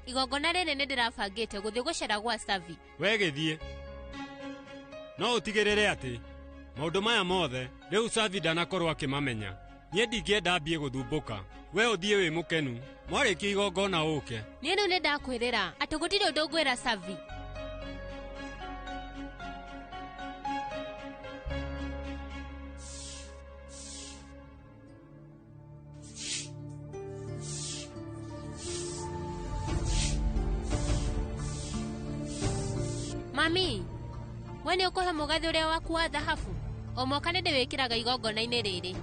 Igongona rĩrĩ nĩ ndĩrabangĩte gũthiĩ gũcera gwa Savi. We gĩthiĩ. No ũtigĩrĩre atĩ maũndũ maya mothe rĩu Savi ndanakorwo akĩmamenya. Niĩ ndingĩenda ambie gũthumbũka. We ũthiĩ wĩ mũkenu. Mwarĩkia igongona ũke. Niĩ rĩu nĩ ndakwĩrĩra atĩ gũtirĩ ũndũ ngwĩra Savi. Mami, we nĩ ũkũhe mũgathĩ ũrĩa waku wa thahabu? O mwaka nĩ ndĩwĩkĩraga igongona-inĩ rĩrĩ.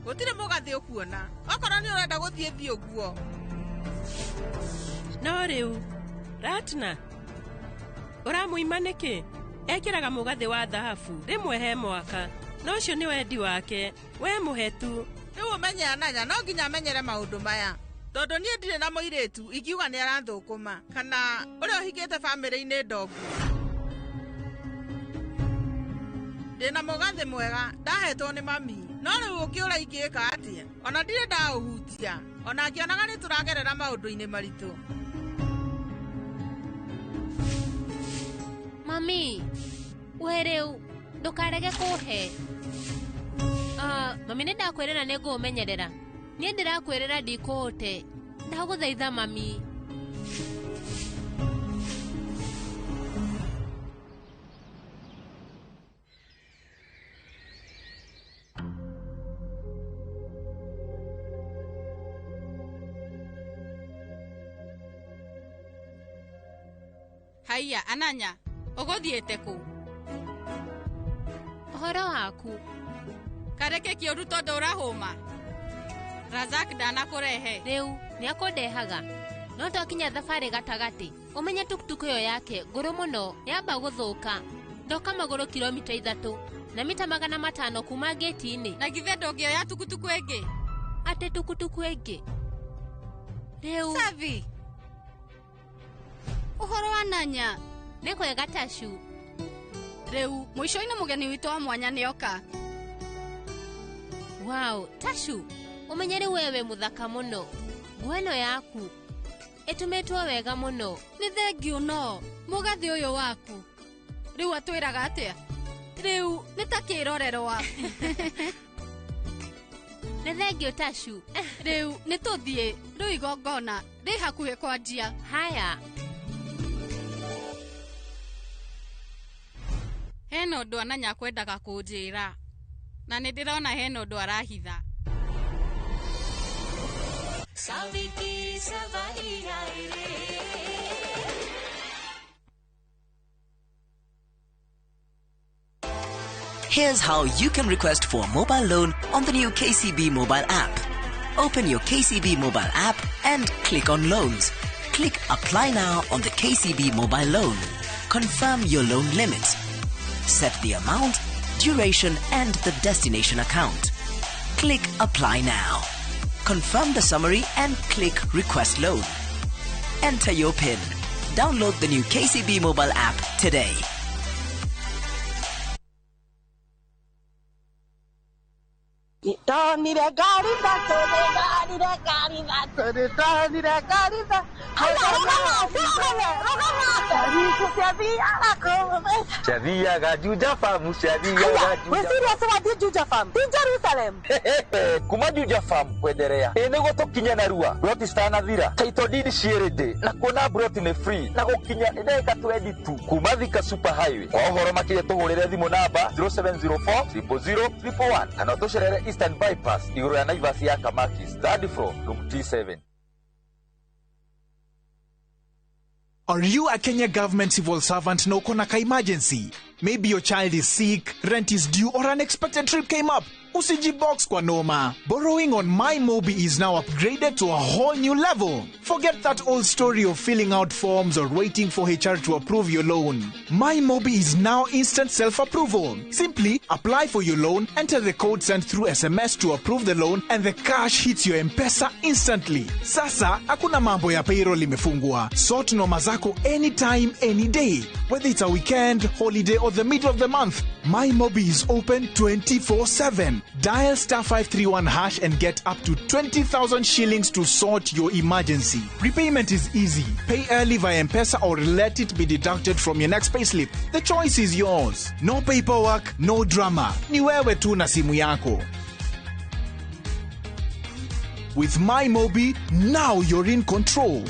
Gũtirĩ mũgathĩ ũkuona. Okorwo nĩ ũrenda gũthiĩ thiĩ ũguo. No rĩu, Ratna, ũramũima nĩkĩ? Ekĩraga mũgathĩ wa thahabu rĩmwe he mwaka. No ũcio nĩ wendi wake. We mũhe tu. Rĩu ũmenye Ananya no nginya amenyere maũndũ maya. Tondũ niĩ ndirĩ na mũirĩtu ingiuga nĩ arathũkũma kana ũrĩa ũhikĩte bamĩrĩ-inĩ ndongu. Ndĩna mũgathĩ mwega ndahetwo nĩ mami. No rĩu ũkĩũra ingĩka atĩa? Ona ndirĩ ndaũhutia. Ona ngĩonaga nĩ tũragerera maũndũ-inĩ maritũ. Mami, we rĩu ndũkarege kũhe. Mami nĩ ndakwĩrĩra nĩ ngũũmenyerera. Niĩ ndĩrakwĩrĩra ndikũũte. Ndagũthaitha mami. Haiya, Ananya, ũgũthiĩte kũ? Ũhoro waku. Kareke kĩũru tondũ ũrahũma. Razak ndanakũrehe. Rĩu nĩ akũndehaga. No twakinya thabarĩ gatagatĩ, ũmenye tukutuku ĩyo yake ngũrũ mũno yamba gũthũka. Ndoka magũrũ kilomita 3 na mita 500 kuma gate-inĩ. Na githĩ ndũngĩoya tukutuku ĩngĩ? Atĩ tukutuku ĩngĩ? Rĩu Savi. Ũhoro wa Nanya. Nĩ kwega Tashu. Rĩu mũico-inĩ mũgeni witũ wa mwanya nĩoka. Wow, Tashu, ũmenye rĩu wewe mũthaka mũno. Nguo ĩno yaku ĩtumĩtwo wega mũno. Nĩ thengiũ no mũgathĩ ũyũ waku. Rĩu atwĩraga atĩa? Rĩu nĩ ta kĩrorero waku. Nĩ thengiũ Tashu. Rĩu nĩ tũthiĩ, rĩu igongona rĩ hakuhĩ kwanjia. Haya. Hena ũndũ Ananya kwendaga kũnjĩra. Na nĩ ndĩrona hena ũndũ arahitha. Here's how you can request for a mobile loan on the new KCB mobile app. Open your KCB mobile app and click on Loans. Click Apply Now on the KCB mobile loan. Confirm your loan limit. Set the amount, duration, and the destination account. Click Apply Now. Confirm the summary and click Request Loan. Enter your PIN. Download the new KCB mobile app today. Kuma Juja Farm kwenderea ĩ nĩguo tũkinye narua broti citanathira title deed ciĩrĩ na kuona broti nĩ free na gũkinya nĩ ndagĩka 20 tu kuma Thika Super Highway. Kwa ũhoro makĩria tũhũrĩre thimũ namba 0704 000 111 kana ũtũcerere Eastern Bypass igũrũ ya Naivas ya Kamakis, third floor, room T7. Are you a Kenya government civil servant na uko na ka emergency? Maybe your child is sick, rent is due, or an unexpected trip came up. Usijibox kwa noma. Borrowing on MyMobi is now upgraded to a whole new level. Forget that old story of filling out forms or waiting for HR to approve your loan. MyMobi is now instant self-approval. Simply apply for your loan, enter the code sent through SMS to approve the loan, and the cash hits your M-Pesa instantly. Sasa, hakuna mambo ya payroll imefungwa. Sort noma zako anytime, any day. Whether it's a weekend, holiday, or the middle of the month, MyMobi is open 24/7. Dial star 531 hash and get up to 20,000 shillings to sort your emergency. Repayment is easy. Pay early via M-Pesa or let it be deducted from your next payslip. The choice is yours. No paperwork, no drama. Ni wewe tu na simu yako. With MyMobi, now you're in control.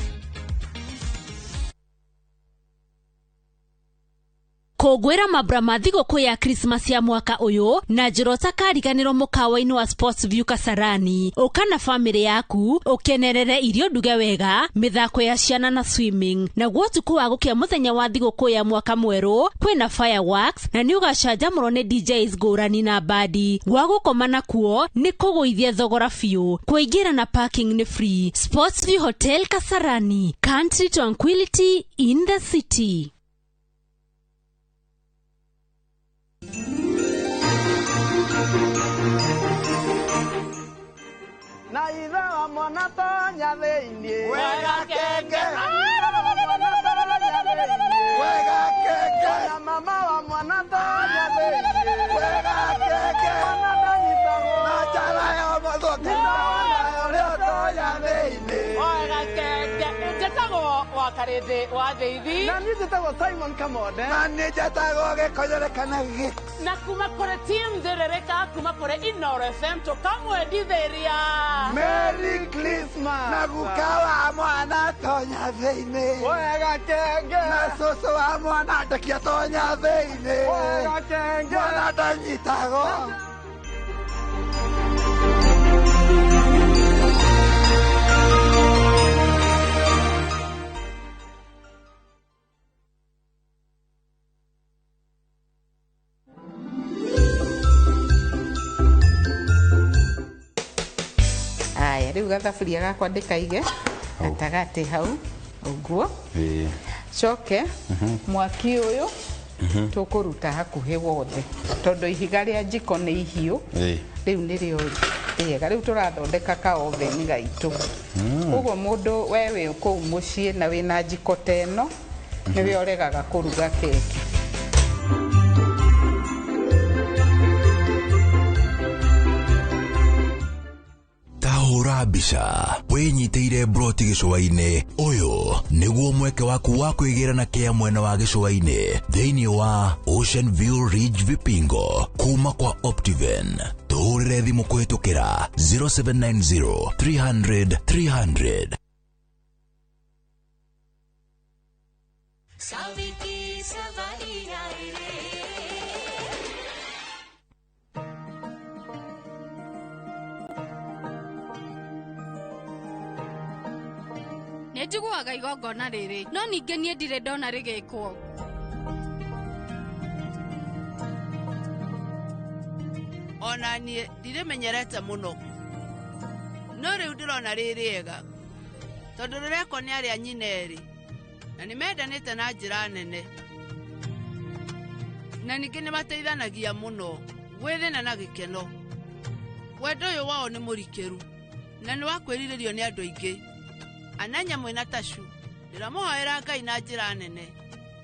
Kũngũĩra mambura ma thigũkũ ya Christmas ya mwaka ũyũ na njĩra ũtakariganĩrwo mũkawa-inĩ wa Sports View Kasarani. Ũka na bamĩrĩ yaku ũkenerere irio nduge wega, mĩthako ya ciana na swimming. Naguo ũtukũ wa gũkĩa mũthenya wa thigũkũ ya mwaka mwerũ kwĩna fireworks na nĩ ũgacanjamũrwo nĩ DJs ngũrani na bandi. Gwa gũkoma nakuo nĩ kũgũithia thogora biũ. Kũingĩra na parking nĩ free. Sports View Hotel Kasarani, country tranquility in the city. Na ithe wa mwana tonya thĩinĩ. Wega kenge. Wega kenge. Na mama wa mwana tonya thĩinĩ. Wega kenge. Mwana ndanyitagwo. Na njara ya mũthũki. Ũrĩa tonya thĩinĩ. Wega kenge. Njĩtagwo wa Karĩndĩ wa Thĩithi. Na niĩ njĩtagwo Simon Kamonde. Na niĩ njĩtagwo Gĩkonyore kana Gĩk. Na kuma kũrĩ team Nzĩrĩrĩka, kuma kũrĩ Inooro FM tũkamwendithĩria Merry Christmas. Na guka wa mwana tonya thĩinĩ. Wega kenge. Na cũcũ wa mwana ndekia tonya thĩinĩ. Wega kenge. Mwana ndanyitagwo. Aya, rĩu gathaburia gakwa ndĩkaige gatagatĩ hau ũguo. Coke mwaki ũyũ tũkũruta hakuhĩ wothe tondũ ihiga rĩa njiko nĩ ihiũ. Rĩu nĩrĩo rĩega. Rĩu tũrathondeka ka oven gaitũ. Koguo mũndũ we wĩ kũu mũciĩ na wĩna njiko ta ĩno nĩwe ũregaga kũruga keki. Hũra mbica wĩnyitĩire broti gĩcũa-inĩ. Ũyũ nĩguo mweke waku wa kwĩgĩra na kĩa mwena wa gĩcũa-inĩ thĩinĩ wa Ocean View Ridge Vipingo kuma kwa Optiven. Tũhũrĩre thimũ kũhĩtũkĩra 0790 300 300. Nĩ njiguaga igongona rĩrĩ no ningĩ niĩ ndirĩ ndona rĩgĩkwo. Ona niĩ ndirĩmenyerete mũno no rĩu ndĩrona rĩ rĩega tondũ rĩrekwo nĩ arĩa nyina erĩ na nĩ mendanĩte na njĩra nene na ningĩ nĩ mateithanagia mũno gwĩ thĩna na gĩkeno. Wendo ũyũ wao nĩ mũrikĩru na nĩ wa kwĩrirĩrio nĩ andũ aingĩ. Ananya mwena tashu ndĩramũhoera Ngai na njĩra nene.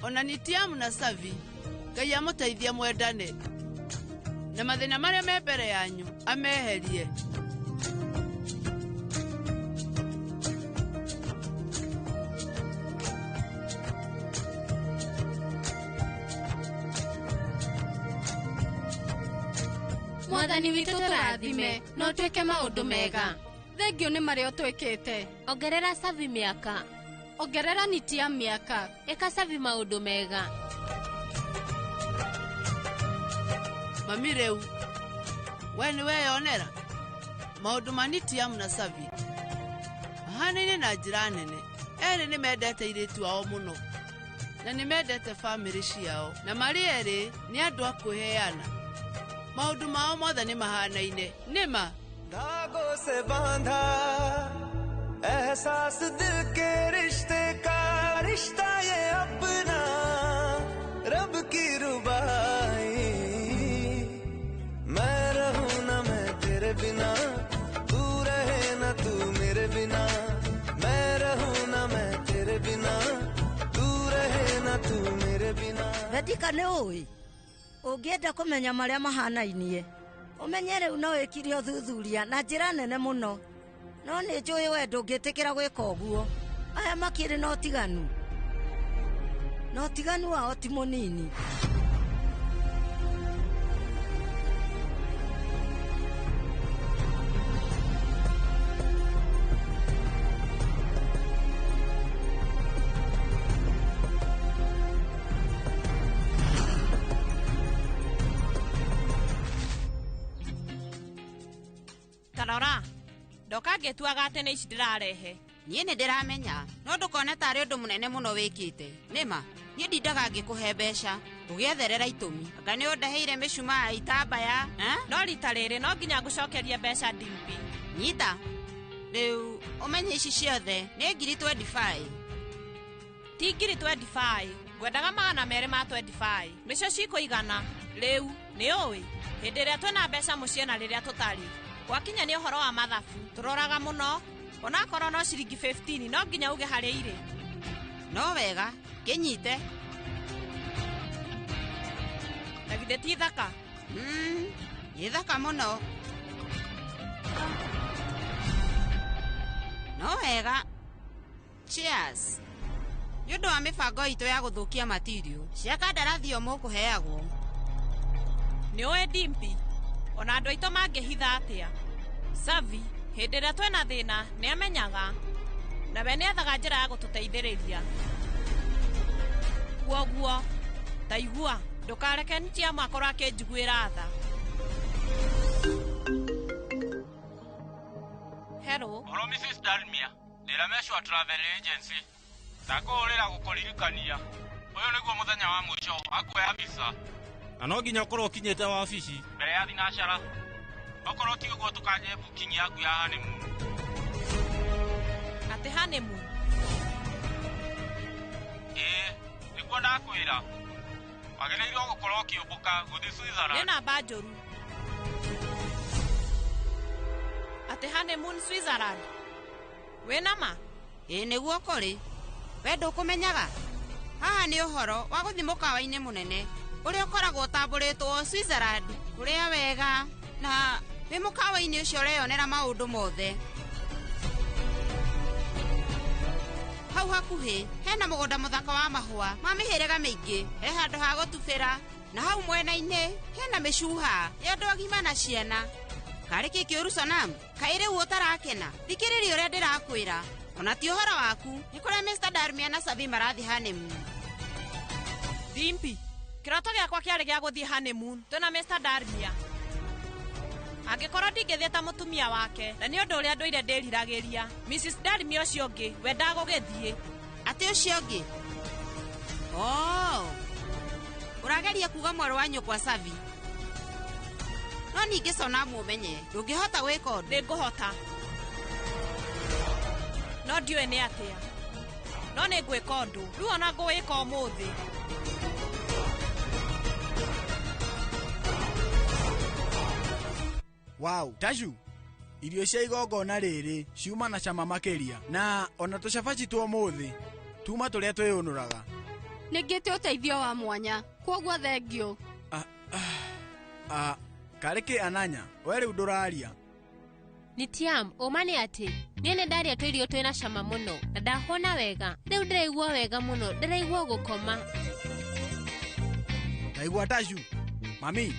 Ona Nitiamu na Savi Ngai amũteithie mwendane na mathĩna marĩa me mbere yanyu ameherie. Mwathani witũ tũrathime na ũtwĩke maũndũ mega. Thengio nĩ marĩa ũtwĩkĩte. Ongerera Savi mĩaka. Ongerera Nitiam mĩaka. Ĩka Savi maũndũ mega. Mami rĩu we nĩ weyonera maũndũ ma Nitiam na Savi mahanaine na njĩra nene. Erĩ nĩ mendete airĩtu ao mũno na nĩ mendete bamĩrĩ ciao na marĩ erĩ nĩ andũ a kwĩheana. Maũndũ mao mothe nĩ mahanaine. Nĩ ma धागों से बांधा एहसास दिल के रिश्ते का रिश्ता ये अपना रब की रुबाई। मैं रहूं ना मैं तेरे बिना, तू रहे ना तू मेरे बिना। मैं रहूं ना मैं तेरे बिना, तू रहे ना तू मेरे बिना। Vedika nĩ ũĩ Ũngĩenda kũmenya marĩa mahanainie, ũmenye rĩu no wĩkire ũthuthuria na njĩra nene mũno. No nĩ njũĩ we ndũngĩtĩkĩra gwĩka ũguo. Aya makĩrĩ na ũtiganu. Na ũtiganu wao ti mũnini. Tarora, ndoka ngĩtuaga atĩ nĩ ici ndĩrarehe. Niĩ nĩ ndĩramenya, no ndũkone tarĩ ũndũ mũnene mũno wĩkĩte. Nĩma, niĩ ndindaga ngĩkũhe mbeca, ũgĩetherera itũmi. Anga nĩ ũndeheire mĩcumaa itambaya, No rita rĩrĩ no nginya ngũcokerie mbeca Dimpi. Nyita. Rĩu ũmenye ici ciothe nĩ ngiri 25. Ti ngiri 25, ngwendaga 225. Nĩcio cikũigana. Rĩu nĩ ũĩ, hĩndĩ ĩrĩa twĩna mbeca mũciĩ na rĩrĩa tũtarĩ. Gwakinya nĩ ũhoro wa mathabu, tũroraga mũno. Onakorwo no ciringi 15 no nginya uge harĩa irĩ. No wega, kĩnyite. Na githĩ ti thaka? Nĩ thaka mũno. No wega. Cheers. Nĩ ũndũ wa mĩbango itũ ya gũthũkia matirio, cia kandarathi o mũkũheagwo. Nĩ ũĩ Dimpi, ona andũ aitũ mangĩhitha atĩa. Savi, hĩndĩ ĩrĩa twĩna thĩna nĩ amenyaga, na we nĩ ethaga njĩra ya gũtũteithĩrĩria. Kwoguo, ta igua, ndũkareke Ntiamu akorwo akĩnjiguĩra tha. Hello. Hello Mrs. Dalmia, ndĩ Ramesh wa Travel Agency. Ndakũhũrĩra gũkũririkania. Ũyũ nĩguo mũthenya wa mũico wa kuoya visa. Na no nginya ũkorwo ũkinyĩte wabici mbere ya thinacara. Okorwo ti ũguo tũkanje booking yaku ya honeymoon. Atĩ honeymoon? Ĩĩ, nĩguo ndakwĩra. Wagĩrĩirwo gũkorwo ũkĩũmbũka gũthiĩ Switzerland. Nĩ namba njũru. Atĩ honeymoon Switzerland? Wĩna ma? Ĩĩ nĩguo kũrĩ. We ndũkũmenyaga? Haha nĩ ũhoro wa gũthiĩ mũkawa-inĩ mũnene ũrĩa ũkoragwo ũtambũrĩtwo Switzerland, kũrĩa wega na wĩ mũkawa-inĩ ũcio ũreyonera maũndũ mothe. Hau hakuhĩ hena mũgũnda mũthaka wa mahũa ma mĩhĩrĩga mĩingĩ, he handũ ha gũtubĩra, na hau mwena-inĩ hena mĩcuha ya andũ agima na ciana. Karĩ kĩ kĩũru Sonam? Kaĩ rĩu ũtarakena? Thikĩrĩria ũrĩa ndĩrakwĩra. Ona ti ũhoro waku, nĩ kũrĩa Mr. Darmia na Savi marathiĩ honeymoon. Dimpi, kĩroto gĩakwa kĩarĩ gĩa gũthiĩ honeymoon twĩna Mr. Darmia. Angĩkorwo ndingĩthiĩ ta mũtumia wake, na nĩ ũndũ ũrĩa ndũire ndĩriragĩria. Mrs. Darmia ũcio ũngĩ, we ndagũgĩthiĩ. Atĩ ũcio ũngĩ? Oh, ũrageria kuga mwarĩ wa nyũkwa Savi. No ningĩ Sonamu ũmenye, ndũngĩhota gwĩka ũndũ. Nĩngũhota. No ndiũĩ nĩ atĩa. No nĩ ngwĩka ũndũ. Rĩu ona ngũwĩka ũmũthĩ. Wow, Tashu, irio cia igongona rĩrĩ ciuma na cama makĩria, na ona tũcabaci twa ũmũthĩ tuma tũrĩa twĩyũnũraga. Nĩngĩte ũteithio wa mwanya, kwoguo thengiũ. Karĩ kĩ Ananya, we rĩu ndũraria. Nitiam, ũma nĩ atĩ niĩ nĩ ndarĩa tũirio twĩna cama mũno na ndahũna wega. Rĩu ndĩraigua wega mũno, ndĩraigua gũkoma. Ndaigua Tashu. Mami,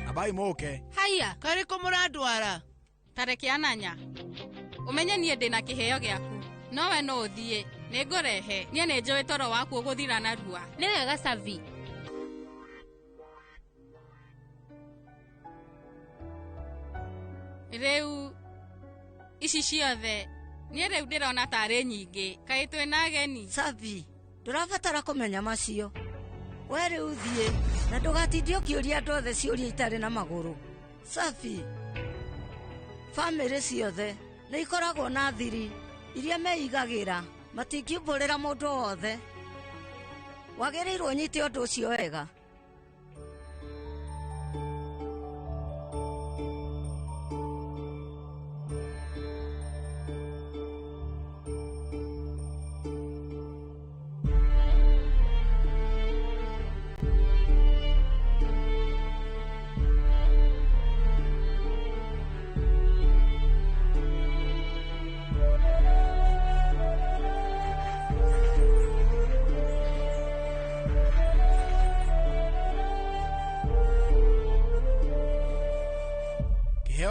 abai moke. Haya, karĩ kũ mũrandwara? Tareke Ananya. Ũmenye niĩ ndĩna kĩheo gĩaku. No we no ũthiĩ, nĩngũrehe. Niĩ nĩ njũĩ toro waku ũgũthira narua. Nĩ wega Savi. Rĩu ici ciothe niĩ rĩu ndĩrona tarĩ nyingĩ. Kaĩ twĩna ageni? Savi, ndũrabatara kũmenya macio. We rĩu thiĩ na ndũgatindie ũkĩũria andũ othe ciũria itarĩ na magũrũ. Safi, bamĩrĩ ciothe nĩ ikoragwo na thiri iria meigagĩra, matingiumbũrĩra mũndũ o wothe. Wagĩrĩirwo ũnyite ũndũ ũcio wega.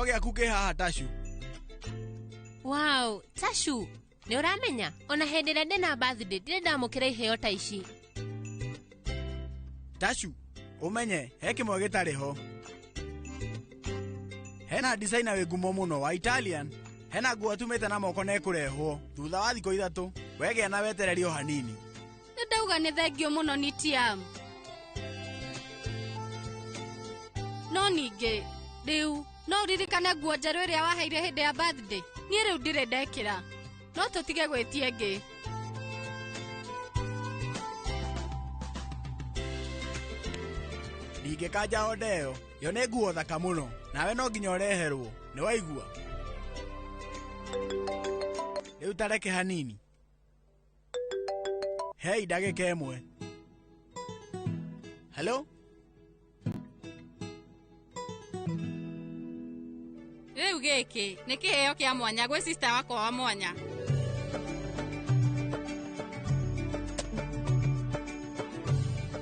Kĩheo gĩaku kĩ haha Tashu. Wow, Tashu, nĩ ũramenya ona hĩndĩ ĩrĩa ndĩna birthday ndirĩ ndamũkĩra iheo ta ici. Tashu, ũmenye he kĩmwe gĩtarĩ ho. Hena designer wĩ ngumo mũno wa Italian. Hena nguo atumĩte na moko na ĩkũrehwo thutha wa thikũ 3. Wegĩa na wetereri o hanini. Nĩ ndauga nĩ thengio mũno nĩ Tiam. No ningĩ rĩu no ũririkane nguo njerũ ĩrĩa waheire hĩndĩ ya birthday. Niĩ rĩu ndirĩ ndekĩra. No tũtige gwĩtia ĩngĩ. Ndingĩkanja onda ĩyo. Yo nĩ nguo thaka mũno. Nawe no nginya ũreherwo. Nĩ waigua? Rĩu tareke hanini. Hei ndagĩka ĩmwe. Hello? Rĩu gĩkĩ nĩ kĩheo kĩa mwanya gwĩ sister wakwa wa mwanya.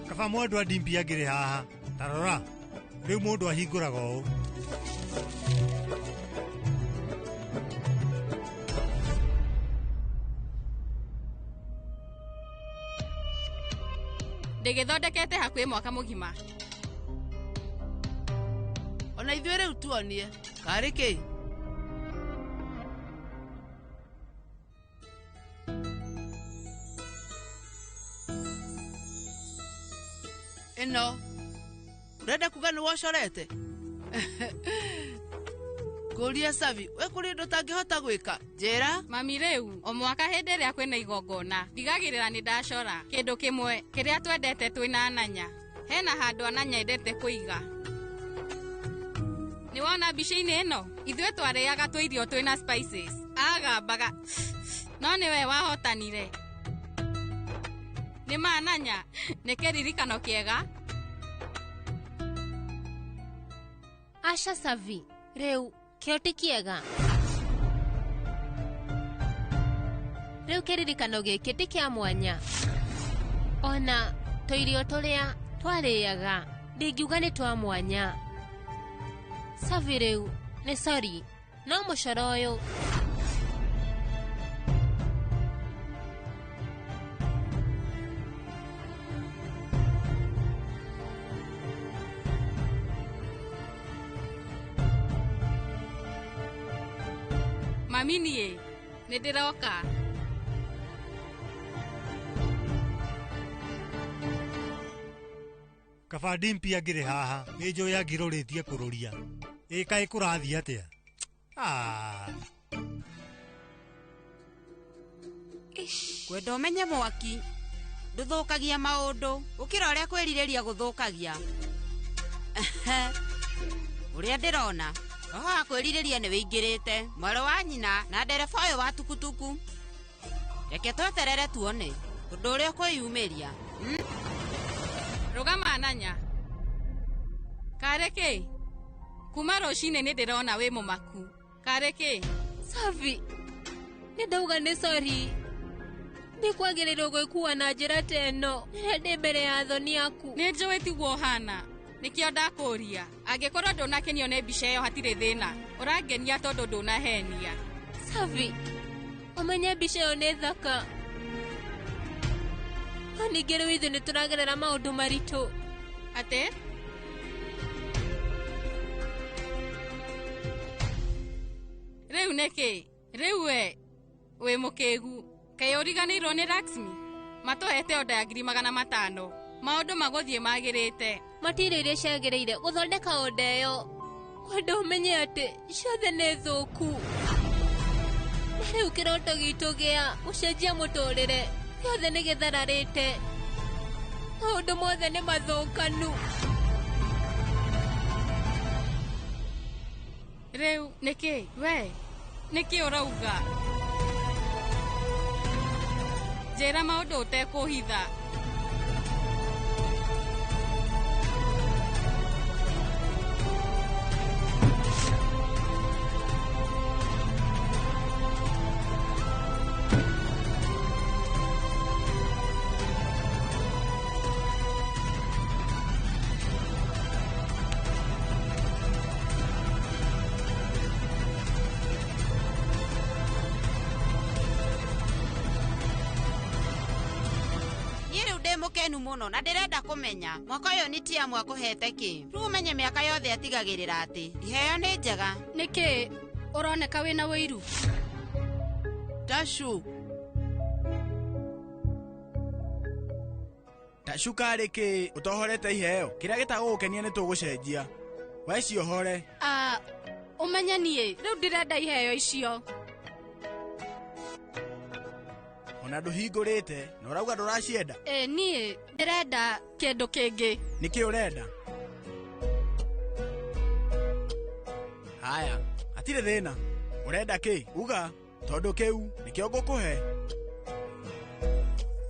Kaba mwendwa ndimbi angĩrĩ haha. Ta rora, rĩu mũndũ ahingũraga ũũ. Ndĩgĩthondekete hakuhĩ mwaka mũgima. Ona ithuĩ rĩu tuonie karĩ kĩ? Ĩno ũrenda kuga nĩ wocorete? Ngũrie Savi, we kũrĩ ũndũ ũtangĩhota gwĩka? Njĩra. Mami rĩu o mwaka hĩndĩ ĩrĩa kwĩna igongona ndigagĩrĩra nĩ ndacora kĩndũ kĩmwe kĩrĩa twendete twĩna Ananya. Hena handũ Ananya endete kũiga. Nĩ wona mbica-inĩ ĩno? Ithuĩ twarĩaga tũirio twĩna spices. Agambaga no nĩwe wahotanire. Nĩ ma Ananya, nĩ kĩririkano kĩega. Aca Savi, rĩu kĩo ti kĩega. Rĩu kĩririkano gĩkĩ ti kĩa mwanya. Ona tũirio tũrĩa twarĩaga ndingiuga nĩ twa mwanya. Savi rĩu nĩ sorry no mũcoro ũyũ. Mami niĩ nĩ ndĩroka. Kaba ndimpi angĩrĩ haha nĩ njũĩ angĩrũrĩtie kũrũria. Ĩ kaĩ kũrathiĩ atĩa? Ah. Kwenda ũmenye mwaki ndũthũkagia maũndũ gũkĩra ũrĩa kwĩrirĩria gũthũkagia. Ũrĩa ndĩrona roho wa kwĩrirĩria nĩ wĩingĩrĩte mwarĩ wa nyina na ndereba ũyũ wa tukutuku. Reke tweterere tuone ũndũ ũrĩa ũkwĩyumĩria. Rũgama Ananya. Karĩ kĩ? Kuma rũcinĩ nĩ ndĩrona wĩ mũmaku. Karĩ kĩ? Savi, nĩ ndauga nĩ sorry. Ndikwagĩrĩirwo gwĩkua na njĩra ta ĩno rĩrĩa ndĩ mbere ya athoni aku. Nĩ njũĩ tiguo ũhana. Nĩkĩo ndakũria. Angĩkorwo ndũnakenio nĩ mbica ĩyo hatirĩ thĩna. Ũrangenia tondũ ndũnahenia. Savi, ũmenye mbica ĩyo nĩ thaka. No ningĩ rĩu ithuĩ nĩ tũragerera maũndũ maritũ. Atĩ? Rĩu nĩkĩ? Rĩu we wĩ mũkĩgu. Kaĩ ũriganĩirwo nĩ Laxmi? Matũhete onda ya 500,000. Maũndũ magũthiĩ magĩrĩte. Matirĩ iria ciagĩrĩire gũthondeka onda ĩyo. Kwenda ũmenye atĩ ciothe nĩ thũku. Na rĩu kĩroto gitũ gĩa gũcenjia mũtũrĩre gĩothe nĩ gĩthararĩte. Maũndũ mothe nĩ mathũkanu. Rĩu nĩkĩ? We nĩkĩ ũrauga? Njĩra maũndũ ũtekũhitha. Niĩ rĩu ndĩ mũkenu mũno na ndĩrenda kũmenya mwaka ũyũ nĩ Tiamu akũhete kĩ. Rĩu ũmenye mĩaka yothe atigagĩrĩra atĩ iheo nĩ njega. Nĩkĩ ũroneka wĩna wĩiru? Tashu. Tashu karĩ kĩ ũtohorete iheo? Kĩrĩa gĩtagũgũkenia nĩ tũgũcenjia. We ciohore. Ũmenye niĩ rĩu ndirenda iheo icio. Ona ndũhingũrĩte na ũrauga ndũracienda? Ĩ niĩ ndĩrenda kĩndũ kĩngĩ. Nĩkĩ ũrenda? Haya, hatirĩ thĩna. Ũrenda kĩ? Uga, tondũ kĩu nĩkĩo ngũkũhe.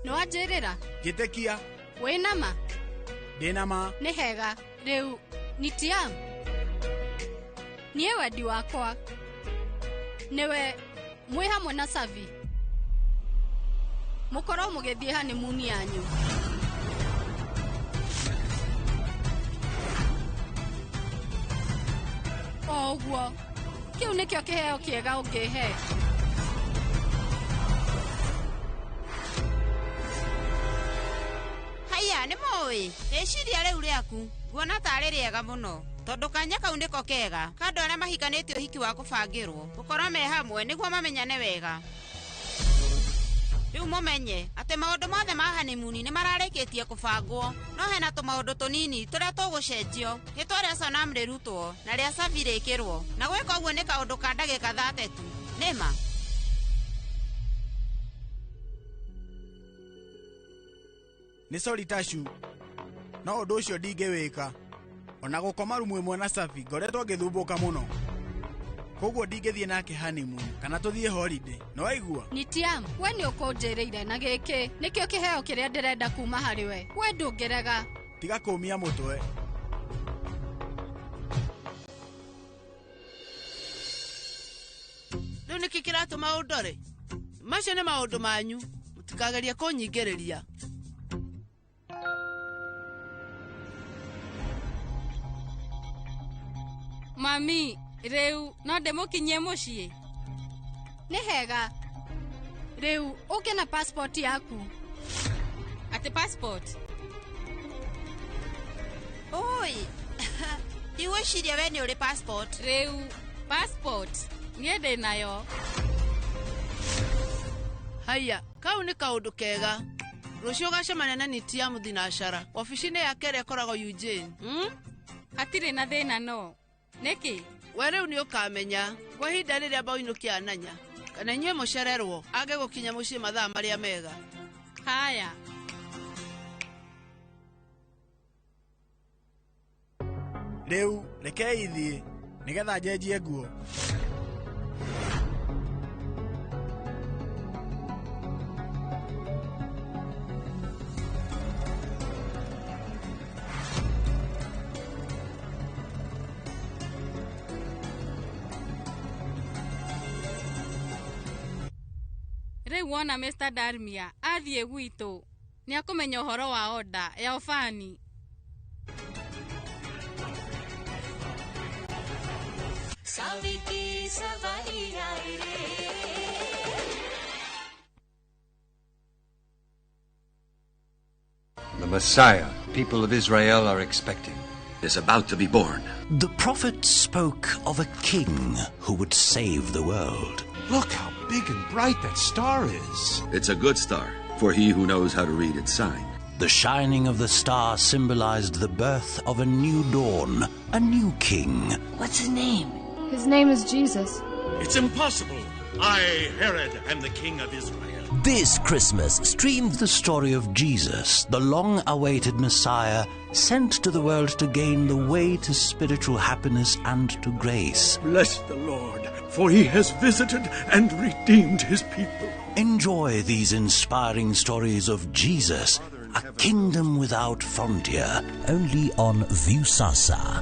Nĩwanjĩrĩra? Njĩtĩkia. Wĩna ma? Ndĩna ma. Nĩ hega. Rĩu Nitiam, niĩ wendi wakwa nĩwe mwĩ hamwe na Savi mũkorwo mũgĩthiĩ honeymoon yanyu. O ũguo, kĩu nĩkĩo kĩheo kĩega ũngĩhe. Haiya, nĩ mũĩ rĩciria rĩu rĩaku nguona tarĩ rĩega mũno tondũ kanya kau nĩko kega ka andũ arĩa mahikanĩtie ũhiki wa kũbangĩrwo gũkorwo me hamwe nĩguo mamenyane wega. Rĩu mũmenye atĩ maũndũ mothe ma honeymoon nĩ mararĩkĩtie kũbangwo, no hena tũmaũndũ tũnini tũrĩa tũgũcenjio. Rĩtwa rĩa Sonam rĩrutwo na rĩa Savi rĩkĩrwo, na gwĩka ũguo nĩ kaũndũ ka ndagĩka 30 tu. Nĩma? Nĩ sorry Tashu, no ũndũ ũcio ndingĩwĩka. Ona gũkoma rumu ĩmwe na Savi ngoretwo ngĩthumbũka mũno. Koguo ndingĩthiĩ nake honeymoon kana tũthiĩ holiday. No waigua? Nitiam, we nĩ ũkũnjĩrĩire na gĩkĩ nĩkĩo kĩheo kĩrĩa ndĩrenda kuma harĩ we. We ndũngĩrega. Tiga kũũmia mũtwe. Rĩu nĩkĩ kĩratũma ũndore? Macio nĩ maũndũ manyu, mũtikagerie kũnyingĩrĩria. Mami, rĩu no ndĩmũkinyie mũciĩ? Nĩ hega. Rĩu ũke na passport yaku. Atĩ passport? Oi, ndigwĩciria we nĩ ũrĩ passport. Rĩu passport niĩ ndĩ nayo. Haiya, kau nĩ kaũndũ kega. Rũciũ ũgacemania na Nitiamu thinacara obici-inĩ yake ĩrĩa ĩkoragwo Eugene. Hatirĩ na thĩna no. Nĩkĩ? We rĩu nĩ ũkamenya kwa ihinda rĩrĩa mbaũinũkia Ananya kana inyuĩ mũcererwo age gũkinya mũciĩ mathaa marĩa mega. Haya. Rĩu rekei ithiĩ nĩgetha njenjie nguo. Rĩu wona Mr. Darmia athiĩ gwitũ nĩakũmenya ũhoro wa oda ya ũbani. The Messiah people of Israel are expecting is about to be born. The prophet spoke of a king who would save the world. Look how big and bright that star is. It's a good star for he who knows how to read its sign. The shining of the star symbolized the birth of a new dawn, a new king. What's his name? His name is Jesus. It's impossible. I, Herod, am the king of Israel. This Christmas, stream the story of Jesus, the long-awaited Messiah, sent to the world to gain the way to spiritual happiness and to grace. Bless the Lord, for he has visited and redeemed his people. Enjoy these inspiring stories of Jesus, a kingdom without frontier, only on Viusasa.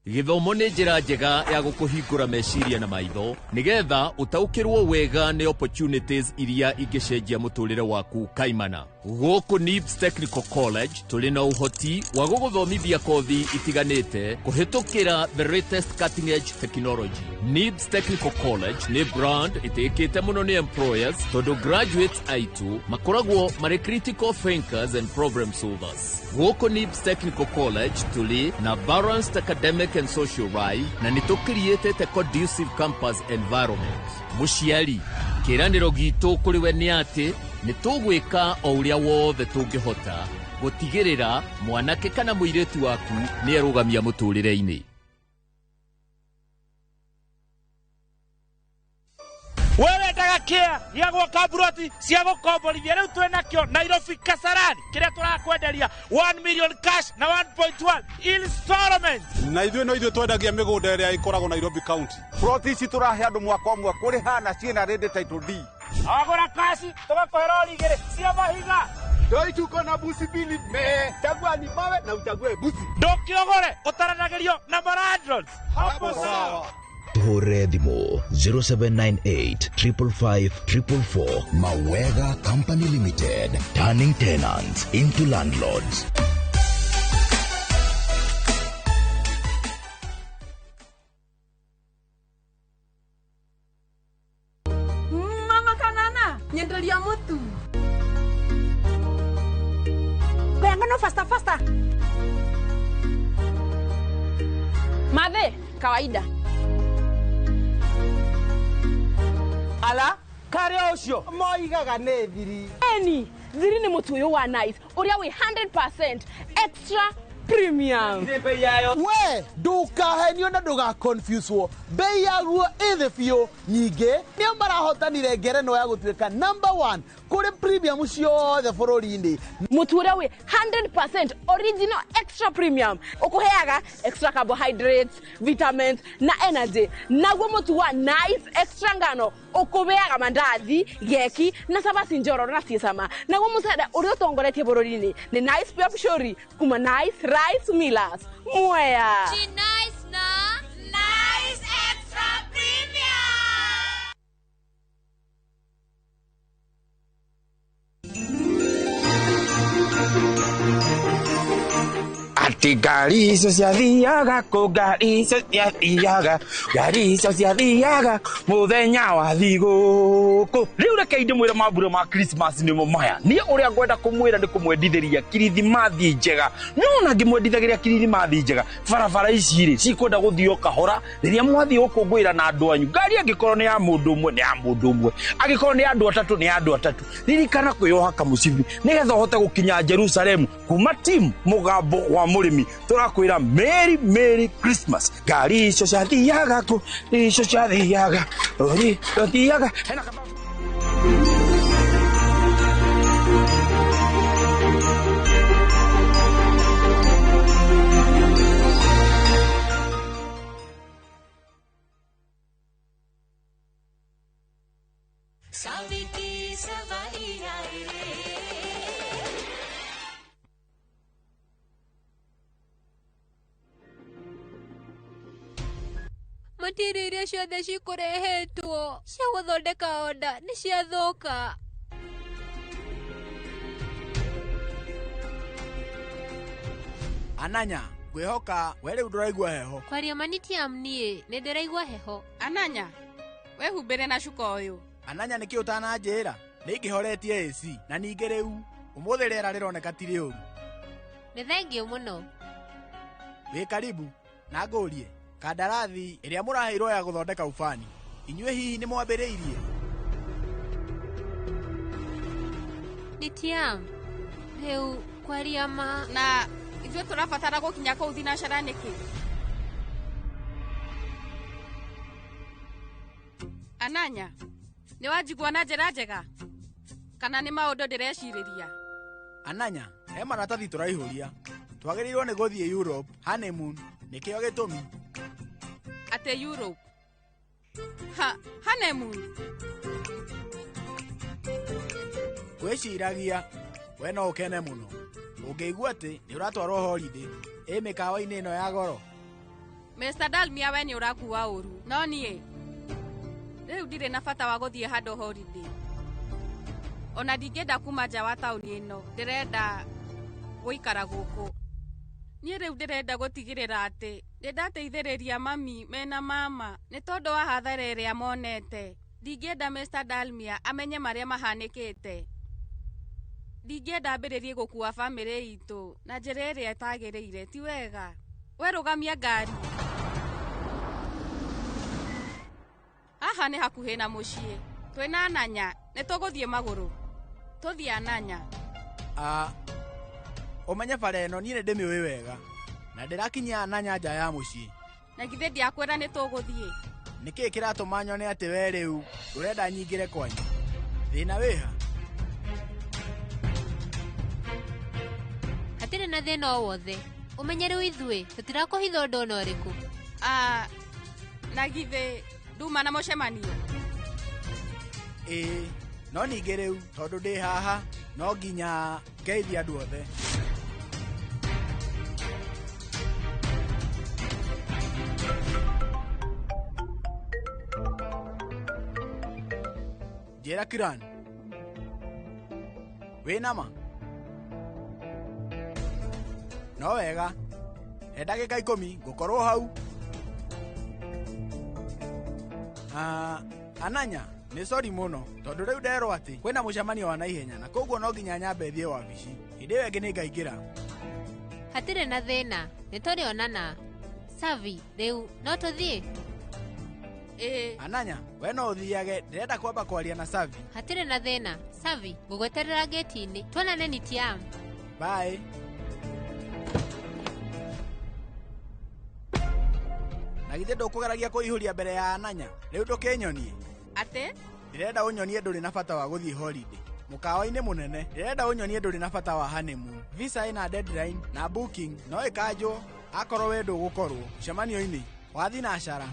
Gĩthomo nĩ njĩra njega ya gũkũhingũra meciria na maitho nĩgetha ũtaũkĩrwo wega nĩ opportunities iria ingĩcenjia mũtũrĩre waku kaimana. Gũkũ NIBS Technical College tũrĩ na ũhoti wa gũgũthomithia kothi itiganĩte kũhĩtũkĩra the latest cutting edge technology. NIBS Technical College nĩ brand ĩtĩkĩte mũno nĩ employers tondũ graduates aitũ makoragwo marĩ critical thinkers and problem solvers. Gũkũ NIBS Technical College tũrĩ na balanced academic and social life na nĩ tũkiriĩtĩte conducive campus environment. Mũciari, kĩĩranĩro gitũ kũrĩ we nĩ atĩ nĩ tũgwĩka o ũrĩa wothe tũngĩhota gũtigĩrĩra mwanake kana mũirĩtu waku nĩ erũgamia mũtũrĩre-inĩ. Wewe kia gĩa gwaka buroti cia gũkomborithia rĩu twĩ nakĩo Nairobi Kasarani kĩrĩa tũrakwenderia 1 million cash na 1.1 installment. Na ithuĩ no ithuĩ twendagia mĩgũnda ĩrĩa ĩkoragwo Nairobi County. Buroti ici tũrahe andũ mwaka ũmwe kũrĩha na ciĩna ready title deed. Wagũra kaci tũgakũhe rori igĩrĩ cia mahiga. Ndoi tuko na busi mbili me chagua ni mawe na uchague busi. Ndũkĩogore ũtaranagĩrio na malandlords. Hapo sawa. Tuhũrĩre thimũ 0798 555 444. Mawega Company Limited, turning tenants into landlords. Mama kanana, nyenderia mutu. Ngano faster faster. Madhe, kawaida. Ala, kare ucio moigaga nĩ thiri. Eni, thiri nĩ mũtu ũyũ wa nice, ũrĩa wĩ 100% extra premium. We, ndũkahenio na ndũgaconfuswo. Bei yaguo ĩ thĩ biũ. Nyingĩ nĩo marahotanire ngerenwa ya gũtuĩka number 1 kũrĩ premium ciothe bũrũri-inĩ. Mũtu ũrĩa wĩ 100% original extra premium ũkũheaga extra carbohydrates, vitamins na energy. Naguo mũtu wa nice extra ngano ũkũheaga mandathi, geki na cabaci njororo na ciĩ cama. Naguo mũcere ũrĩa ũtongoretie bũrũri-inĩ nĩ Nice Pure Pishori kuma Nice Rice Millers. Mwea. Nice na Nice Extra Premium. Ati ngari icio ciathiaga kũ, ngari icio ciathiaga, ngari icio ciathiaga mũthenya wa thigũkũ. Rĩu reke ndĩmwĩre mambura ma Christmas nĩmo maya. Niĩ ũrĩa ngwenda kũmwĩra nĩ kũmwendithĩria kirithimathi njega. No ona ngĩmwendithagĩria kirithimathi njega, barabara ici rĩ cikwenda gũthiĩ kahora rĩrĩa mwathiĩ gũkũngũĩra na andũ anyu. Ngari angĩkorwo nĩ ya mũndũ ũmwe nĩ ya mũndũ ũmwe, angĩkorwo nĩ andũ atatũ nĩ ya andũ atatũ. Ririkana kwĩyoha kamũcibi nĩgetha ũhote gũkinya Jerusalemu kuma timu mũgambo wa mũrĩmi. Tũrakwĩra Merry Merry Christmas. Ngari icio ciathiaga kũ, icio ciathiaga, rori ciathiaga. Hena Material iria ciothe cikũrehetwo cia gũthondeka oda nĩ ciathũka. Ananya, ngwĩhoka we rĩu ndũraigua heho. Kwaria manitiam niĩ nĩ ndĩraigua heho. Ananya, wĩhumbĩre na cuka ũyũ. Ananya, nĩkĩ ũtananjĩra? Nĩ ingĩhoretie AC na ningĩ rĩu ũmũthĩ rĩera rĩroneka ti rĩũru. Nĩ thengiũ mũno. Wĩ karibu na ngũrie kandarathi ĩrĩa mũraheirwo ya gũthondeka ubani, inyuĩ hihi nĩ mwambĩrĩirie? Nitiam, rĩu kwaria ma na ithuĩ tũrabatara gũkinya kũu thinacara nĩkĩ? Ananya, nĩ wanjigua na njĩra njega kana nĩ maũndũ ndĩrecirĩria? Ananya, he maratathi tũraihũria. Twagĩrĩirwo nĩ gũthiĩ Europe honeymoon, nĩkĩo gĩtũmi. Ate Europe ha honeymoon? Gwĩciragia we no ũkene mũno ũngĩigua atĩ nĩ ũratwarwo holiday ĩ mĩkawa-inĩ ĩno ya goro. Mr. Dalmia we nĩ ũrakua ũru. No niĩ rĩu ndirĩ na bata wa gũthiĩ handũ holiday. Ona ndingĩenda kuma nja wa taũni ĩno, ndĩrenda gũikara gũkũ. Niĩ rĩu ndĩrenda gũtigĩrĩra atĩ nĩndateithĩrĩria mami mena mama nĩ tondũ wa hathara ĩrĩa monete. Ndingĩenda Mr. Dalmia amenye marĩa mahanĩkĩte. Ndingĩenda ambĩrĩrie gũkua bamĩrĩ itũ na njĩra ĩrĩa ĩtagĩrĩire, ti wega. We rũgamia ngari. Haha nĩ hakuhĩ na mũciĩ. Twĩna Ananya, nĩ tũgũthiĩ magũrũ. Tũthiĩ Ananya. Ũmenye bara ĩno niĩ nĩ ndĩmĩũĩ wega. Na ndĩrakinyia Ananya nja ya mũciĩ. Na githĩ ndiakwĩra nĩ tũgũthiĩ. Nĩkĩĩ kĩratũma nyone atĩ we rĩu ũrenda nyingĩre kwanyu? Thĩna wĩha? Hatirĩ na thĩna o wothe. Ũmenye rĩu ithuĩ tũtirakũhitha ũndũ ona ũrĩkũ. Na githĩ nduma na mũcemanio? Ĩĩ, no ningĩ rĩu tondũ ndĩ haha no nginya ngeithie andũ othe. Njĩra Kiran, wĩna ma? No wega, he ndagĩka 10 ngũkorwo hau. Ananya, nĩ sori mũno tondũ rĩu nderwo atĩ kwĩna mũcemanio wa naihenya na koguo no nginya nyambe thiĩ wabici. Hĩndĩ ĩyo ĩngĩ nĩngaingĩra. Hatirĩ na thĩna, nĩtũrĩonana. Savi, rĩu no tũthiĩ? Ĩĩ. Ananya, we no ũthiage, ndĩrenda kwamba kwaria na Savi. Hatirĩ na thĩna. Savi, ngũgweterera gate-inĩ. Tuonane Nitiam. Bye. Na githĩ ndũkũgeragia kũihũria mbere ya Ananya? Rĩu ndũkĩnyonie. Atĩ? Ndĩrenda ũnyonie ndũrĩ na bata wa gũthiĩ holiday. Mũkawa-inĩ mũnene, ndĩrenda ũnyonie ndũrĩ na bata wa honeymoon. Visa ĩna deadline na booking no ĩkanjwo akorwo we ndũgũkorwo mũcemanio-inĩ wa thinacara.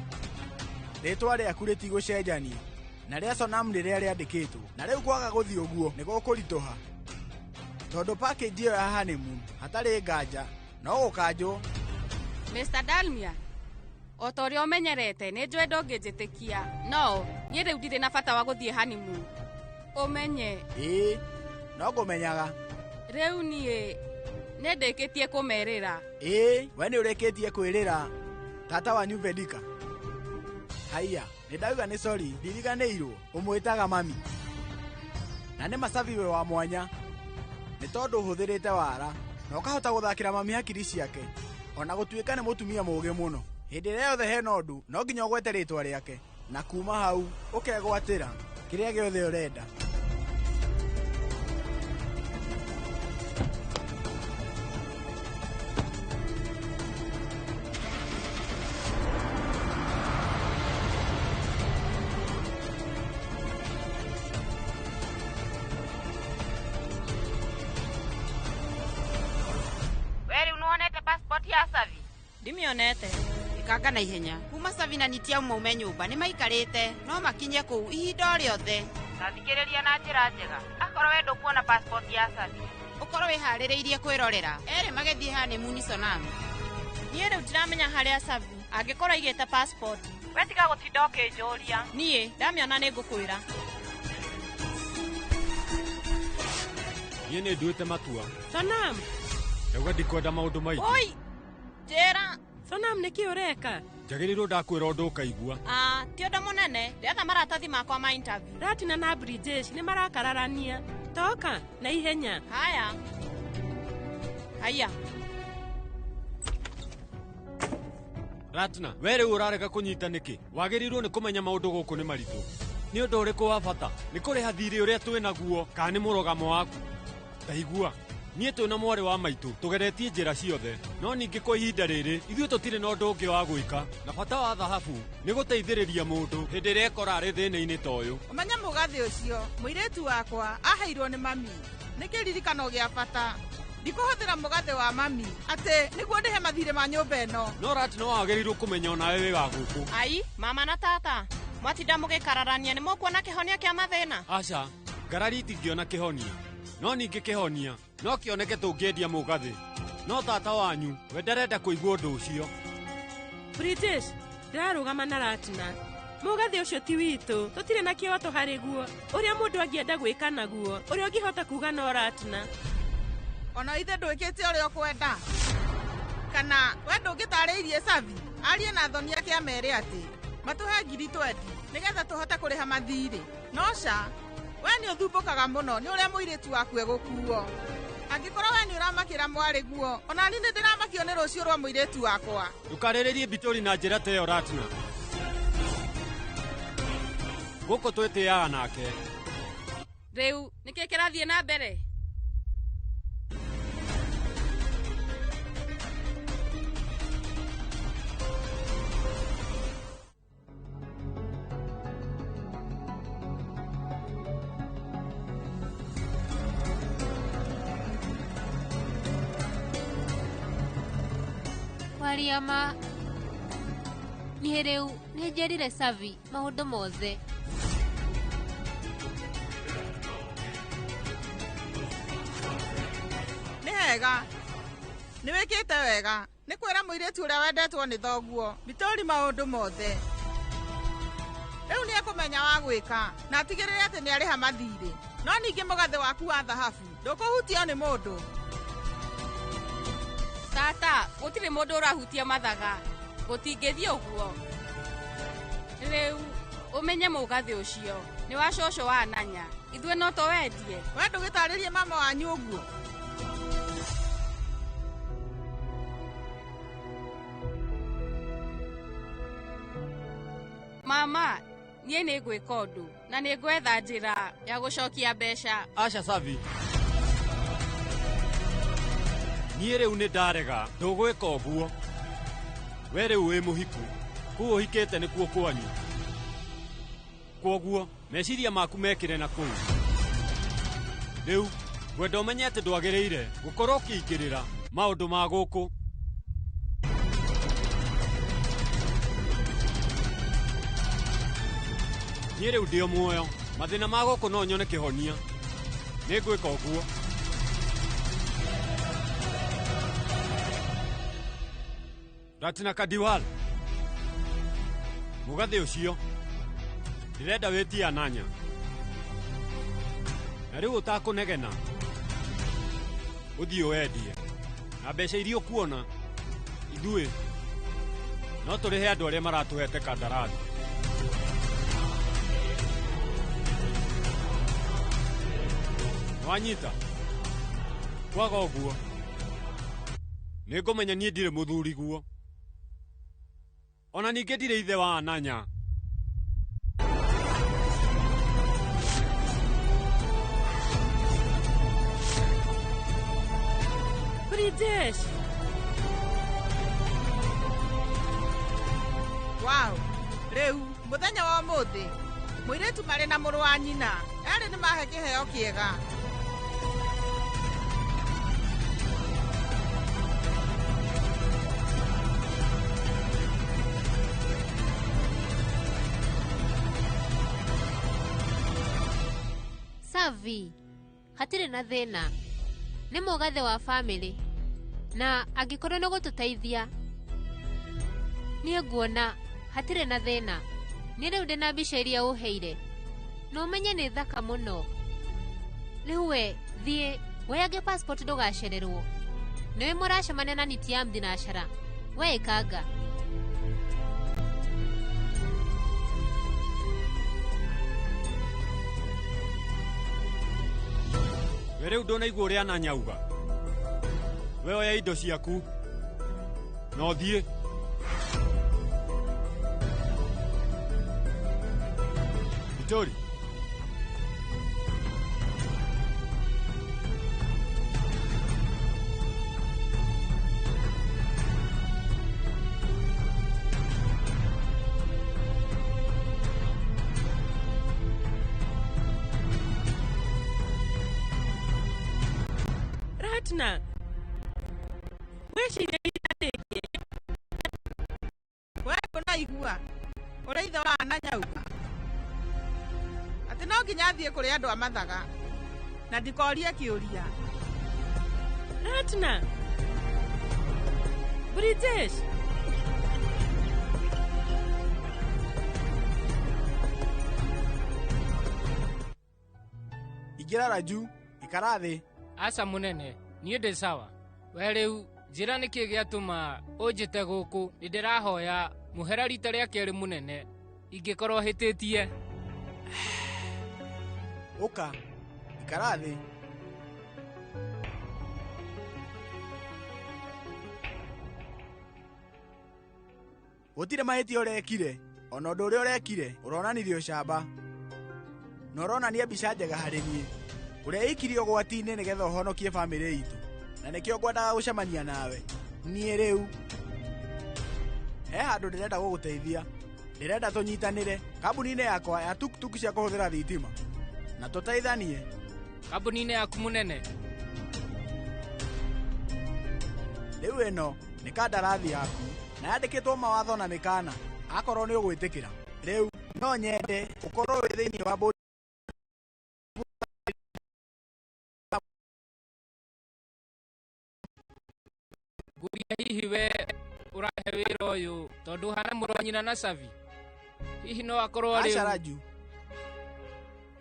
Rĩtwa rĩaku rĩtigũcenjania na rĩa Sonam rĩrĩa rĩandĩkĩtwo. Na rĩu kwaga gũthiĩ ũguo nĩ gũkũritũha. Tondũ package ĩyo ya honeymoon hatarĩ nganja no gũkanjwo. Mr. Dalmia, o ta ũrĩa ũmenyerete nĩ njũĩ ndũngĩnjĩtĩkia. No niĩ rĩu ndirĩ na bata wa gũthiĩ honeymoon. Ũmenye. Ĩĩ, no ngũmenyaga. Rĩu niĩ nĩ ndĩkĩtie kũmerĩra. Ĩĩ, we nĩ ũrĩkĩtie kwĩrĩra tata wanyu Vedika. Haiya, nĩ ndauga nĩ sorry, ndiriganĩirwo, ũmwĩtaga mami. Na nĩ macabi we wa mwanya. Nĩ tondũ ũhũthĩrĩte wara na ũkahota gũthakĩra mami hakiri ciake. Ona gũtuĩka nĩ mũtumia mũũgĩ mũno. Hĩndĩ ĩrĩa yothe hena ũndũ, no nginya ũgwete rĩtwa rĩake. Na kuma hau ũkegwatĩra kĩrĩa gĩothe ũrenda. We rĩu nĩwonete passport ya Savi? Ndimĩonete. Ĩkanga na ihenya. Kuma Savi na Nitiam maume nyũmba nĩ maikarĩte no makinye kũu ihinda o rĩothe. Ta thikĩrĩria na njĩra njega. Akorwo we ndũkuona passport ya Savi, ũkorwo wĩharĩrĩirie kwĩrorera. Erĩ magĩthiĩ honeymoon Sonam. Niĩ rĩu ndiramenya harĩa Savi angĩkorwo aigĩte passport. We tiga gũtinda ũkĩnjũria. Niĩ ndamĩona nĩ ngũkwĩra. Niĩ nĩ nduĩte matua. Sonam. Ndauga ndikwenda maũndũ maingĩ. Oi! Njĩra. Sonam nĩkĩ ũreka? Njagĩrĩirwo ndakwĩra ũndũ ũkaigua. Ti ũndũ mũnene. Ndĩretha maratathi makwa ma interview. Ratina na Brijesh nĩ marakararania. Toka na ihenya. Haya. Haya. Ratna, we rĩu ũrarega kũnyita nĩkĩ? Wagĩrĩirwo nĩ kũmenya maũndũ gũkũ nĩ maritũ. Nĩ ũndũ ũrĩkũ wa bata? Nĩ kũrĩha thiirĩ ũrĩa twĩ naguo kana nĩ mũrũgamo waku? Taigua. Niĩ twĩna mwarĩ wa maitũ tũgeretie njĩra ciothe, no ningĩ kwa ihinda rĩrĩ ithuĩ tũtirĩ na ũndũ ũngĩ wa gwĩka, na bata wa thahabu nĩ gũteithĩrĩria mũndũ hĩndĩ ĩrĩa ekora arĩ thĩna-inĩ ta ũyũ. Ũmenye mũgathĩ ũcio mũirĩtu wakwa aheirwo nĩ mami nĩ kĩririkano gĩa bata. Ndikũhũthĩra mũgathĩ wa mami atĩ nĩguo ndĩhe mathirĩ ma nyũmba ĩno. No Ratna wagĩrĩirwo kũmenya onawe wĩ wa gũkũ. Ai, mama na tata mwatinda mũgĩkararania nĩ mũkuona kĩhonia kĩa mathĩna? Aca, ngarari itingĩona kĩhonia, no ningĩ kĩhonia no kĩoneke tũngĩendia mũgathĩ. No tata wanyu we ndarenda kũigua ũndũ ũcio. British ndĩrarũgama na Ratna. Mũgathĩ ũcio ti witũ, tũtirĩ na kĩhoto harĩ guo. Ũrĩa mũndũ angĩenda gwĩka naguo, ũrĩa ũngĩhota kuga no Ratna. Ona ithe ndwĩkĩte ũrĩa ũkwenda. Kana we ndũngĩtarĩirie Savi, arie na thoni ake amere atĩ matũhe 20,000 nĩgetha tũhote kũrĩha mathirĩ. No ca, we nĩ ũthumbũkaga mũno nĩ ũrĩa mũirĩtu waku egũkuo. Angĩkorwo we nĩ ũramakĩra mwarĩ guo, ona niĩ nĩ ndĩramakio nĩ rũciũ rwa mũirĩtu wakwa. Ndũkarĩrĩrie Bitori na njĩra ta ĩyo Ratna. Gũkũ twĩtĩaga nake. Rĩu nĩkĩ kĩrathiĩ na mbere? Mariama niĩ rĩu nĩ njerire Savi maũndũ mothe. Nĩ hega, nĩ wĩkĩte wega nĩ kwĩra mũirĩtu ũrĩa wendetwo nĩ thoguo Bitori maũndũ mothe. Rĩu nĩ ekũmenya wa gwĩka na atigĩrĩre atĩ nĩ arĩha mathirĩ. No ningĩ mũgathĩ waku wa thahabu ndũkũhutio nĩ mũndũ. Tata, gũtirĩ mũndũ ũrahutia mathaga. Gũtingĩthiĩ ũguo. Rĩu ũmenye mũgathĩ ũcio nĩ wa cũcũ wa Ananya. Ithuĩ no tũwendie. We ndũgĩtarĩrie mama wanyu ũguo. Mama, niĩ nĩ ngwĩka ũndũ na nĩ ngwetha njĩra ya gũcokia mbeca. Aca Savi. Niĩ rĩu nĩ ndarega, ndũgwĩka ũguo. We rĩu wĩ mũhiku, kũu ũhikĩte nĩkuo kwanyu. Kwoguo, meciria maku mekĩre na kũu. Rĩu, ngwenda ũmenye atĩ ndwagĩrĩire gũkorwo ũkĩingĩrĩra maũndũ ma gũkũ. Niĩ rĩu ndĩ o muoyo, mathĩna ma gũkũ no nyone kĩhonia. Nĩ ngwĩka ũguo. Ratna Kadiwal, mũgathĩ ũcio ndĩrenda wĩtie Ananya. Na rĩu ũtakũnegena ũthiĩ ũwendie na mbeca iria ũkuona ithuĩ no tũrĩhe andũ arĩa maratũhete kandarathi. Nĩwanyita? Kwaga ũguo nĩngũmenya niĩ ndirĩ mũthuri guo. Ona ningĩ ndirĩ ithe wa Ananya. British. Wow, rĩu mũthenya wa ũmũthĩ mũirĩtu marĩ na mũrũ wa nyina erĩ nĩ mahe kĩheo kĩega. Savi, hatirĩ na thĩna. Nĩ mũgathĩ wa famĩlĩ na angĩkorwo nĩ gũtũteithia niĩ nguona hatirĩ na thĩna. Niĩ rĩu ndĩna mbica iria ũheire na ũmenye nĩ thaka mũno. Rĩu we thiĩ woyange passport ndũgacererwo. Nĩwe mũracemania na Nitiam thinacara. We ĩkanga. We rĩu ndũnaigua ũrĩa Ananya auga. We oya indo ciaku na ũthiĩ. Bitori. Ratna, wĩcirie rĩngĩ. We ndũnaigua ũrĩa ithe wa Ananya auga atĩ no nginya athiĩ kũrĩ andũ a mathaga na ndikorie kĩũria. Ratna, British. Ingĩra Raju, ikara thĩ. Aca mũnene, niĩ ndĩ sawa. We rĩu njĩra nĩkĩ gĩatũma ũnjĩte gũkũ? Nĩ ndĩrahoya mũhera rita rĩa kerĩ mũnene, ingĩkorwo hĩtĩtie. Ũka, ikara thĩ. Gũtirĩ mahĩtia ũrekire, ona ũndũ ũrĩa ũrekire ũronanirie ũcamba. Na ũronania mbica njega harĩ niĩ. Ũrĩa ikirie ũgwati-inĩ nĩgetha ũhonokie bamĩrĩ itũ. Na nĩkĩo ngwendaga gũcemania nawe. Niĩ rĩu he handũ ndĩrenda gũgũteithia. Ndĩrenda tũnyitanĩre kambuni-inĩ yakwa ya tuktuk cia kũhũthĩra thitima. Na tũteithanie. Kambuni-inĩ yaku mũnene? Rĩu ĩno nĩ kandarathi yaku na yandĩkĩtwo mawatho na mĩkana akorwo nĩ ũgwĩtĩkĩra. Rĩu no nyende ũkorwo wĩ thĩinĩ wa bodi. Ngũria hihi we ũrahe wĩra ũyũ tondũ ũhana mũrũ wa nyina na Savi? Hihi no akorwo rĩu. Aca Raju.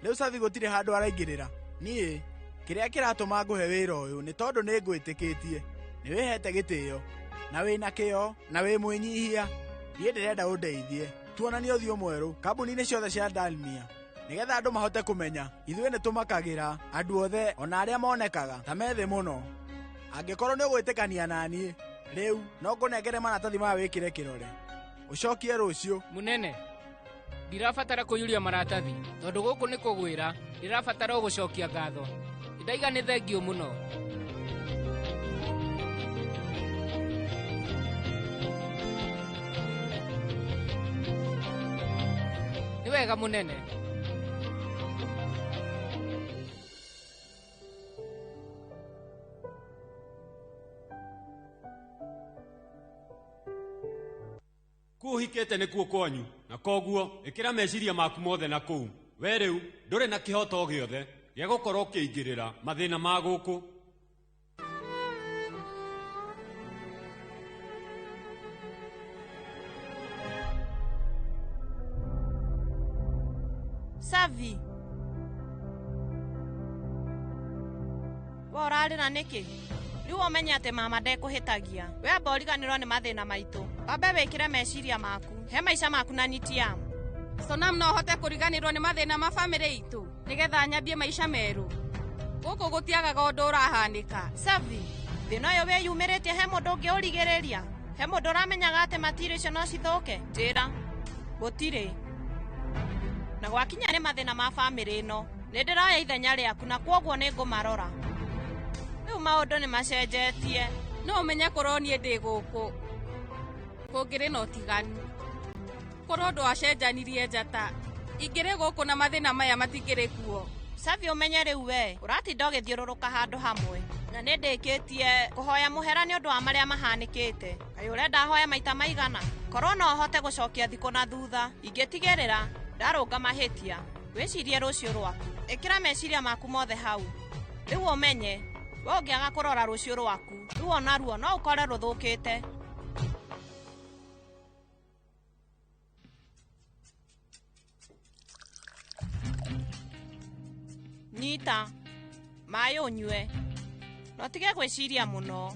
Rĩu Savi gũtirĩ handũ araingĩrĩra. Niĩ kĩrĩa kĩratũma ngũhe wĩra ũyũ nĩ tondũ nĩ ngwĩtĩkĩtie. Nĩ wĩhete gĩtĩo na wĩna kĩo na wĩ mwĩnyihia. Niĩ ndĩrenda ũndeithie tuonanie ũthiũ mwerũ kambuni-inĩ ciothe cia Dalmia nĩgetha andũ mahote kũmenya ithuĩ nĩ tũmakagĩra andũ othe ona arĩa monekaga ta methĩ mũno. Angĩkorwo nĩ ũgwĩtĩkania na niĩ rĩu no ngũnengere maratathi maya wĩkĩre kĩrore ũcokie rũciũ. Mũnene, ndirabatara kũiyũria maratathi tondũ gũkũ nĩ kũgwĩra, ndĩrabatara ũgũcokia ngatho. Ndaiga nĩ thengiũ mũno. Nĩ wega mũnene. Kũu ũhikĩte nĩkuo kwanyu na koguo ĩkĩra meciria maku mothe na kũu. We rĩu ndũrĩ na kĩhoto gĩothe gĩa gũkorwo ũkĩingĩrĩra mathĩna ma gũkũ. Savi, we ũrarĩra nĩkĩ? Rĩu ũmenye atĩ mama ndekũhĩtagia. We amba ũriganĩrwo nĩ mathĩna maitũ. Wambe wĩkĩre meciria maku he maica maku na Nitiam. Sonam no hote kũriganĩrwo nĩ mathĩna ma bamĩrĩ itũ nĩgetha nyambie maica merũ. Gũkũ gũtiagaga ũndũ ũrahanĩka. Savi, thĩna ũyũ wĩyumĩrĩtie he mũndũ ũngĩ ũrigĩrĩria? He mũndũ ũramenyaga atĩ matiri icio no cithũke? Njĩra. Gũtirĩ. Na gwakinya nĩ mathĩna ma bamĩrĩ ĩno, nĩ ndĩroya ithenya rĩaku na kwoguo nĩ ngũmarora. Rĩu maũndũ nĩ macenjetie. No ũmenye korwo niĩ ndĩ gũkũ kũngĩrĩ na ũtiganu. Korwo ndwacenjanirie njata, ingĩrĩ gũkũ na mathĩna maya matingĩrĩ kuo. Savi, ũmenye rĩu we ũratinda ũgĩthiũrũrũka handũ hamwe na nĩ ndĩkĩtie kũhoya mũhera nĩ ũndũ wa marĩa mahanĩkĩte. Kaĩ ũrenda hoya maita maigana? Korwo no hote gũcokia thikũ na thutha, ingĩtigĩrĩra ndarũnga mahĩtia. Wĩcirie rũciũ rwaku, ĩkĩra meciria maku mothe hau. Rĩu ũmenye we ũngĩaga kũrora rũciũ rwaku, rĩu onaruo no ũkore rũthũkĩte. Nyita maĩ ũnyue na ũtige gwĩciria mũno.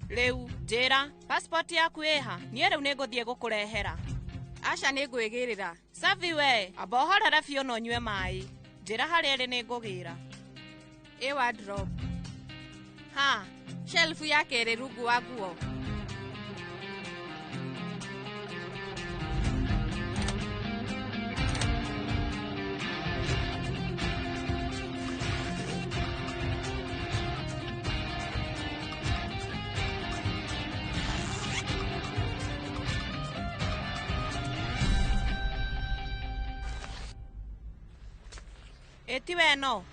Rĩu njĩra, passport yaku ĩha? Niĩ rĩu nĩngũthiĩ gũkũrehera. Aca nĩ ngwĩgĩrĩra. Savi we, amba ũhorere biũ na ũnyue maĩ. Njĩra harĩa ĩrĩ nĩngũgĩra. Ĩ wardrobe. Ha, shelf ya kerĩ rungu wa nguo. Ĩ ti we no.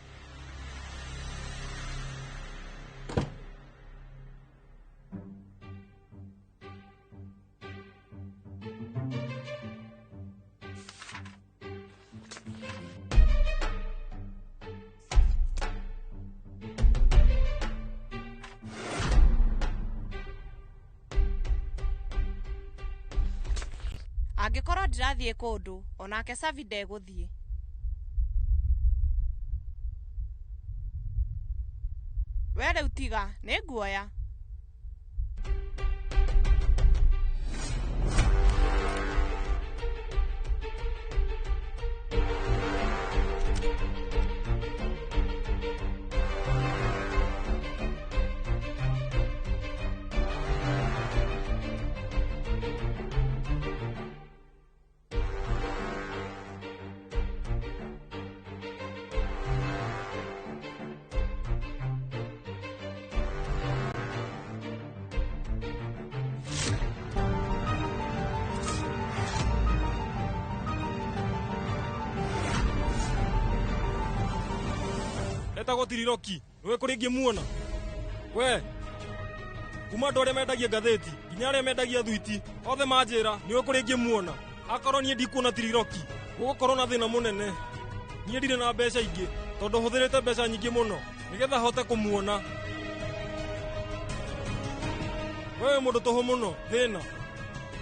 Angĩkorwo ndirathiĩ kũndũ, onake Savi ndegũthiĩ. We rĩu tiga, nĩ nguoya. Etagwo Tiriroki, nĩwe kũrĩ ingĩmuona. We kuma andũ arĩa mendagia ngathĩti nginya arĩa mendagia thwiti othe manjĩra nĩwe kũrĩ ingĩmuona. Akorwo niĩ ndikuona Tiriroki, gũgũkorwo na thĩna mũnene. Niĩ ndirĩ na mbeca ingĩ tondũ hũthĩrĩte mbeca nyingĩ mũno nĩgetha hote kũmuona. Wewe mũndũ tũhũ mũno, thĩna.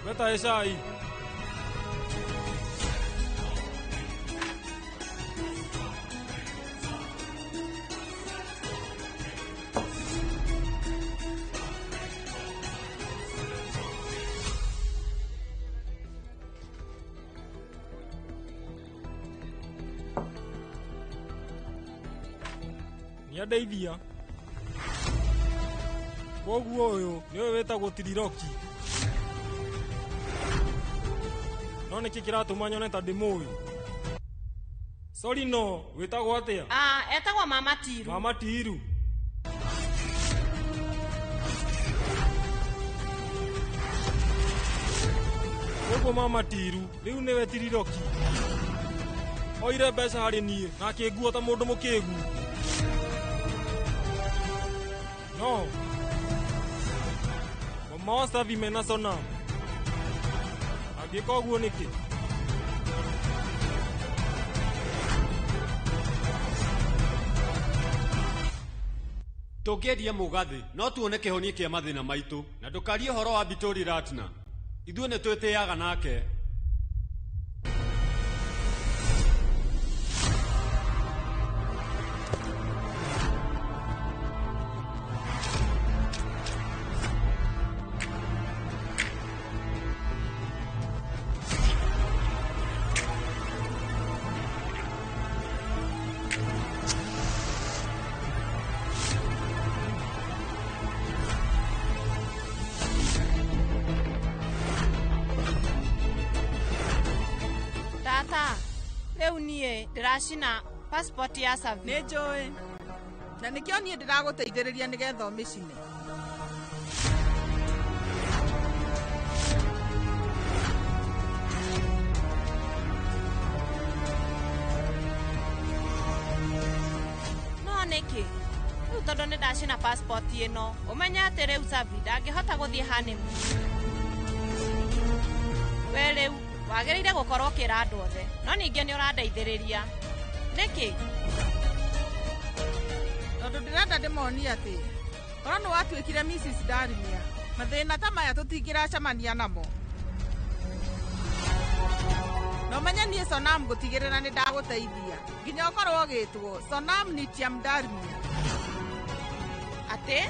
Wetahe cai. Nĩandeithia. Koguo ũyũ nĩwe wĩtagwo Tiriroki. No nĩkĩ kĩratũma nyone ta ndĩmũĩ? Sorry, no, wĩtagwo atĩa? Ah, etagwo Mama Tiru. Mama Tiru. Koguo Mama Tiru rĩu nĩwe Tiriroki. Oire mbeca harĩ niĩ na akĩngua ta mũndũ mũkĩgu. No. Mama wa Savi mena Sonam. Angĩka ũguo nĩkĩ? Tũngĩendia mũgathĩ no tuone kĩhonia kĩa mathĩna maitũ, na ndũkarie ũhoro wa Bitori Ratna. Ithuĩ nĩ twĩtĩaga nake. Rĩu niĩ ndĩracina passport ya Savi. Nĩ njũĩ. Na nĩkĩo niĩ ndĩragũteithĩrĩria nĩgetha ũmĩcine. No nĩkĩ? Rĩu tondũ nĩ ndacina passport ĩno, ũmenye atĩ rĩu Savi ndangĩhota gũthiĩ honeymoon. We rĩu wagĩrĩire gũkorwo ũkĩra andũ othe, no ningĩ nĩ ũrandeithĩrĩria. Nĩkĩ? Tondũ ndĩrenda ndĩmonie atĩ korwo nĩ watuĩkire Mrs. Darimia, mathĩna ta maya tũtingĩracemania namo. Na ũmenye niĩ Sonam gũtigĩrĩra nĩ ndagũteithia nginya ũkorwo ũgĩtwo Sonam Nitiam Darimia. Atĩ?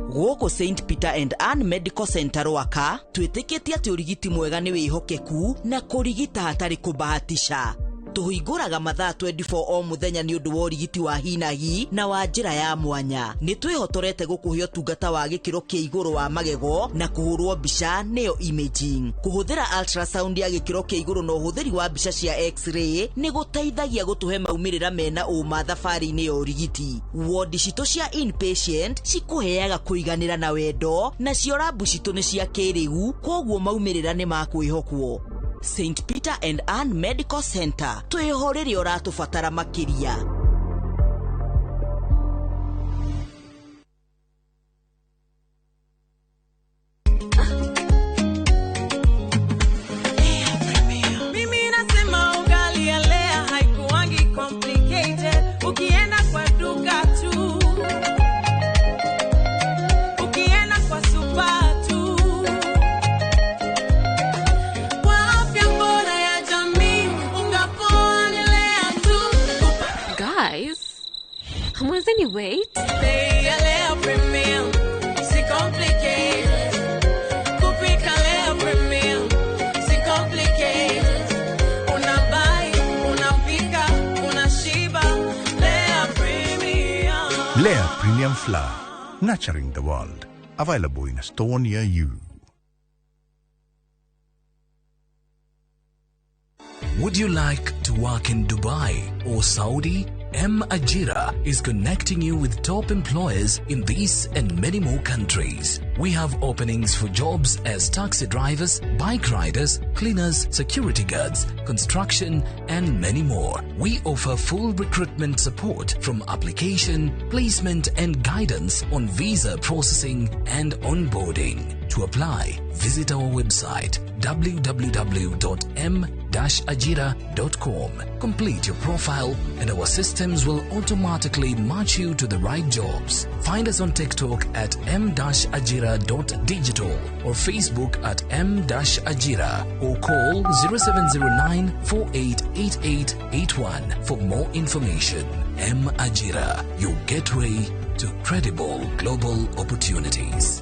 Gũkũ St. Peter and Ann Medical Center Rwaka twĩtĩkĩtie atĩ ũrigiti mwega nĩ wĩhokeku na kũrigita hatarĩ kũbahatisha. Tũhingũraga mathaa 24 o mũthenya nĩ ũndũ wa ũrigiti wa hinahi na wa njĩra ya mwanya. Nĩ twĩhotorete gũkũhe ũtungata wa gĩkĩro kĩa igũrũ wa magego na kũhũrwo mbica nĩyo imaging. Kũhũthĩra ultrasound ya gĩkĩro kĩa igũrũ na ũhũthĩri wa mbica cia x-ray nĩ gũteithagia gũtũhe maumĩrĩra mena ũma thabarĩ-inĩ ya ũrigiti. Wodi citũ cia inpatient cikũheaga kũiganĩra na wendo, nacio rabu citũ nĩ cia kĩrĩu, kwoguo maumĩrĩra nĩ ma kwĩhokwo. St Peter and Ann Medical Center twĩho rĩrĩa ũratũbatara makĩria. Mimi nasema ugali ya Lea haikuangi complicated. Ukienda kwa duka tu, ukienda kwa super tu, kwa afya bora ya jamii, unga poa ni Lea tu. Guys, hamwezeni wait? Bei ya Lea Premium, si complicated. Kupika Lea Premium, si complicated. Unabuy, unapika, unashiba. Lea Premium. Lea Premium Flour, nurturing the world. Available in a store near you. Would you like to work in Dubai or Saudi? M Ajira is connecting you with top employers in these and many more countries. We have openings for jobs as taxi drivers, bike riders, cleaners, security guards, construction, and many more. We offer full recruitment support from application, placement, and guidance on visa processing and onboarding. To apply, visit our website www.m-ajira.com. Complete your profile and our systems will automatically match you to the right jobs. Find us on TikTok at m-ajira.digital or Facebook at m-ajira or call 0709 488881 for more information. M Ajira, your gateway to credible global opportunities.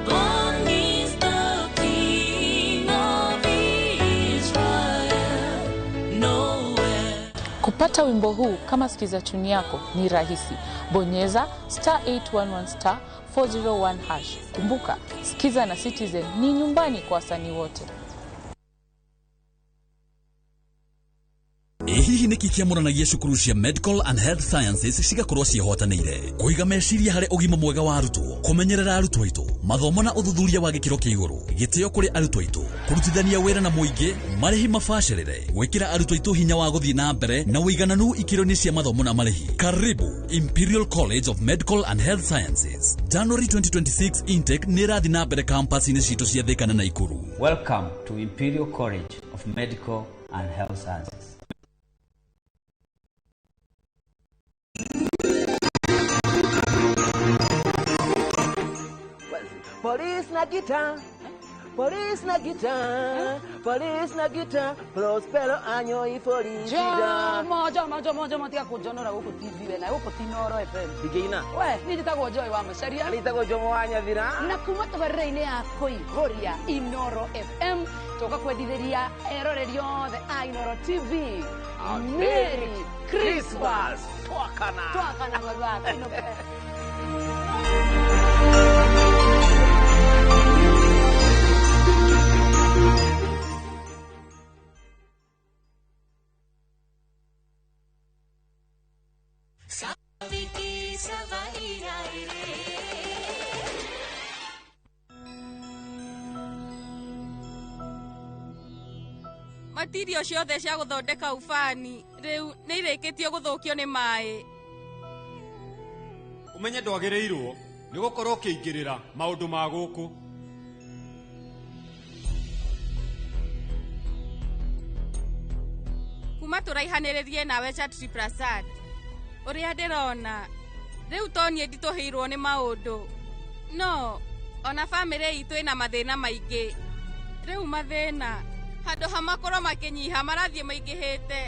Born is the King of Israel. Noel. Kupata wimbo huu kama sikiza tuni yako ni rahisi. Bonyeza star 811 star 401 hash. Kumbuka, Sikiza na Citizen ni nyumbani kwa wasanii wote. Ĩ hihi nĩkĩ kĩamũranagia cukuru cia Medical and Health Sciences cigakorwo ciĩhotanĩire kũiga meciria harĩ ũgima mwega wa arutwo, kũmenyerera arutwo aitũ, mathomo na ũthuthuria wa gĩkĩro kĩa igũrũ, gĩtĩo kũrĩ arutwo aitũ, kũrutithania wĩra na mũingĩ, marĩhi mabacĩrĩre, gwĩkĩra arutwo aitũ hinya wa gũthiĩ na mbere na ũigananu ikĩro-inĩ cia mathomo na marĩhi. Karibu Imperial College of Medical and Health Sciences. January 2026 intake nĩ ĩrathiĩ na mbere campus-inĩ citũ cia Thika na Naikuru. Welcome to Imperial College of Medical and Health Sciences. Police na guitar, police na guitar, police na guitar, Prospero año y felicidad. Jomo, Jomo, Jomo, Jomo, tiga kũnjonora gũkũ TV we na gũkũ ti Inooro FM. Ndingĩina. We, niĩ njĩtagwo Joy wa Macharia. Niĩ njĩtagwo Jomo wa Nyathira. Na kuma tabarĩra-inĩ ya kũihũria Inooro FM tũka kwendithĩria eroreri othe a Inooro TV. Merry Christmas. Twakana. Twakana baba. Inooro. Matirio ciothe cia gũthondeka ubani rĩu nĩ irĩkĩtio gũthũkio nĩ maĩ. Ũmenye ndwagĩrĩirwo nĩ gũkorwo ũkĩingĩrĩra maũndũ ma gũkũ. Kuma tũraihanĩrĩrie nawe Chatri Prasad, ũrĩa ndĩrona rĩu to niĩ nditũhĩirwo nĩ maũndũ, no ona bamĩrĩ itũ ĩna mathĩna maingĩ. Rĩu mathĩna handũ ha makorwo makĩnyiha marathiĩ maingĩhĩte.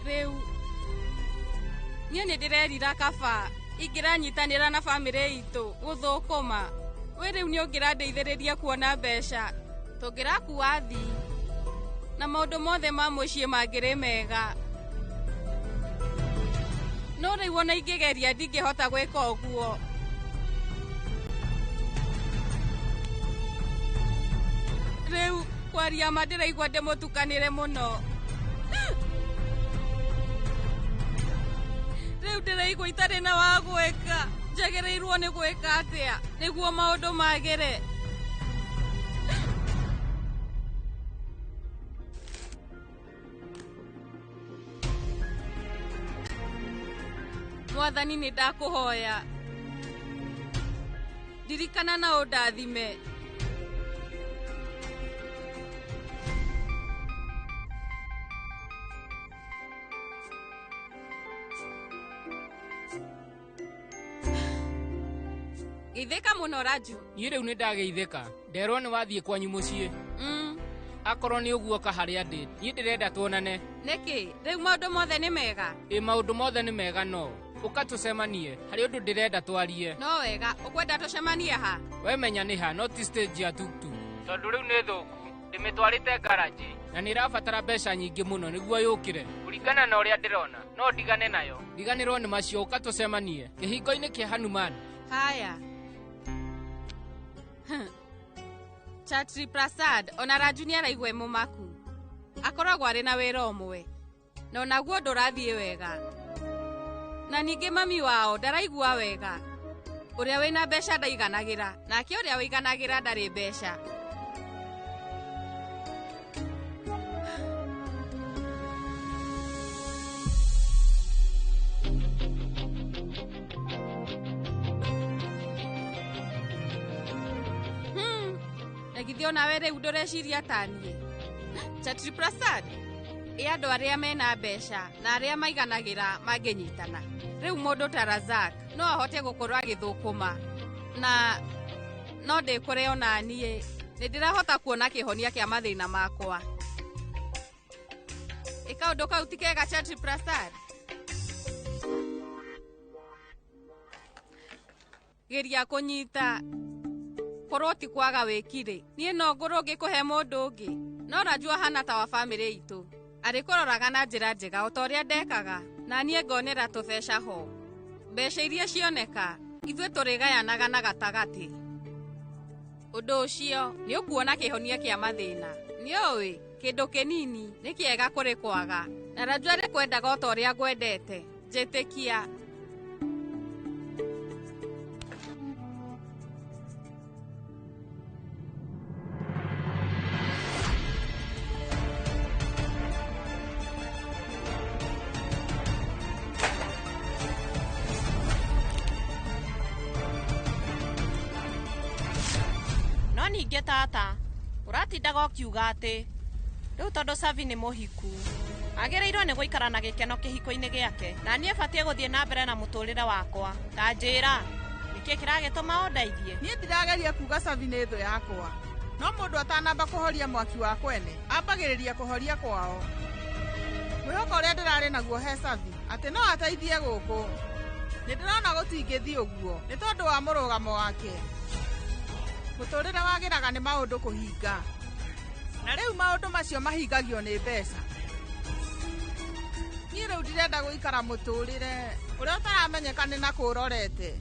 Rĩu niĩ nĩ ndĩrerira kaba ingĩranyitanĩra na bamĩrĩ itũ gũthũkũma. Wĩ rĩu nĩ ũngĩrandeithĩrĩria kuona mbeca, tũngĩrakua thi na maũndũ mothe ma mũciĩ mangĩrĩ mega. No rĩu ona ingĩgeria ndingĩhota gwĩka ũguo. Rĩu kwa Kwaria ma ndĩraigua ndĩmũtukanĩre mũno. Rĩu ndĩraigua itarĩ na wa gwĩka. Njagĩrĩirwo nĩ gwĩka atĩa nĩguo maũndũ magĩre? Mwathani nĩ ndakũhoya. Ndirikana na ũndathime. Geithĩka mũno Raju. Niĩ rĩu nĩ ndageithĩka. Nderwo nĩ wathiĩ kwanyu mũciĩ. Akorwo nĩ ũguo ka harĩa ndĩ. Niĩ ndĩrenda tuonane. Nĩkĩ? Rĩu maũndũ mothe nĩ mega? Ĩ maũndũ mothe nĩ mega no. Ũka tũcemanie. Harĩ ũndũ ndĩrenda twarie. No wega, ũkwenda tũcemanie ha? We menya nĩ ha, no ti stage ya tuktuk. Tondũ rĩu nĩ thũku. Ndĩmĩtwarĩte garage. Na nĩ ĩrabatara mbeca nyingĩ mũno nĩguo yũkĩre. Kũringana na ũrĩa ndĩrona, no ndigane nayo. Ndiganĩrwo nĩ macio, ũka tũcemanie. Kĩhingo-inĩ kĩa Hanuman. Haya. Chatri Prasad ona Raju nĩ araigua e mũmaku. Akoragwo arĩ na wĩra ũmwe. Na onaguo ndũrathiĩ wega. Na ningĩ mami wao ndaraigua wega. Ũrĩa wĩna mbeca ndaiganagĩra, nake ũrĩa wĩiganagĩra ndarĩ mbeca. Na githĩ onawe rĩu ndũreciria ta niĩ? Chatri Prasad, ĩ andũ arĩa mena mbeca na arĩa maiganagĩra mangĩnyitana. Rĩu mũndũ ta Razak no ahote gũkorwo agĩthũkũma na no ndĩkũre ona niĩ nĩ ndĩrahota kuona kĩhonia kĩa mathĩna makwa. Ĩ kaũndũ kau ti kega Chatri Prasad? Geria kũnyita korwo ti kwaga wĩkire. Niĩ no ngũrwo ngĩkũhe mũndũ ũngĩ. No Raju ahana ta wa bamĩrĩ itũ. Arĩkũroraga na njĩra njega o ta ũrĩa ndekaga. Na niĩ ngonera tũbeca ho. Mbeca iria cioneka, ithuĩ tũrĩgayanaga na gatagatĩ. Ũndũ ũcio nĩ ũkuona kĩhonia kĩa mathĩna. Nĩũĩ, kĩndũ kĩnini nĩ kĩega kũrĩ kwaga. Na Raju arĩkwendaga o ta ũrĩa ngwendete. Njĩtĩkia. No ningĩ tata, ũratindaga ũkiuga atĩ rĩu tondũ Savi nĩ mũhiku, agĩrĩirwo nĩ gũikara na gĩkeno kĩhiko-inĩ gĩake, na niĩ batiĩ gũthiĩ na mbere na mũtũrĩre wakwa. Ta njĩra, nĩkĩ kĩragĩtũma ũndeithie? Niĩ ndirageria kuga Savi nĩ thũ yakwa. No mũndũ atanamba kũhoria mwaki wa kwene, ambagĩrĩria kũhoria kwao. Mwĩhoko ũrĩa ndĩrarĩ naguo he Savi, atĩ no ateithie gũkũ. Nĩ ndĩrona gũtingĩthiĩ ũguo, nĩ tondũ wa mũrũgamo wake. Mũtũrĩre wagĩraga nĩ maũndũ kũhinga. Na rĩu maũndũ macio mahingagio nĩ mbeca. Niĩ rĩu ndirenda gũikara mũtũrĩre ũrĩa ũtaramenyeka nĩ na kũrorete.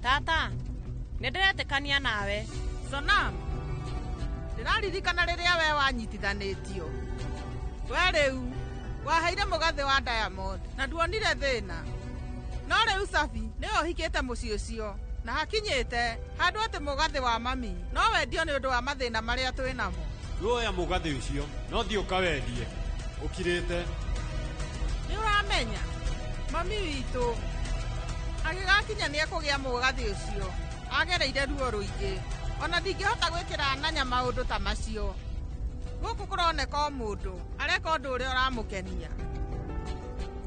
Tata, nĩ ndĩretĩkania nawe. Sonam, ndĩraririkana rĩrĩa we wanyitithanĩtio. We rĩu waheire mũgathĩ wa Diamond na nduonire thĩna. No rĩu Safi nĩwe ũhikĩte mũciĩ ũcio na hakinyĩte handũ atĩ mũgathĩ wa mami no wendio nĩ ũndũ wa mathĩna marĩa twĩ namo. Ruoya mũgathĩ ũcio no thiĩ ũkawendie ũkirĩte. Nĩ ũramenya mami witũ agĩgakinya nĩ ekũgĩa mũgathĩ ũcio agereire ruo rũingĩ. Ona ndingĩhota gwĩkĩra nanya maũndũ ta macio. Gũkũ kũroneka o mũndũ areka ũndũ ũrĩa ũramũkenia.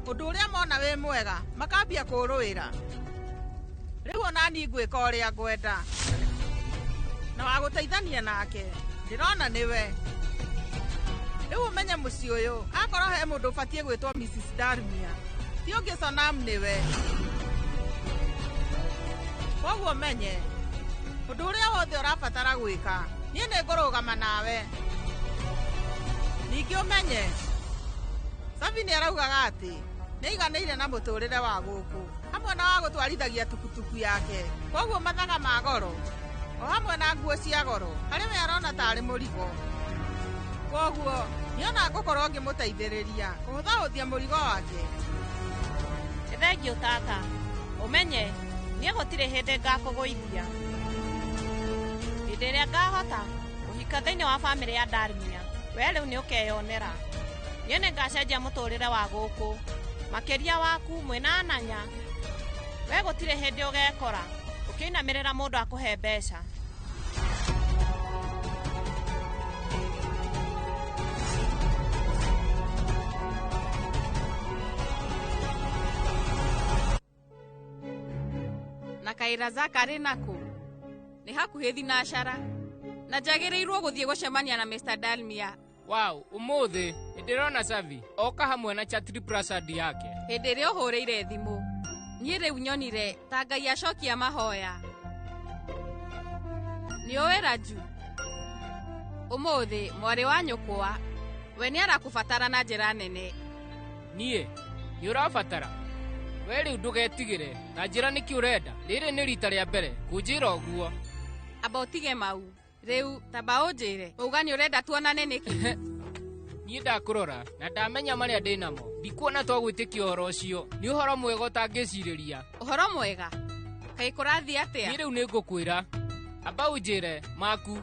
Ũndũ ũrĩa mona wĩ mwega makambia kũũrũĩra. Rĩu ona niĩ ngwĩka ũrĩa ngwenda. Na wa gũteithania nake ndĩrona nĩwe. Rĩu ũmenye mũciĩ ũyũ akorwo he mũndũ ũbatiĩ gwĩtwo Mrs. Darmia ti ũngĩ Sonam nĩwe. Koguo menye ũndũ ũrĩa wothe ũrabatara gwĩka niĩ nĩ ngũrũgama nawe. Ningĩ ũmenye Savi nĩ araugaga atĩ nĩ aiganĩire na mũtũrĩre wa gũkũ hamwe na wa gũtwarithagia tukutuku yake. Koguo mathaga ma goro o hamwe na nguo cia goro harĩ we arona tarĩ mũrigo. Kwoguo niona ngũkorwo ngĩmũteithĩrĩria kũhũthahũthia mũrigo wake. Nĩ thengiũ tata. Ũmenye niĩ gũtirĩ hĩndĩ ngakũgũithia. Hĩndĩ ĩrĩa ngahota kũhika thĩinĩ wa bamĩrĩ ya Dalmia, we rĩu nĩ ũkeyonera. Niĩ nĩ ngacenjia mũtũrĩre wa gũkũ makĩria waku mwĩna Ananya. We gũtirĩ hĩndĩ ũgekora ũkĩinamĩrĩra mũndũ akũhe mbeca. Na kaĩ Razak arĩ nakũ? Nĩ hakuhĩ thinacara na njagĩrĩirwo gũthiĩ gũcemania na Mr. Dalmia. Wow, ũmũthĩ nĩndĩrona Savi oka hamwe na Chatri Prasad yake. Hĩndĩ ĩrĩa ũhũrĩire thimũ niĩ rĩu nyonire ta Ngai acokia mahoya. Nĩ ũĩ Raju, ũmũthĩ mwarĩ wa nyũkwa we nĩ arakũbatara na njĩra nene. Niĩ nĩ ũrabatara? We rĩu ndũgetigĩre na njĩra nĩkĩ ũrenda. Rĩrĩ nĩ rita rĩa mbere kũnjĩra ũguo. Amba ũtige mau rĩu, tamba ũnjĩre uga nĩ ũrenda tuonane nĩkĩ? Niĩ ndakũrora na ndamenya marĩa ndĩ namo. Ndikuona twagwĩtĩkia ũhoro ũcio. Nĩ ũhoro mwega ũtangĩcirĩria. Ũhoro mwega? Kaĩ kũrathiĩ atĩa? Niĩ rĩu nĩ ngũkwĩra. Amba ũnjĩre maku.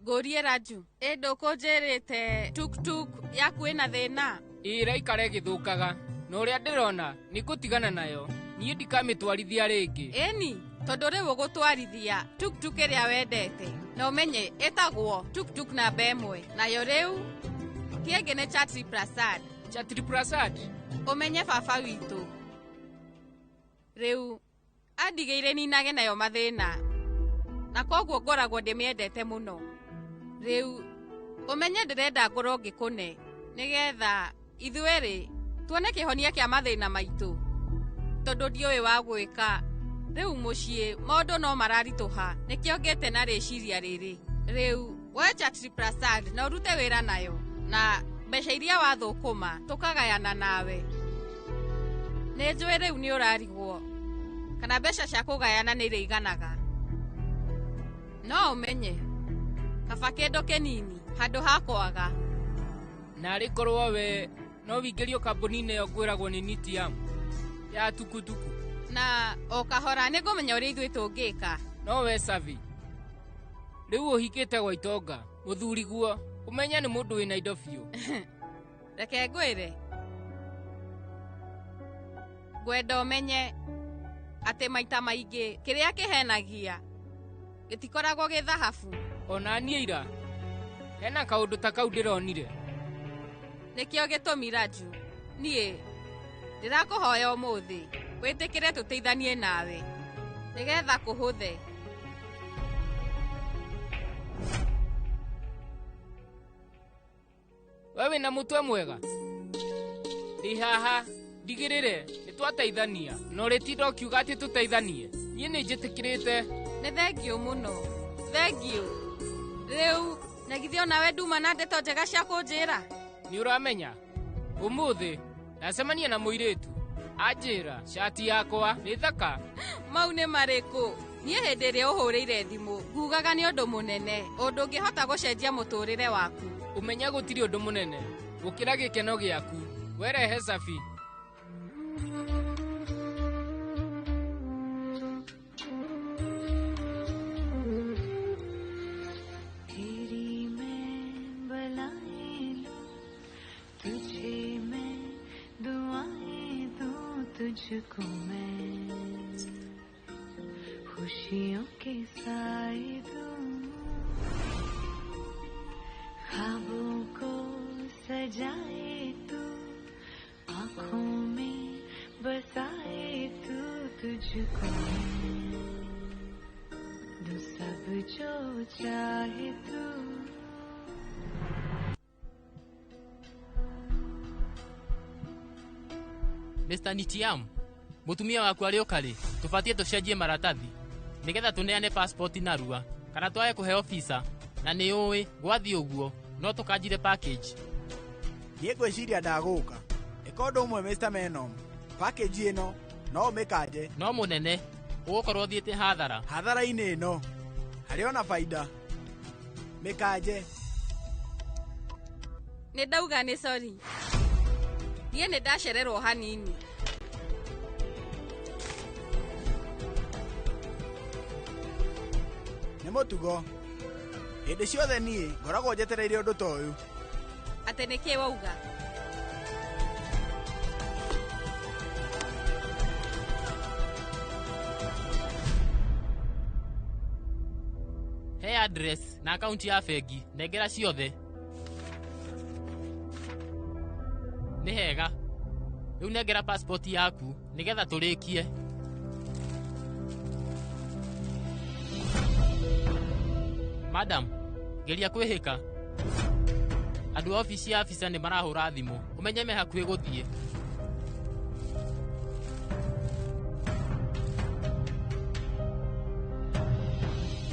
Ngũrie Raju, ĩ ndũkũnjĩrĩte tuktuk yaku ĩna thĩna? Ĩraikara ĩgĩthũkaga na ũrĩa ndĩrona nĩ ngũtigana nayo. Niĩ ndikamĩtwarithia rĩngĩ. Ĩni, tondũ rĩu ũgũtwarithia tuktuk ĩrĩa wendete na ũmenye ĩtagwo tuktuk namba ĩmwe, nayo rĩu ti ĩngĩ nĩ Chatri Prasad. Chatri Prasad? Ũmenye baba witũ rĩu andigĩire ninage nayo mathĩna na koguo ngoragwo ndĩmĩendete mũno. Rĩu ũmenye ndĩrenda ngorwo ngĩkũne nĩgetha ithuerĩ tuone kĩhonia kĩa mathĩna maitũ, tondũ ndiũĩ wa gwĩka. Rĩu mũciĩ maũndũ no mararitũha, nĩkĩo ngĩte na rĩciria rĩrĩ. Rĩu we Chatri Prasad na ũrute wĩra nayo na mbeca iria wathũkũma tũkagayana nawe. Nĩ njũĩ rĩu nĩ ũrarigwo kana mbeca cia kũgayana nĩ irĩiganaga, no ũmenye kaba kĩndũ kĩnini handũ ha kwaga. Narĩ korwo we no wingĩrio kambuni-inĩ ĩyo ngwĩragwo nĩ Nitiam ya tukutuku. Na o kahora nĩ ngũmenya ũrĩa ithuĩ tũngĩka. No we Savi, rĩu ũhikĩte gwa itonga mũthuriguo ũmenye nĩ mũndũ wĩna indo biũ. Reke ngwĩre, ngwenda ũmenye atĩ maita maingĩ kĩrĩa kĩhenagia gĩtikoragwo gĩ thahabu. Ona niĩ ira hena kaũndũ ta kau ndĩronire. Nĩkĩo gĩtũmi Raju, niĩ ndĩrakũhoya ũmũthĩ wĩtĩkĩre tũteithanie nawe nĩgetha kũhũthe. We wĩna mũtwe mwega? Ndĩ haha ndigĩrĩre nĩ twateithania na ũrĩtinda ũkiuga atĩ tũteithanie. Niĩ nĩ njĩtĩkĩrĩte. Nĩ thengiũ mũno, thengiũ. Rĩu na githĩ onawe nduma na ndeto njega cia kũnjĩra? Nĩ ũramenya ũmũthĩ ndacemania na mũirĩtu anjĩra cati yakwa nĩ thaka. Mau nĩ marĩkũ? Niĩ hĩndĩ ĩrĩa ũhũrĩire thimũ ngugaga nĩ ũndũ mũnene, ũndũ ũngĩhota gũcenjia mũtũrĩre waku. Ũmenye gũtirĩ ũndũ mũnene gũkĩra gĩkeno gĩaku. Werehe Safi. तुझको मैं खुशियों के साए दूं, ख्वाबों को सजाए तू, आँखों में बसाए तू। तुझको मैं दूं सब जो चाहे तू। Mr. Nitiam, mutumia waku arĩ ũka rĩ, tũbatiĩ tũcenjie maratathi nĩgetha tũneane passport narua kana twage kũheo visa, na nĩ ũĩ gwathiĩ ũguo no tũkanjire package. Niĩ ngwĩciria ndagũka. Ĩka ũndũ ũmwe Mr. Menom, package ĩno no ũmĩkanje. No mũnene, ũgũkorwo ũthiĩte hathara. Hathara-inĩ ĩno harĩ ona baida. Mĩkanje. Nĩ ndauga nĩ sorry. Niĩ nĩ ndacererwo hanini. Nĩ mũtugo. Hĩndĩ ciothe niĩ ngoragwo njetereire ũndũ ta ũyũ. Atĩ nĩkĩ wauga? He address na akaunti ya bengi, nengera ciothe. Nĩ hega. Rĩu nengera passport yaku nĩgetha tũrĩkie. Madam, geria kwĩhĩka. Andũ a obici ya afisa nĩ marahũra thimũ. Ũmenye me hakuhĩ gũthiĩ.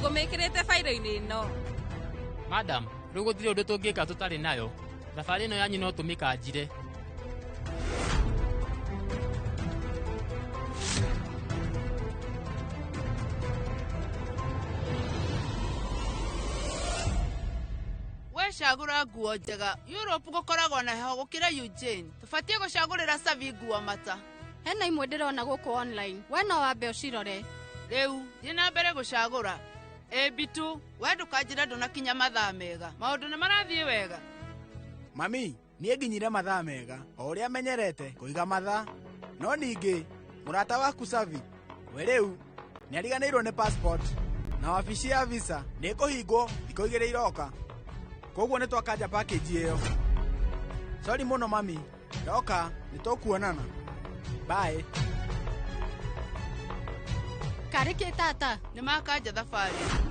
Ngũmĩkĩrĩte bairo-inĩ ĩno. Madam, rĩu gũtirĩ ũndũ tũngĩka tũtarĩ nayo. Thabarĩ ĩno yanyu no tũmĩkanjire. Wecagũra nguo njega. Europe gũkoragwo na heho gũkĩra Eugene. Tũbatiĩ gũcagũrĩra Savi nguo mata. Hena imwe ndĩrona gũkũ online. We no wambe ũcirore. Rĩu thiĩ na mbere gũcagũra. Ĩ Bitu, we ndũkanjĩre ndũnakinya mathaa mega. Maũndũ nĩ marathiĩ wega. Mami, niĩ nginyire mathaa mega o ũrĩa menyerete kũiga mathaa. No ningĩ mũrata waku Savi we rĩu nĩariganĩirwo nĩ passport na wabici ya visa nĩ ĩkũhingwo thikũ igĩrĩ iroka. Koguo nĩ twakanja package ĩyo. Sorry mũno mami, ndoka nĩ tũkuonana. Bye. Karĩ kĩ tata? Nĩ makanja thabarĩ.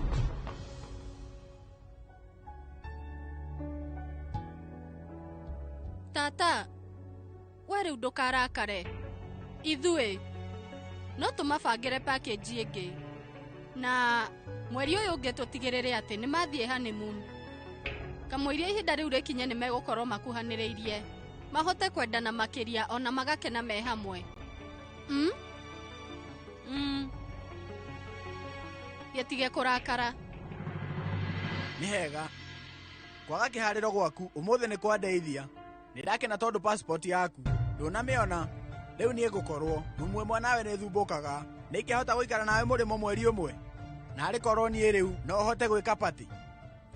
Tata, we rĩu ndũkarakare. Ithuĩ no tũmabangĩre package ĩngĩ. Na mweri ũyũ ũngĩ tũtigĩrĩre atĩ nĩ mathiĩ honeymoon. Kamũiria ihinda rĩu rĩkinye nĩ megũkorwo makuhanĩrĩirie. Mahote kwendana makĩria ona magakena me hamwe. Gĩtige kũrakara. Nĩ hega. Kwaga kĩharĩro gwaku ũmũthĩ nĩ kwandeithia. Nĩ ndakena tondũ passport yaku ndũnamĩona. Rĩu niĩ ngũkorwo rumu ĩmwe nawe nĩ thumbũkaga. Nĩ ingĩhota gũikara nawe mũrĩmo mweri ũmwe. Na arĩ korwo niĩ rĩu no hote gwĩka party.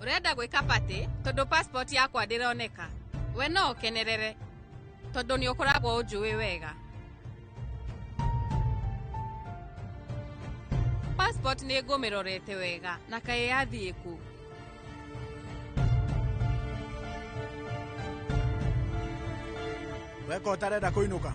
Ũrenda gwĩka party tondũ passport yakwa ndĩroneka. We no ũkenerere tondũ nĩ ũkoragwo ũnjũĩ wega. Passport nĩ ngũmĩrorete wega na kaĩ yathiĩ kũ? Weka ũtarenda kũinũka.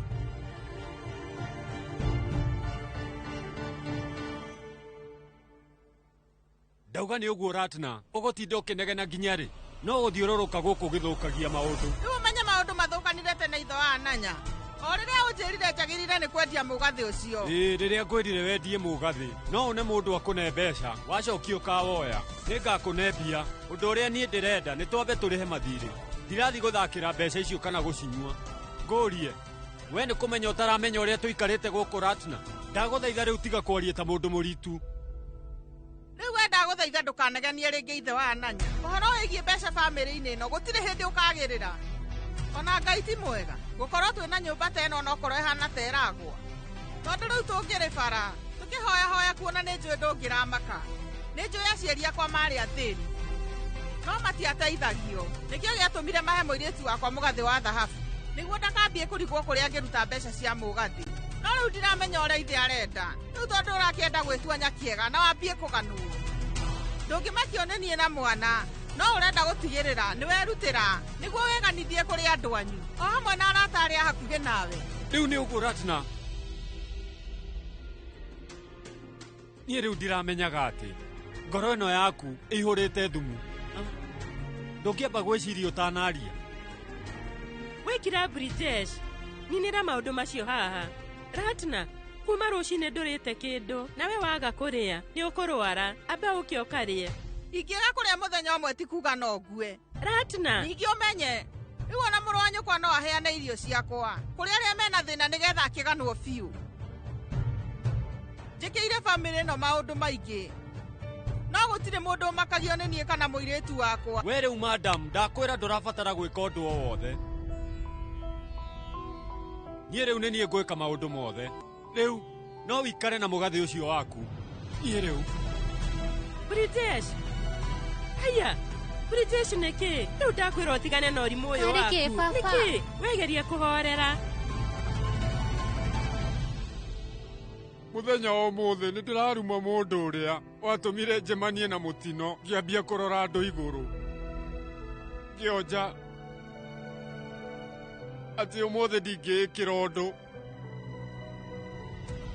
Ndauga nĩ ũguo Ratna, ũgũtinda ũkĩnegena nginya rĩ? No gũthiũrũrũka gũkũ gĩthũkagia maũndũ. Rĩu ũmenye maũndũ mathũkanire tene itho wa Ananya. O rĩrĩa ũnjĩrire njagĩrĩire nĩ kwendia mũgathĩ ũcio. Ĩĩ, rĩrĩa ngwĩrire wendie mũgathĩ, no une mũndũ akũne mbeca, wacokia ũkawoya. Nĩngakũne mbia. Ũndũ ũrĩa niĩ ndĩrenda nĩ twambe tũrĩhe mathirĩ. Ndirathiĩ gũthakĩra mbeca icio kana gũcinyua. Ngũrie, we nĩ kũmenya ũtaramenya ũrĩa tũikarĩte gũkũ Ratna. Ndagũthaitha rĩu tiga kwaria ta mũndũ mũritu. Rĩu we ndagũthaitha ndũkanegenie rĩngĩ ithe wa Ananya. Ũhoro wĩgiĩ mbeca bamĩrĩ-inĩ ĩno gũtirĩ hĩndĩ ũkagĩrĩra. Ona Ngai ti mwega gũkorwo twĩna nyũmba ta ĩno onokorwo ĩhana ta ĩragwa. Tondũ rĩu tũngĩrĩ bara tũkĩhoyahoya kuona nĩ njũĩ ndũngĩramaka. Nĩ njũĩ aciari akwa marĩ athĩni no matiateithagio. Nĩkĩo gĩatũmire mahe mũirĩtu wakwa mũgathĩ wa thahabu nĩguo ndakambie kũrigwo kũrĩa angĩruta mbeca cia mũgathĩ. No rĩu ndiramenya ũrĩa ithe arenda. Rĩu tondũ ũrakĩenda gwĩtua nyakĩega na wambie kũganwo. Ndũngĩmakio nĩ niĩ na mwana no ũrenda gũtigĩrĩra nĩ werutĩra nĩguo wĩganithie kũrĩ andũ anyu o hamwe na arata arĩa hakuhĩ nawe. Rĩu nĩ ũguo Ratna. Niĩ rĩu ndiramenyaga atĩ ngoro ĩno yaku ĩihũrĩte thumu. Ndũngĩamba gwĩciria ũtanaria. Wĩkira Brijesh, ninĩra maũndũ macio haha. Ratna, kuma rũcinĩ ndũrĩte kĩndũ nawe waga kũrĩa nĩ ũkũrwara. Amba ũke ũkarĩe. Ingĩaga kũrĩa mũthenya ũmwe ti kuga no ngue. Ratna, ningĩ ũmenye rĩu ona mũrũ wa nyũkwa no aheane irio ciakwa kũrĩ arĩa mena thĩna nĩgetha akĩganwo biũ. Njĩkĩire bamĩrĩ ĩno maũndũ maingĩ No gũtirĩ mũndũ ũmakagio nĩ niĩ kana mũirĩtu wakwa. We rĩu madam, ndakwĩra ndũrabatara gwĩka ũndũ o wothe. Niĩ rĩu nĩ niĩ ngwĩka maũndũ mothe. Rĩu no wikare na mũgathĩ ũcio waku. Niĩ rĩu. Brijesh. Haya. Brijesh nĩkĩ? Rĩu ndakwĩra ũtigane na ũrimũ ũyũ Harĩ kĩ, waku. baba? Nĩkĩ? Wegeria kũhorera. Mũthenya wa ũmũthĩ nĩ ndĩraruma mũndũ ũrĩa watũmire njemanie na mũtino ngĩambia kũrora andũ igũrũ. Ngĩonja atĩ ũmũthĩ ndingĩĩkĩra ũndũ.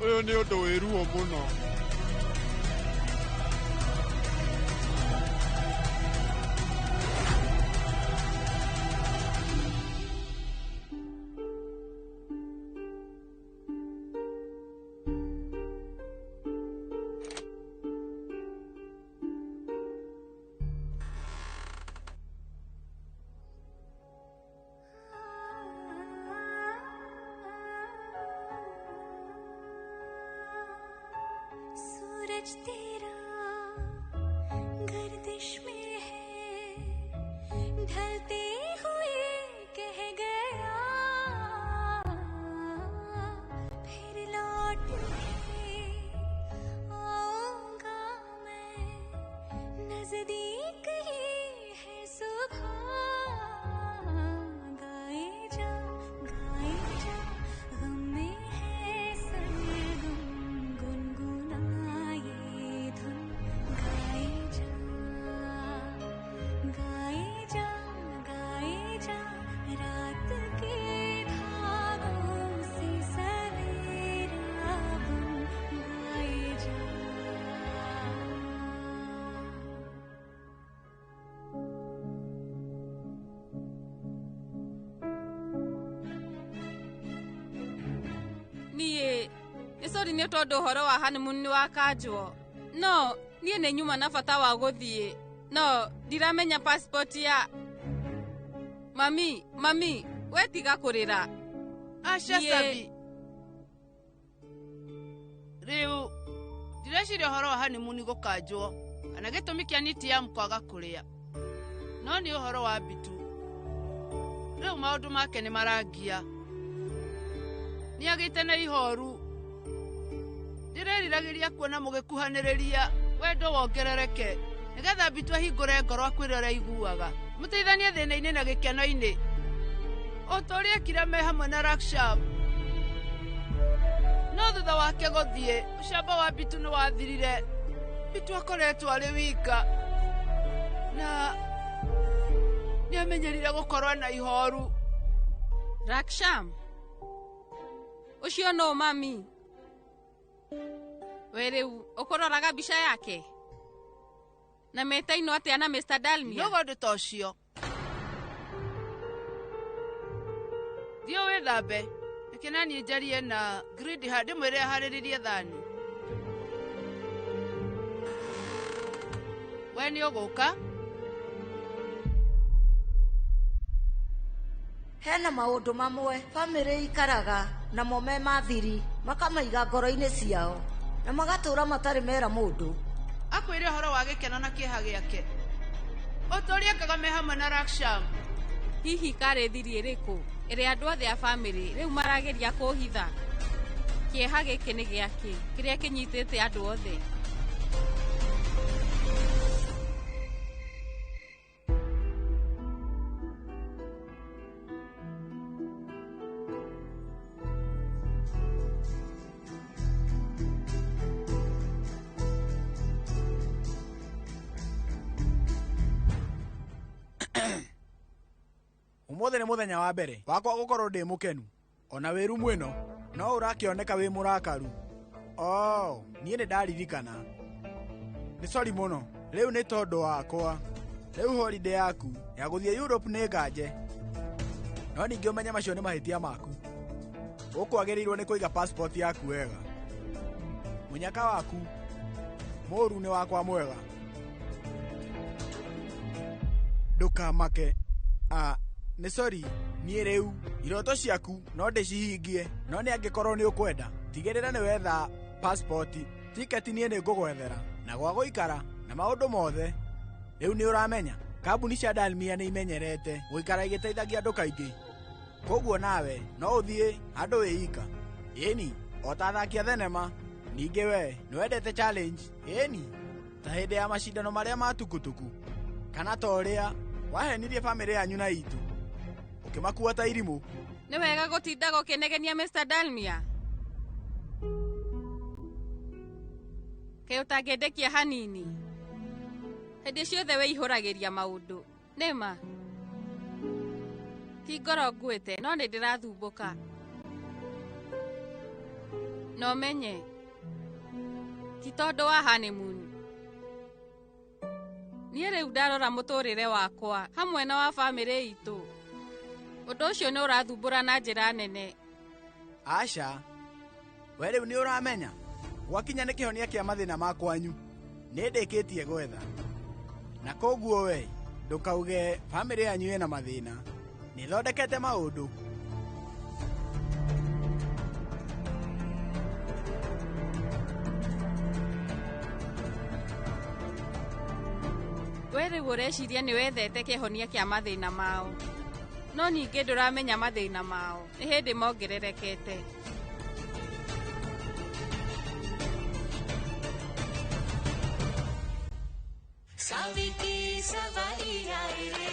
Ũyũ nĩ ũndũ wĩ ruo mũno. सूरज तेरा गर्दिश में है, ढलते हुए कह गया, फिर लौट के आऊंगा मैं, नजदीक ही है सुबह। गाए जा गम में है सरगम, गुनगुनाए धुन। गाए जा गाए जा गाए जा, रात के धागों से सवेरा बन। गाए जा। Niĩ nĩ sorry nĩ tondũ ũhoro wa honeymoon nĩ wakanjwo. No niĩ nĩ nyuma na bata wa gũthiĩ. No ndiramenya passport ya mami. Mami, we tiga kũrĩra. Aca Sabi. Rĩu ndireciria ũhoro wa honeymoon gũkanjwo kana gĩtũmi kĩa Nitiam kwaga kũrĩa. No nĩ ũhoro wa Bitu. Rĩu maũndũ make nĩ marangia. Nĩagĩte na ihoru. Ndĩreriragĩria kuona mũgĩkuhanĩrĩria wendo wongerereke nĩgetha Bitu ahingũre ngoro akwĩre ũrĩa aiguaga. Mũteithanie thĩna-inĩ na gĩkeno-inĩ. O ta ũrĩa ekire me hamwe na Raksham. No thutha wake gũthiĩ, ũcamba wa Bitu nĩ wathirire. Bitu akoretwo arĩ wika na nĩamenyerire gũkorwo na ihoru. Raksham ũcio no mami. We rĩu ũkũroraga mbica yake na metainwo atĩa na Mr. Dalmia? Nĩũgo ũndũ ta ũcio. Thiĩ wĩthambe. Reke na niĩ njarie na Gridha ndĩmwĩre aharĩrĩrie thani. We nĩ ũgũka? Hena maũndũ mamwe bamĩrĩ ikaraga namo me mathiri makamaiga ngoro-inĩ ciao na magatũra matarĩ mera mũndũ. Akwĩre ũhoro wa gĩkeno na kĩeha gĩake. O ta ũrĩa ekaga me hamwe na Raksham. Hihi karĩ thiri ĩrĩkũ ĩrĩa andũ othe a bamĩrĩ rĩu marageria kũhitha? Kĩeha gĩkĩ nĩ gĩakĩ kĩrĩa kĩnyitĩte andũ othe? Ũmũthĩ nĩ mũthenya wa mbere wakwa gũkorwo ndĩ mũkenu. Ona wĩ rumu ĩno no ũrakĩoneka wĩ mũrakaru. Oh, niĩ nĩ ndaririkana. Nĩ sorry mũno. Rĩu nĩ tondũ wakwa. Rĩu holiday yaku ya gũthiĩ Europe nĩ nganje. No ningĩ ũmenye macio nĩ mahĩtia maku. Ũkwagĩrĩirwo nĩ kũiga passport yaku wega. Mũnyaka waku mũũru nĩ wakwa mwega. Ndũkamake. Nĩ sorry, niĩ rĩu iroto ciaku no ndĩcihingie, no nĩ angĩkorwo nĩ ũkwenda. Tigĩrĩra nĩ wetha passport, tiketi niĩ nĩ ngũgwethera, na gwa gũikara Na maũndũ mothe rĩu nĩ ũramenya kambuni cia Dalmia nĩ imenyerete gũikara igĩteithagia andũ kaingĩ. Koguo nawe no ũthiĩ handũ wĩ ika. Ĩni o ta athaki a thenema. Ningĩ we nĩ wendete challenge. Ĩni ta hĩndĩ ya macindano marĩa ma tukutuku kana ta ũrĩa wahenirie bamĩrĩ yanyu na itũ ũkĩmakua ta irimũ. Nĩ wega gũtindaga ũkĩnegenia Mr. Dalmia. Kaĩ ũtangĩndekia hanini? Hĩndĩ ciothe wĩihũragĩria maũndũ. Nĩma ti ngoro nguĩte no nĩ ndĩrathumbũka. No menye ti tondũ wa honeymoon. Niĩ rĩu ndarora mũtũrĩre wakwa hamwe na wa bamĩrĩ itũ. Ũndũ ũcio nĩ ũrathumbũra na njĩra nene. Aca, we rĩu nĩ ũramenya gwakinya nĩ kĩhonia kĩa mathĩna ma kwanyu. Nĩ ndĩkĩtie gwetha. Na koguo we ndũkauge bamĩrĩ yanyu ĩna mathĩna. Nĩ thondekete maũndũ. We rĩu ũreciria nĩ wethete kĩhonia kĩa mathĩna mao. No ningĩ ndũramenya mathĩna mao nĩ hĩndĩ mongererekete. Saviti savari ai re.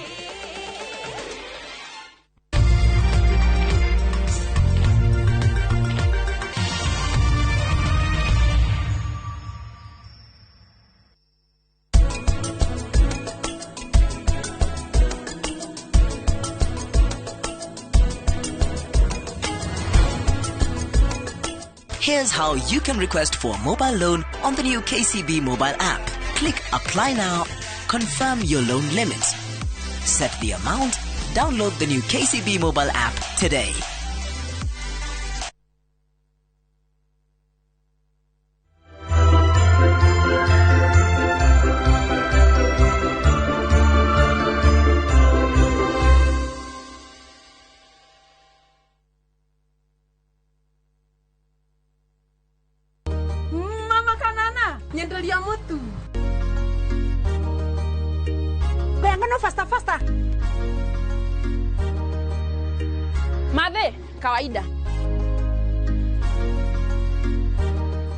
Here's how you can request for a mobile loan on the new KCB mobile app. Click Apply Now, confirm your loan limit, set the amount, download the new KCB mobile app today. Mama kanana, nyenderia mutu. Ngano faster faster. Madhe, kawaida.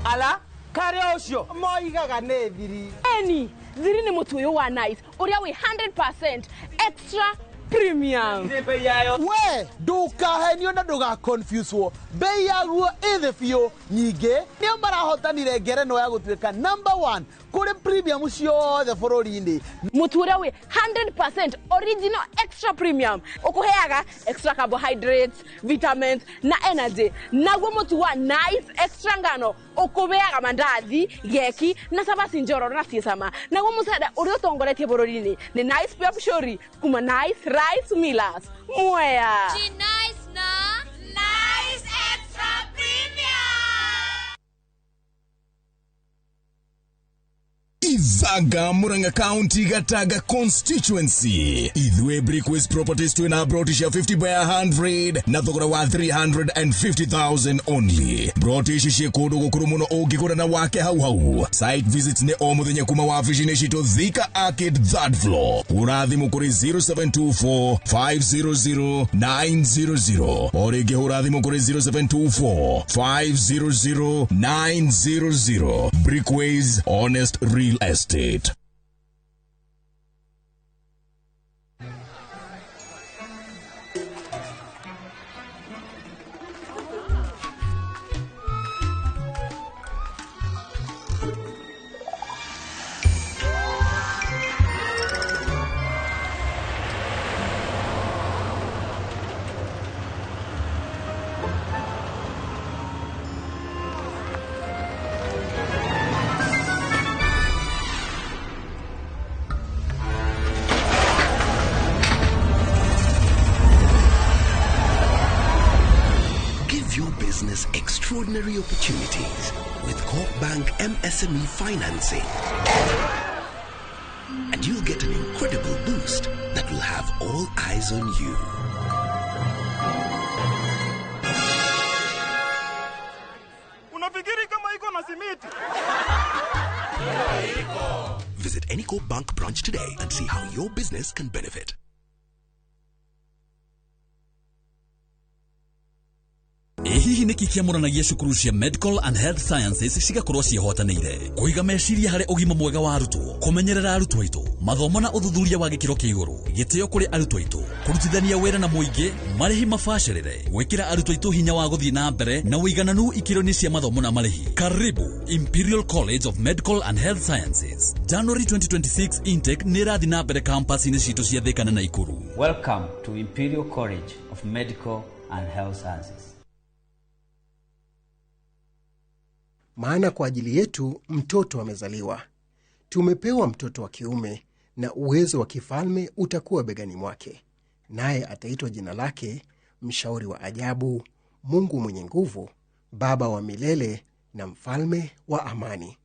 Ala, karĩa ũcio moigaga nĩ thiri. Eni, thiri nĩ mũtu ũyũ wa Nice ũrĩa wĩ 100% extra premium. We ndũkahenio na ndũgaconfuswo. Bei yaguo ĩ thĩ biũ. Nyingĩ nĩo marahotanire ngerenwa ya gũtuĩka number 1 kũrĩ premium ciothe bũrũri-inĩ. Mũtu ũrĩa wĩ 100% original extra premium ũkũheaga extra carbohydrates, vitamins na energy. Naguo mũtu wa Nice extra ngano ũkũheaga mandathi, geki na cabaci njororo na ciĩ cama. Naguo mũcere ũrĩa ũtongoretie bũrũri-inĩ nĩ Nice Pure Pshori kuma Nice Rice Millers. Mwea. Nice na Nice Extra Premium. Ithaga Murang'a County Gataga constituency. Ithue Brickways Properties twina broti cia 50 by 100 na thogora wa 350,000 only. Broti ici ciĩ kũndũ gũkũrũ mũno ũngĩgũra na wake hau hau. Site visits nĩ o mũthenya kuma wabici-inĩ citũ Thika Arcade 3rd floor. Hũra thimũ kũrĩ 0724 500 900. O rĩngĩ hũra thimũ kũrĩ 0724 500 900. Brickways, honest real estate. Business extraordinary opportunities with Corp Bank MSME financing. And you'll get an incredible boost that will have all eyes on you. Unafikiri kama iko na simiti? Visit any Co Bank branch today and see how your business can benefit. Ĩ hihi nĩkĩ kĩamũranagia cukuru cia Medical and Health Sciences cigakorwo ciĩhotanĩire kũiga meciria harĩ ũgima mwega wa arutwo, kũmenyerera arutwo aitũ, mathomo na ũthuthuria wa gĩkĩro kĩa igũrũ, gĩtĩo kũrĩ arutwo aitũ, kũrutithania wĩra na mũingĩ, marĩhi mabacĩrĩre, gwĩkĩra arutwo aitũ hinya wa gũthiĩ na mbere na ũigananu ikĩro-inĩ cia mathomo na marĩhi. Karibu Imperial College of Medical and Health Sciences. January 2026 intake nĩ ĩrathiĩ na mbere campus-inĩ citũ cia Thika na Nakuru. Welcome to Imperial College of Medical and Health Sciences. Maana kwa ajili yetu mtoto amezaliwa, tumepewa mtoto wa kiume, na uwezo wa kifalme utakuwa begani mwake, naye ataitwa jina lake Mshauri wa Ajabu, Mungu Mwenye Nguvu, Baba wa Milele na Mfalme wa Amani.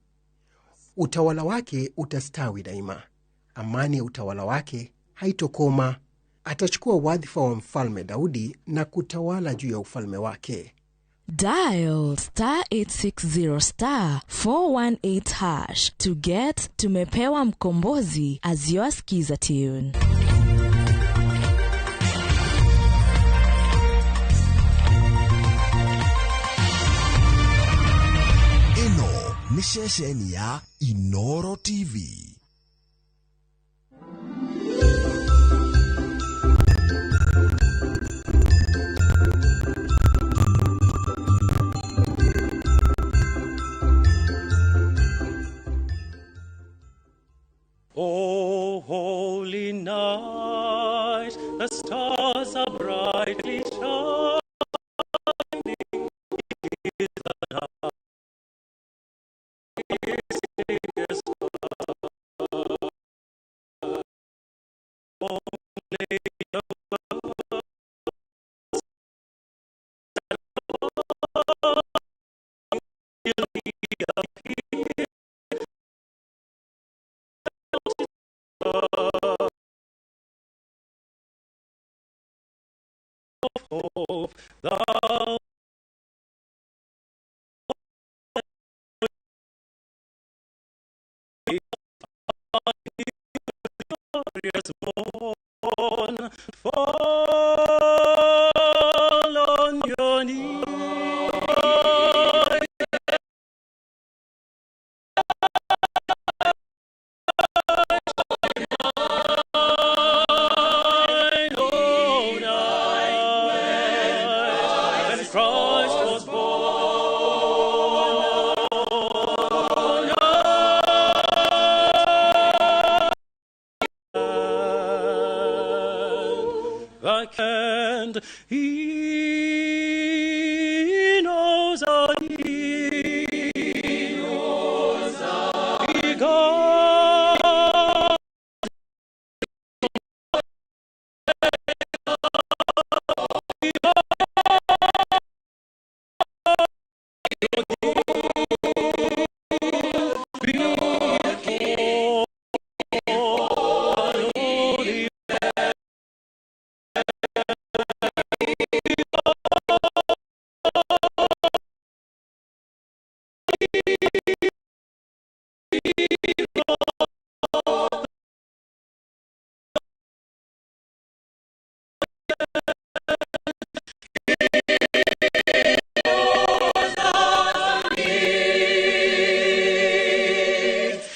Utawala wake utastawi daima, amani ya utawala wake haitokoma. Atachukua wadhifa wa Mfalme Daudi na kutawala juu ya ufalme wake. Dial star 860 star 418 hash to get Tumepewa Mkombozi as your skiza tune. Ĩno nĩ ceceni ya Inoro TV. O holy night, the stars are brightly shining. Is the night, only the hope thou glorious morn, fall on your knees. Christ was born. And he knows our need. He God.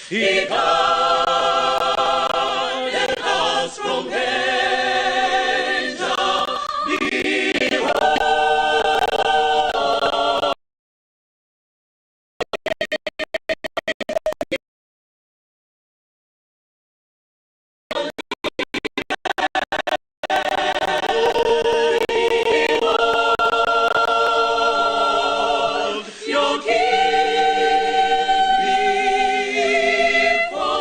He guided us from danger. Behold, your King before.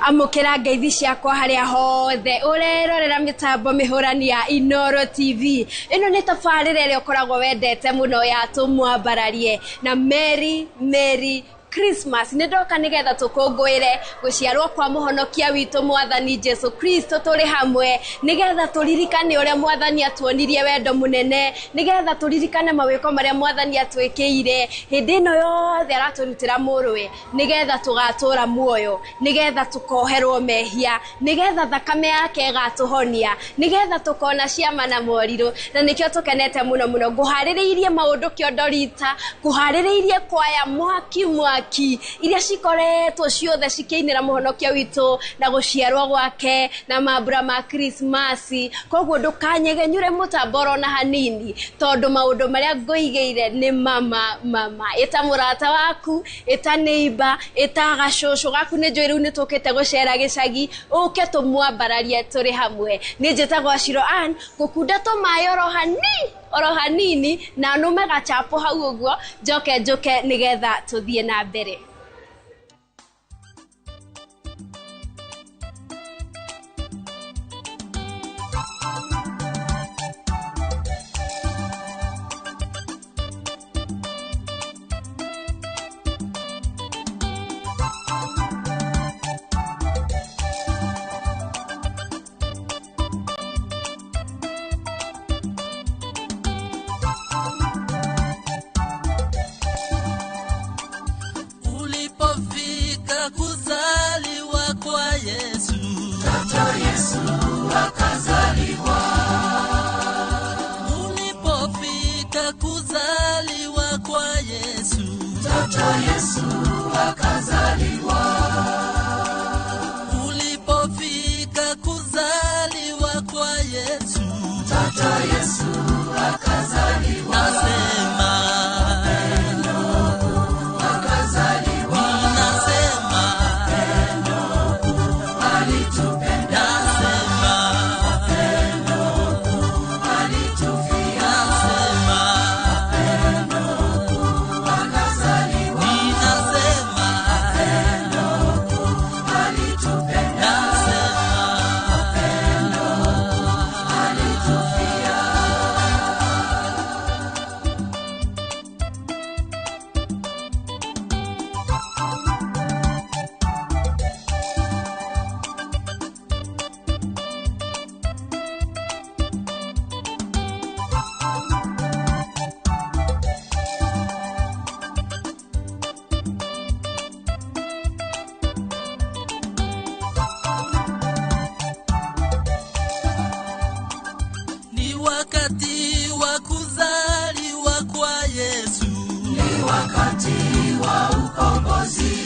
Amũkĩra ngeithi ciakwa harĩa hothe ũrerorera mĩtambo mĩhũrani ya Inooro TV. Ĩno nĩ tabarĩra ĩrĩa ũkoragwo wendete mũno ya Tũmwambararie na Merry Merry Christmas. Nĩ ndoka nĩgetha tũkũngũĩre gũciarwo kwa mũhonokia witũ mwathani Jesu Kristo tũrĩ hamwe, nĩgetha tũririkane ũrĩa mwathani atuonirie wendo mũnene, nĩgetha tũririkane mawĩko marĩa mwathani atwĩkĩire hĩndĩ ĩno yothe aratũrutĩra mũrũwe, nĩgetha tũgatũra muoyo, nĩgetha tũkoherwo mehia, nĩgetha thakame yake ĩgatũhonia, nĩgetha tũkona ciama na morirũ. Na nĩkĩo tũkenete mũno mũno. Ngũharĩrĩirie maũndũ kĩondo rita, ngũharĩrĩirie kwaya mwaki mwaki iria cikoretwo ciothe cikĩinĩra mũhonokia witũ na gũciarwo gwake na mambura ma Krismasi. Koguo ndũkanyegenyure mũtambo orona hanini, tondũ maũndũ marĩa ngũigĩire nĩ mama mama. Ĩta mũrata waku, ĩta neighbor, ĩta gacũcũ gaku. Nĩ njũĩ rĩu nĩ tũkĩte gũcera gĩcagi, ũke tũmwambararie tũrĩ hamwe. Nĩ njĩtagwo Ashiro Ann, ngũkunda tũmaĩ oro hanini na nũme gachapo hau ũguo, njoke njũke nĩgetha tũthiĩ na mbere. Ulipofika kuzaliwa kwa Yesu, mtoto Yesu akazaliwa. Ulipofika kuzaliwa kwa Yesu, mtoto Yesu akazaliwa. Ulipofika kuzaliwa kwa Yesu, mtoto Yesu akazaliwa. Nasema wakati wa kuzaliwa kwa Yesu, ni wakati wa ukombozi,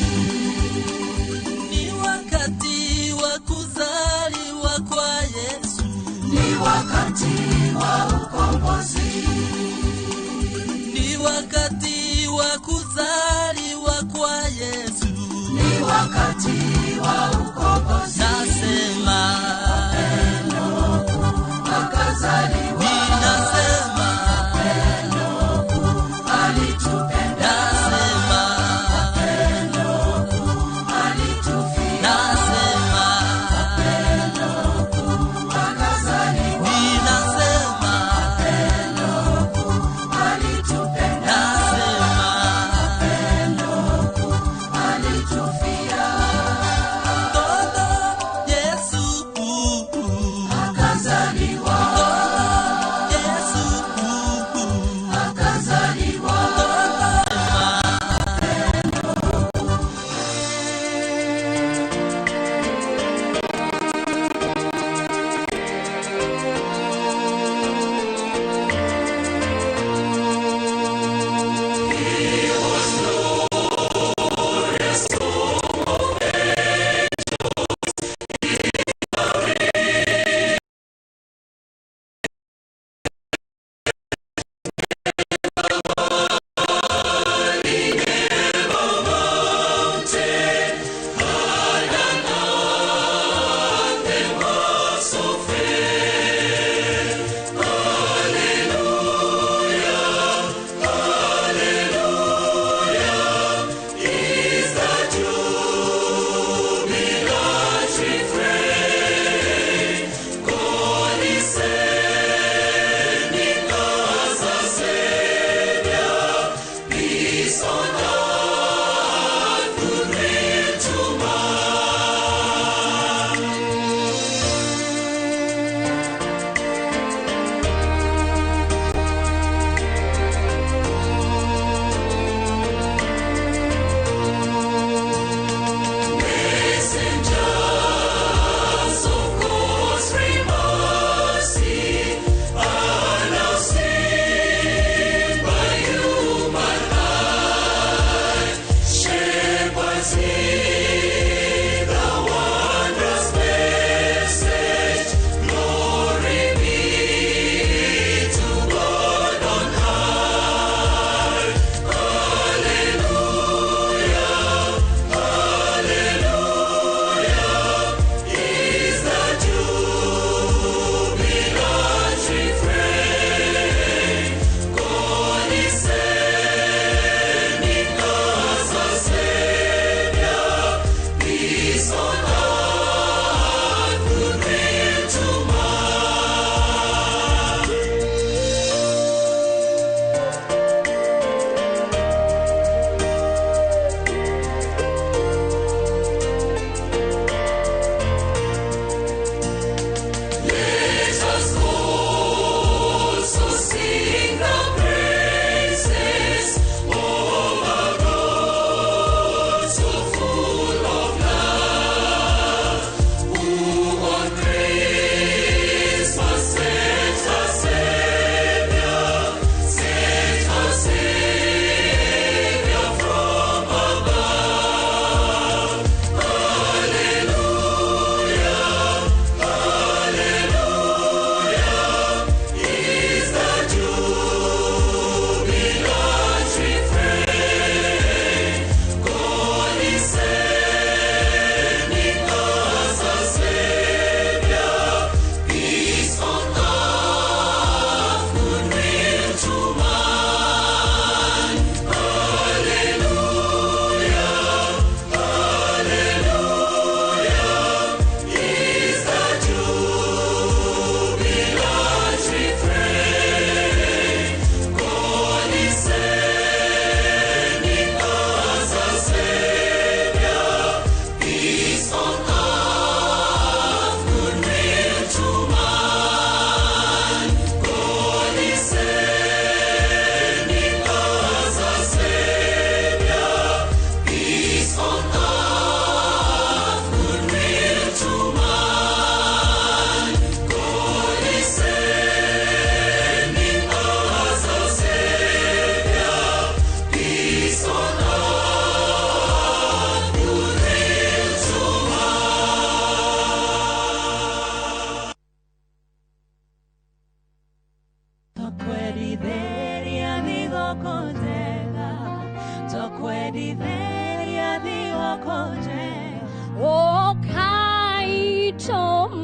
ni wakati wa kuzaliwa kwa Yesu, ni wakati wa ukombozi, ni wakati wa kuzaliwa kwa Yesu, ni wakati wa ukombozi. Nasema akazaliwa, ninasema pendo alitupenda, nasema pendo alitufia, nasema pendo akazaliwa, ninasema pendo alitupenda, nasema pendo alitufia.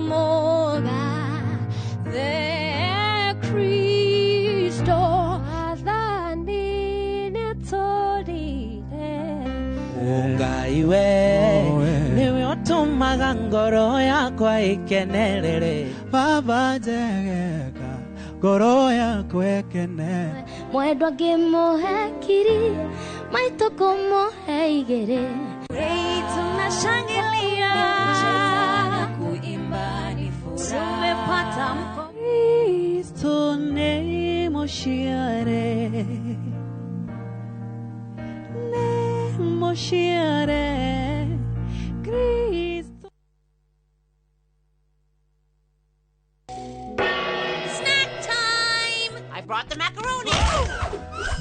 Okaitomoga the Kristo athani nĩtũrire. Ngai we niwe ũtũmaga ngoro yakwa ĩkenerere. Baba njegeka ngoro yakwa ĩkene. Mwendwa ngĩmũhe kiri maitũ kũmũhe igĩrĩ. Hey, tunashangilia na kuimba ni furaha. Tumepata mko Kristo nĩ mũciare, nĩ mũciare Kristo. Snack time! I brought the macaroni.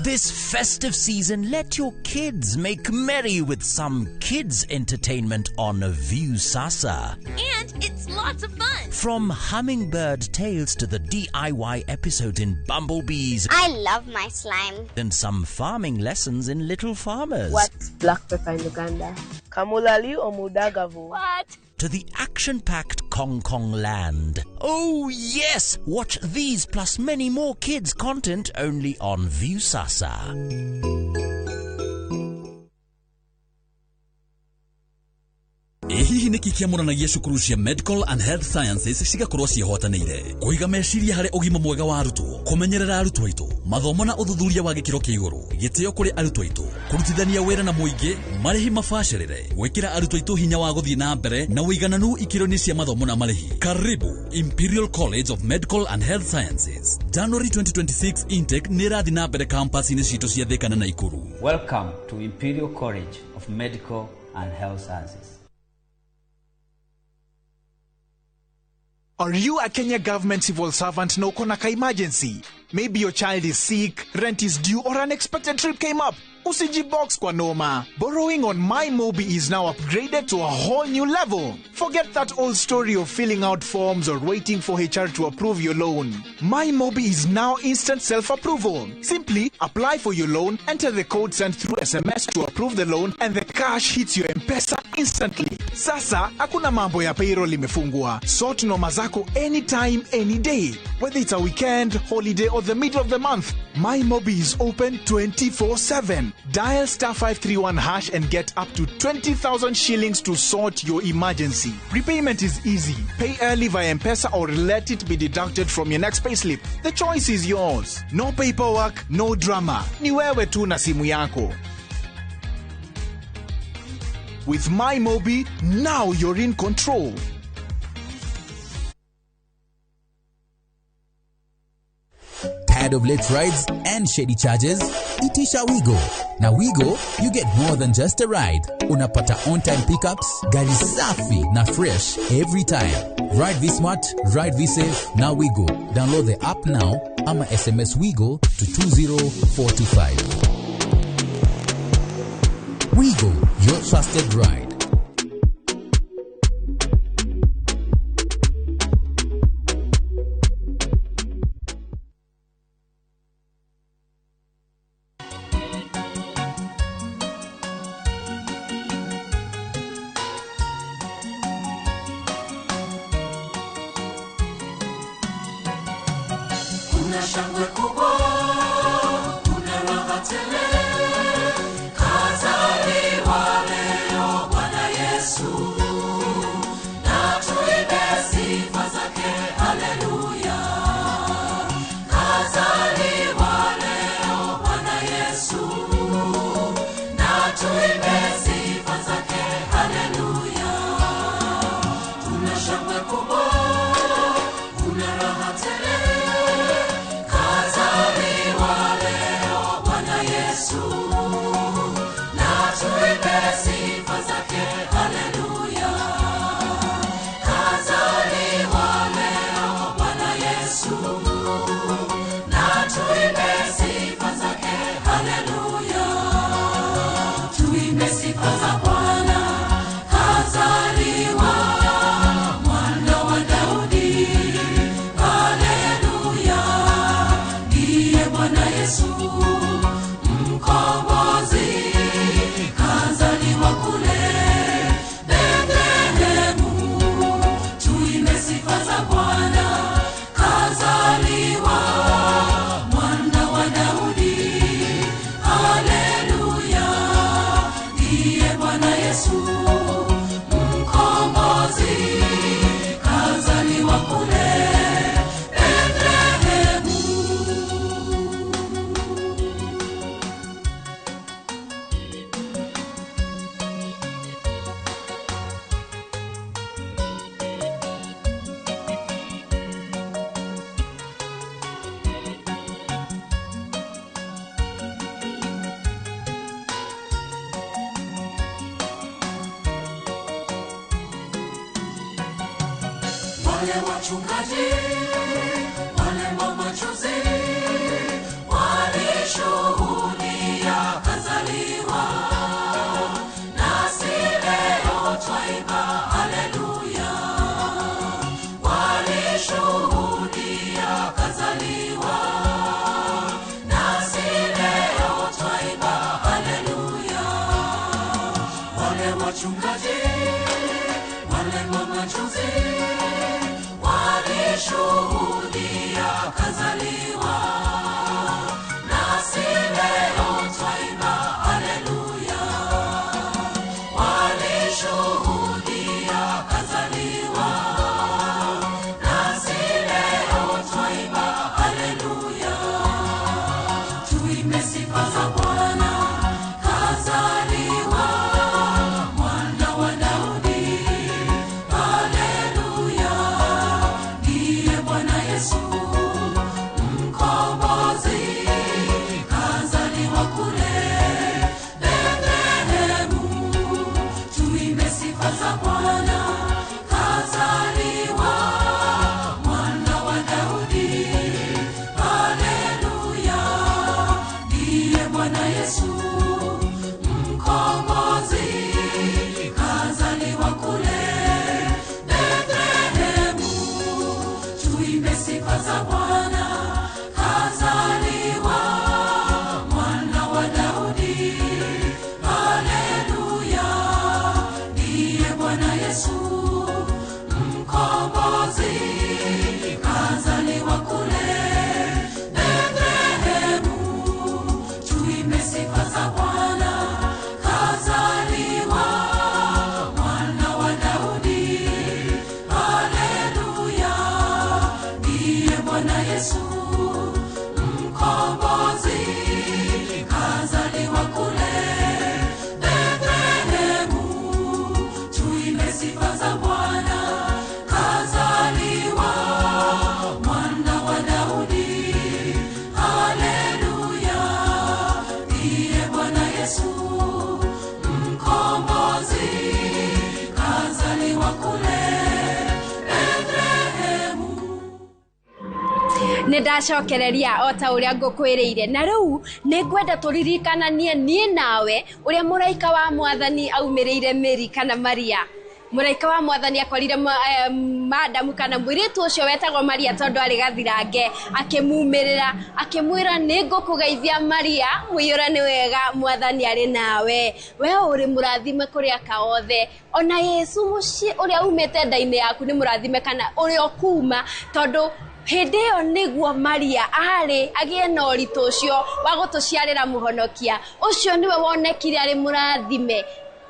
This festive season, let your kids make merry with some kids entertainment on Viusasa. And it's lots of fun. From Hummingbird Tales to the DIY episodes in Bumblebees. I love my slime. And some farming lessons in Little Farmers. What's black pepper in Uganda? Kamulali or Mudagavu? What? To the action-packed Kong Kong Land. Oh yes! Watch these plus many more kids content only on Viusasa. Ĩ hihi nĩkĩ kĩamũranagia cukuru cia Medical and Health Sciences cigakorwo ciĩhotanĩire kũiga meciria harĩ ũgima mwega wa arutwo, kũmenyerera arutwo aitũ, mathomo na ũthuthuria wa gĩkĩro kĩa igũrũ, gĩtĩo kũrĩ arutwo aitũ, kũrutithania wĩra na mũingĩ, marĩhi mabacĩrĩre, gwĩkĩra arutwo aitũ hinya wa gũthiĩ na mbere na ũigananu ikĩro-inĩ cia mathomo na marĩhi. Karibu Imperial College of Medical and Health Sciences. January 2026 intake nĩ ĩrathiĩ na mbere campus-inĩ citũ cia Thika na Nakuru. Welcome to Imperial College of Medical and Health Sciences. Are you a Kenya government civil servant na uko na ka emergency? Maybe your child is sick, rent is due, or an unexpected trip came up. Usijibox kwa noma. Borrowing on MyMobi is now upgraded to a whole new level. Forget that old story of filling out forms or waiting for HR to approve your loan. MyMobi is now instant self-approval. Simply apply for your loan, enter the code sent through SMS to approve the loan, and the cash hits your M-Pesa instantly. Sasa, hakuna mambo ya payroll imefungwa. Sort noma zako anytime, any day. Whether it's a weekend, holiday, or the middle of the month, MyMobi is open 24/7. Dial star 531 hash and get up to 20,000 shillings to sort your emergency. Repayment is easy. Pay early via M-Pesa or let it be deducted from your next payslip. The choice is yours. No paperwork, no drama. Ni wewe tu na simu yako. With MyMobi, now you're in control. Tired of late rides and shady charges? Itisha Wigo. Na Wigo, you get more than just a ride. Unapata on-time pickups, gari safi na fresh every time. Ride V-Smart, ride V-Safe, na Wigo. Download the app now ama SMS Wigo to 20425. Wigo, your trusted ride. Kuna shangwe kubwa, kuna raha tele, kazaliwa leo Bwana Yesu, na tuimbe sifa zake, haleluya. Kazaliwa leo Bwana Yesu, na tuimbe sifa zake, haleluya. Kuna shangwe kubwa, kuna raha tele, kazaliwa leo Bwana Yesu, na tuimbe sifa zake, haleluya. Kazaliwa leo Bwana Yesu, na tuimbe sifa zake, haleluya. Tuimbe sifa za Bwana, kazaliwa mwana wa Daudi, haleluya. Ndiye Bwana Yesu mkombozi, kazaliwa Bwana Yesu mkombozi, kazaliwa kule Bethlehemu. Wale wachungaji, wale mamajusi, walishuhudia kazaliwa, nasi leo twaimba haleluya. Walishuhudia kazaliwa, nasi leo twaimba haleluya. Wale wachungaji, wale mamajusi, walishuhudia kazaliwa, nasi leo twaimba haleluya. Walishuhudia kazaliwa, nasi leo twaimba haleluya. Tuimbe sifa za Bwana, kazaliwa mwana wa Daudi, haleluya. Ndiye Bwana Yesu mkombozi, kazaliwa kule Bethlehemu. Tuimbe sifa za Bwana, kazaliwa mwana wa Daudi, haleluya. Ndiye Bwana Yesu mkombozi, kazaliwa kule Bethlehemu. Tuimbe sifa za Bwana, kazaliwa mwana wa Daudi, haleluya. Ndiye Bwana Yesu mkombozi, kazaliwa kule Bethlehemu. Tuimbe sifa za Bwana, kazaliwa mwana wa Daudi, haleluya. Ndiye Bwana Yesu mkombozi, kazaliwa kule Bethlehemu. Tuimbe sifa za Bwana, kazaliwa mwana wa Daudi, haleluya. Ndiye Bwana Yesu mkombozi, kazaliwa kule Bethlehemu. Nĩ ndacokereria o ta ũrĩa ngũkwĩrĩire, na rĩu nĩ ngwenda tũririkananie niĩ nawe ũrĩa mũraika wa mwathani aumĩrĩire Mary kana Maria. Mũraika wa mwathani akorire madamu kana mũirĩtu ũcio wetagwo Maria tondũ arĩ gathirange, akĩmumĩrĩra akĩmwĩra nĩ ngũkũgeithia Maria, mũiyũre nĩ wega, mwathani arĩ nawe, we ũrĩ mũrathime kũrĩ aka othe, ona Yesu mũciĩ ũrĩa umĩte nda-inĩ yaku nĩ mũrathime kana ũrĩa ũkuma, tondũ hĩndĩ ĩyo nĩguo Maria arĩ agĩe na ũritũ ũcio wa gũtũciarĩra mũhonokia. Ũcio nĩwe wonekire arĩ mũrathime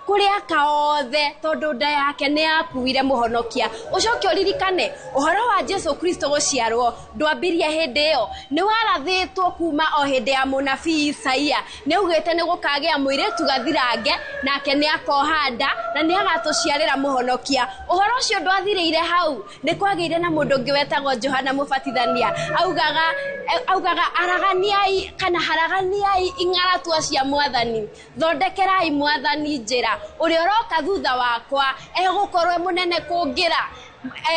kũrĩ aka othe, tondũ nda yake nĩ yakuire mũhonokia. Ũcoke ũririkane ũhoro wa Jesu Kristo gũciarwo ndwambirie hĩndĩ ĩyo, nĩ warathĩtwo kuma o hĩndĩ ya mũnabii Isaia. Nĩ augĩte nĩ gũkagĩa mũirĩtu gathirange, nake nĩ akoha nda na nĩ agatũciarĩra mũhonokia. Ũhoro ũcio ndwathirĩire hau, nĩ kwagĩire na mũndũ ũngĩ wetagwo Johana Mũbatithania. Augaga araganiai kana haraganiai ing'aratua cia mwathani, thondekerai mwathani njĩra, ũrĩa ũroka thutha wakwa egũkorwo e mũnene kũngĩra.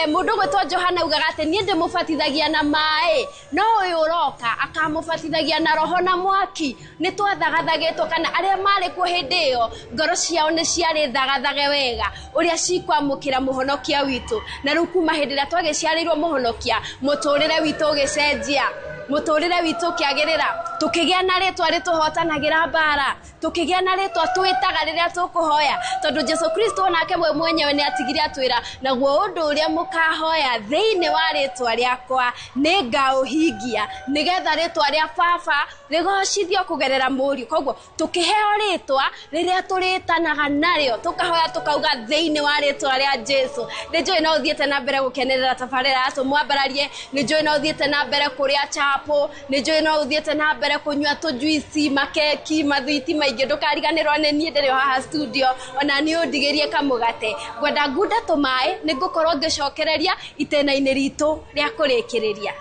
Mũndũ gwĩtwo Johana augaga atĩ niĩ ndĩmũbatithagia na maĩ, no ũyũ ũroka akamũbatithagia na roho na mwaki. Nĩ twathagathagĩtwo kana arĩa marĩ kuo hĩndĩ ĩyo ngoro ciao nĩ ciarĩ thagathage wega ũrĩa cikwamũkĩra mũhonokia witũ. Na rĩu kuma hĩndĩ ĩrĩa twagĩciarĩirwo mũhonokia, mũtũrĩre witũ ũgĩcenjia. Mũtũrĩre witũ ũkĩagĩrĩra, tũkĩgĩa na rĩtwa rĩtũhotanagira mbara, tũkĩgĩa na rĩtwa twĩtaga rĩrĩa tũkũhoya, tondũ Jesu Kristo onake we mwenyewe nĩ atigire atwĩra, naguo ũndũ ũrĩa mũkahoya thĩinĩ wa rĩtwa rĩakwa nĩ ngaũhingia, nĩgetha rĩtwa rĩa baba rĩgocithio kũgerera mũriũ. Koguo tũkĩheo rĩtwa rĩrĩa tũrĩtanaga narĩo, tũkahoya tũkauga thĩinĩ wa rĩtwa rĩa Jesu. Nĩ njũĩ no ũthiĩte na mbere gũkenerera tabarĩra ya Tũmwambararie, nĩ njũĩ no ũthiĩte na mbere kũrĩa chapo, nĩ njũĩ no ũthiĩte na mbere kũnyua tũjuici, makeki, mathwiti maingĩ. Ndũkariganĩrwo nĩ niĩ ndĩrĩ o haha studio, ona nĩ ũndigĩrie kamũgate. Ngwenda ngunda tũmaĩ, nĩ ngũkorwo ngĩcokereria itĩna-inĩ ritũ rĩa kũrĩkĩrĩria.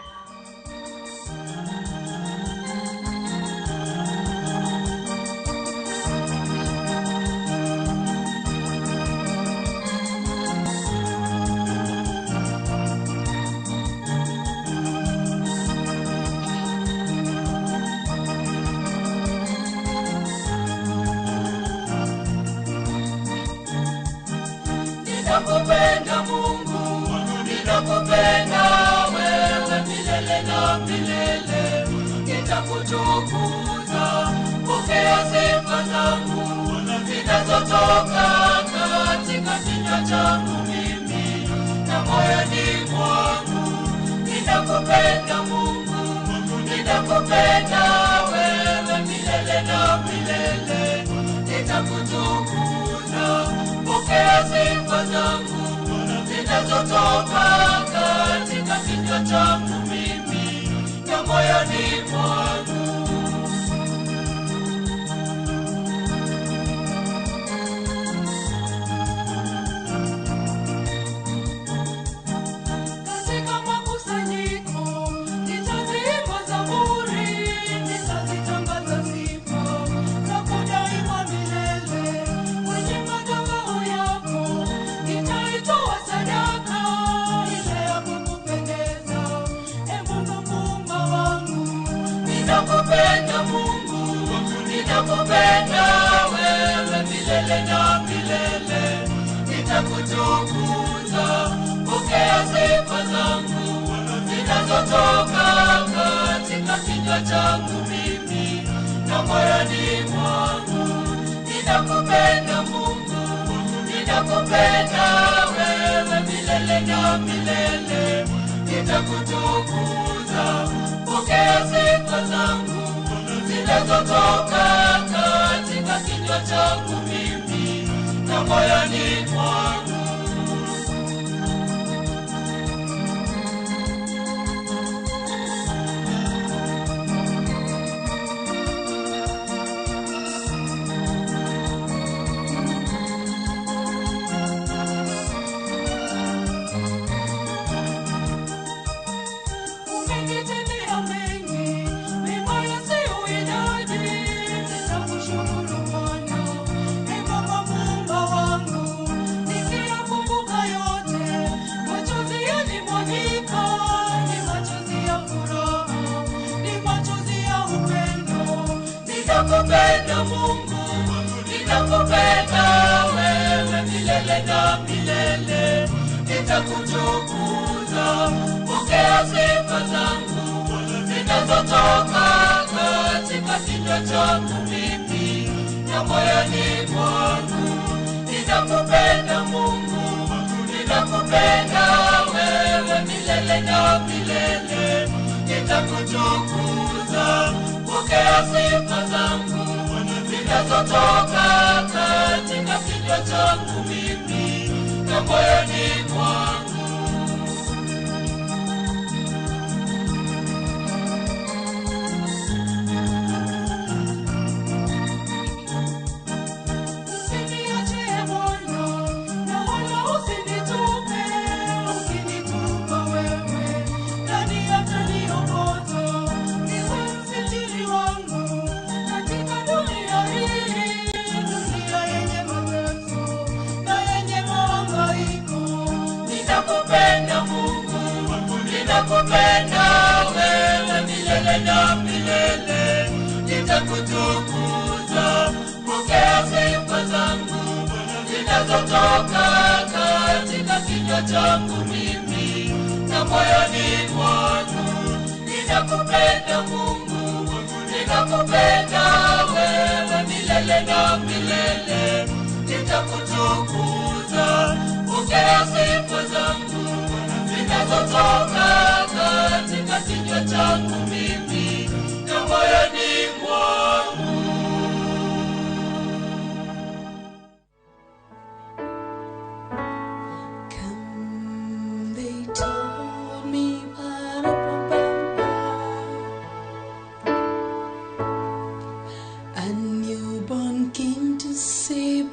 Ninakupenda Mungu, ninakupenda wewe milele na milele, nitakutukuza, pokea sifa zangu zinazotoka katika kinywa changu mimi na moyoni mwangu. Ninakupenda Mungu, ninakupenda wewe milele na milele, nitakutukuza, pokea sifa zangu zinazotoka katika kinywa changu mimi na moyoni mwangu. Katika makusanyiko nitaziimba zaburi, nitazitangaza sifa zako daima milele. Kwenye madhabahu yako nitaitoa sadaka ile ya kukupendeza, e Mungu Muumba wangu. Ninakupenda Mungu, ninakupenda wewe milele na milele, nitakutukuza, pokea sifa zangu zinazotoka katika kinywa changu mimi na moyoni mwangu. Ninakupenda Mungu, ninakupenda wewe milele na milele, nitakutukuza, pokea sifa zangu zinazotoka katika kinywa changu mimi na moyoni mwangu. Umenitendea mengi mema yasiyo idadi, nitakushukuru Bwana, e Baba Muumba wangu. Nikiyakumbuka yote, machozi yalimwagika, ni machozi ya furaha, ni machozi ya upendo. Ninakupenda Mungu, ninakupenda wewe milele na milele, nitakutukuza, pokea sifa zangu zinazotoka katika kinywa changu mimi na moyoni mwangu. Ninakupenda Mungu, ninakupenda wewe milele na milele, nitakutukuza, pokea sifa zangu zinazotoka katika kinywa changu mimi na moyoni mwangu. Usiniache Bwana, na wala usinitupe. Ukinitupa wewe, nani ataniokota? Niwe msitiri wangu katika dunia hii, dunia yenye mateso na yenye mahangaiko. Ninakupenda Mungu, ninakupenda wewe milele na milele, nitakutukuza, pokea sifa zangu zinazotoka katika kinywa changu mimi na moyoni mwangu. Ninakupenda Mungu, ninakupenda wewe milele na milele. Nitakutukuza, pokea sifa zangu zinazotoka katika kinywa changu mimi na moyoni mwangu. Come, they told me, a newborn king to see.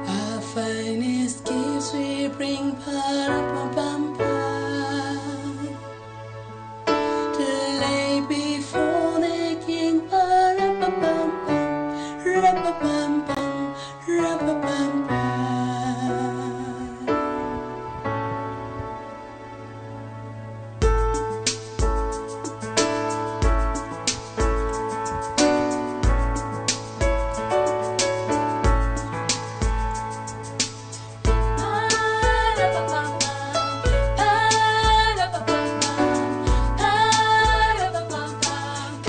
Our finest gifts we bring, to lay before the king.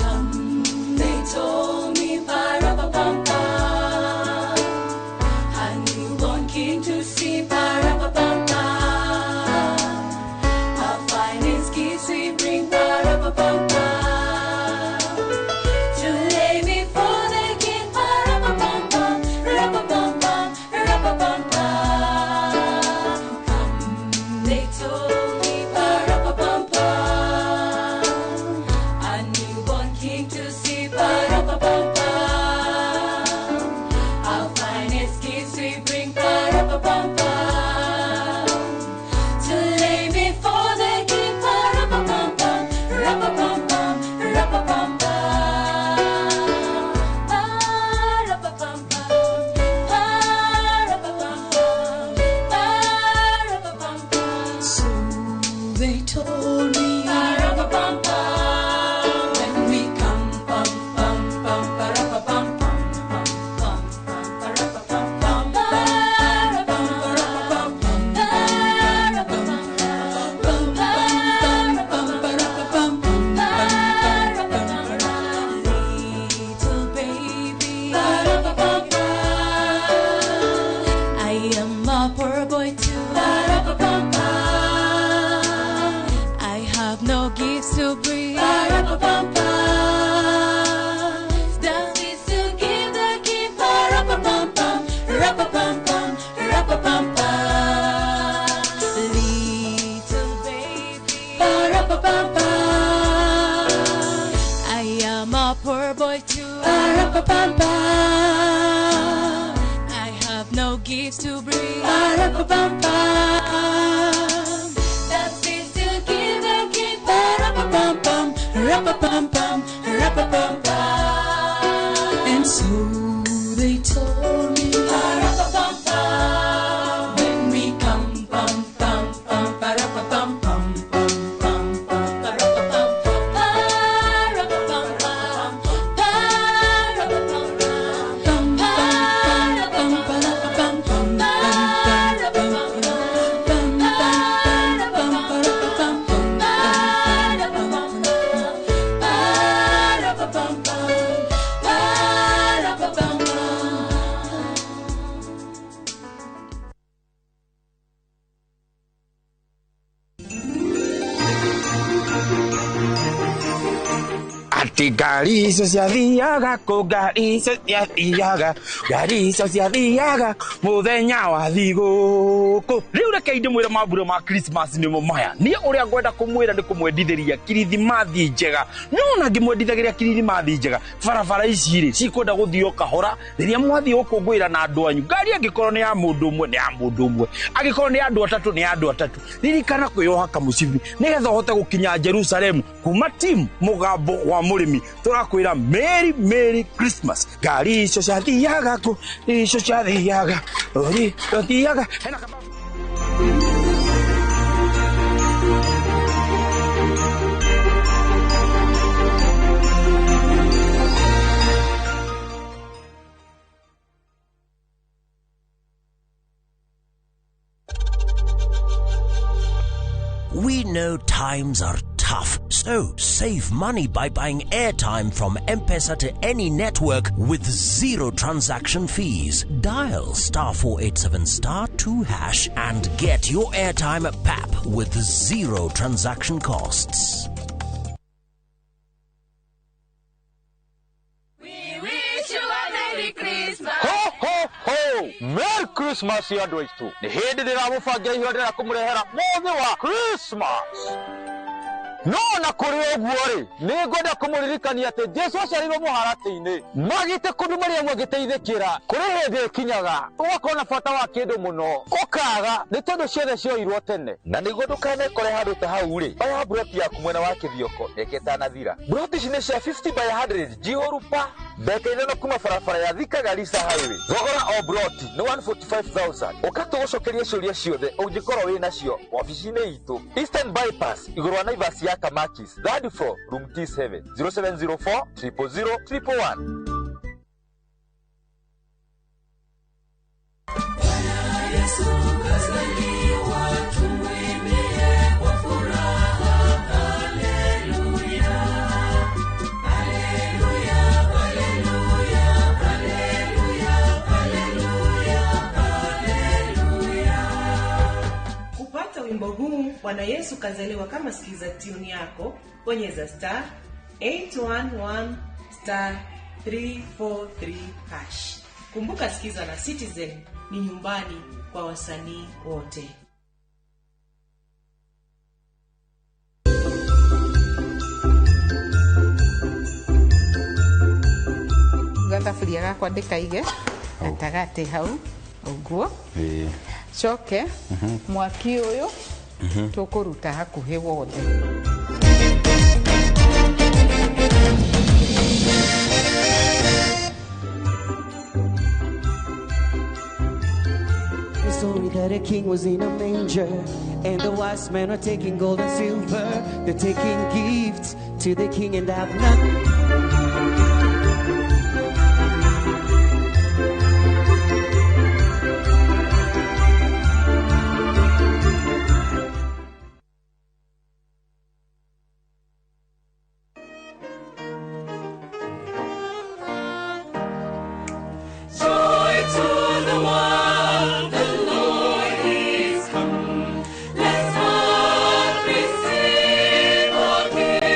Come, they told me, a newborn king to see. Our finest gifts we bring, to lay before the king. Come, they told me, a newborn king to see. Our finest gifts we bring, to lay before the king. So they told me, when we come, pam pam pam pa-ra-pa-pam pam pam pam pa-ra-pa-pam pam pam pa-ra-pa-pam pam pam pam pa-ra-pa-pam. Little baby, I am a poor boy too. I have no gifts to bring. That is to give the king. Little baby, I am a poor boy too. I have no gifts to bring. That is to give the king. And so they told me, when we come, pam pam pam pa-ra-pa-pam pam pam pam pam pa-ra-pa-pam pa-ra-pa-pam pam pa-ra-pa-pam pam pa-ra-pam pa-ra-pa-pam pam pa-ra-pam pam pa-ra-pam pa-ra-pa-pam pa-ra-pam pa-ra-pa-pam pa-ra-pa-pam. Ati ngari icio ciathiaga kũ, ngari icio ciathiaga, ngari icio ciathiaga mũthenya wa thigũkũ. Rĩu reke ndĩmwĩre mambura ma Christmas nĩmo maya. Niĩ ũrĩa ngwenda kũmwĩra nĩ kũmwendithĩria kirithimathi njega. No ona ngĩmwendithagĩria kirithimathi njega, barabara ici rĩ cikwenda gũthiĩ kahora rĩrĩa mwathiĩ gũkũngũĩra na andũ anyu. Ngari angĩkorwo nĩ ya mũndũ ũmwe nĩ ya mũndũ ũmwe, angĩkorwo nĩ ya andũ atatũ nĩ ya andũ atatũ. Ririkana kwĩyoha kamũcibi nĩgetha ũhote gũkinya Jerusalemu kuma timu mũgambo wa mũrĩmi. Tũrakwĩra Merry Merry Christmas. Ngari icio ciathiaga kũ, icio ciathiaga, ori ciathiaga. Hena kababu. know times are tough, so save money by buying airtime from M-Pesa to any network with zero transaction fees. Dial star 487 star 2 hash and get your airtime at PAP with zero transaction costs. Ho ho ho! Merry Christmas ya andũ aitũ. Nĩ hĩndĩ ndĩramũbangira ihũra ndĩrenda kũmũrehera mũthĩ wa Christmas. No na kũrĩ ũguo rĩ, nĩ ngwenda kũmũririkania atĩ Jesu aciarirwo mũharatĩ-inĩ. Magĩte kũndũ Mariamu agĩteithĩkĩra. Kũrĩ hĩndĩ ĩkinyaga ũgakorwo na bata wa kĩndũ mũno, ũkaga nĩ tondũ ciothe cioirwo tene. Na nĩguo ndũkanekore handũ ta hau rĩ, oya mburoti yaku mwena wa Kĩthioko mĩaka ĩtanathira. Mburoti ici nĩ cia 50 by 100 njihũru pa ndagĩka ithano kuma barabara ya Thika Garissa Highway. Thogora o mburoti nĩ 145,000. Ũka tũgũcokerie ciũria ciothe ũngĩkorwo wĩ nacio wabici-inĩ itũ Eastern Bypass igũrũ wa Naivas ya Kamakis, third floor, room T7, 0704 000 111. Yesu kazaliwa, tumwimbie kwa furaha. Haleluya, haleluya, haleluya, haleluya, haleluya, haleluya. Kupata wimbo huu Bwana Yesu kazaliwa kama sikiza tune yako, bonyeza star 811 star 343 hash. Kumbuka sikiza na Citizen ni nyumbani kwa wasanii wote. Gathaburia gakwa ndĩkaige gatagatĩ hau ũguo, coke mwaki ũyũ tũkũruta hakuhĩ wothe. The story that a king was in a manger, and the wise men are taking gold and silver. They're taking gifts to the king and have none. Joy to the world, the Lord is come. Let's all receive our King.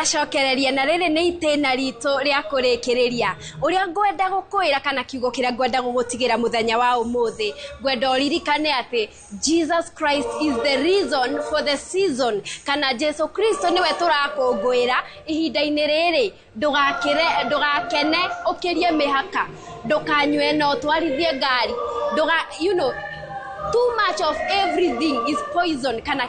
Ndĩracokereria na rĩrĩ nĩ itĩna ritũ rĩa kũrĩkĩrĩria. Ũrĩa ngwenda gũkwĩra kana kiugo kĩrĩa ngwenda gũgũtigĩra mũthenya wa ũmũthĩ, ngwenda ũririkane atĩ Jesus Christ is the reason for the season, kana Jesu Kristo nĩwe tũrakũngũĩra ihinda-inĩ rĩrĩ. Ndũgakĩre, ndũgakene ũkĩrie mĩhaka, ndũkanyue na ũtwarithie ngari, ndũga, you know, too much of everything is poison, kana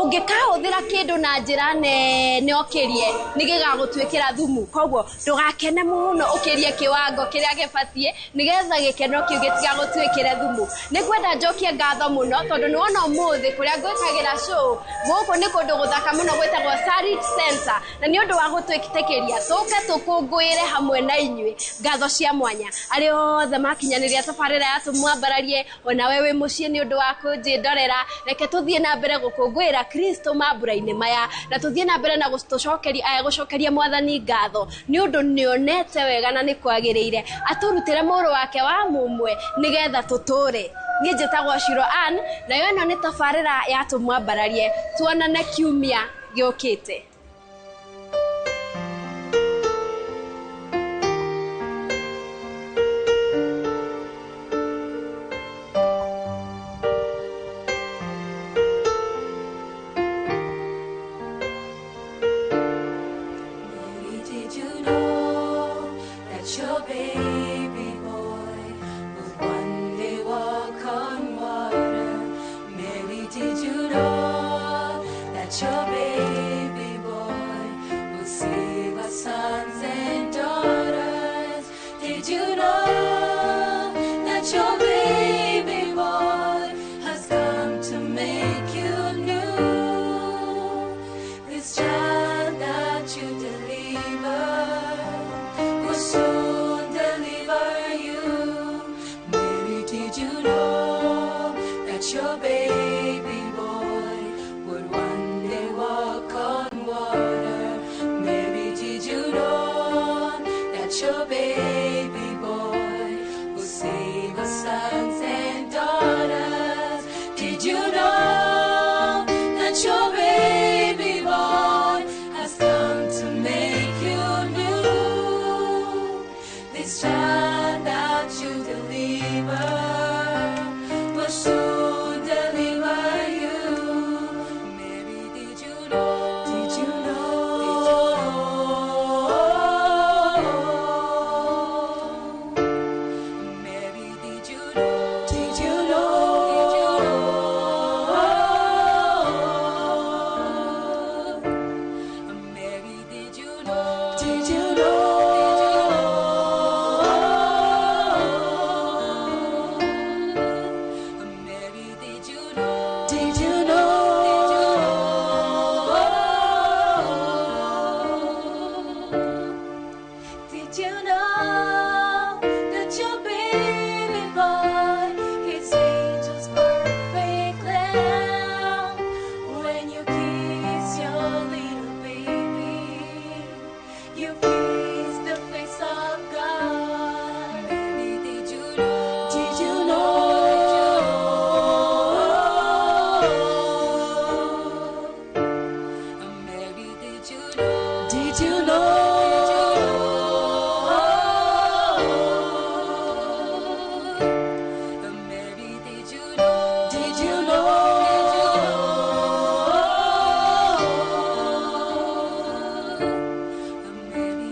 ũngĩkahũthĩra kĩndũ na njĩra nene ũkĩrie nĩ gĩgagũtuĩkĩra thumu. Koguo ndũgakene mũno ũkĩrie kĩwango kĩrĩa gĩbatiĩ nĩgetha gĩkeno kĩu gĩtigagũtuĩkĩre thumu. Nĩngwenda njokie ngatho mũno tondũ nĩwona ũmũthĩ kũrĩa ngwĩkagĩra show gũkũ nĩ kũndũ gũthaka mũno gwĩtagwo Sarit Center, na nĩ ũndũ wa gũtwĩtĩkĩria tũke tũkũngũĩre hamwe na inyuĩ. Ngatho cia mwanya arĩa othe makinyanĩria tabarĩra ya Tũmwambararie, ona we wĩ mũciĩ nĩ ũndũ wa kũnjĩndorera. Reke tũthiĩ na mbere gũkũngũĩra Kristo mambura-inĩ maya, na tũthiĩ na mbere na gũcokeria Mwathani ngatho nĩ ũndũ nĩonete wega na nĩ kwagĩrĩire atũrutĩre mũrũ wake wa mũmwe nĩgetha tũtũre. Niĩ njĩtagwo Shiro Ann, nayo ĩno nĩ tabarĩra ya Tũmwambararie. Tuonane kiumia gĩũkĩte. Did you know that your baby boy would one day walk on water? Mary, did you know that your baby boy would save our sons and daughters? Did you know that your baby boy has come to make you new? This child that you deliver will soon deliver you. Mary, did you know that your baby boy would one day walk on water? Mary, did you know that your baby boy will save our sons and daughters? Did you know that your baby boy has come to make you new? This child that you deliver will soon deliver you. Mary, did you know? Did you know? Mary, did you know? Did you know? Mary, did you know? Did you know? Mary, did you know? Did you know? Did you know that your baby boy is angel's perfect lamb? When you kiss your little baby, you kiss the face of God. Mary, did you know? Did you know? Mary, did you know? Did you know? Mary, did you know? Did you know? Mary,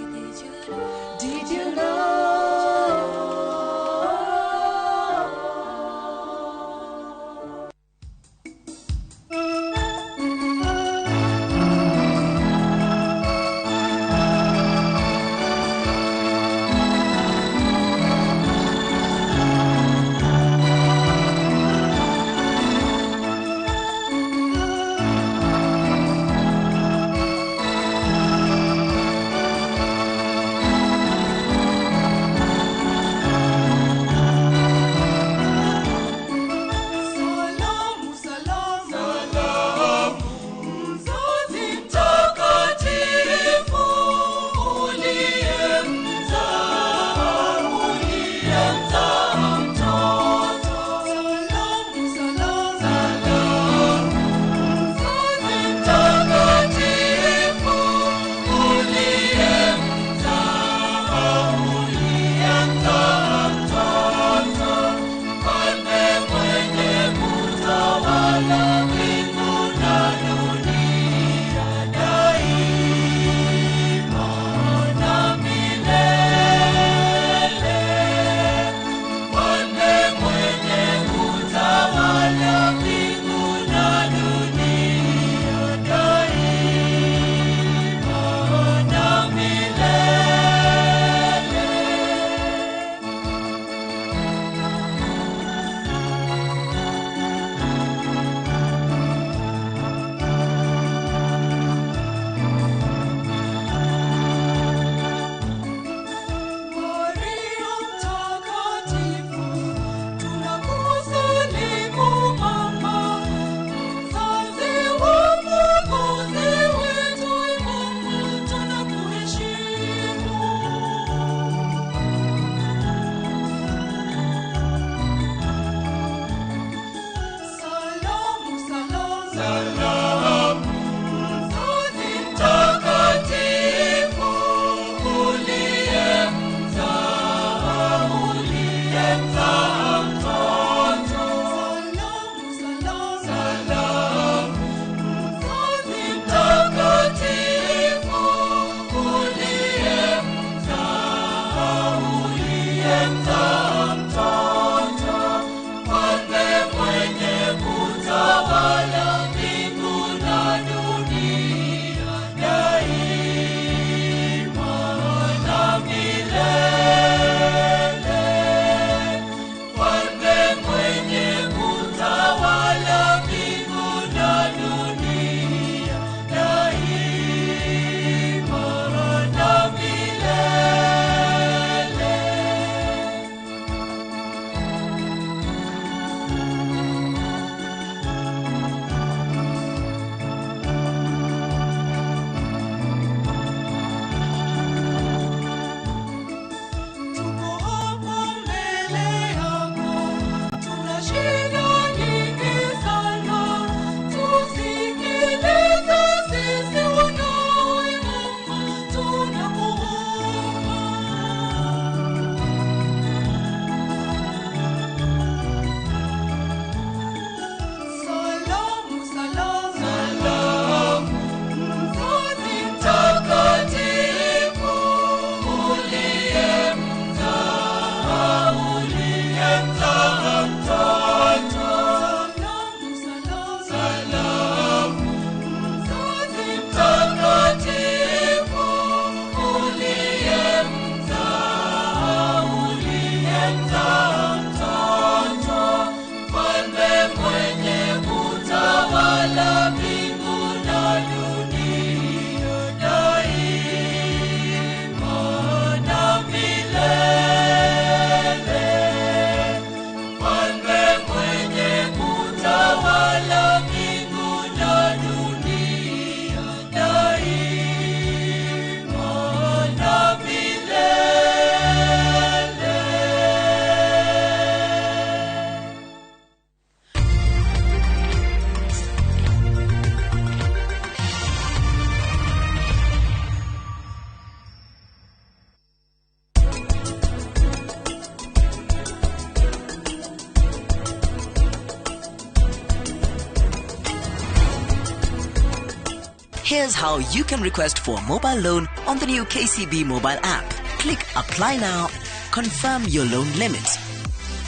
Here's how you can request for a mobile loan on the new KCB mobile app. Click Apply Now, confirm your loan limit,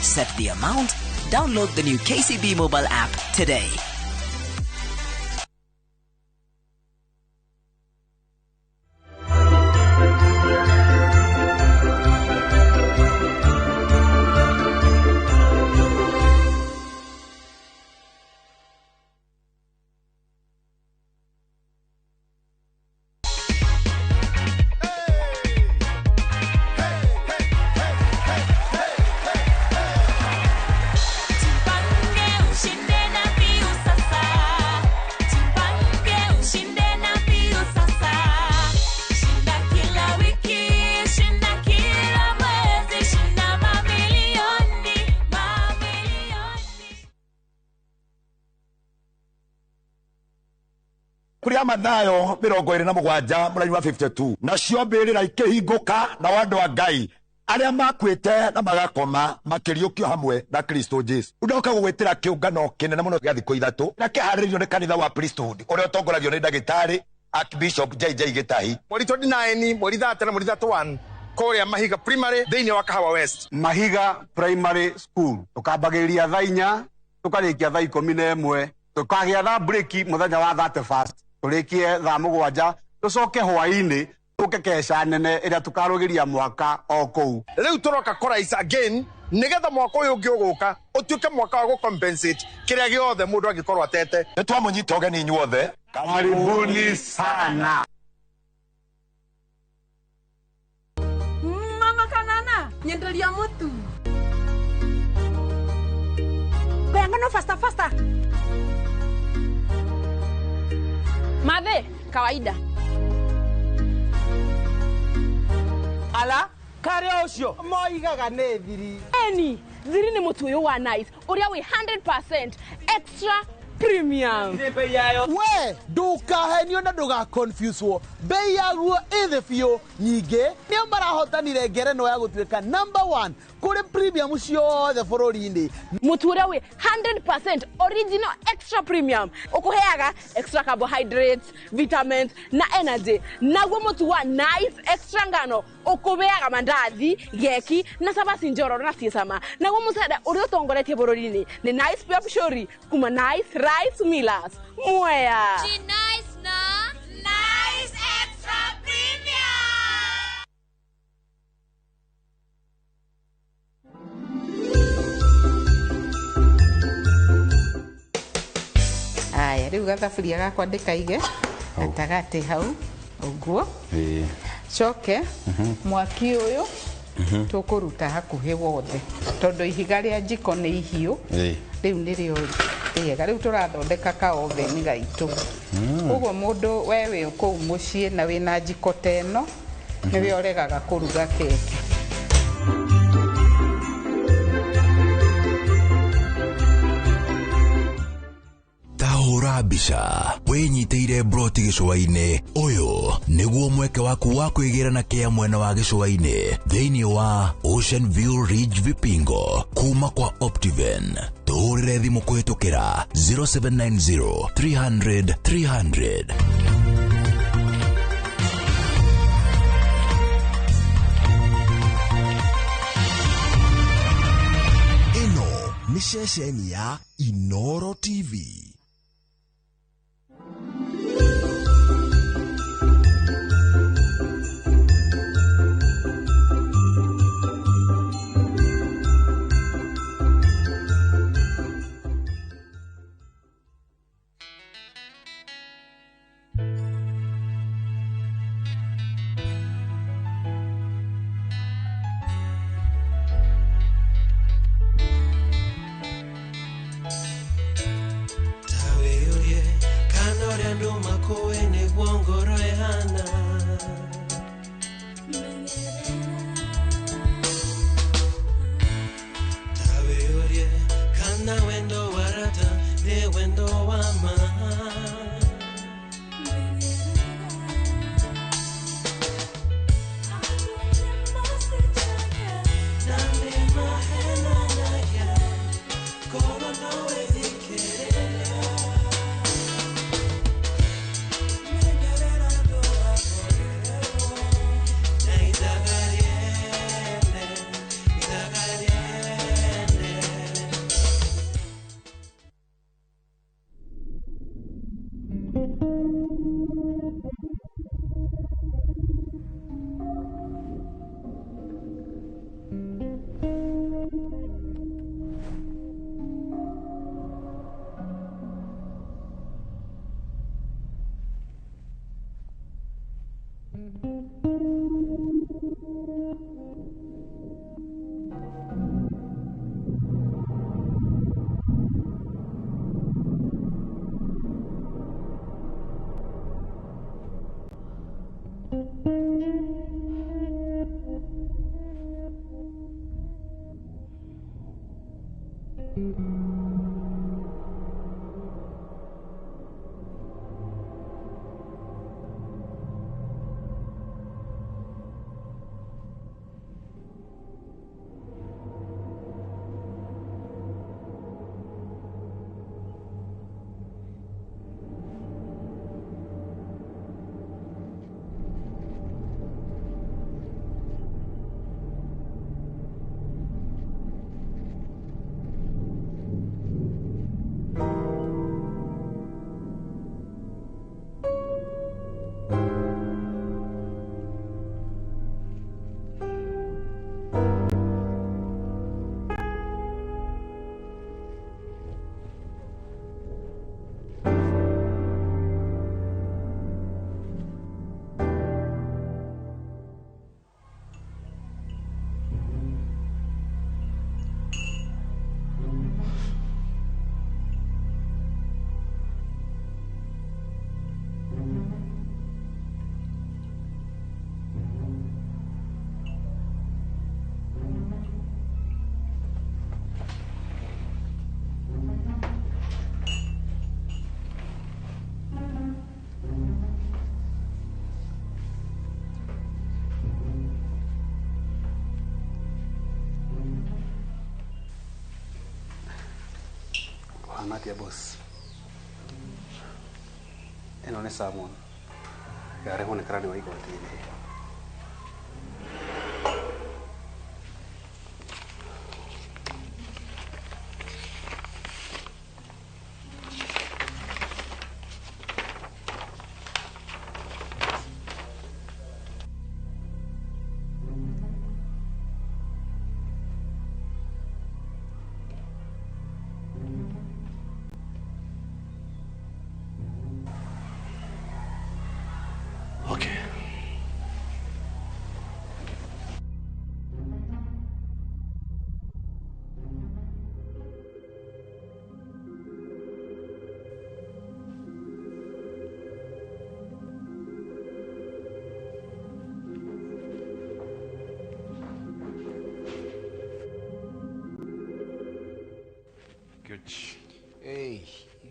set the amount, download the new KCB mobile app today. Kuria Mathayo 27 mũraini wa 52 nacio mbĩrĩra ikĩhingũka na andũ a Ngai arĩa makuĩte na magakoma makĩriũkio hamwe na Kristo Jesu. Ndoka gũgwĩtĩra kĩũngano kĩnene mũno gĩa thikũ 3 na kĩharĩrĩirio nĩ kanitha wa Priesthood ũrĩa ũtongoragio nĩ ndagĩtarĩ Archbishop JJ Gĩtahi. Mweri 29, mweri 30 na mweri 31 kũrĩa Mahiga Primary thĩinĩ wa Kahawa West. Mahiga Primary School tũkambagĩrĩria thaa 4 tũkarĩkia thaa 11 tũkagĩa thaa break mũthenya wa 31 tũrĩkie thaa 7 tũcoke hwaĩ-inĩ tũke keca nene ĩrĩa tũkarũgĩria mwaka o kũu. Rĩu tũroka kũraisa again nĩgetha mwaka ũyũ ũngĩ ũgũka ũtuĩke mwaka wa gũcompensate kĩrĩa gĩothe mũndũ angĩkorwo atete. Nĩ twamũnyita ũgeni inyuothe, karibuni sana. Mama kanana nyenderia mutu Ngano faster faster. Madhe, kawaida. Ala, kare ucio moigaga nĩ thiri. Eni, thiri nĩ mũtu ũyũ wa Nice, ũrĩa wĩ 100% extra premium. We, ndukahenio na ndugaconfuse-wo. Bei yaguo ĩ thĩ biũ. Nyingĩ nĩo marahotanire ngerenwa ya gũtuĩka number 1 kũrĩ premium ciothe bũrũri-inĩ. Mũtu ũrĩa wĩ 100% original extra premium ũkũheaga extra carbohydrates, vitamins na energy. Naguo mũtu wa Nice extra ngano ũkũheaga mandathi, geki na cabaci njororo na ciĩ cama. Naguo mũcere ũrĩa ũtongoretie bũrũri-inĩ nĩ Nice Pure Pishori kuma Nice Rice Millers. Mwea. Nice na Nice Extra Premium. Aya, rĩu gathaburia gakwa ndĩkaige gatagatĩ hau ũguo. Coke mwaki ũyũ tũkũruta hakuhĩ wothe tondũ ihiga rĩa njiko nĩ ihiũ. Rĩu nĩrĩo rĩega. Rĩu tũrathondeka ka oven gaitũ. Ũguo mũndũ we wĩ kũu mũciĩ na wĩna njiko ta ĩno nĩwe ũregaga kũruga keki. Tahũra mbica wĩnyitĩire broti gĩcũa-inĩ. Ũyũ nĩguo mweke waku wa kwĩgĩra na kĩa mwena wa gĩcũa-inĩ thĩinĩ wa Ocean View Ridge Vipingo kuma kwa Optiven. Tũhũrĩre thimũ kũhĩtũkĩra 0790 300 300. Ĩno nĩ ceceni ya Inoro TV. Anatia boss. Ĩno nĩ salmon. Yarehwo nĩ karani wa igoti-inĩ.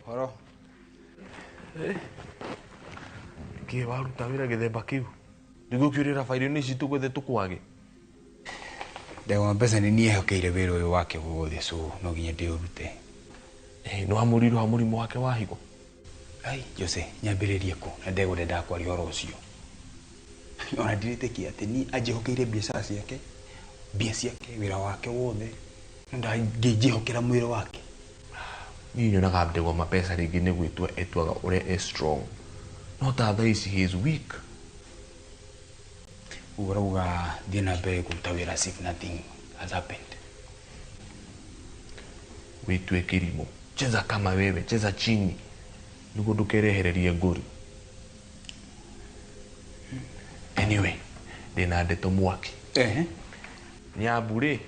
Horo. Nĩkĩ waruta wĩra gĩthemba kĩu? Nĩguo ũkĩũrĩra bairo-inĩ ici tũgwethe tũkwage. Ndegwa mbeca nĩ niĩ ehokeire wĩra ũyũ wake wothe, so no nginya ndĩũrute. Nĩ wamũrirwo ha mũrimũ wake wa higo? Ai, Jose, nyambĩrĩrie kũ na ndegwa ndendaga kwaria ũhoro ũcio. Ona ndiretĩkia atĩ niĩ anjĩhokeire biacara ciake, mbia ciake, wĩra wake wothe, no ndangĩnjĩhokera mwĩrĩ wake. Niĩ nyonaga Ndegwa mapesa rĩngĩ nĩ gwĩtua etuaga ũrĩa e strong. No ta thaa ici he is weak. Ũguo ũrauga thiĩ na mbere kũruta wĩra as if nothing has happened. Wĩtue kĩrimũ. Cheza kama wewe, cheza chini. Nĩguo ndũkerehererie ngũri. Anyway, ndĩna ndeto mwaki. Nyambu rĩ.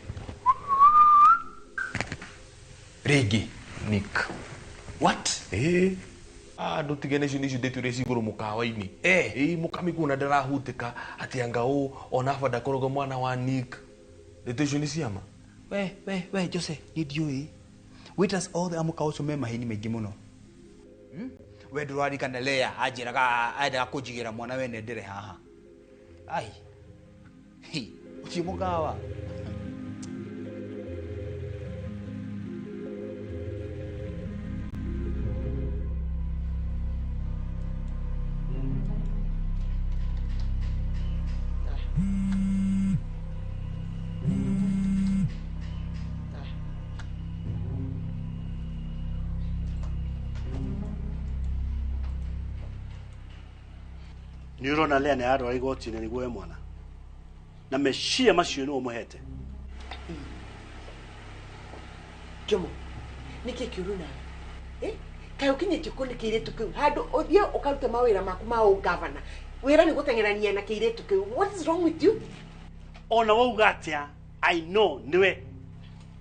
Rĩngĩ. Nick. What? Andũ tigane icio nĩcio ndĩtwĩre cigũrũ mũkawa-inĩ. Mũkamĩkuona ndarahutĩka atĩ anga ũ ona aba ndakoragwo mwana wa Nick. Ndeto icio nĩ ciama. We Jose, niĩ ndiũĩ. Waiters othe a mũkawa ũcio me maheni maingĩ mũno. We ndũraririkana Lea anjĩraga endaga kũnjigĩra mwana wene ndĩre haha. Ai. Ũcio mũkawa. Nĩ ũrona Lea nĩ ararwara igoti-inĩ nĩguo we mwana na meciria macio nĩwe ũmũhete. Jomo, nĩkĩ kĩũru nawe? Kaĩ ũkinyĩtie kũ nĩ kĩirĩtu kĩu handũ ũthiĩ ũkarute mawĩra maku ma ũgavana Wĩra nĩ gũteng'erania na kĩirĩtu kĩu. What is wrong with you? Ona wauga atĩa, I know nĩwe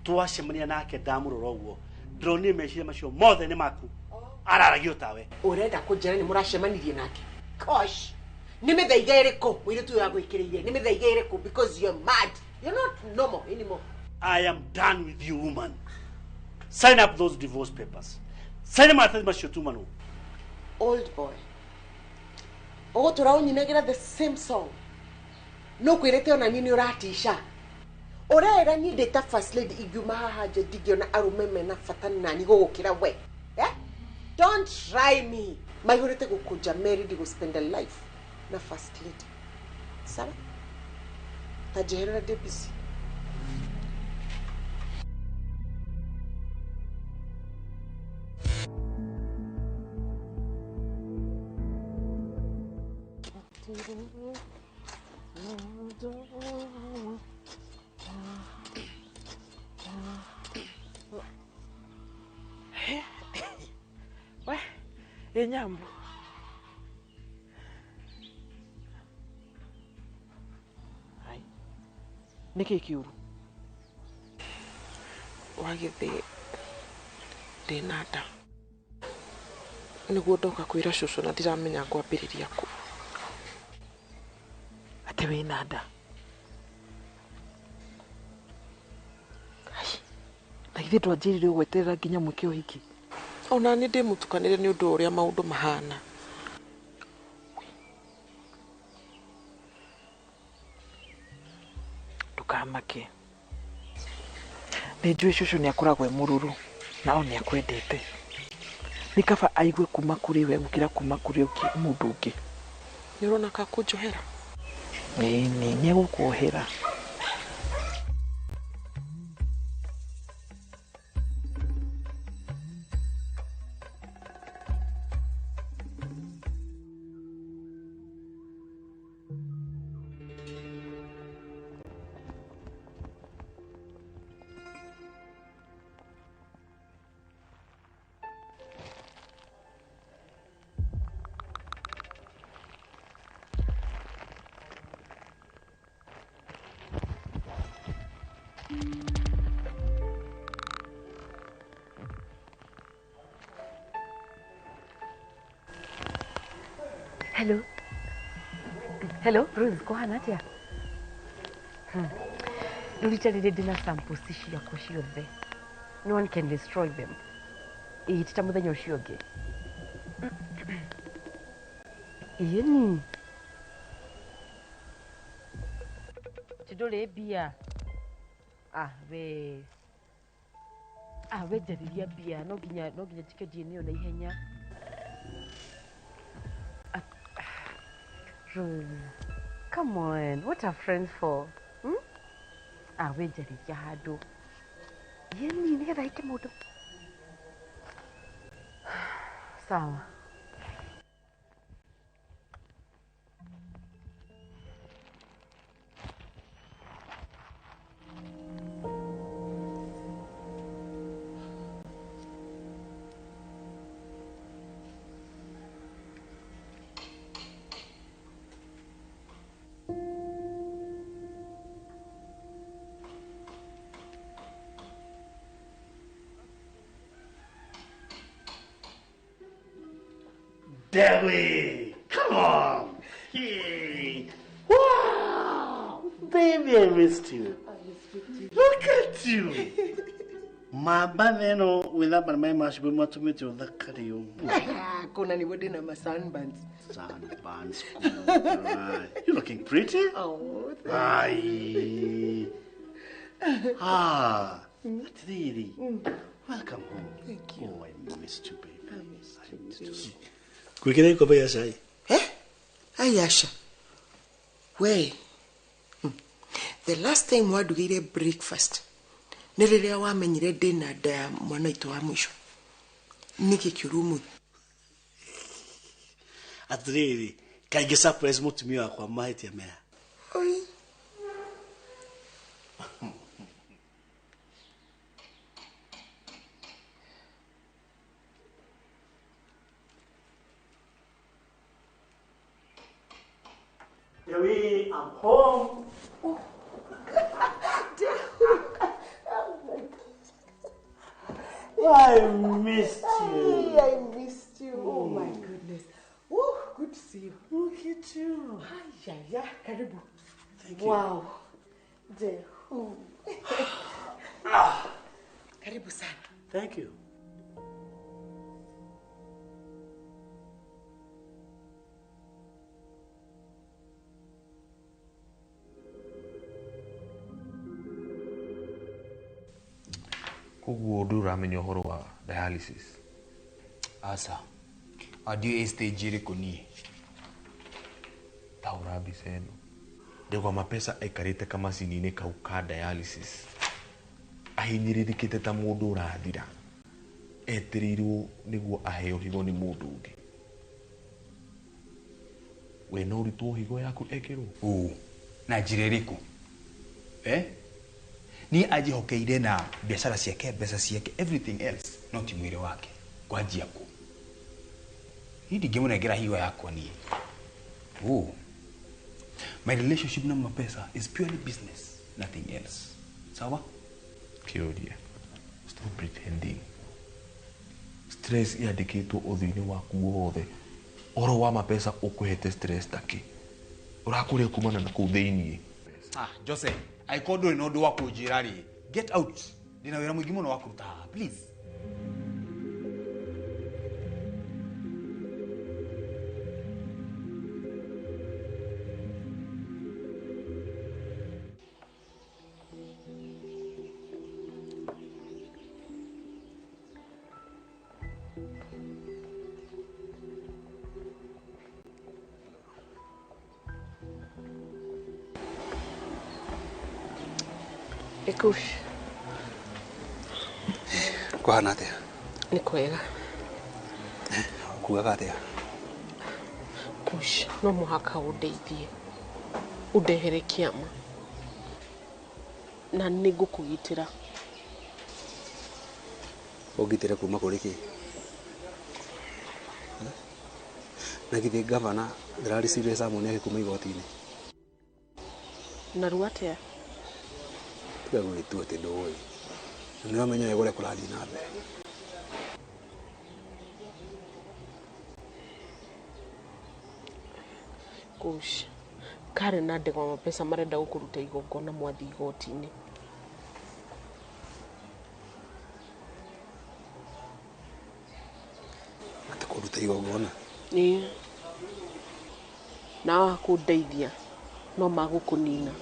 twacemania nake ndamũrora ũguo ndĩronire meciria macio mothe nĩ maku araragio tawe. Ũrenda kũnjĩra nĩ mũracemanirie nake? Gosh, nĩ mĩthaiga ĩrĩkũ mũirĩtu ũyũ agwĩkĩrĩire? Nĩ mĩthaiga ĩrĩkũ? Because you're mad. You're not normal anymore. I am done with you, woman. Sign up those divorce papers. Sign maratathi macio tumanwo. Old boy, ũgũtũra ũnyinagĩra the same song. No kwĩrĩte ona niĩ nĩ ũratica. Ũrera niĩ ndĩ ta first lady ingiuma haha nja ndingĩona arũme mena bata nani gũgũkĩra we. Eh? Don't try me. Maihũrĩte gũkũnja Mary ndigũ spend a life na first lady. Sawa? Ta njeherera ndĩ busy. We, ĩ Nyambu. Ai. Nĩkĩ kĩũru? Wagĩthĩ ndĩna nda. Nĩguo ndoka kwĩra cũcũ na ndiramenya ngwambĩrĩria kũ. Atĩ wĩna nda? Ai, na githĩ ndwanjĩrire ũgweterera nginya mwĩke ũhiki? Ona nĩ ndĩmũtukanĩre nĩ ũndũ wa ũrĩa maũndũ mahana. Ndũkamake. Nĩ njũĩ cũcũ nĩ akoragwo e mũrũrũ na o nĩ akwendete. Nĩ kaba aigue kuma kũrĩ we gũkĩra kuma kũrĩ mũndũ ũngĩ. Nĩ ũrona ka kũnjohera? Ĩni, nĩ egũkuohera. Hello. Hello, Rose, kũhana atĩa? Rĩu rita rĩrĩ ndĩna samples ciakwa ciothe. No one can destroy them. Ĩĩ ti ta mũthenya ũcio ũngĩ. Ĩni. Ti ndũrĩ mbia? Ah, we. Ah, we njarĩria mbia. No nginya njĩke DNA na ihenya. Rose, come on. What are friends for? Hmm? Ah, we njarĩria handũ. Ĩni, nĩgetha ĩke maũndũ. Sawa. Debbie, come on. Hey. Wow. Baby, I missed you. Look at you. Mamba neno withamba na maĩ macio matũmĩte ũthakare ũguo. Kũna nĩguo ndĩna ma sunburns. Sunburns. You're looking pretty. Oh, thank Ai. Ah, atĩrĩrĩ. Welcome home. Thank you. Oh, I missed you, baby. I missed you too. Ngwĩkĩre gĩkombe gĩa cai. Ai aca. We. The last time wandugĩire breakfast nĩ rĩrĩa wamenyire ndĩna nda ya mwana witũ wa mũico. Nĩkĩ kĩũru ũmũthĩ? Atĩrĩrĩ, kaingĩ surprise mũtumia wakwa mahĩtia meha. Oi. way, I'm home. Oh. I missed you. I missed you. Oh my goodness. Oh, good to see you. Look at you. Hi, yeah, karibu. Thank you. Wow. Dehu. Karibu sana. Thank you. Koguo nduramenya ũhoro wa dialysis. Aca. Ndiũĩ stage ĩrĩkũ niĩ. Taũra mbica ĩno. Ndegwa Mapesa aikarĩte kamacini-inĩ kau ka dialysis. Ahinyĩrĩrĩkĩte ta mũndũ ũrathira. Etereirwo nĩguo aheo higo nĩ mũndũ ũngĩ. We no ũrutwo higo yaku ĩkĩrwo? Ũ, na njĩra ĩrĩkũ? Eh? Niĩ anjĩhokeire na biacara ciake, mbeca ciake, everything else, no ti mwĩrĩ wake. Kwanjia kũ? Niĩ ndingĩmũnengera higo yakwa niĩ. Oh. My relationship na Mapesa is purely business, nothing else. Sawa? Kĩũria. Stop pretending. Stress yandĩkĩtwo ũthiũ-inĩ waku wothe. Ũhoro wa Mapesa ũkũhete stress takĩ? Ũrakũrĩa kumana na kũu thĩiniĩ. Ah, Jose, angĩkorwo ndũrĩ na ũndũ wa kũnjĩra rĩ, get out. Ndĩna wĩra mũingĩ mũno wa kũruta haha, please. Ikush. Kuhana atia? Nĩ kwega. Kugaga atia? Kush, no mũhaka ũndeithie. Ũndehere kĩama. Na nĩ ngũkũgitĩra. Ũngitĩre kuma kũrĩ kĩ? Na githĩ gavana ndĩrarĩcirie summon yake kuma igoti-inĩ? Narua atĩa? Tiga gwĩtua atĩ ndũĩ. Na nĩũramenya wega ũrĩa kũrathiĩ na mbere. Kush, Karen na Ndegwa Mapesa marenda gũkũruta igongona mwathiĩ igoti-inĩ. Atĩ kũruta igongona? Ĩĩ. Na waga kũndeithia no magũkũnina.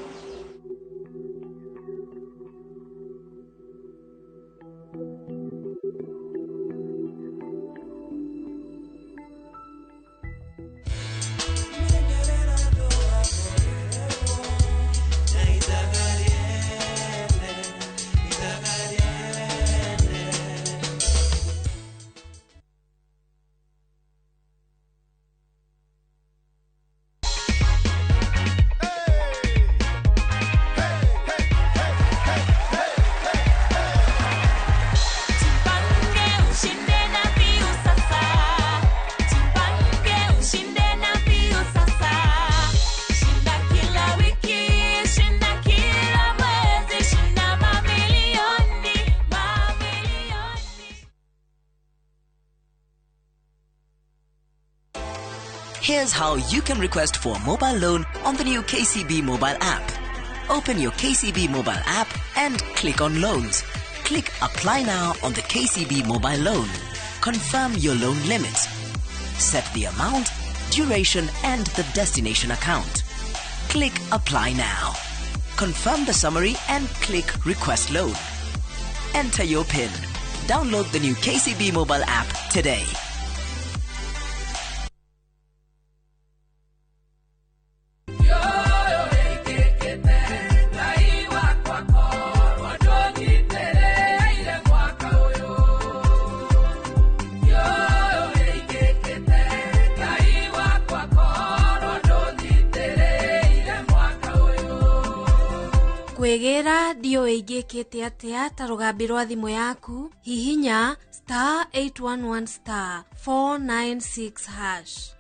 Here's how you can request for a mobile loan on the new KCB mobile app. Open your KCB mobile app and click on Loans. Click Apply Now on the KCB mobile loan. Confirm your loan limit. Set the amount, duration and the destination account. Click Apply Now. Confirm the summary and click Request Loan. Enter your PIN. Download the new KCB mobile app today. Kwĩgĩra ndiũĩ ingĩkĩte atĩa ta rũgambi rwa thimũ yaku, hihinya *811 *496#.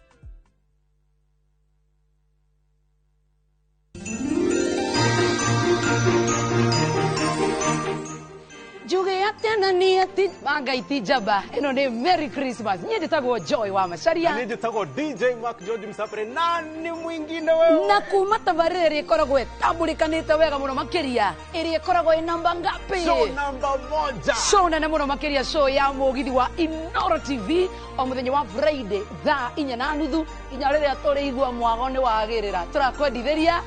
Njuge atia na ni ati Ngai ti njamba. Ĩno nĩ Merry Christmas. Niĩ njĩtagwo Joy wa Macharia. Niĩ njĩtagwo DJ Mark George Msapere na nĩ mwingine wewe. Na kuma tabarĩra ĩrĩa ĩkoragwo ĩtambũrĩkanĩte wega mũno makĩria, ĩrĩa ĩkoragwo ĩ namba ngapi? Show namba moja. Show nene mũno makĩria, show ya mũgithi wa Inoro TV o mũthenya wa Friday thaa 4:30 nginya rĩrĩa tũrĩigua mwago nĩ wagĩrĩra. Tũrakwendithĩria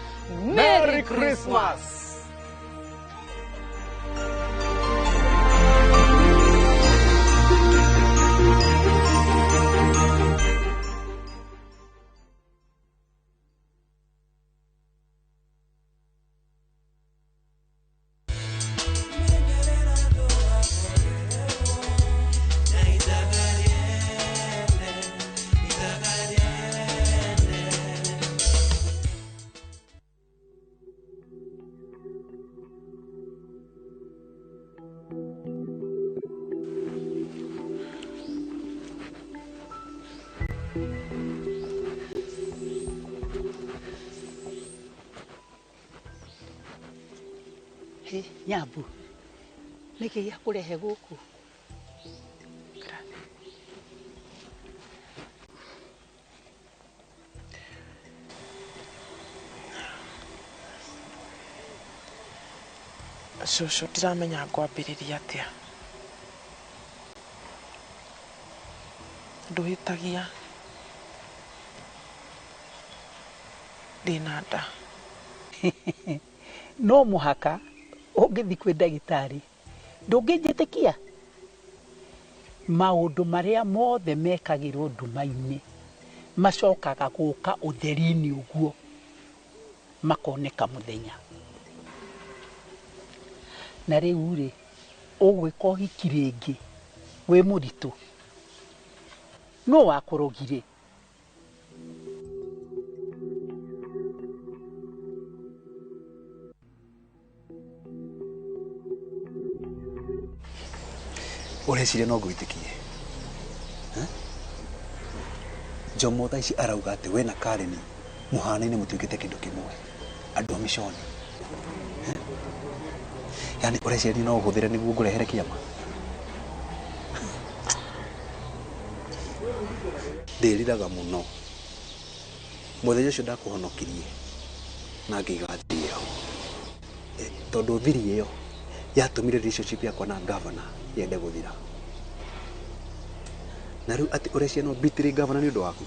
Merry Christmas. Nyambu nĩkĩ gĩakũrehe gũkũ? Cũcũ, ndiramenya ngwambĩrĩria atĩa. Ndũhĩtagia, ndĩna nda. No mũhaka ũngĩthiĩ kwĩ ndagĩtarĩ ndũngĩnjĩtĩkia. Maũndũ marĩa mothe mekagĩrwo nduma-inĩ macokaga gũka ũtheri-inĩ ũguo makoneka mũthenya. Na rĩu rĩ, ũgwĩka ũhiki rĩngĩ wĩ mũritũ, nũ wakũrogire? Ũreciria no ngwĩtĩkie? Jomo thaa ici arauga atĩ we na Karen mũhanaine mũtuĩkĩte kĩndũ kĩmwe, andũ a mĩconi. Yani ũreciria no ũhũthĩre nĩguo ngũrehere kĩama? Ndĩriraga mũno mũthenya ũcio ndakũhonokirie na ngĩiga thiri ĩyo, tondũ thiri ĩyo yatũmire relationship yakwa na governor yende gũthira. Na rĩu atĩ ũreciria no mbitĩrĩ governor nĩ ũndũ waku?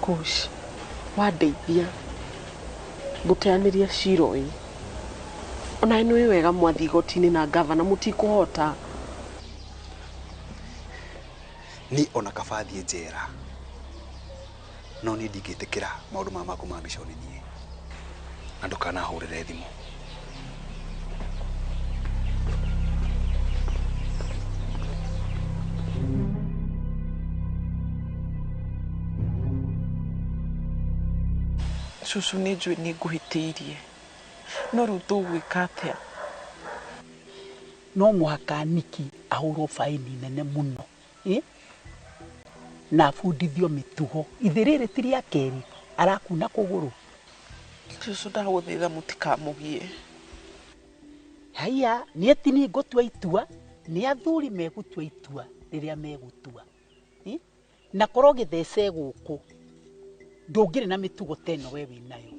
Kush, wandeithia ngũteanĩria cira ũyũ. Ona nĩ ũĩ wega mwathiĩ igoti-inĩ na gavana mũtikũhota. Niĩ ona kaba thiĩ njera, no niĩ ndingĩtĩkĩra maũndũ maya maku ma mĩconi niĩ. Na ndũkanahũrĩre thimũ. Cũcũ, nĩ njũĩ nĩ ngũhĩtĩirie, no rĩu tũgwĩka atĩa? No mũhaka Niki ahũrwo baini nene mũno, na abundithio mĩtugo. Ithe rĩrĩ ti rĩa kerĩ arakuna kũgũrũ. Cũcũ, ndagũthaitha mũtikamũgie. Haiya, niĩ ti niĩ ngũtua itua, nĩ athuri megũtua itua rĩrĩa megũtua. Na korwo gĩthece gũkũ ndũngĩrĩ na mĩtugo ta ĩno we wĩnayo.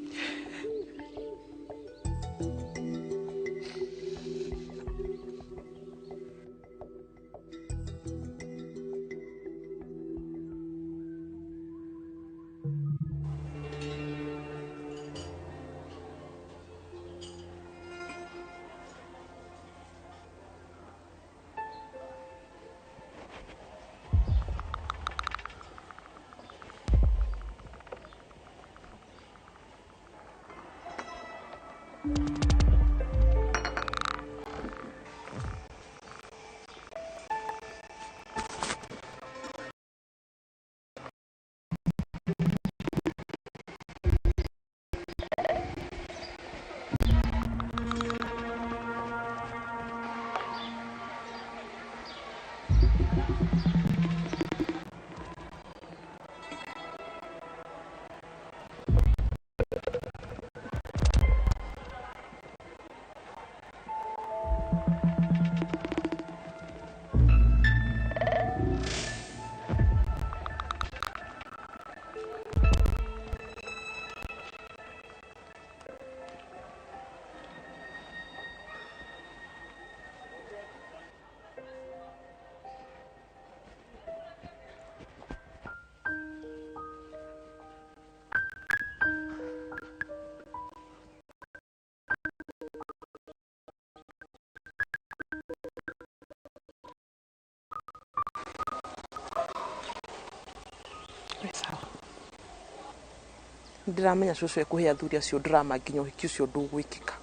Ndiramenya cucu ekuhe athuri acio drama nginya ũhiki ũcio ndũgwĩkĩka.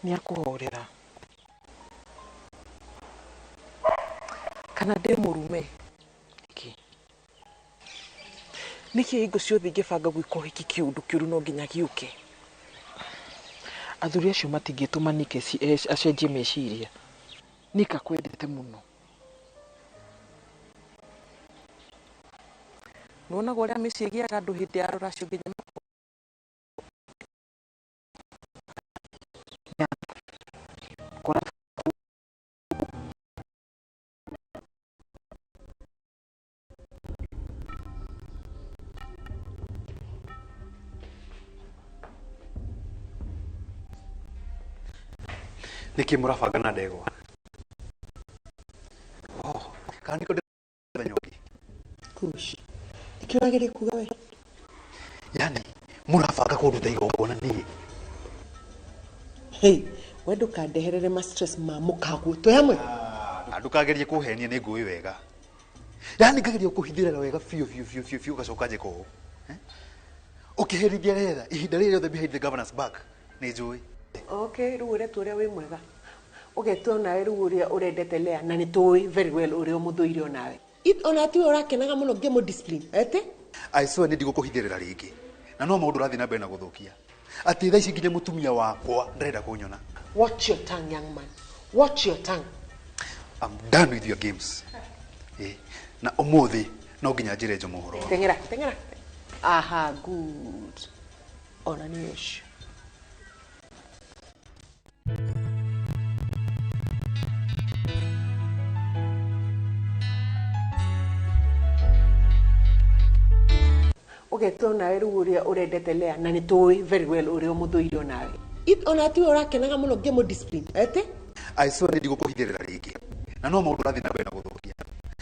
Nĩ akũhorera. Kana ndĩ mũrume. Nĩkĩ? Nĩkĩ hingo ciothe ingĩbanga gwĩka ũhiki kĩũndũ kĩũru no nginya gĩũke? Athuri acio matingĩtũma Nick acenjie meciria. Nick akwendete mũno. Nĩwonaga ũrĩa mĩciĩ ĩgĩaga andũ hĩndĩ ya rũracio nginya Nĩkĩ mũrabanga na ndegwa? Oh, kana nĩkĩo mũthenya ũngĩ? Kush. Nĩkĩo ũrageria kuga we? Yani mũrabanga kũnduta igongona niĩ? Hey, we ndũkandeherere ma stress ma mũkaguo. Twĩ hamwe? Ndũkagerie kũhenia nĩ ngũĩ wega. Yani ngageria kũhithĩrĩra wega biũ biũ biũ biũ biũ ũgacoka njĩka ũũ. Ũkĩherithia retha ihinda rĩrĩ rĩothe behind the governor's back nĩ njũĩ. Okay, rĩu ũretwo ũrĩa wĩ mwega. Ũgetwo onawe rĩu ũrĩa ũrendete Lea na nĩ tũĩ very well ũrĩa ũmũthũire onawe. Ona tiwe ũrakenaga mũno ngĩmũ discipline, ete? I swear nĩ ndigũkũhithĩrĩra rĩngĩ. Na no maũndũ ũrathiĩ na mbere na gũthũkia. Atĩ thaa ici nginya mũtumia wakwa ndarenda kũnyona. Watch your tongue, young man. Watch your tongue. I'm done with your games. Na ũmũthĩ no nginya njĩre Njomo ũhoro wakwa. Teng'era, teng'era. Aha, good. Ona nĩ ũcio. Ũgetwo onawe rĩu ũrĩa ũrendete Lea na nĩ tũĩ very well ũrĩa ũmũthũire onawe. Ona tiwe ũrakenaga mũno ngĩmũ discipline, ete? I swear nĩ ndigũkũhithĩrĩra rĩngĩ. Na no maũndũ ũrathiĩ na mbere na gũthũkia.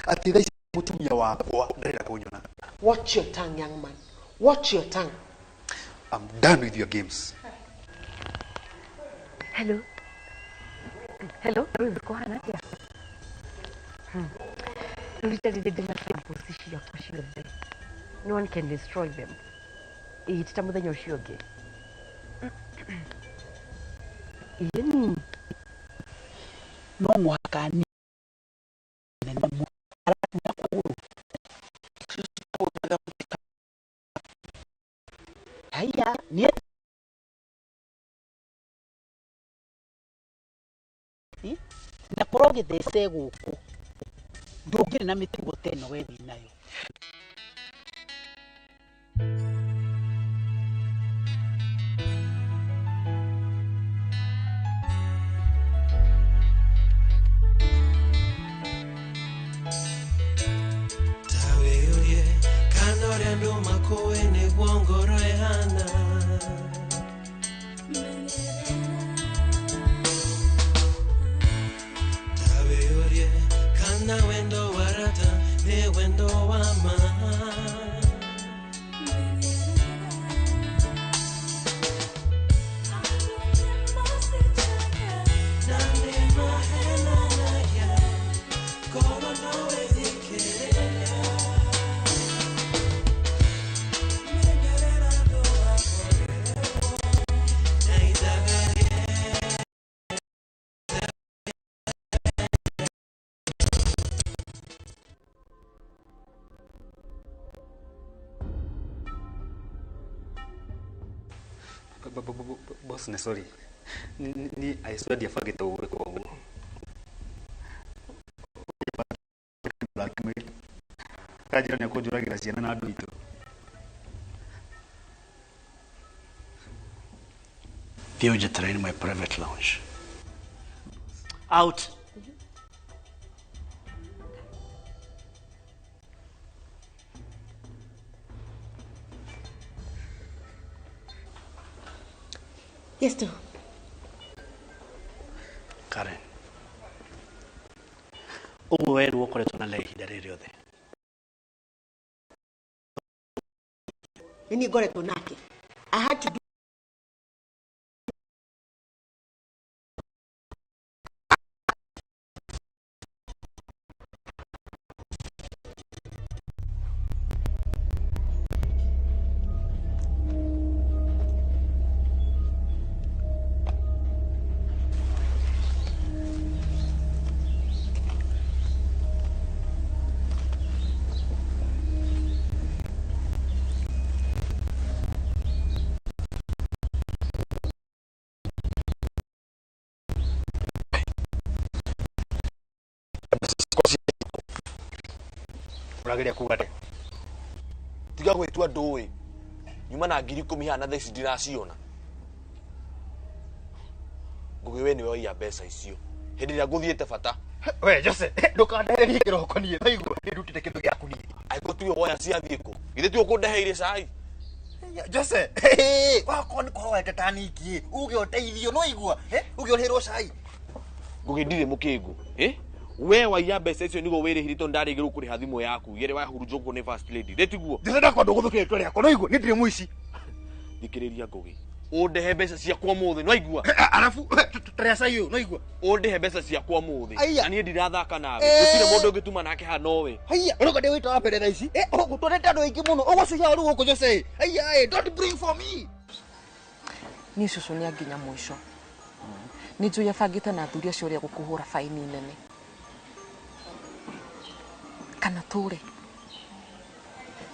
Atĩ thaa ici mũtumia wakwa ndarenda kũnyona. Watch your tongue, young man. Watch your tongue. I'm done with your games. Hello. Hello, Ruth, kũhana atĩa? Rĩu rita rĩrĩ ndĩna samples ciakwa ciothe. No one can destroy them. Ĩĩ ti ta mũthenya ũcio ũngĩ. Ĩni. No mũhaka nene na kũgũrũ. Haya, nĩ na korwo gĩthece gũkũ ndũngĩrĩ na mĩtugo ta ĩno we wĩnayo. Tawĩũrie kana ũrĩa andũ makũĩ nĩguo ngoro ĩhana. Tawĩũrie kana wendo wa rata nĩ wendo wa ma. Na nĩ mahenanagia korwo no wĩthikĩrĩria. Menyerera ndũgakorerwo na ithaga Boss, nĩ sorry. Ni I swear ndiabangĩte gwĩka ũguo. Blackmail. Kanjĩra nĩ ekũnjũragĩra ciana na andũ aitũ. Thiĩ ũnjeterere in my private lounge. Out. Yes, do. Karen. Ũguo we nĩwe ũkoretwo na Lea ihinda rĩrĩ rĩothe. Nĩ niĩ ngoretwo nake. I had to do Ũrageria kuga atĩa? Tiga gwĩtua ndũĩ. Nyuma na 10,000 haha na thaa ici ndiraciona. Ngugi we nĩwe waiya mbeca icio. Hĩndĩ ĩrĩa ngũthiĩte bata. We Jose, ndũkandererie kĩroko niĩ. Twaigua nĩ ndutĩte kĩndũ gĩaku niĩ. Angĩkorwo tiwe woya ciathiĩ kũ? Githĩ tiwe ũkũndeheire cai? Jose, wakorwo nĩ kũhoete ta niki, uge ũteithio, no igua, uge ũrĩhĩrwo cai. Ngugi ndirĩ mũkĩngu. We waiya mbeca icio nĩguo wĩrĩhire tondũ ndarĩgĩrwo kũrĩha thimũ yaku ĩrĩa wahurunjwo nĩ first lady. Rĩ tiguo? Jose ndakwa ndũgũthũkĩra itua rĩakwa, no igua, niĩ ndirĩ mũici. Thikĩrĩria Ngugi. Ũndehe mbeca ciakwa ũmũthĩ, no igua? Arabu, tũrĩa cai ũyũ, no igua? Ũndehe mbeca ciakwa ũmũthĩ. Aiya. Na niĩ ndirathaka nawe. Gũtirĩ mũndũ ũngĩtuma nake haha nowe. Haiya, ũroka ndĩ wĩta wa mbere thaa ici. Ũgũtwarĩte andũ aingĩ mũno, ũgũcuria waru gũkũ Jose. Aiya, don't bring for me. Niĩ cũcũ nĩ anginya mũico. Nĩ njũĩ abangĩte na athuri acio ũrĩa gũkũhũra baini nene. Kana tũre.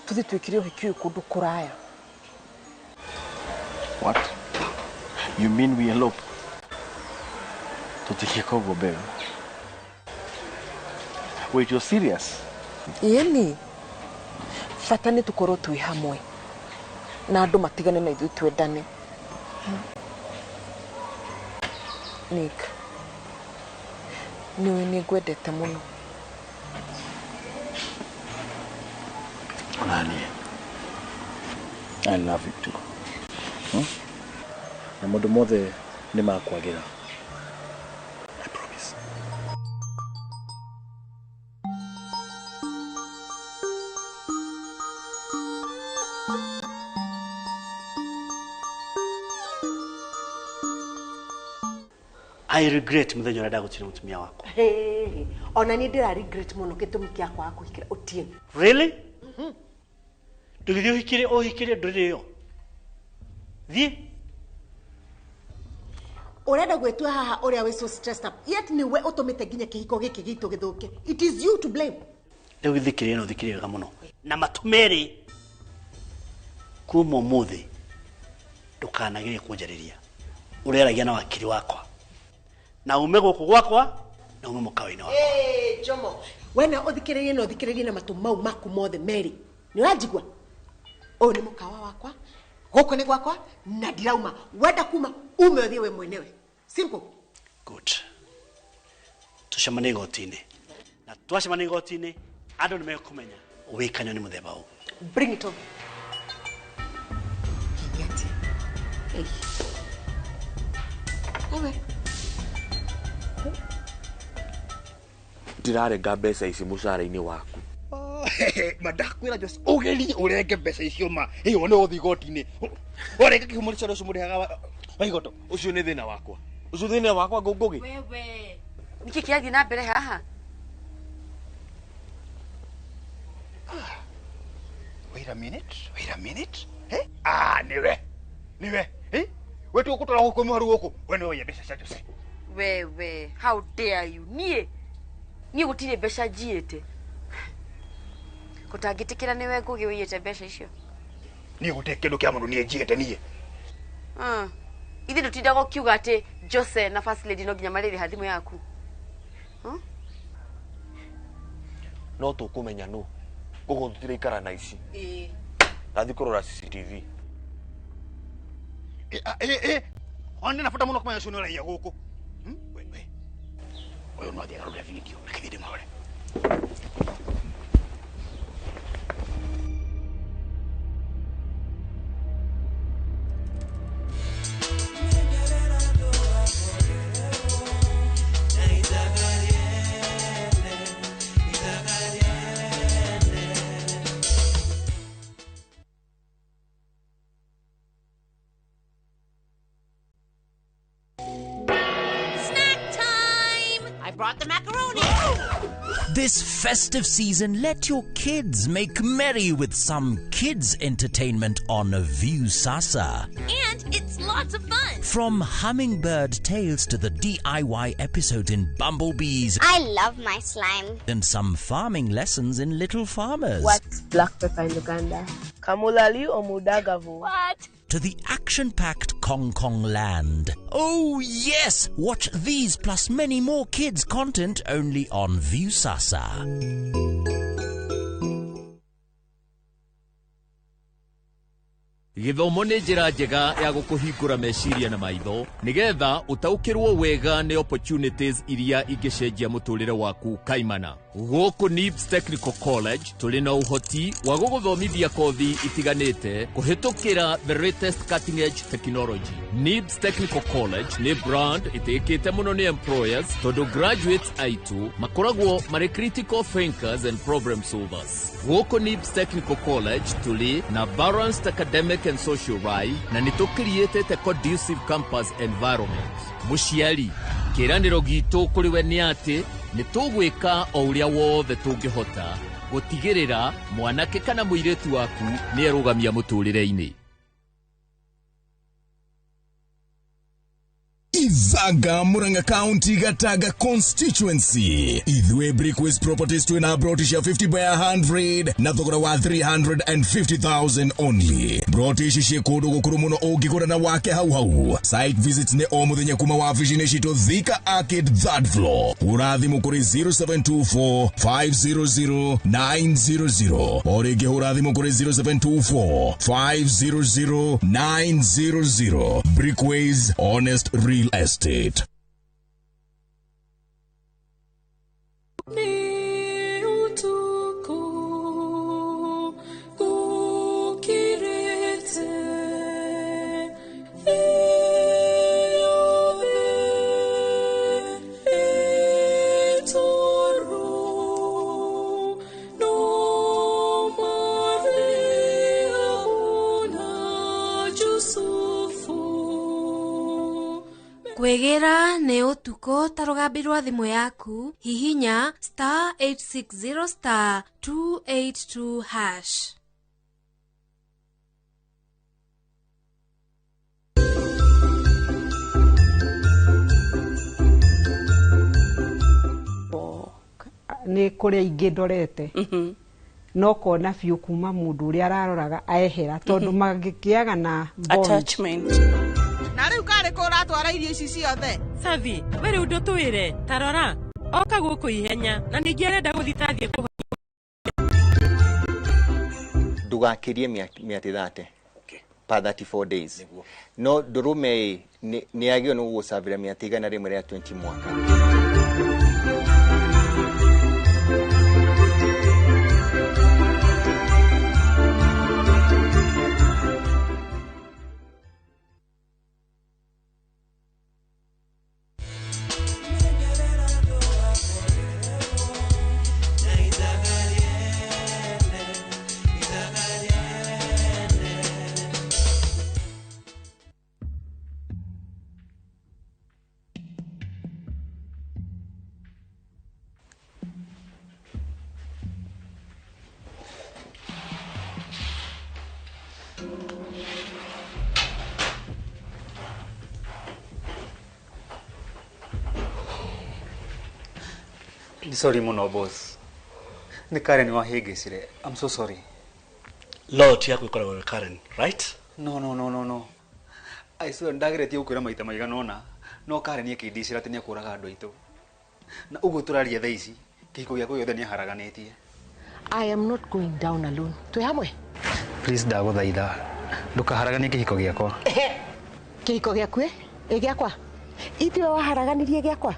Tũthiĩ twĩkire ũhiki ũyũ kũndũ kũraya. What? You mean we elope? Tũtingĩka ũguo babe. Wait, you're serious? Ĩni. Bata nĩ tũkorwo twĩ hamwe. Na andũ matigane na ithuĩ twendane. Nick, nĩũĩ nĩ ngwendete mũno. Nani? I love you too. Na maũndũ mothe nĩ makwagĩra. I promise. I regret mũthenya ũrĩa ndagũtire mũtumia wakwa. Hey, ona niĩ ndĩra regret mũno gĩtũmi kĩa kwaga kũhikĩra Otieno. Really? Ndũgĩthiĩ ũhikĩre ũhikĩre ndũrĩrĩ ĩyo. Thiĩ. Ũrenda gwĩtua haha ũrĩa wĩ so stressed up yet nĩwe ũtũmĩte nginya kĩhiko gĩkĩ gitũ gĩthũke. It is you to blame. Rĩu thikĩrĩria na ũthikĩrĩrie wega mũno. Na matũ merĩ kuma ũmũthĩ ndũkanagerie kũnjarĩria. Ũrĩaragia na wakiri wakwa. Na ume gũkũ gwakwa na ume mũkawa-inĩ wakwa. Hey, Jomo, we na ũthikĩrĩrie na ũthikĩrĩrie na matũ mau maku mothe merĩ. Nĩ ũranjigua? Ũyũ nĩ mũkawa wakwa, gũkũ nĩ gwakwa na ndirauma. Wenda kuma ume ũthiĩ we mwenyewe. Simple. Good. Tucemanie igoti-inĩ. Na twacemania igoti-inĩ andũ nĩ mekũmenya wĩkanyo nĩ mũthemba ũũ. Bring it on. Hey. Ewe. Ndirarenga mbeca ici mũcara-inĩ waku. Mandakwĩra Jose, ũgerie ũrenge mbeca icio ma. Ĩ wone ũthiĩ igoti-inĩ. Warenga kĩhumo nĩcio ũcio mũrĩhaga wa igoto. Ũcio nĩ thĩna wakwa. Ũcio thĩna wakwa Ngugi. Wewe. Nĩkĩ kĩrathiĩ na mbere haha? Wait a minute, wait a minute. Eh? Ah, niwe. Niwe. Eh? We tũgũtwara gũkũ mũharu gũkũ. We nĩwe waiya mbeca cia Jose. Wewe, how dare you? Niĩ niĩ gũtirĩ mbeca njiĩte. Gũtangĩtĩkĩra nĩwe Ngugi ũiyĩte mbeca icio. Niĩ gũtirĩ kĩndũ kĩa mũndũ niĩ njiĩte niĩ. Ithuĩ ndũtindaga ũkiuga atĩ Jose na first lady no nginya marĩrĩha thimũ yaku. No tũkũmenya nũ. Koguo tũtiraikara na ici. Ndathiĩ kũrora CCTV. Ona na bata mũno kũmenya ũcio nĩ ũraiya gũkũ. We, we. Ũyũ no athiĩ akarore video, reke thiĩ ndĩmũrore. This festive season, let your kids make merry with some kids entertainment on Viusasa. And it's lots of fun. From Hummingbird Tales to the DIY episodes in Bumblebees. I love my slime. And some farming lessons in Little Farmers. What's black pepper in Uganda? Kamulali or Mudagavu? What? to the action-packed Kong Kong Land. Oh yes! Watch these plus many more kids content only on Viusasa. Gĩthomo nĩ njĩra njega ya gũkũhingũra meciria na maitho nĩgetha ũtaũkĩrwo wega nĩ opportunities iria ingĩcenjia mũtũrĩre waku kaimana. Gũkũ NIBS Technical College tũrĩ na ũhoti wa gũgũthomithia kothi itiganĩte kũhĩtũkĩra the latest cutting edge technology. NIBS Technical College nĩ brand ĩtĩkĩte mũno nĩ employers tondũ graduates aitũ makoragwo marĩ critical thinkers and problem solvers. Gũkũ NIBS Technical College tũrĩ na balanced academic and social life na nĩ tũkiriĩtĩte conducive campus environment. Mũciari, kĩĩranĩro gitũ kũrĩ we nĩ atĩ nĩ tũgwĩka o ũrĩa wothe tũngĩhota gũtigĩrĩra mwanake kana mũirĩtu waku nĩ erũgamia mũtũrĩre-inĩ. Ithaga Murang'a County Gataga constituency. Ithue Brickways Properties twina broti cia 50 by 100 na thogora wa 350,000 only. Broti ici ciĩ kũndũ gũkũrũ mũno ũngĩgũra na wake hau hau. Site visits nĩ o mũthenya kuma wabici-inĩ citũ Thika Arcade 3rd floor. Hũra thimũ kũrĩ 0724 500 900. O rĩngĩ hũra thimũ kũrĩ 0724 500 900. Brickways, honest real estate. Kwĩgĩra nĩ ũtukũ ta rũgambi rwa thimũ yaku hihinya star 860 star 282 hash. Nĩ kũrĩa ingĩ ndorete no kona biũ kuma mũndũ ũrĩa araroraga aehera tondũ mangĩkĩaga na attachment. Na rĩu karĩ kũ ũratwara irio ici ciothe? Savi, we rĩu ndũtwĩre, ta rora, oka gũkũ ihenya na ningĩ arenda gũthiĩ ta thiĩ kũhonia. Ndũgakĩrie mĩatĩ 30 per 34 days. No ndũrũme nĩ yagĩrĩirwo nĩ gũgũcabĩra mĩatĩ 120 mwaka. Sorry muno boss. Ni Karen wahĩngĩcire. I'm so sorry. Loyalty yaku ĩkoragwo na Karen, right? No no no no no. I swear ndageretie gũkwĩra maita maigana ũna no Karen akĩndicĩra atĩ nĩekũraga andũ aitũ. Na ũguo tũraria thaa ici kĩhiko gĩakwa gĩothe nĩaharaganĩtie. I am not going down alone. Twĩ hamwe? Please ndagũthaitha ndũkaharaganie kĩhiko gĩakwa. Kĩhiko gĩaku ĩ gĩakwa? Ithuĩ waharaganirie gĩakwa?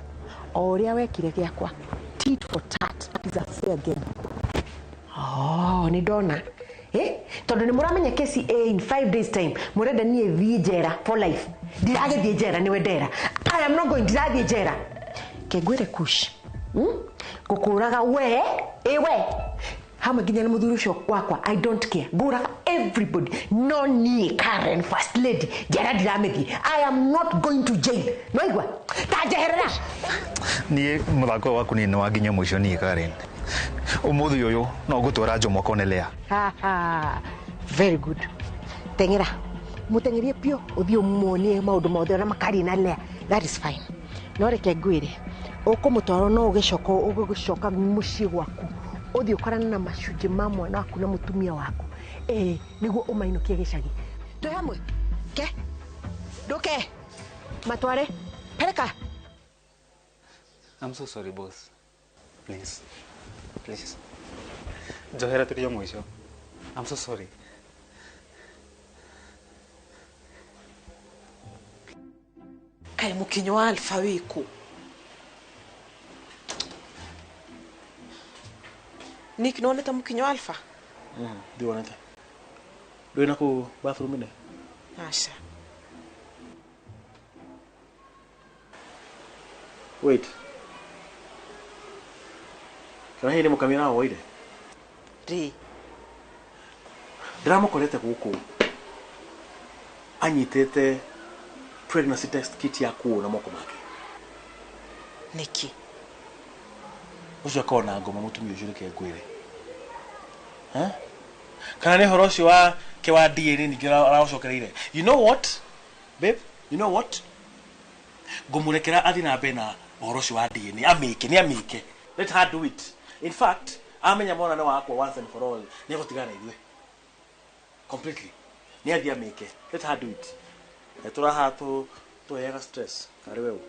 O ũrĩa wekire gĩakwa. Tit for tat is a fair game. Oh, nĩ ndona. Tondũ nĩ mũramenya kesi in 5 days time mũrenda niĩ thiĩ njera for life. Ndiragĩthiĩ njera nĩwe ndera. I am not going, ndirathiĩ njera. Kengwĩre kush. Ngũkũraga we, ĩ we. Hamwe nginya na mũthuri ũcio wakwa, I don't care. Ngũraga everybody. No niĩ Karen first lady. Njera ndiramĩthiĩ. I am not going to jail. Nĩwaigua? Ta njeherera. Niĩ mũthako waku niĩ nĩ wa nginya mũico niĩ Karen. Ũmũthĩ ũyũ no ngũtwara Jomo akone Lea. Very good. Teng'era. Mũteng'erie biũ ũthiĩ ũmuonie maũndũ mothe ũrĩa makaria na Lea. That is fine. No reke ngwĩre, ũkũmũtwara no ũgĩcoka ũgũcoka mũciĩ gwaku. Ũthiĩ ũkorane na macunjĩ ma mwana waku na mũtumia waku. Nĩguo ũmainũkie gĩcagi. Twĩ hamwe? Ke. Nduke. Matware. Pereka. I'm so sorry boss. Please. Please. Njohera tũrĩ o mũico. I'm so sorry. Kaĩ mũkinyo wa Alpha wĩkũ? Nick, nĩwonete mũkinyo wa Alpha? Ndiwonete. Ndũĩ na kũu bathroom-inĩ? Aca. Wait. Kana hihi nĩ mũkami arawoire? Rĩ. Ndĩramũkorete gũkũ anyitĩte pregnancy test kit ya kuo na moko make. Nĩkĩ? Ũcio akorwo na ngoma mũtumia ũcio reke ngwĩre. Kana nĩ ũhoro ũcio wake wa DNA ningĩ araũcokereire. You know what? Babe, you know what? Ngũmũrekera athiĩ na mbere na ũhoro ũcio wa DNA. Amĩke, nĩ amĩke. Let her do it. In fact, amenya mwana nĩ wakwa once and for all, nĩ egũtigana na ithuĩ. Completely. Nĩ athiĩ amĩke. Let her do it. Tũraha tũheaga stress. Karĩ weũ.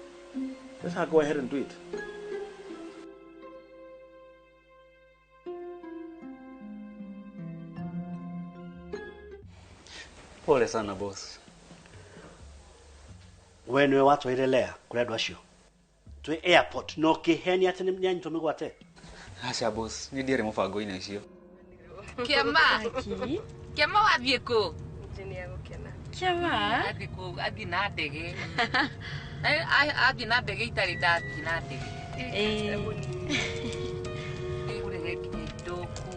Let her go ahead and do it. Pole sana boss. We niwe watwaire Lea kũrĩ andũ acio. Twĩ airport no kĩhenia atĩ nĩ anyitwo mĩgwate. Aca boss, niĩ ndiarĩ mũbango-inĩ ũcio. Kĩama. Kĩama wathiĩ kũ? Kĩama. Athiĩ kũ? Athiĩ na ndege. Athiĩ na ndege itarĩ ndathiĩ na ndege. Ĩgũrĩre nginya indo kũu.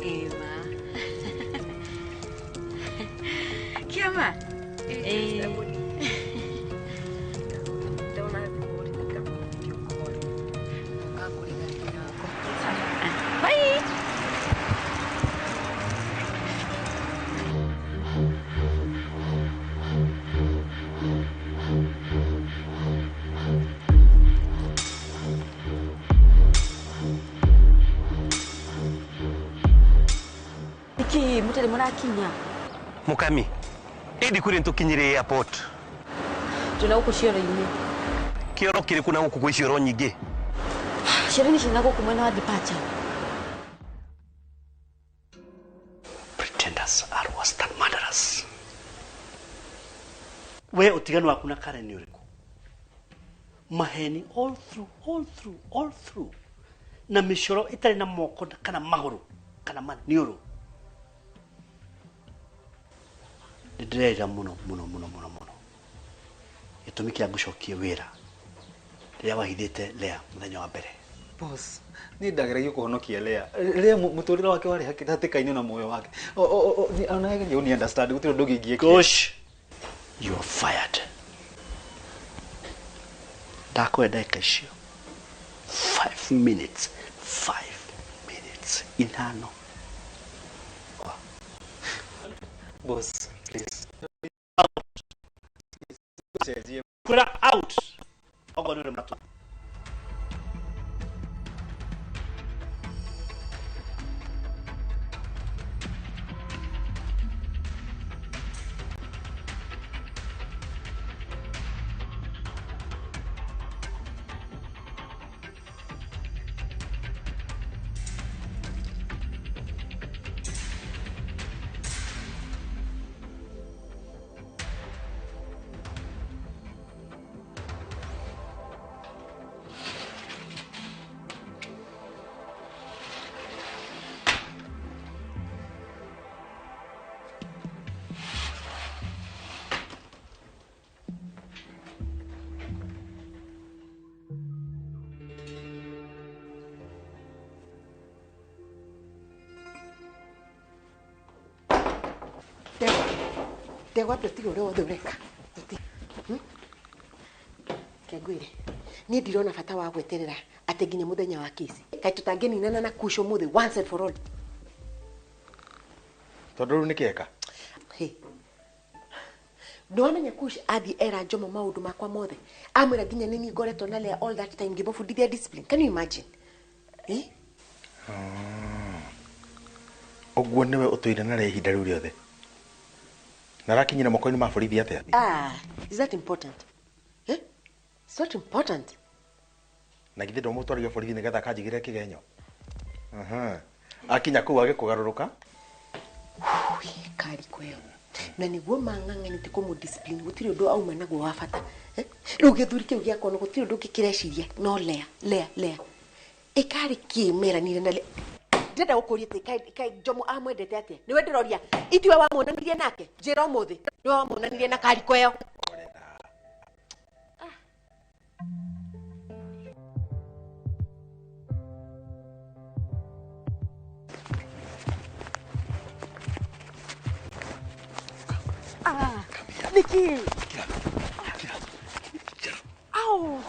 Ema. Kĩama. Bye. Niki mutarĩ mũrakinya? Mukami, ĩndĩ kũrĩ nĩtũkinyire airport. Twĩna gũkũ cioro-inĩ. Kĩoro kĩrĩkũ na gũkũ gwĩ cioro nyingĩ? Cioro-inĩ ciĩna gũkũ mwena wa departure. Pretenders are worse than murderers. We ũtiganu waku na Karen nĩ ũrĩkũ? Maheni all through, all through, all through. Na mĩcoro ĩtarĩ na moko kana magũrũ kana maniũrũ. Nĩndĩrerira mũno mũno mũno mũno mũno. Gĩtũmi kĩa ngũcokie wĩra rĩrĩa wahithĩte Lea mũthenya wa mbere. Boss, niĩ ndageragia kũhonokia Lea. Lea mũtũrĩre wake warĩ hatĩka-inĩ na muoyo wake. Ona geria ũni understand gũtirĩ ũndũ ũngĩ ingĩekire. Gosh, you are fired. Ndakũhe ndagĩka icio 5 minutes, 5 minutes, ithano. Boss, please. Kwĩra out. Okorwo nĩ ũrĩ matũ. Ndegwa ndũtige ũrĩa wothe ũreka. Kengwĩre, niĩ ndirona bata wa gweterera atĩ nginya mũthenya wa kesi. Kaĩ tũtangĩninana na Kush ũmũthĩ once and for all. Tondũ rĩu nĩkĩeka? Nĩwamenya Kush athiĩ era Jomo maũndũ makwa mothe. Amwĩra nginya nĩ niĩ ngoretwo na Lea all that time ngĩmũbundithia discipline. Can you imagine? Eh? Ũguo nĩwe ũtũire na ihinda rĩu rĩothe. Na arakinyire moko-inĩ ma borithi atĩa? Ah, is that important? Eh? It's not important. Na githĩ ndũmũtwarire borithi nĩgetha akanjigĩre kĩgenyo? Aha. Akinya kũu agĩkũgarũrũka. Kariko ĩyo. Na nĩguo mang'ang'anĩte kũmũ-discipline gũtirĩ ũndũ auma naguo wa bata. Eh? Rĩu gĩthuri kĩu gĩakwa no gũtirĩ ũndũ ũngĩ kĩreciria no lea lea lea. Ĩkarĩ kĩ meranire na lea. Ndĩrenda gũkũria atĩ kaĩ Njomo amwendete atĩa? Nĩwe ndĩroria. Itiwe wamuonanirie nake? Njĩra ũmũthĩ. Nĩwe wamuonanirie na Kariko ĩyo. Ah, Niki. Au,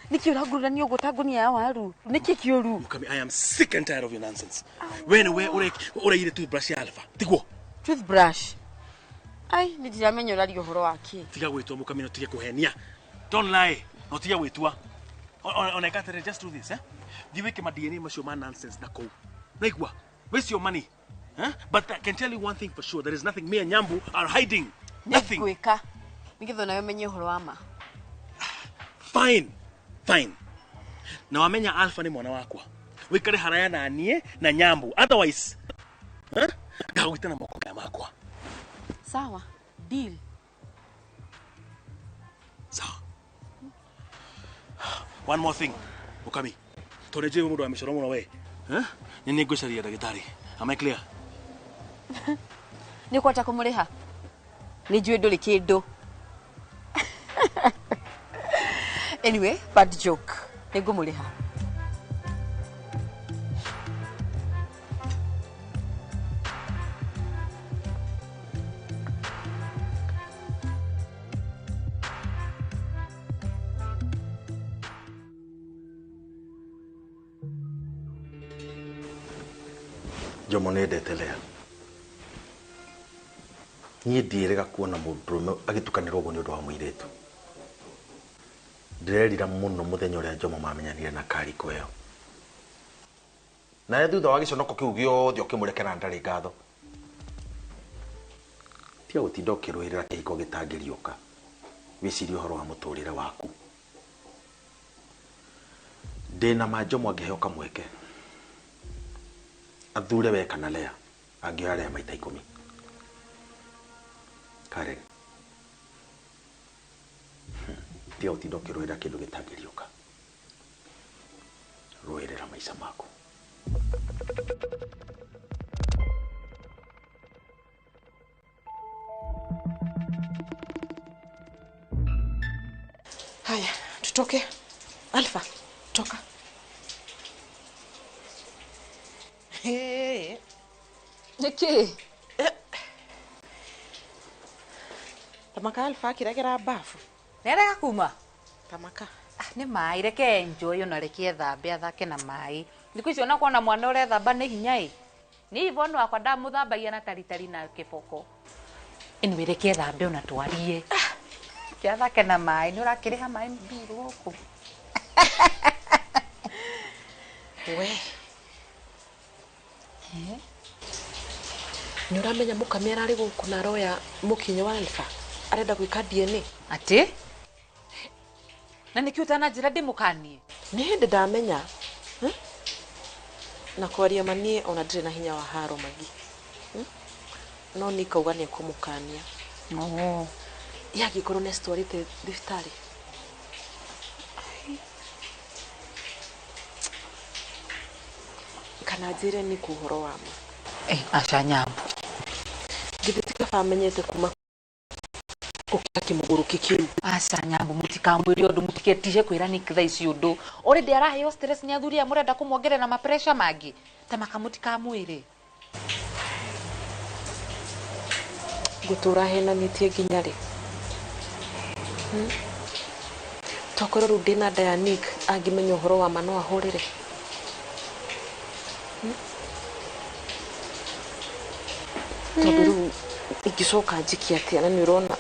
Niki uragurania uguo ta ngunia ya waru. Niki kiuru. Mukami, I am sick and tired of your nonsense. We niwe ureire toothbrush ya Alpha. Tiguo. Toothbrush. Ai, ni ndiramenya uraria uhoro wake. Tiga gwitua Mukami no tige kuhenia. Don't lie. No tiga gwitua. Ona ikatere just do this, eh? Thiĩ wĩke ma DNA macio ma nonsense na kũu. Naigua? Waste your money. Huh? But I can tell you one thing for sure, there is nothing me and Nyambu are hiding. Nothing. Nĩngwĩka. Nĩgetha nawe ũmenye ũhoro wa ma. Fine. Fine. Na wamenya Alpha nĩ mwana wakwa. Wikare haraya na niĩ na Nyambu. Otherwise, huh? Ngagwĩta na moko maya makwa. Sawa. Deal. Sawa. One more thing. Mukami. Tondũ njũĩ mũndũ wa mĩcoro mũno we. Huh? Nĩ nĩngũcaria ndagĩtarĩ. Am I clear? Nĩ ũkũhota kũmũrĩha? Nĩ njũĩ ndũrĩ kĩndũ. Anyway, bad joke. Nĩ ngũmũrĩha. Njomo nĩendete Lea. Niĩ ndiĩrĩga kuona mũndũrũme agĩtukanĩrwo ũguo nĩ ũndũ wa mũirĩtu. Ndĩrerira mũno mũthenya ũrĩa Njomo mamenyanire na Kariko ĩyo. Nawe thutha wa gĩconoko kĩu gĩothe ũkĩmũrekera ndarĩ ngatho. Tiga gũtinda ũkĩrũĩrĩra kĩhiko gĩtangĩriũka. Wĩcirie ũhoro wa mũtũrĩre waku. Ndĩna ma Njomo angĩheo kamweke. Athure we kana Lea, angĩoya Lea maita 10. Karen. Tiga gũtinda ũkĩrũĩrĩra kĩndũ gĩtangĩriũka. Rũĩrĩra maica maku. Haya, tutoke. Alpha, toka. Hey. Niki. Tamaka Alpha akĩregera bafu. Nĩarega kuma? Tamaka. Ah, nĩ maĩ, reke enjoy ona reke ethambe athake na maĩ. Thikũ ici ona kuona mwana ũrethamba nĩ hinya ĩ. Nĩ Yvonne wakwa ndamũthambagia na taritari na kĩboko. Anyway, reke ethambe ona twarie. Reke athake na maĩ, nĩ ũrakĩrĩha maĩ mbiru gũkũ. We. Nĩ ũramenya Mũkami ararĩ gũkũ na aroya mũkinyo wa Alpha arenda gwĩka DNA. Atĩ? Na nĩkĩ ũtananjĩra ndĩmũkanie? Nĩ hĩndĩ ndamenya. Na kwaria ma niĩ ona ndirĩ na hinya wa haro magi. No niĩ kauga nĩ ekũmũkania. Oh. Ye angĩkorwo nĩ acitwarĩte thibitarĩ. Kana njĩre nĩ ũhoro wa ma. Aca Nyambu. Githĩ ti kaba amenyete kuma gũkĩra kĩmũgũrũki kĩu. Aca Nyambu, mũtikamwĩre ũndũ, mũtiketige kwĩra Nick thaa ici ũndũ. Already araheo stress nĩ athuri aya mũrenda kũmuongerera ma pressure mangĩ. Ta maka mũtikamwĩre. Ngũtũra henanĩtie nginya rĩ? Tokorwo rĩu ndĩna nda ya Nick angĩmenya ũhoro wa ma no ahũrĩre. Tondũ rĩu ingĩcoka njĩke atĩa na nĩ ũrona.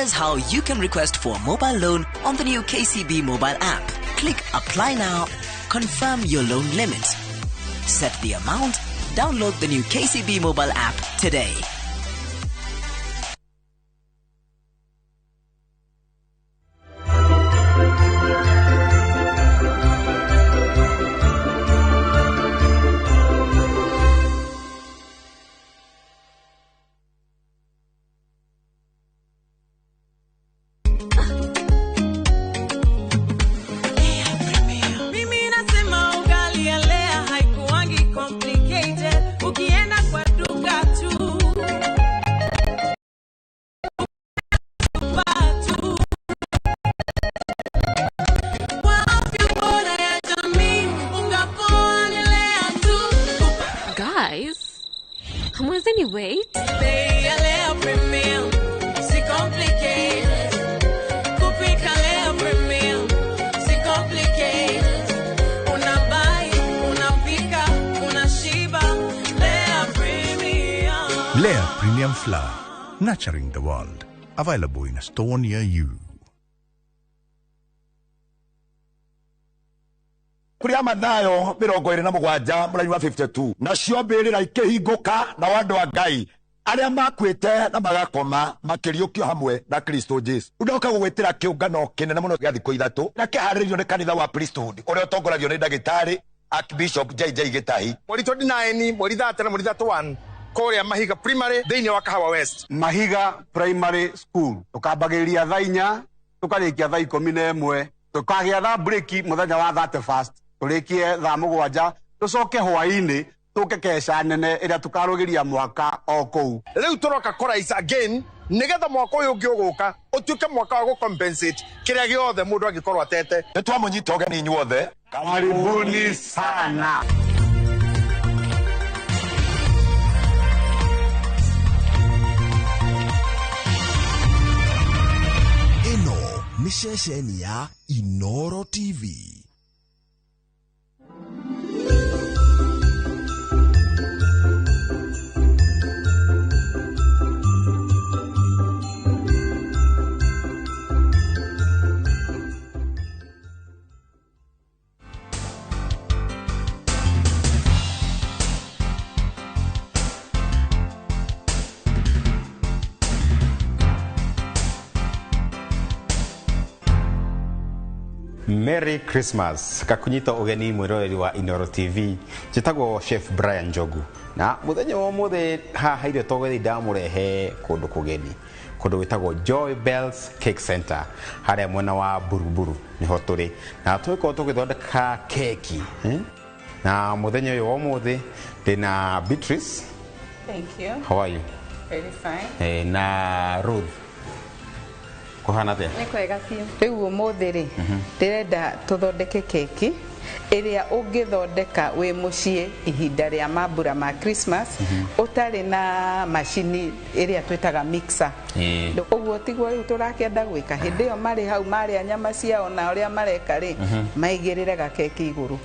Here's how you can request for a mobile loan on the new KCB mobile app. Click Apply Now, confirm your loan limit, set the amount, download the new KCB mobile app today. Mimi nasema ugali ya Lea haikuangi complicated. Ukienda kwa duka tu. Tu. Kwa afya bora ya jamii, unga poa ni Lea tu. Guys, hamwezeni wait? Bei ya Lea Premium, si complicated. Kupika Lea Premium, si complicated. Unabuy, unapika, unashiba. Lea Premium. Lea Premium Flour, nurturing the world. Available in a store near you. Kũrĩa Mathayo 27 mũraini wa 52 nacio mbĩrĩra ikĩhingũka nao andũ a Ngai arĩa makuĩte na magakoma makĩriũkio hamwe na Kristo Jesu. Ndoka gũgwĩtĩra kĩũngano kĩnene mũno gĩa thikũ ithatũ na kĩharĩrĩirio nĩ kanitha wa Priesthood ũrĩa ũtongoragio nĩ ndagĩtarĩ Archbishop JJ Gĩtahi. Mweri 29, mweri 30 na mweri 31 kũrĩa Mahiga Primary thĩinĩ wa Kahawa West. Mahiga Primary School tukambagĩrĩria thaa 4 tukarĩkia thaa 11 tukagĩa thaa break mũthenya wa 31 tũrĩkie thaa 7 tũcoke hwaĩ-inĩ tũke keca nene ĩrĩa tũkarũgĩria mwaka o kũu. Rĩu tũroka kũraisa again nĩgetha mwaka ũyũ ũngĩ ũgũka ũtuĩke mwaka wa gũcompensate kĩrĩa gĩothe mũndũ angĩkorwo atete. Nĩ twamũnyita ũgeni inyuothe. Karibuni sana. Ĩno nĩ ceceni ya Inoro TV. Merry Christmas kakunyita ugeni mwiroreri wa Inoro TV njitagwo Chef Brian Njogu na muthenya wa umuthi haha irio togethi ndamurehe kundu kugeni kundu gwitagwo Joy Bells Cake Center haria mwena wa Buruburu niho turi na twikorwo tugithondeka keki na muthenya uyu wa umuthi ndina Beatrice. Thank you. How are you? Very fine. Na Ruth. Kuhana atia? Nĩ kwega biũ. Rĩu ũmũthĩ rĩ, ndĩrenda tũthondeke keki ĩrĩa ũngĩthondeka wĩ mũciĩ ihinda rĩa mambura ma Christmas ũtarĩ na macini ĩrĩa twĩtaga mixer. Ũguo tiguo rĩu tũrakĩenda gwĩka. Hĩndĩ ĩyo marĩ hau marĩa nyama ciao na ũrĩa mareka rĩ, maigĩrĩre gakeki igũrũ.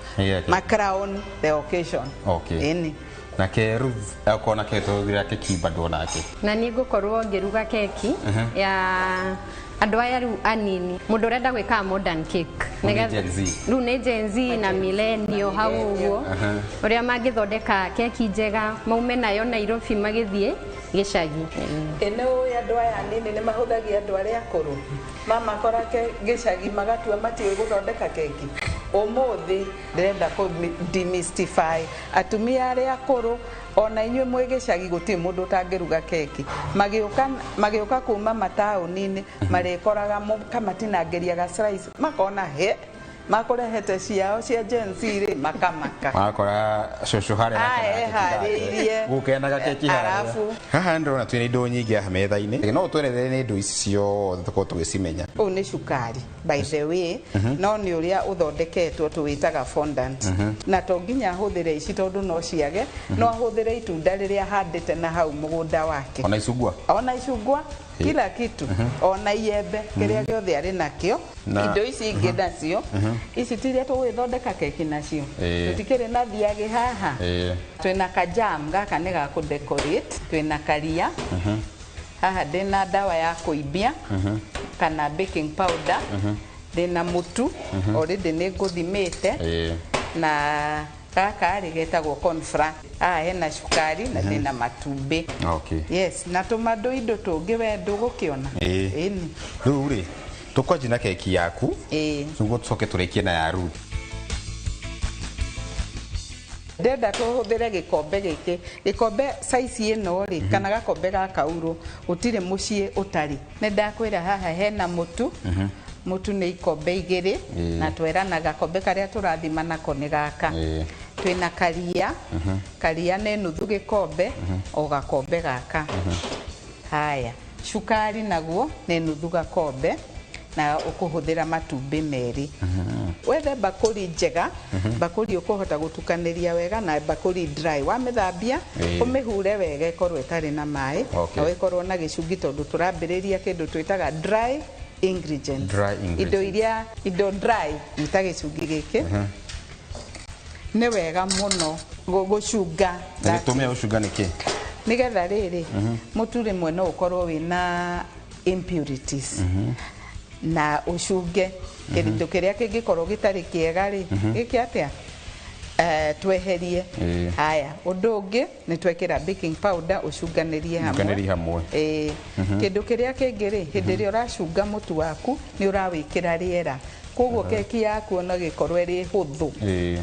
Ma crown the occasion. Okay. Ĩni. Nake Ruth akorwo nake tũthira keki bado nake. Na niĩ ngũkorwo ngĩruga keki ya andũ aya rĩu anini mũndũ ũrenda gwĩka modern cake rĩu nĩ Gen Z na millennial hau ũguo ũrĩa mangĩthondeka keki njega maume nayo Nairobi magĩthiĩ gĩcagi. Ĩ nĩ ũĩ andũ aya anini nĩ mahũthagia andũ arĩa akũrũ mamakora gĩcagi magatua matiũĩ gũthondeka keki. Ũmũthĩ ndĩrenda kũ demystify atumia arĩa akũrũ ona inyuĩ mwĩ gĩcagi gũtirĩ mũndũ ũtangĩruga keki. Magĩũka kuma mataũni-inĩ marĩkoraga kamatinangĩria ga slice makona he makũrehete ciao cia Gen Z rĩ makamaka makora cũcũ harĩa eharĩirie gũkenaga keki harĩa. Arabu haha ndĩrona twĩna indo nyingĩ haha metha-inĩ no ũtwerethere nĩ indo ici ciothe tũkorwo tũgĩcimenya. Ũũ nĩ cukari by the way no nĩ ũrĩa ũthondeketwo tũwĩtaga fondant na to nginya ahũthĩre ici tondũ no ciage no ahũthĩre itunda rĩrĩa ahandĩte na hau mũgũnda wake ona icungwa ona icungwa kila kitu ona iembe kĩrĩa gĩothe arĩ nakĩo. Indo ici ingĩ nacio ici ti iria tũgũgĩthondeka keki nacio tũtikĩrĩ na thiagĩ haha. Twĩna kajam gaka nĩ ga kũ decorate, twĩna karia Haha ndĩna ndawa ya kũimbia kana baking powder, ndĩna mũtu, already nĩ ngũthimĩte, na gaka rĩ getagwo cornflour. Haha hena cukari na ndĩna matumbĩ. Yes, na tũmandũ indo tũngĩ we ndũgũkĩona. Ĩni. Rĩu rĩ tũkwanjia na keki yaku, nĩguo tũcoke tũrĩkie na ya Ruth. Ndĩrenda tũhũthĩre gĩkombe gĩkĩ, gĩkombe size ĩno rĩ, kana gakombe ga kaurũ, gũtirĩ mũciĩ ũtarĩ. Nĩ ndakwĩra haha hena mũtu. Mũtu nĩ ikombe 2, na twerana gakombe karĩa tũrathima nako nĩ gaka. Twĩna karia, karia nĩ nuthu gĩkombe, o gakombe gaka. Haya, cukari naguo nĩ nuthu gakombe, na ũkũhũthĩra matumbĩ 2. Wethe mbakũri njega, mbakũri ũkũhota gũtukanĩria wega, na mbakũri dry. Wamĩthambia, ũmĩhure wega ĩkorwo ĩtarĩ na maĩ, na ĩkorwo na gĩcungi, tondũ tũrambĩrĩria kĩndũ twĩtaga dry ingredients. Dry ingredients. Indo iria, indo dry nĩ ta gĩcungi gĩkĩ. Nĩ wega mũno gũcunga. Na gĩtũmi gĩa gũcunga nĩ kĩ? Nĩgetha rĩrĩ, mũtu rĩmwe no ũkorwo wĩna impurities, na ũcunge kĩndũ kĩrĩa kĩngĩkorwo gĩtarĩ kĩega rĩ, gĩke atĩa? Tweherie. Haya, ũndũ ũngĩ nĩ twekĩra baking powder, ũcunganĩrie hamwe. Ũcunganĩrie hamwe. Kĩndũ kĩrĩa kĩngĩ rĩ, hĩndĩ ĩrĩa ũracunga mũtu waku nĩ ũrawĩkĩra rĩera, koguo keki yaku ona gĩkorwo ĩrĩ hũthũ,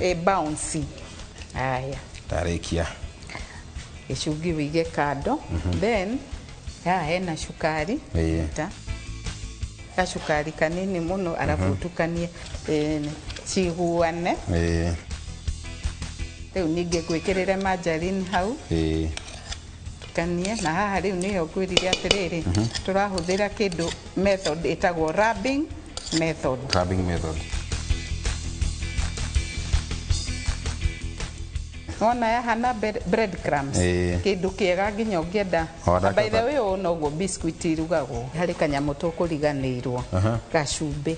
ĩ bouncy. Haya, Ndarĩkia. Gĩcungi wĩige kando. Then haha hena cukari, ta gacukari kanini mũno, arabu ũtukanie ciguane. Rĩu ningĩ ngwĩkĩrĩre margarine hau, tukanie. Na haha rĩu nĩho ngwĩrire atĩrĩrĩ, tũrahũthĩra kĩndũ method ĩtagwo rubbing method. Rubbing method. Wona yahana bread crumbs, kĩndũ kĩega nginya ũngĩenda. O, Na by the ndakĩhota. way, ũũ noguo biscuit irugagwo. Harĩ kanyamũ tũkũriganĩirwo, gacumbĩ.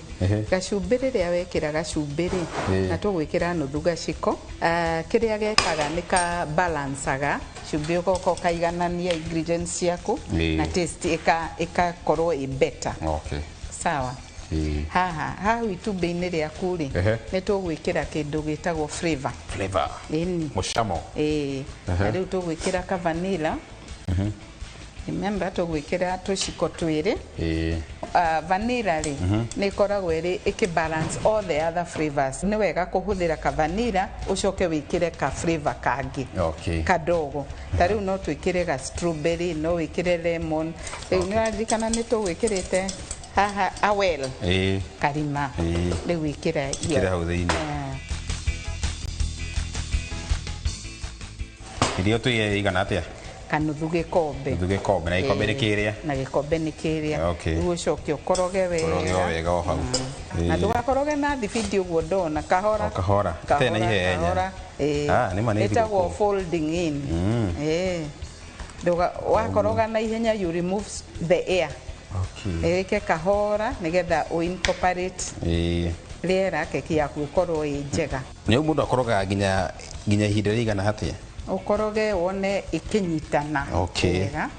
Gacumbĩ, rĩrĩa wekĩra gacumbĩ rĩ, na tũgwĩkĩra nuthu gaciko, kĩrĩa gekaga nĩ ka balancaga cumbĩ, ũgoka ũkaiganania ingredients ciaku, na taste ĩkakorwo ĩ better. Sawa. Haha hahu itumbĩ-inĩ rĩaku rĩ, nĩ tũgwĩkĩra kĩndũ gĩtagwo flavor. Flavor. Ĩni. Mũcamo. Ĩĩ. Na rĩu tũgwĩkĩra ka vanilla. Remember tũgwĩkĩra tũciko 2. Vanilla rĩ, nĩ ĩkoragwo ĩrĩ ĩkĩ balance all the other flavors. Nĩ wega kũhũthĩra ka vanilla, ũcoke wĩkĩre ka flavor kangĩ kadogo. Ta rĩu no twĩkĩre ga strawberry, no wĩkĩre lemon. Rĩu nĩ ũraririkana nĩ tũgwĩkĩrĩte haha awel, karima. Rĩu wĩkĩre. Ĩkĩre hau thĩinĩ. Irio tũige igana atĩa? Kanuthu gĩkombe. Nuthu gĩkombe, na gĩkombe nĩ kĩrĩa? Na gĩkombe nĩ kĩrĩa. Rĩu ũcoke ũkoroge Koroge o wega. wega o hau. Na ndũgakoroge na thibindi ũguo ndona, kahora. O kahora. Tena Kahora, ihenya. kahora. Ah, nĩ ma nĩ Ĩtagwo thigũkũ. folding in. Wakoroga na ihenya, you remove the air. Ĩke kahora nĩgetha ũ incorporate rĩera, keki yaku ĩkorwo ĩ njega. Nĩ mũndũ akorogaga nginya ihinda rĩigana atĩa? Ũkoroge wone ĩkĩnyitana wega.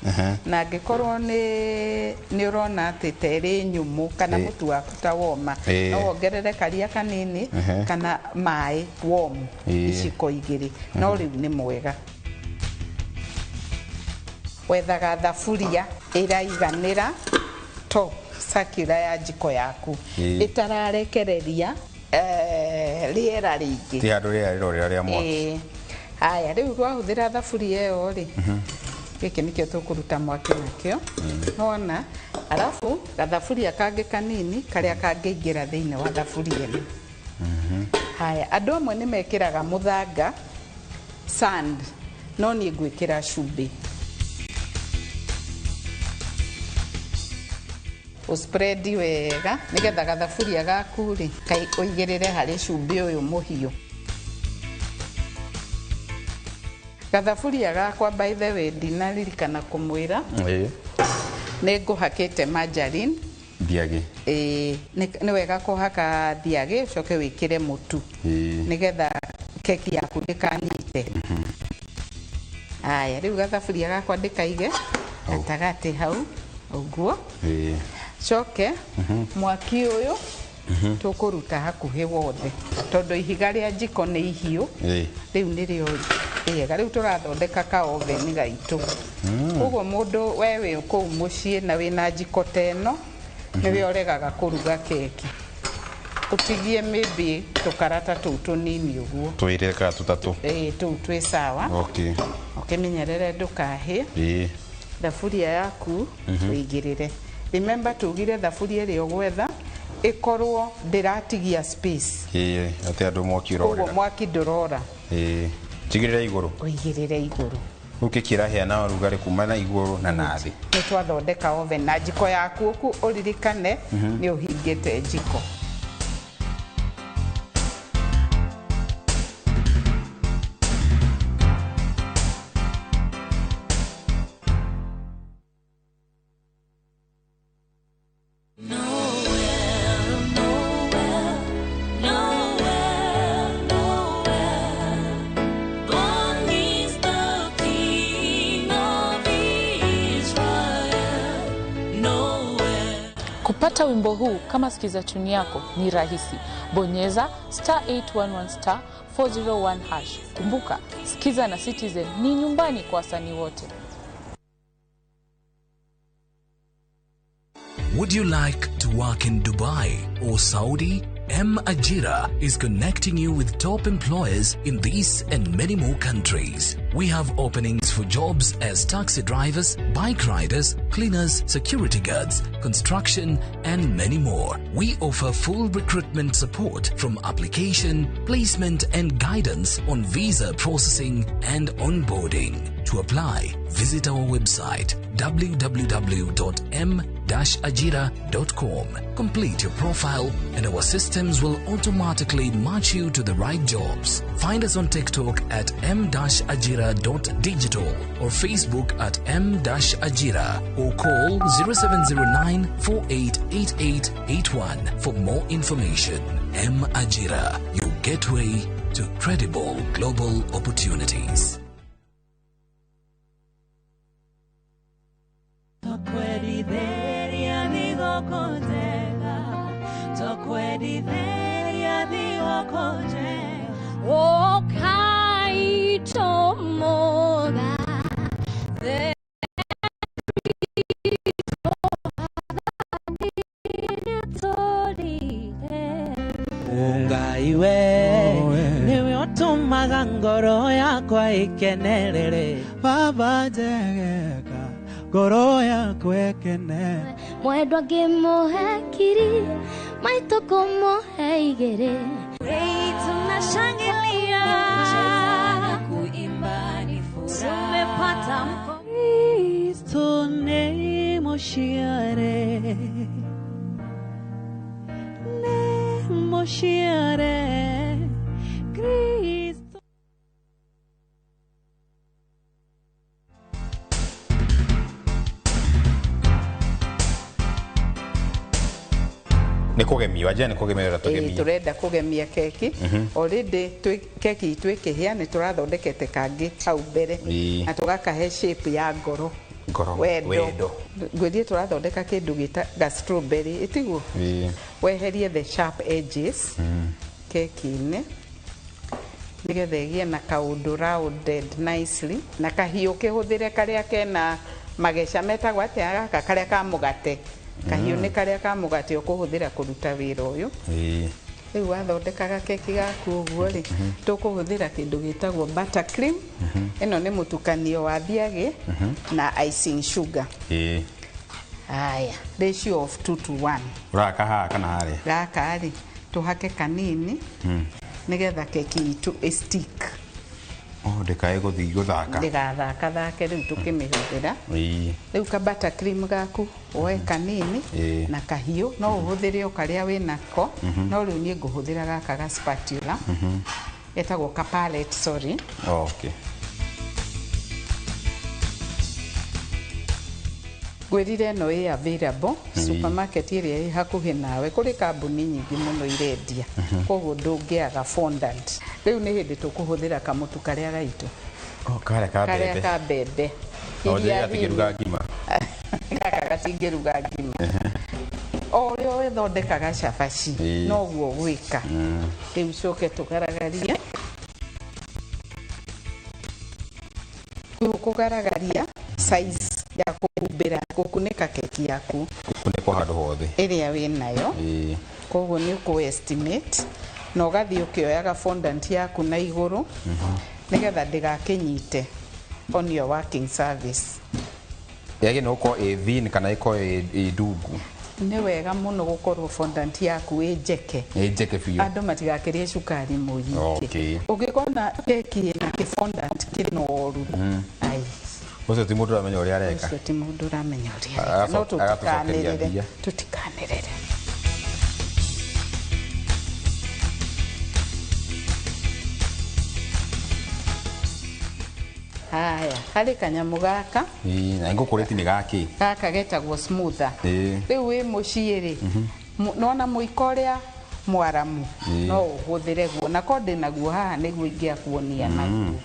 Na angĩkorwo nĩ ũrona atĩ ta ĩrĩ nyũmũ kana mũtu waku ta woma, no wongerere karia kanini kana maĩ warm, iciko 2, no rĩu nĩ mwega. Wethaga thaburia ĩraiganĩra top circular ya njiko yaku, ĩtararekereria rĩera rĩingĩ. Ti handũ rĩera rĩrorĩra rĩa mwaki. Haya, rĩu twahũthĩra thaburia ĩyo rĩ, gĩkĩ nĩkĩo tũkũruta mwaki nakĩo, nona. Arabu gathaburia kangĩ kanini karĩa kangĩingĩra thĩinĩ wa thaburia ĩno. Haya, andũ amwe nĩ mekĩraga mũthanga, sand, no niĩ ngwĩkĩra cumbĩ. Ũspread wega nĩgetha gathaburia gaku rĩ, ũigĩrĩre harĩ cumbĩ ũyũ mũhiũ. Gathaburia gakwa, by the way, ndinaririkana kũmwĩra, nĩ ngũhakĩte margarine. Thiagĩ. Ĩĩ, nĩ wega kũhaka thiagĩ, ũcoke wĩkĩre mũtu, nĩgetha keki yaku ndĩkanyite. Haya, rĩu gathaburia gakwa ndĩkaige. Gatagatĩ hau ũguo. Coke mwaki ũyũ tũkũruta hakuhĩ wothe tondũ ihiga rĩa njiko nĩ ihiũ. Rĩu nĩrĩo rĩega. Rĩu tũrathondeka ka oven gaitũ. Koguo mũndũ we wĩ kũu mũciĩ na wĩna njiko ta ĩno nĩwe ũregaga kũruga keki, ũtigie maybe tũkarata tũu tũnini ũguo. Twĩrĩ kana tũtatũ. Ĩĩ, tũu twĩ sawa. Ũkĩmenyerere ndũkahĩe. Thaburia yaku ũigĩrĩre. Remember tugire thaburia ĩrĩa ũgwetha ĩkorwo ndĩratigia space. Ĩĩ, atĩ andũ mwaki koguo ũrorĩra. Mwaki ndũrora. Ĩĩ, njigĩrĩre igũrũ. Ũigĩrĩre igũrũ. Rĩu keki ĩrahĩa na ũrugarĩ kuma na igũrũ na na thĩ. Nĩ twathondeka oven na njiko yaku ũku ũririkane nĩ ũhingĩte njiko. Kupata wimbo huu kama sikiza tuni yako ni rahisi. Bonyeza star 811 star 401 hash. Kumbuka, Sikiza na Citizen ni nyumbani kwa wasanii wote. Would you like to work in Dubai or Saudi? M Ajira is connecting you with top employers in these and many more countries. We have openings for jobs as taxi drivers, bike riders, cleaners, security guards, construction, and many more. We offer full recruitment support from application, placement, and guidance on visa processing and onboarding. To apply, visit our website www.m-ajira.com. Complete your profile and our systems will automatically match you to the right jobs. Find us on TikTok at m-ajira.digital or Facebook at m-ajira or call 0709 488881 for more information. M Ajira, your gateway to credible global opportunities. Ngai we niwe ũtũmaga ngoro yakwa ĩkenerere. Baba njegeka ngoro yakwa ĩkene. Mwendwa ngĩmũhe kiri maitũ kũmũhe igĩrĩ. Tunashangilia na kuimba ni furaha. Tumepata Kristo nĩ mũciare, nĩ mũciare Kristo. Nĩ kũgemio wanja nĩ kũgemio ũrĩa tũgemia. Tũrenda kũgemia keki. Already keki itũ ĩkĩhĩa nĩ tũrathondekete kangĩ hau mbere na tũgakahe shape ya ngoro. Ngoro. Wendo. Ngwĩrie tũrathondeka kĩndũ gĩta ga strawberry ĩtiguo? Weherie the sharp edges keki-inĩ nĩgetha ĩgĩe na kaũndũ rounded nicely na kahiũ kĩhũthĩre karĩa kena mageca metagwo atĩa gaka karĩa ka mũgate. Kahiũ nĩ karĩa ka mũgate ũkũhũthĩra kũruta wĩra ũyũ. Rĩu wathondekaga keki gaku ũguo rĩ, tũkũhũthĩra kĩndũ gĩtagwo buttercream. Ĩno nĩ mũtukanio wa thiagĩ na icing sugar. Haya, ratio of 2 to 1. Ũraka haha kana harĩa? Gaka rĩ, tũhake kanini nĩgetha keki itũ ĩ stick. Oh, ndĩkae gũthiĩ gũthaka. Ndĩgathaka thake rĩu tũkĩmĩhũthĩra. Rĩu ka buttercream gaku woe kanini na kahiũ no ũhũthĩre o karĩa wĩnako, no rĩu niĩ ngũhũthĩra gaka ga spatula. Getagwo ka palette, sorry. Okay. Ngwĩrire ĩno ĩ available supermarket ĩrĩa ĩ hakuhĩ nawe. Kũrĩ kambuni nyingĩ mũno irendia, koguo ndũngĩaga fondant. Rĩu nĩ hĩndĩ tũkũhũthĩra kamũtu karĩa gaitũ. Oh, karĩa ka Karĩa mbembe. ka mbembe. No njĩre atingĩruga ngima. Gaka gatingĩruga ngima. O ũrĩa wĩthondekaga cabaci noguo gwĩka. Rĩu coke tũgaragarie. Rĩu kũgaragaria size ya kũhumbĩra gũkunĩka keki yaku. Gũkunĩkwo handũ hothe. Ĩrĩa wĩnayo. Koguo nĩ ũkũ estimate na ũgathiĩ ũkĩoyaga fondant yaku na igũrũ nĩgetha ndĩgakĩnyite on your working service. Yagĩ no ũkorwo ĩ thin kana ĩkorwo ĩ ndungu. Nĩ wega mũno gũkorwo fondant yaku ĩ njeke. Ĩ njeke biũ. Andũ matigakĩrĩe cukari mũingĩ. Ũngĩkona keki ĩna kĩfondant kĩnoru. Ai. Ũcio ti mũndũ ũramenya ũrĩa areka. Ũcio ti mũndũ ũramenya ũrĩa areka. No tũtikanĩrĩre. Tũtikanĩrĩre. Haya, harĩ kanyamũ gaka. Na ngũkũrĩti nĩ gakĩ? Gaka getagwo smoother. Rĩu wĩ mũciĩ rĩ, nona mũiko ũrĩa mwaramu no ũhũthĩre guo. Na ko ndĩnaguo haha nĩguo ingĩakuonia naguo.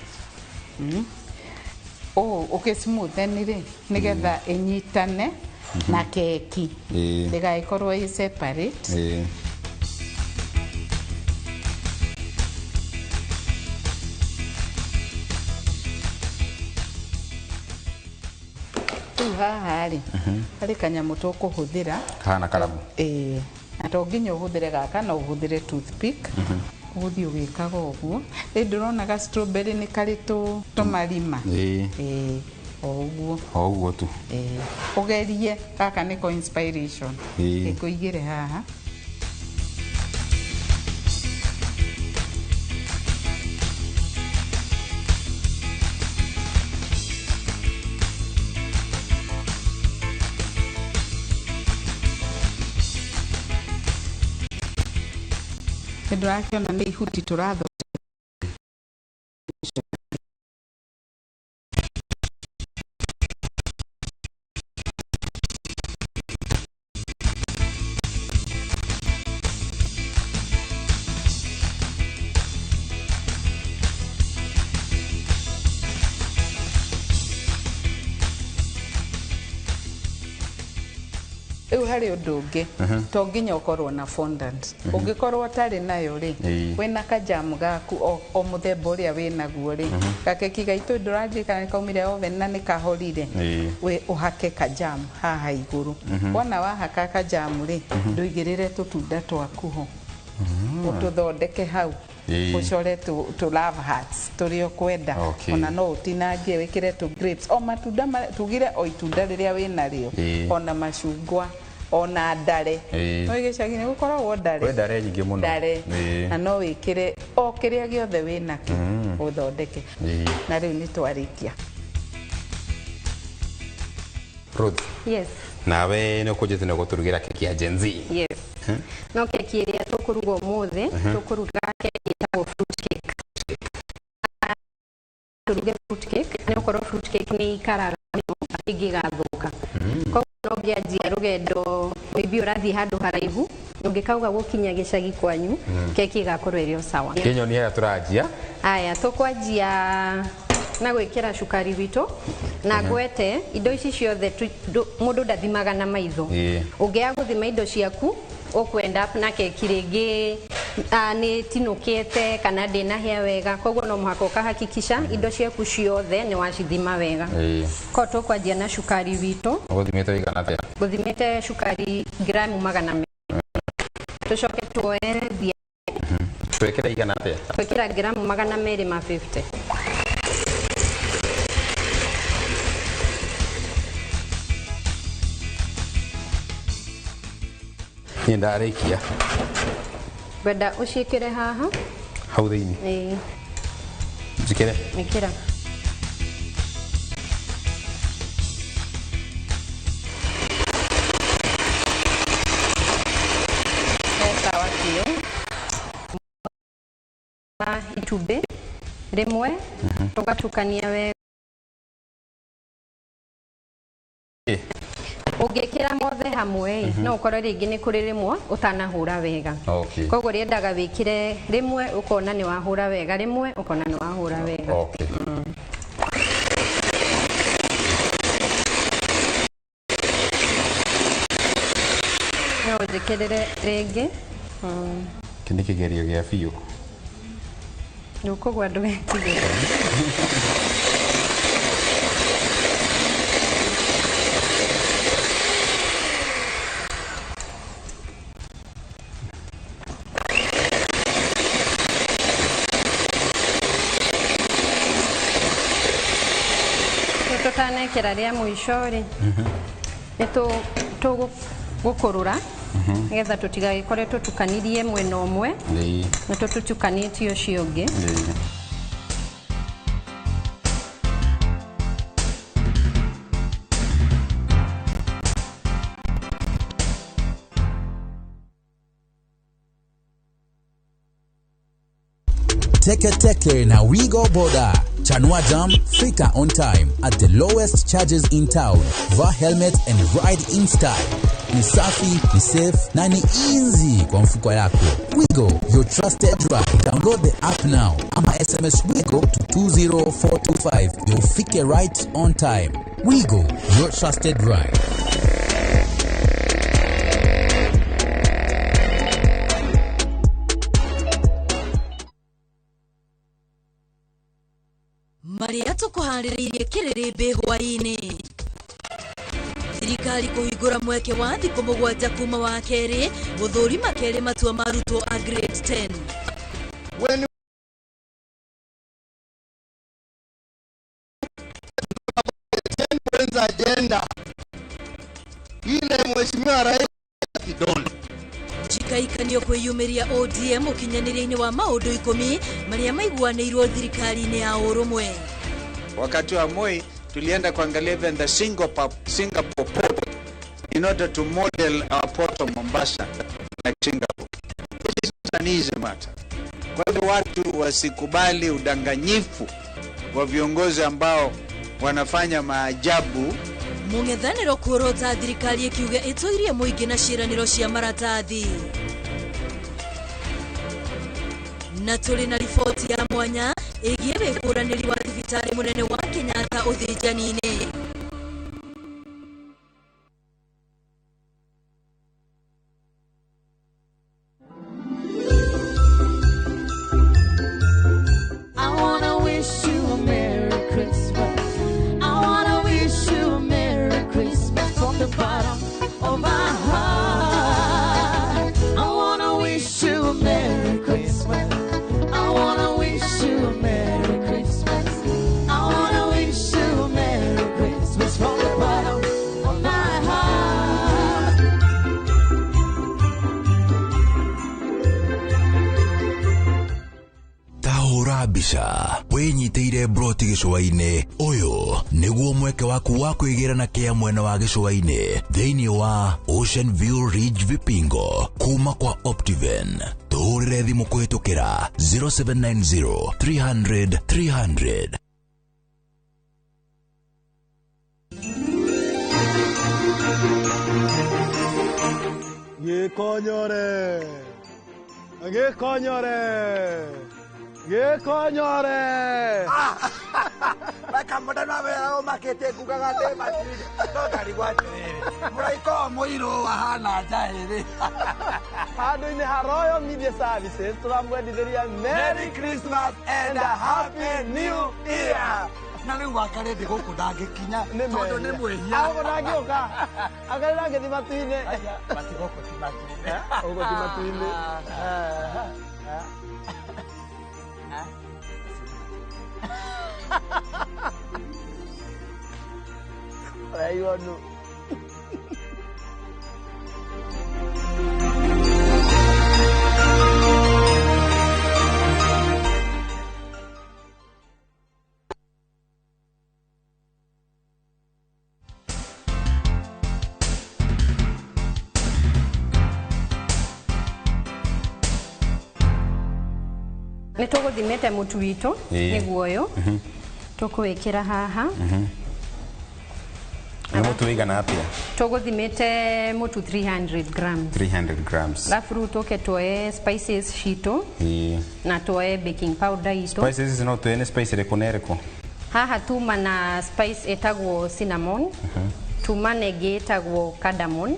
Ũũ ũkĩ-smoothen rĩ, nĩgetha ĩnyitane na keki. Ndĩgagĩkorwo ĩ separate. Haha rĩ, harĩ kanyamũ tũkũhũthĩra. Kahana karamu. Ĩĩ, na to nginya ũhũthĩre gaka, no ũhũthĩre toothpick. Ũgũthiĩ ũgĩkaga ũguo. Rĩu ndũrona ga strawberry nĩ karĩ tũmarima. Ĩĩ, o ũguo. O ũguo tu. Ĩĩ, ũgerie gaka nĩko inspiration. Ĩkũigĩre haha. Ndĩrakĩona nĩ ihuti tũrathondeka. Rĩu harĩ ũndũ ũngĩ, to nginya ũkorwo na fondant. Ũngĩkorwo ũtarĩ nayo rĩ, wĩna kajamu gaku o mũthemba ũrĩa wĩnaguo rĩ, gakeki gaitũ ndũrandirikana nĩ kaumire oven na nĩ kahorire, wĩ ũhake kajamu haha igũrũ. Wona wahaka kajamu rĩ, ndũigĩrĩre tũtunda twaku ho. Ũtũthondeke hau. Ũcore tũ love hearts tũrĩa ũkwenda. Ona no ũtinangie wĩkĩre tũ grapes. O matunda tugire o itunda rĩrĩa wĩnarĩo. Ona macungwa, ona ndare. No gĩcagi-inĩ gũkoragwo ndare. Kwĩ ndare nyingĩ mũno. Ndare. Na no wĩkĩre o kĩrĩa gĩothe wĩnakĩo ũthondeke. Na rĩu nĩ twarĩkia. Ruth. Yes. Nawe nĩ ũkũnjĩte nĩ ũgũtũrugĩra keki ya Gen Z. Yes. No keki ĩrĩa tũkũruga ũmũthĩ, tũkũruga keki ĩtagwo fruit cake. Tũruge fruit cake, nĩ gũkorwo fruit cake nĩ ikaraga mũno ĩngĩgathũka. Koguo no ũngĩanjia rũgendo, maybe ũrathiĩ handũ haraihu, ũngĩkauga gũkinya gĩcagi kwanyu, keki ĩgakorwo ĩrĩ o sawa. Kĩnyoni harĩa tũranjia? Aya, tũkwanjia na gwĩkĩra cukari witũ na ngwete indo ici ciothe mũndũ ndathimaga na maitho. Ũngĩaga gũthima indo ciaku, ũkwenda na keki rĩngĩ nĩ tinũkĩte kana ndĩnahĩa wega, koguo no mũhaka ũkahakikisha indo ciaku ciothe nĩ wacithima wega. Koguo tũkwanjia na cukari witũ. Ũgũthimĩte ũigana atĩa? Ngũthimĩte cukari gramu 200. Tũcoke tuoe thia. Twĩkĩre igana atĩa? Twĩkĩra gramu 250. Niĩ ndarĩkia. Ngwenda ũciĩkĩre haha. Hau thĩinĩ? Ĩĩ. Njĩkĩre? Ĩkĩra. Sawa biũ. Itumbĩ rĩmwe tũgatukania wega. Ũngĩkĩra mothe hamwe no ũkorwo rĩngĩ nĩ kũrĩ rĩmwe ũtanahũra wega. Koguo rĩendaga wĩkĩre rĩmwe ũkona nĩ wahũra wega, rĩmwe ũkona nĩ wahũra wega. Njĩkĩrĩre rĩngĩ. Kĩ nĩ kĩgerio gĩa biũ. Ndũkũgwa ndũgetigĩre. Tũtanekĩra rĩa mũico rĩ, nĩ tũgũkũrũra nĩgetha tũtigagĩkore tũtukanirie mwena ũmwe na tũtũtukanĩtie ũcio ũngĩ. Teke Teke na Wigo Boda. Chanua Jam, fika on time at the lowest charges in town. Vaa helmet and ride in style. Ni safi, ni safe na ni easy kwa mfuko yako. Wigo, your trusted ride. Download the app now. Ama SMS Wigo to 20425. You'll fike right on time. Wigo, your trusted ride. Maria tukuharĩrĩirie kĩrĩrĩmbĩ hwaĩ-inĩ. Thirikari kũhingũra mweke wa thikũ 7 kuma wa kerĩ gũthũrima kerĩ matua ma arutwo a grade 10. When points agenda ile Mheshimiwa Rais kidole Njikaikanio kwĩyumĩria ODM ũkinyanĩria-inĩ wa maũndũ 10 marĩa maiguanĩirwo thirikari-inĩ ya ũrũmwe. Wakati wa Moi tulienda kuangalia even the Singapore port in order to model our port of Mombasa like Singapore. It is not an easy matter. Kwa hivyo watu wasikubali udanganyifu wa viongozi ambao wanafanya maajabu. Mũng'ethanĩro kuorota thirikari ĩkiuga ĩtũirie mũingĩ na ciĩranĩro cia maratathi. Na tũrĩ na riboti ya mwanya ĩgiĩ wĩkũranĩri wa thibitarĩ mũnene wa Kenyatta ũthĩnjani-inĩ. I wanna wish you a Merry Christmas. I wanna wish you a Merry Christmas from the bottom of my heart. I wanna wish you a Merry Christmas. I wanna wish you a Merry Christmas. I wanna wish you a Merry Christmas from the bottom of my heart. Tahũra mbica wĩnyitĩire broti gĩcũa-inĩ. Ũyũ nĩguo mweke waku wa kwĩgĩra na kĩa mwena wa gĩcũa-inĩ thĩinĩ wa Ocean View Ridge Vipingo kuma kwa Optiven. Tũhũrĩre thimũ kũhĩtũkĩra 0790 300 300. Gĩkonyore, gĩkonyore, gĩkonyore. Weka mũndũ wĩra ũmakĩtie ngugaga ndĩ matuinĩ no ndarigwo atĩrĩrĩ mũraika ũyũ mũirũ ahana njaĩrĩ. Handũ-inĩ ha Royal Media Services tũramwendithĩria Merry Christmas and a Happy New Year. Na rĩu wakarĩ ndĩ gũkũ ndangĩkinya tondũ nĩ mwĩhia. Agũkũ ndangĩũka akarĩ ndangĩthiĩ matu-inĩ. Mati gũkũ ti matu-inĩ. Gũkũ ti matu-inĩ. Ũraigua nũ? Nĩ tũgũthimĩte mũtu witũ nĩguo ũyũ tũkũwĩkĩra haha. Nĩ mũtu ũigana atĩa? Tũgũthimĩte mũtu 300 grams. 300 grams. Alafu rĩu tũke tuoe spices citũ na tuoe baking powder itũ. Spices ici no tuoe nĩ spice ĩrĩkũ na ĩrĩkũ? Haha tuma na spice ĩtagwo cinnamon, tuma na ĩngĩ ĩtagwo cardamom,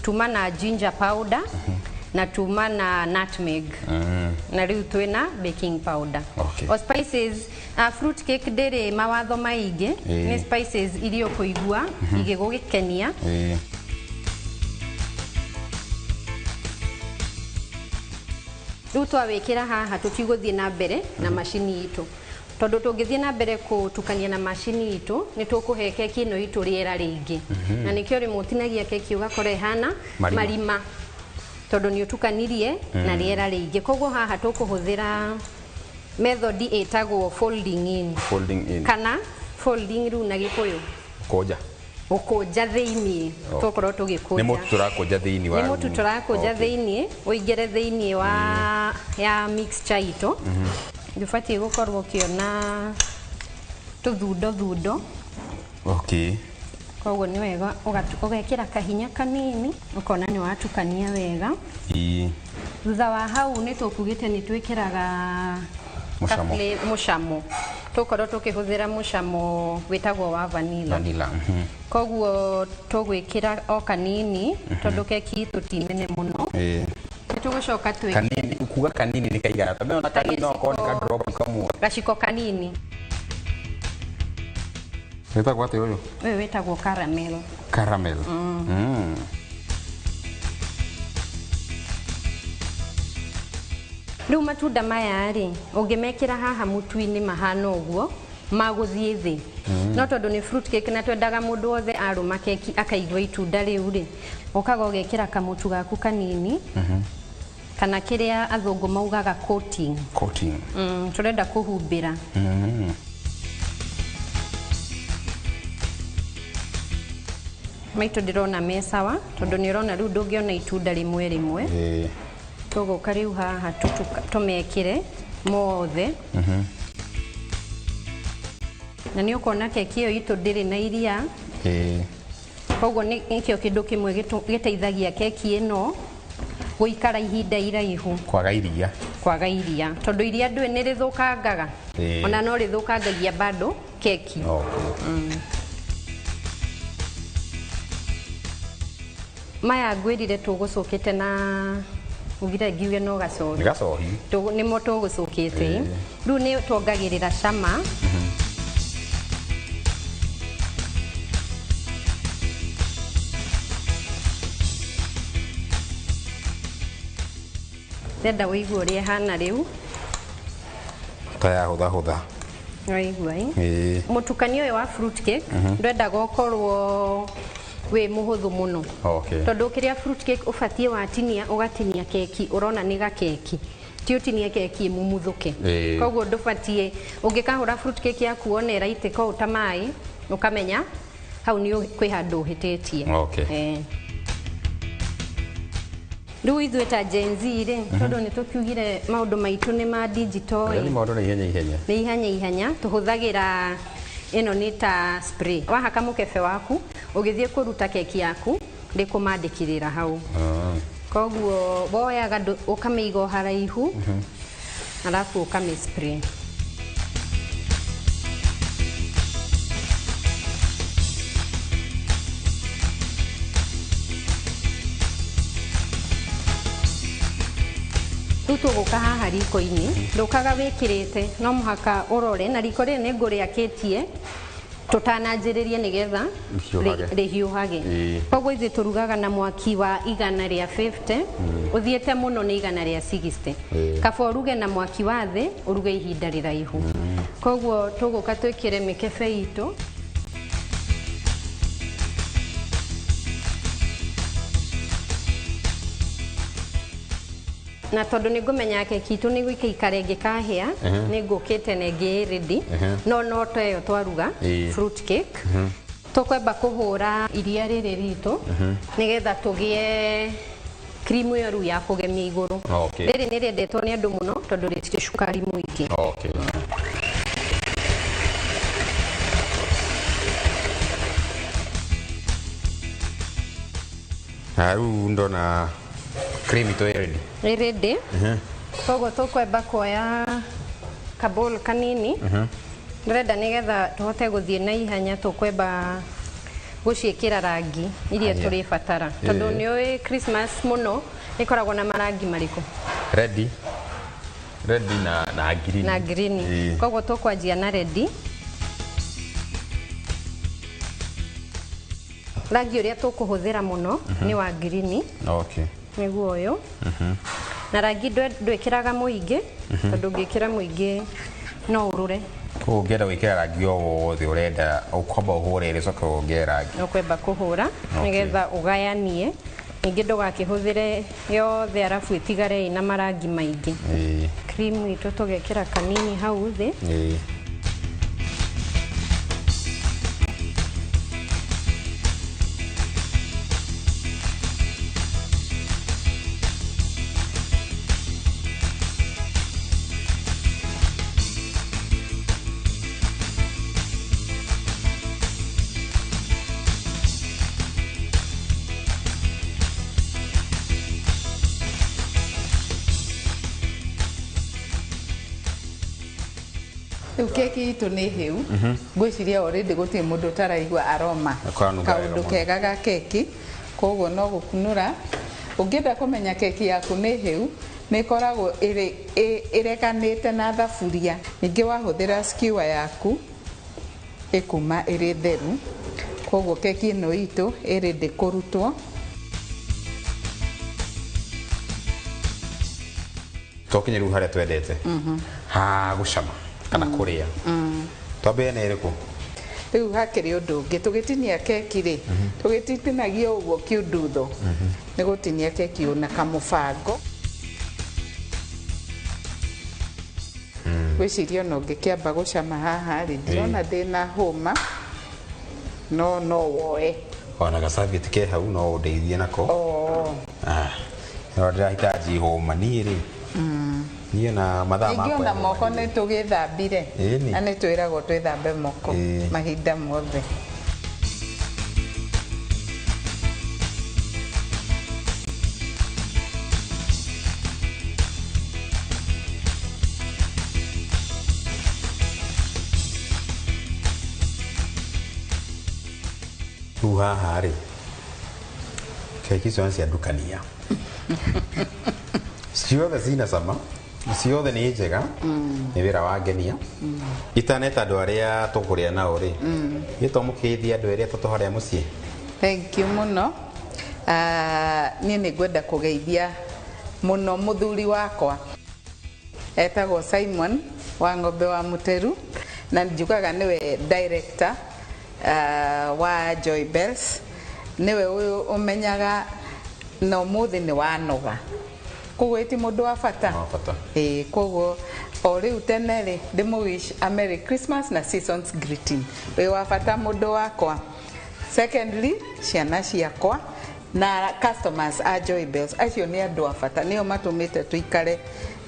Tuma na ginger powder na tuma na nutmeg na rĩu twĩna baking powder. Okay. O spices, fruit cake ndĩrĩ mawatho maingĩ. Nĩ spices iria ũkũigua igĩgũgĩkenia. Rĩu twawĩkĩra haha, tũtigũthiĩ na mbere na macini itũ, tondũ tũngĩthiĩ na mbere kũtukania na macini itũ, nĩ tũkũhe keki ĩno itũ rĩera rĩingĩ. Na nĩkĩo rĩmwe ũtinagia keki ũgakora ĩhana marima. Marima, tondũ nĩ ũtukanirie na rĩera rĩingĩ. Koguo haha tũkũhũthĩra method ĩtagwo folding in. Folding in. Kana folding rĩu na Gĩkũyũ? Kũnja. Gũkũnja thĩiniĩ. Oh. Tũkorwo tũgĩkũnja. Nĩ mũtu tũrakũnja thĩinĩ wa Nĩ mũtu tũrakũnja thĩiniĩ, ũingĩre thĩiniĩ wa ya mixture itũ. Ndũbatiĩ gũkorwo ũkĩona tũthundo thundo. Koguo nĩ wega ũgekĩra kahinya kanini, ũkona nĩ watukania wega. Thutha wa hau nĩ tũkugĩte nĩ twĩkĩraga Mũcamo. Mũcamo. Tũkorwo tũkĩhũthĩra mũcamo wĩtagwo wa vanilla. Vanilla. Koguo tũgwĩkĩra o kanini, tondũ keki itũ ti nene mũno. Nĩ tũgũcoka twĩkĩre Kanini, kuga kanini nĩ kaigana? Tondũ ona kanini no akorwo nĩ ka drop kamwe. Gaciko kanini. Wĩtagwo atĩa ũyũ? Ũyũ wĩtagwo caramel. Caramel. Rĩu matunda maya rĩ, ũngĩmekĩra haha mũtu-inĩ mahana ũguo, magũthiĩ thĩ. No tondũ nĩ fruit cake na twendaga mũndũ wothe arũma keki akaigua itunda rĩu rĩ, ũkaga ũgekĩra kamũtu gaku kanini, kana kĩrĩa athũngũ maugaga coating. Coating. Tũrenda kũhumbĩra. Maitũ ndĩrona me sawa, tondũ nĩ ũrona rĩu ndũngĩona itunda rĩmwe rĩmwe. Tũgũka rĩu haha tũmekĩre mothe. Na nĩ ũkuona keki ĩyo itũ ndĩrĩ na iria. Koguo nĩkĩo kĩndũ kĩmwe gĩteithagia keki ĩno gũikara ihinda iraihu. Kwaga iria. Kwaga iria, tondũ iria ndũĩ nĩ rĩthũkangaga. Ona no rĩthũkangagia bado keki. Maya ngwĩrire tũgũcũkĩte na ugire ngiuge no gacohi. Nĩ gacohi. Nĩmo tũgũcũkĩte. Rĩu nĩ tuongagĩrĩra cama. Ndenda wĩigue ũrĩa ĩhana rĩu. Ta ya hũtha hũtha. Waigua ĩ? Mũtukanio ũyũ wa fruit cake ndwendaga ũkorwo wĩ mũhũthũ mũno. Tondũ ũkĩrĩa fruit cake ũbatiĩ watinia, ũgatinia keki ũrona nĩ gakeki, ti ũtinie keki ĩmumuthũke. Koguo ndũbatiĩ ũngĩkahũra fruit cake yaku wone ĩraitĩka ũũ ta maĩ, ũkamenya hau nĩ kwĩ handũ ũhĩtĩtie. Rĩu ithuĩ ta Gen Z rĩ, tondũ nĩ tũkiugire maũndũ maitũ nĩ ma digital Yaani ĩ. Maũndũ nĩ ihenya ihenya. Nĩ ihenya ihenya, tũhũthagĩra ĩno nĩ ta spray. Wahaka mũkebe waku, ũgĩthiĩ kũruta keki yaku, ndĩkũmandĩkĩrĩra hau. Koguo woyaga ũkamĩiga o haraihu, alafu ũkamĩ spray. Rĩu tũgũka haha riko-inĩ, ndũkaga wĩkĩrĩte, no mũhaka ũrore, na riko rĩrĩ nĩ ngũrĩakĩtie tũtananjĩrĩrie nĩgetha rĩhiũhage. Rĩhiũhage. Koguo ithuĩ tũrugaga na mwaki wa 150, ũthiĩte mũno nĩ 160. Kaba ũruge na mwaki wa thĩ, ũruge ihinda rĩraihu. Koguo tũgũka twĩkĩre mĩkebe itũ. Na tondũ nĩ ngũmenya keki itũ nĩ gũikaikara ĩngĩkahĩa, nĩ ngũkĩte na ĩngĩ ĩ ready. No no ta ĩyo twaruga, fruit cake. Tũkwamba kũhũra iria rĩrĩ ritũ, nĩgetha tũgĩe cream ĩyo rĩu ya kũgemia igũrũ. Rĩrĩ nĩ rĩendetwo nĩ andũ mũno tondũ rĩtirĩ cukari mũingĩ. Na rĩu ndona cream itũ ĩ ready. Ĩ ready. Koguo tũkwamba kuoya kabol kanini. Ndĩrenda nĩgetha tũhote gũthiĩ na ihenya, tũkwamba Gũciĩkĩra rangi iria Aya. Tũrĩbatara tondũ Ĩĩ. nĩ ũĩ Christmas mũno ĩkoragwo na marangi marĩkũ? Ready red na green. Na green. Ĩĩ. Koguo tũkwanjia na red. Rangi ũrĩa tũkũhũthĩra mũno nĩ wa green. Nĩguo ũyũ. Na rangi ndwĩkĩraga mũingĩ, tondũ ũngĩkĩra mũingĩ no ũrũre. Koguo ũngĩenda gwĩkĩra rangi o wothe ũrenda, ũkwamba ũhũre ĩrĩ, ũcoke wongere rangi. Ũkwamba kũhũra nĩgetha ũgayanie, ningĩ ndũgakĩhũthĩre yothe arabu ĩtigare ĩna marangi maingĩ. Cream itũ tũgekĩra kanini hau thĩ. Rĩu keki itũ nĩ hĩu. Ngwĩciria already gũtirĩ mũndũ ũtaraigua aroma. Kũranunga wega kaũndũ mũno. Kega ga keki, koguo no gũkunũra. Ũngĩenda kũmenya keki yaku nĩ hĩu, nĩ ĩkoragwo ĩrĩ ĩreganĩte na thaburia. Ningĩ wahũthĩra skewer yaku ĩkuma ĩrĩ theru. Koguo keki ĩno itũ ĩrĩ ndĩkũrutwo. Twakinya rĩu harĩa twendete ha gũcama kana kũrĩa. Twambĩrĩrie na ĩrĩkũ? Rĩu hakĩrĩ ũndũ ũngĩ, tũgĩtinia keki rĩ, tũgĩtitinagia ũguo kiundutho. Nĩ gũtinia keki ũna kamũbango. Ngwĩciria ona ũngĩkĩamba gũcama haha rĩ, ndirona ndĩna hũma, no woe. Ona gacabieti ke hau no ũndeithie nako. Oh. Ah, no ndĩrahitaji hũma niĩ rĩ, niĩ na mathaa Ningĩ makwa ona ya moko nĩ tũgĩthambire. Ĩni. Na nĩ twĩragwo twĩthambe moko Ĩĩ. mahinda mothe. Rĩu haha rĩ, keki icio nĩ cia ndukania, ciothe cina cama, ciothe nĩ njega. Nĩ wĩra wa ngenia. Itaneta andũ arĩa tũkũrĩa nao rĩ, gĩtwa mũkĩgeithia andũ erĩ atatũ harĩa mũciĩ. Thank you mũno. Ah, niĩ nĩ ngwenda kũgeithia mũno mũthuri wakwa etagwo Simon wa Ng'ombe wa Mũteru, na njugaga nĩwe director wa Joy Bells. Nĩwe ũyũ ũmenyaga na ũmũthĩ nĩ wanoga, koguo ĩti mũndũ wa bata. Wa bata. Ĩĩ, koguo o rĩu tene rĩ, ndĩmũ wish a Merry Christmas na seasons greeting. Wĩ wa bata mũndũ wakwa. Secondly, ciana ciakwa na customers a Joy Bells, acio nĩ andũ a bata, nĩo matũmĩte tũikare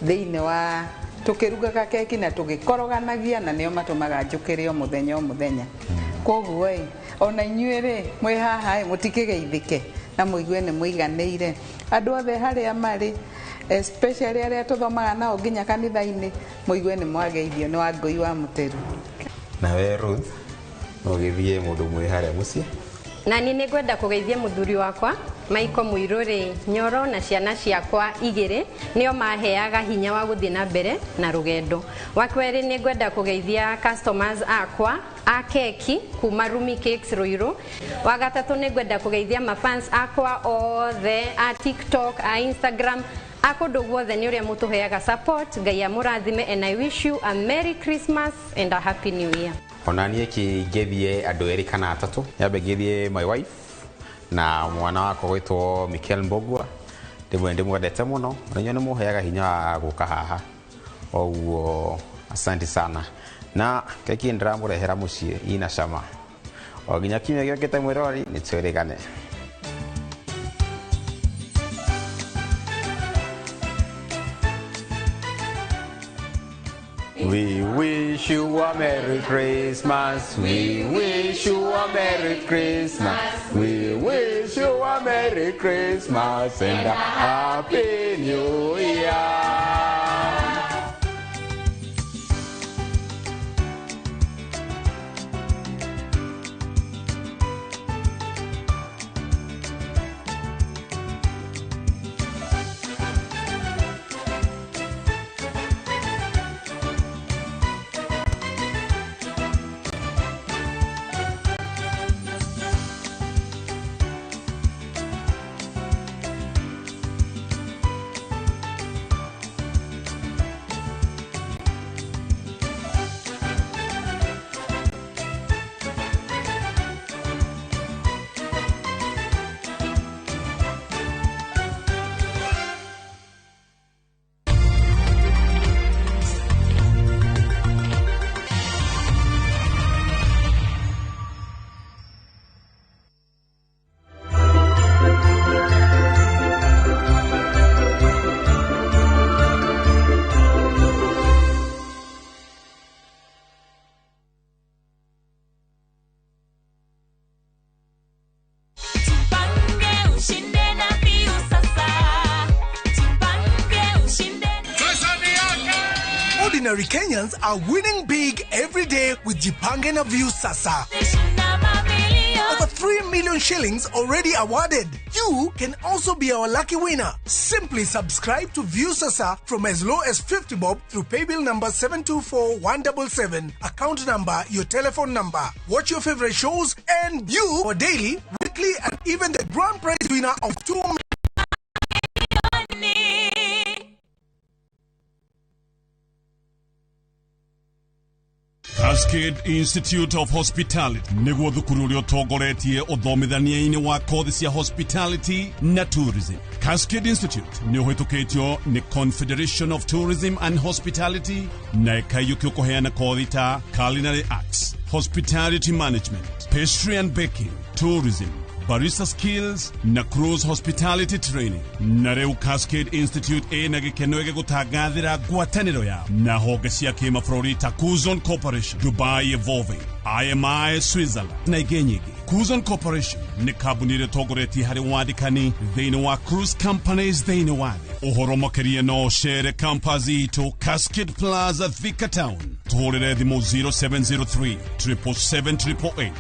thĩinĩ wa tũkĩrugaga keki na tũgĩkoroganagia, na nĩo matũmaga njũkĩre o mũthenya o mũthenya. Koguo ĩ, ona inyuĩ rĩ mwĩ haha ĩ, mũtikĩgeithĩke na mũigue nĩ mũiganĩire. Andũ othe harĩa marĩ, especially arĩa tũthomaga nao nginya kanitha-inĩ, mũigue nĩ mwageithio nĩ Wangũi wa Mũteru. Nawe Ruth, no ũgĩthiĩ mũndũ mwĩ harĩa mũciĩ. Na niĩ nĩ ngwenda kũgeithia mũthuri wakwa Michael Mũirũrĩ Nyoro na ciana ciakwa igĩrĩ, nĩo maheaga hinya wa gũthiĩ na mbere na rũgendo. Wa kerĩ, nĩ ngwenda kũgeithia customers akwa a keki kuma Rumi Cakes Ruiru. Wa gatatũ, nĩ ngwenda kũgeithia mafans akwa othe a TikTok, a Instagram, a kũndũ guothe, nĩ ũrĩa mũtũheaga support. Ngai amũrathime, and I wish you a Merry Christmas and a Happy New Year. Ona niĩ kĩngeithie andũ erĩ kana atatũ. Nyambe ngeithie my wife na mwana wakwa gwĩtwo Mikel Mbogua, ndĩmwe ndĩmwendete mũno, na inyuĩ nĩ mũheaga hinya wa gũka haha, oguo asante sana. Na keki ndĩramũrehera mũciĩ ina cama. O nginya kiumia gĩũkĩte, mwĩrori, nĩ twĩrĩgane. We wish you a Merry Christmas. We wish you a Merry Christmas. We wish you a Merry Christmas and a Happy New Year. Ordinary Kenyans are winning big every day with Jipange na Viusasa. Over 3 million shillings already awarded. You can also be our lucky winner. Simply subscribe to Viusasa from as low as 50 bob through paybill number 724177, account number, your telephone number. Watch your favorite shows and you are daily, weekly, and even the grand prize winner of 2 million. Cascade Institute of Hospitality niguo thukuru uria utongoretie uthomithania-ini wa kothi cia hospitality na tourism. Cascade Institute ni uhitukitio ni Confederation of Tourism and Hospitality na ikaiyukio kuheana kothi ta culinary arts, hospitality management, pastry and baking, tourism, barista skills na cruise hospitality training. Na rĩu Cascade Institute ĩna gĩkeno gĩgũtangathĩra ngwatanĩro yao na honge cia kĩmabũrũri ta Kuzon Corporation, Dubai Evolving, IMI Switzerland na ingĩ nyingĩ. Kuzon Corporation nĩ kambuni ĩrĩa ĩtongoretie harĩ wandĩkani thĩinĩ wa cruise companies thĩinĩ wa thĩ. Ũhoro makĩria no ũcere campus itũ Cascade Plaza, Thika Town. Tũhũrĩre thimũ 0703 777 888.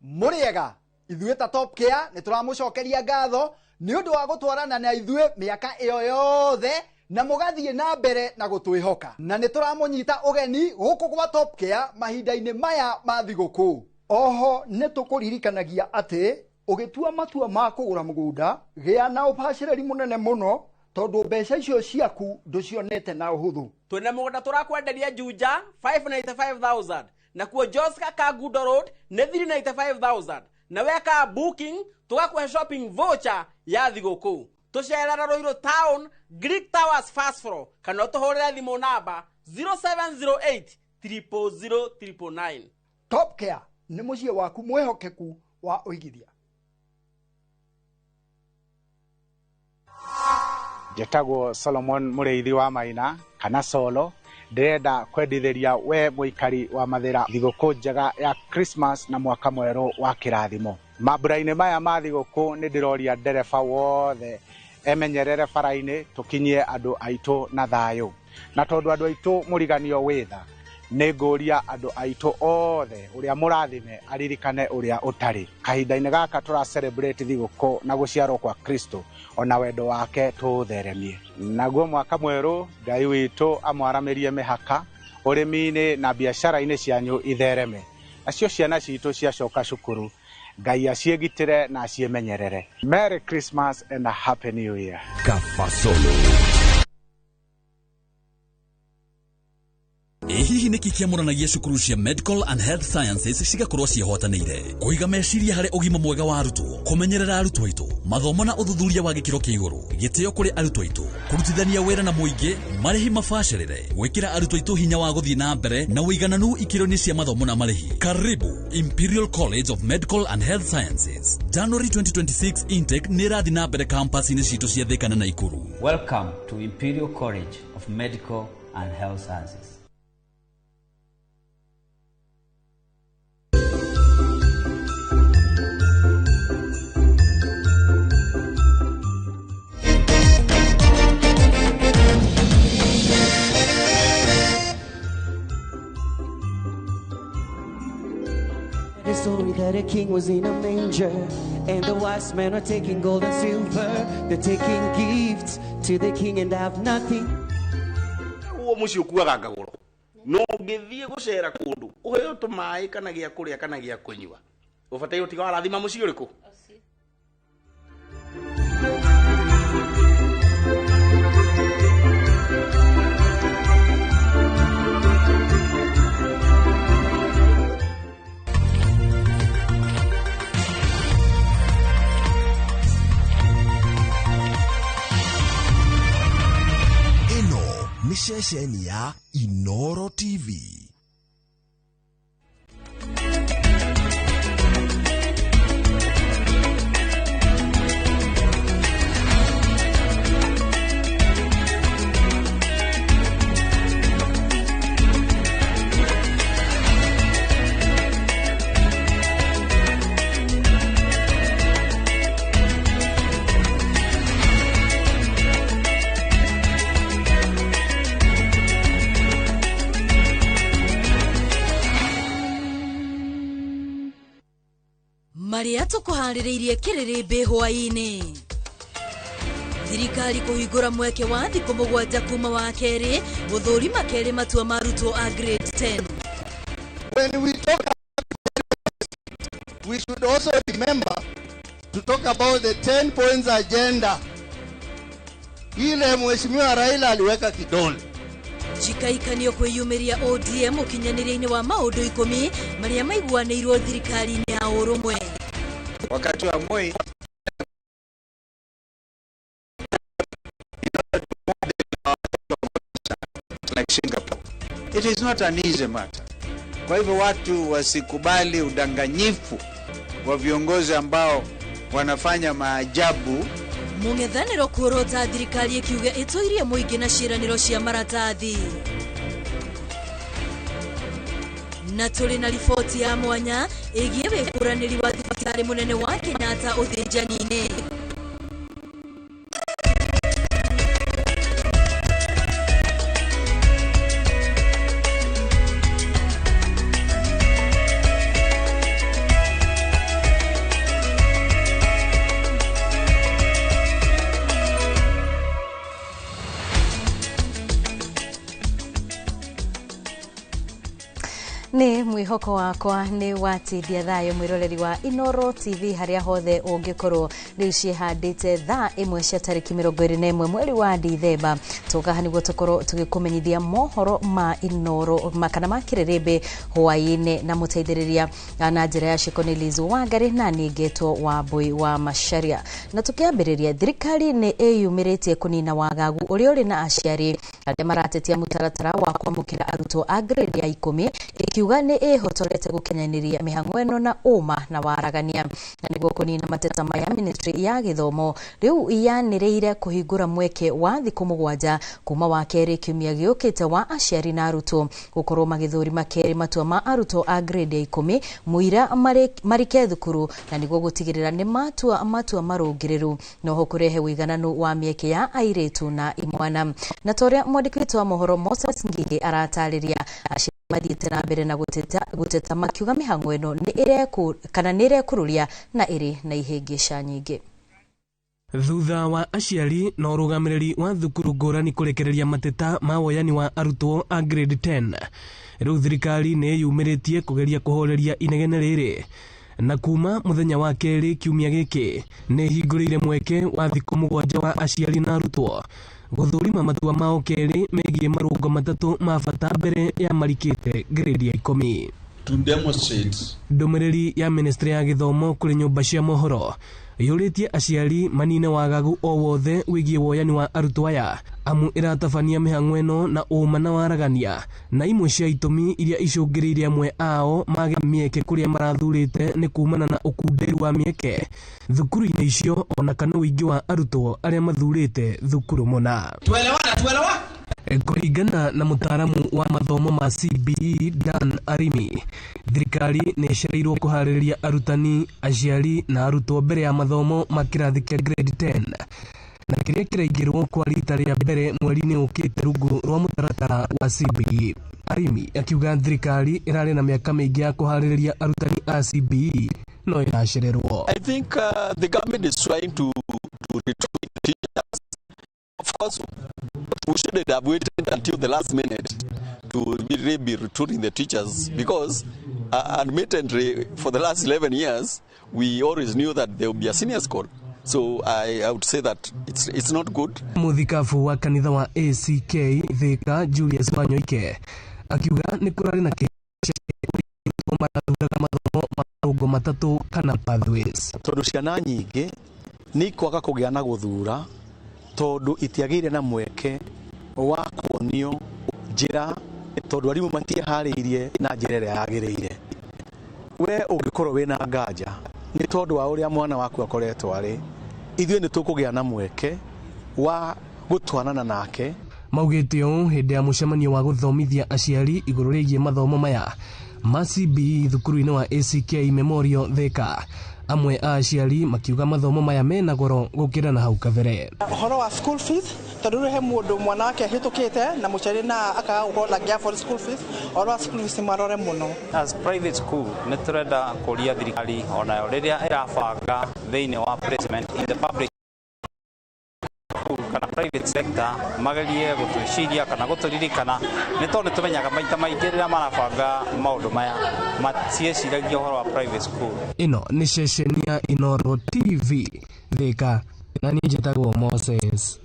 Mũrĩega ithuĩ ta Top Care nĩ tũramũcokeria ngatho nĩ ũndũ wa gũtwarana na ithuĩ mĩaka ĩyo yothe na mũgathiĩ na mbere na gũtwĩhoka, na nĩ tũramũnyita ũgeni gũkũ gwa Top Care mahinda-inĩ maya ma thigũkũ. Oho nĩ tũkũririkanagia atĩ ũgĩtua matua ma kũgũra mũgũnda gĩa na ũbacĩrĩri mũnene mũno tondũ mbeca icio ciaku ndũcionete na ũhũthũ. Twĩna mũgũnda tũrakwenderia Juja 595,000 na kuo Joska Kangundo Road nĩ 395,000 na weka booking tũgakũhe shopping voucher ya thigũkũ. Tũcerera Ruiru Town Greek Towers first floor kana ũtũhũrĩre thimũ namba 0708 000 999. Top Care nĩ mũciĩ waku mwĩhokeku wa ũigithia. Njĩtagwo Solomon Mũrĩithi wa Maina kana Solo. Ndĩrenda kwendithĩria we mũikari wa Mathĩra thigũkũ njega ya Christmas na mwaka mwerũ wa kĩrathimo. Mambura-inĩ maya ma thigũkũ nĩ ndĩroria ndereba wothe emenyerere bara-inĩ tũkinyie andũ aitũ na thayũ. Na tondũ andũ aitũ mũriganio wĩ tha, nĩ ngũria andũ aitũ othe ũrĩa mũrathime aririkane ũrĩa ũtarĩ. Kahinda-inĩ gaka tũra celebrate thigũkũ na gũciarwo kwa Kristo ona wendo wake tũũtheremie. Naguo mwaka mwerũ Ngai witũ amwaramĩrie mĩhaka ũrĩmi-inĩ na biacara-inĩ cianyu ithereme. Nacio ciana citũ ciacoka cukuru Ngai aciĩgitĩre na aciĩmenyerere. Merry Christmas and a Happy New Year. Kafasolo. Hihi nĩkĩ kĩamũranagia cukuru cia Medical and Health Sciences cigakorwo ciĩhotanĩire kũiga meciria harĩ ũgima mwega wa arutwo, kũmenyerera arutwo aitũ, mathomo na ũthuthuria wa gĩkĩro kĩa igũrũ, gĩtĩo kũrĩ arutwo aitũ, kũrutithania wĩra na mũingĩ, marĩhi mabacĩrĩre, gwĩkĩra arutwo aitũ hinya wa gũthiĩ na mbere na ũigananu ikĩro-inĩ cia mathomo na marĩhi. Karibu Imperial College of Medical and Health Sciences. January 2026 intake nĩ ĩrathiĩ na mbere campus-inĩ citũ cia Thika na Nakuru. Welcome to Imperial College of Medical and Health Sciences. The story that a king was in a manger, and the wise men are taking gold and silver. They're taking gifts to the king and have nothing. Uo muciĩ ũkuaga ngagũro no ũngĩthiĩ gũcera kũndũ ũheo tũmaĩ kana gĩa kũrĩa kana gĩa kũnyua ũbataire ũtiga warathima mũciĩ ũrĩkũ. Nĩ ceceni ya Inoro TV. Marĩa tũkũharĩrĩirie kĩrĩrĩmbĩ hwaĩ-inĩ. Thirikari kũhingũra mweke wa thikũ 7 kuma wa kerĩ gũthũrima kerĩ matua ma arutwo a grade 10. When we talk, we should also remember to talk about the 10 points agenda. Ile Mheshimiwa Raila aliweka kidole. Njikaikanio kwĩyumĩria ODM ũkinyanĩria-inĩ wa maũndũ 10 marĩa maiguanĩirwo thirikari-inĩ ya ũrũmwe. Wakati wa Moi like Singapore. It is not an easy matter. Kwa hivyo watu wasikubali udanganyifu wa viongozi ambao wanafanya maajabu. Mũng'ethanĩro kuorota thirikari ĩkiuga ĩtũirie mũingĩ na ciĩranĩro cia maratathi. Na tũrĩ na riboti ya mwanya ĩgiĩ wĩkũranĩri wa thibitarĩ mũnene wa Kenyatta ũthĩnjani-inĩ. Nĩ mwĩhoko wakwa nĩ watindia thayũ mwĩroreri wa Inoro TV harĩa hothe ũngĩkorwo rĩu ciĩhandĩte thaa 1 cia tarĩki 21 mweri wa Dithemba tũkaha nĩguo tũkorwo tũgĩkũmenyithia mohoro ma Inoro kana ma kĩrĩrĩmbĩ hwaĩ-inĩ na mũteithĩrĩria na njĩra ya ciĩko nĩ Liz Wangari na nĩngetwo wa Mbui wa Macharia. Na tũkĩambĩrĩria, thirikari nĩ ĩyumĩrĩtie kũnina wagagu ũrĩa ũrĩ na aciari arĩa maratetia mũtaratara wa kwamũkĩra arutwo a grade ya 10 ikiuga nĩ ĩhotorete gũkinyanĩria mĩhang'o ĩno na ũma na waragania. Na nĩguo kũnina mateta maya, ministry ya gĩthomo rĩu yanĩrĩire kũhingũra mweke wa thikũ 7 kuma wa kerĩ kiumia gĩũkĩte wa aciari na arutwo gũkorwo magĩthũrima kerĩ matua ma arutwo a grade ya 10 mũira marike thukuru, na nĩguo gũtigĩrĩra nĩ matua matua marũngĩrĩru noho kũrehe ũigananu wa mĩeke ya airĩtu na imwana. Na torĩa mwandĩki witũ wa mohoro Moses Ngigĩ aratarĩria, mathiĩte na mbere na gũteta makiuga mĩhang'o ĩno nĩ ĩrekũrũria na ĩrĩ na ihĩngĩca nyingĩ. Thutha wa aciari na ũrũgamĩrĩri wa thukuru ngũrani kũrekereria mateta ma woyani wa arutwo a grade 10, rĩu thirikari nĩ ĩyumĩrĩtie kũgeria kũhoreria inegene rĩrĩ, na kuma mũthenya wa kerĩ kiumia gĩkĩ nĩ ĩhingũrĩire mweke wa thikũ 7 wa aciari na arutwo gũthũrima matua mao kerĩ megiĩ marũngo 3 ma bata mbere ya marikĩte grade ya 10. To demonstrate ndũmĩrĩri ya ministry ya gĩthomo kũrĩ nyũmba cia mohoro yũrĩtie aciari manine wagagu o wothe wĩgiĩ woyani wa arutwo aya, amu ĩratabania mĩhang'o ĩno na ũma na waragania, na imwe cia itũmi iria icũngĩrĩirie amwe ao mage mĩeke kũrĩa marathurĩte nĩ kumana na ũkunderu wa mĩeke thukuru-inĩ icio ona kana ũingĩ wa arutwo arĩa mathurĩte thukuru mũna. Tuelewana. Kũringana na mũtaaramu wa mathomo ma CBE Dan Arimi, thirikari nĩ ĩcereirwo kũharĩrĩria arutani, aciari na arutwo mbere ya mathomo ma kĩrathi kĩa grade 10 na kĩrĩa kĩraingĩrwo kwa rita rĩa mbere mweri-inĩ ũkĩte rungu rwa mũtaratara wa CBE. Arimi akiuga thirikari ĩrarĩ na mĩaka mĩingĩ ya kũharĩrĩria arutani a CBE no ĩracererwo. I think the government is trying to retrain the teachers. Of course, we shouldn't have waited until the last minute to really be recruiting the teachers, because admittedly, for the last 11 years, we always knew that there would be a senior school. So I would say that it's not good. Mũthikabu wa kanitha wa ACK Thika Julius Wanyoike akiuga nĩ kũrarĩ na marathuraga mathomo ma marũngo 3 kana pathways. Tondũ ciana nyingĩ nĩ ikwaga kũgĩa na gũthura tondũ itiagĩire na mweke wa kuonio njĩra, tondũ arimũ matiĩharĩirie na njĩra ĩrĩa yagĩrĩire. We ũngĩkorwo wĩna nganja nĩ tondũ wa ũrĩa mwana waku akoretwo arĩ, ithuĩ nĩ tũkũgĩa na mweke wa gũtwarana nake. Maugĩte ũũ hĩndĩ ya mũcemanio wa gũthomithia aciari igũrũ rĩgiĩ mathomo maya ma CBE thukuru-inĩ wa ACK Memorial Thika. Amwe a aciari makiuga mathomo maya mena goro gũkĩra na hau kabere. Ũhoro wa school fees tondũ rĩu he mũndũ mwana wake ahĩtũkĩte na mũciari na akaga gũkorwo ndangĩ afford school fees. Ũhoro wa school fees marore mũno. As private school nĩ tũrenda kũria thirikari onayo rĩrĩa ĩrabanga thĩinĩ wa placement in the public kana private sector magerie gũtwĩciria kana gũtũririkana, nĩ tondũ nĩtũmenyaga maita maingĩ rĩrĩa marabanga maũndũ maya matieciragia ũhoro wa private school. Ĩno nĩ ceceni ya Inooro TV Thika, na niĩ njĩtagwo Moses.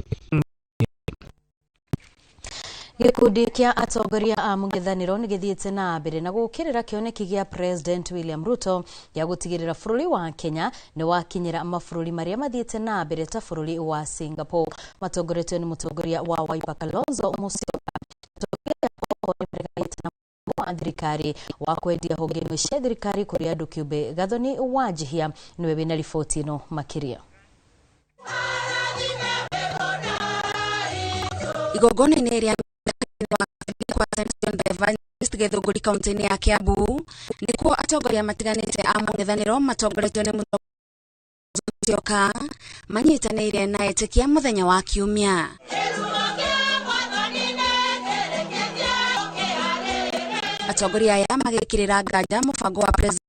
Gĩkundi kĩa atongoria a mũng'ethanĩro nĩ gĩthiĩte na mbere na gũkĩrĩra kĩoneki gĩa President William Ruto gĩa gũtigĩrĩra bũrũri wa Kenya nĩ wakinyĩra mabũrũri marĩa mathiĩte na mbere ta bũrũri wa Singapore. Matongoretio nĩ mũtongoria wa Wiper Kalonzo Musyoka. Atongoria nĩmareganĩte na wa thirikari wa kwendia honge imwe cia thirikari kũrĩ andũ kĩũmbe. Gathoni Wanjihia nĩwe wĩna riboti ĩno makĩria. Igongona-inĩ rĩa kwa St. John the Evangelist Gĩthũngũri kaunti-inĩ ya Kiambu nĩkuo atongoria matiganĩte a mũng'ethanĩro matongoretio nĩ Musyoka manyitanĩire na etĩkia mũthenya wa Kiumia. Atongoria aya magĩkĩrĩra nganja mũbango wa President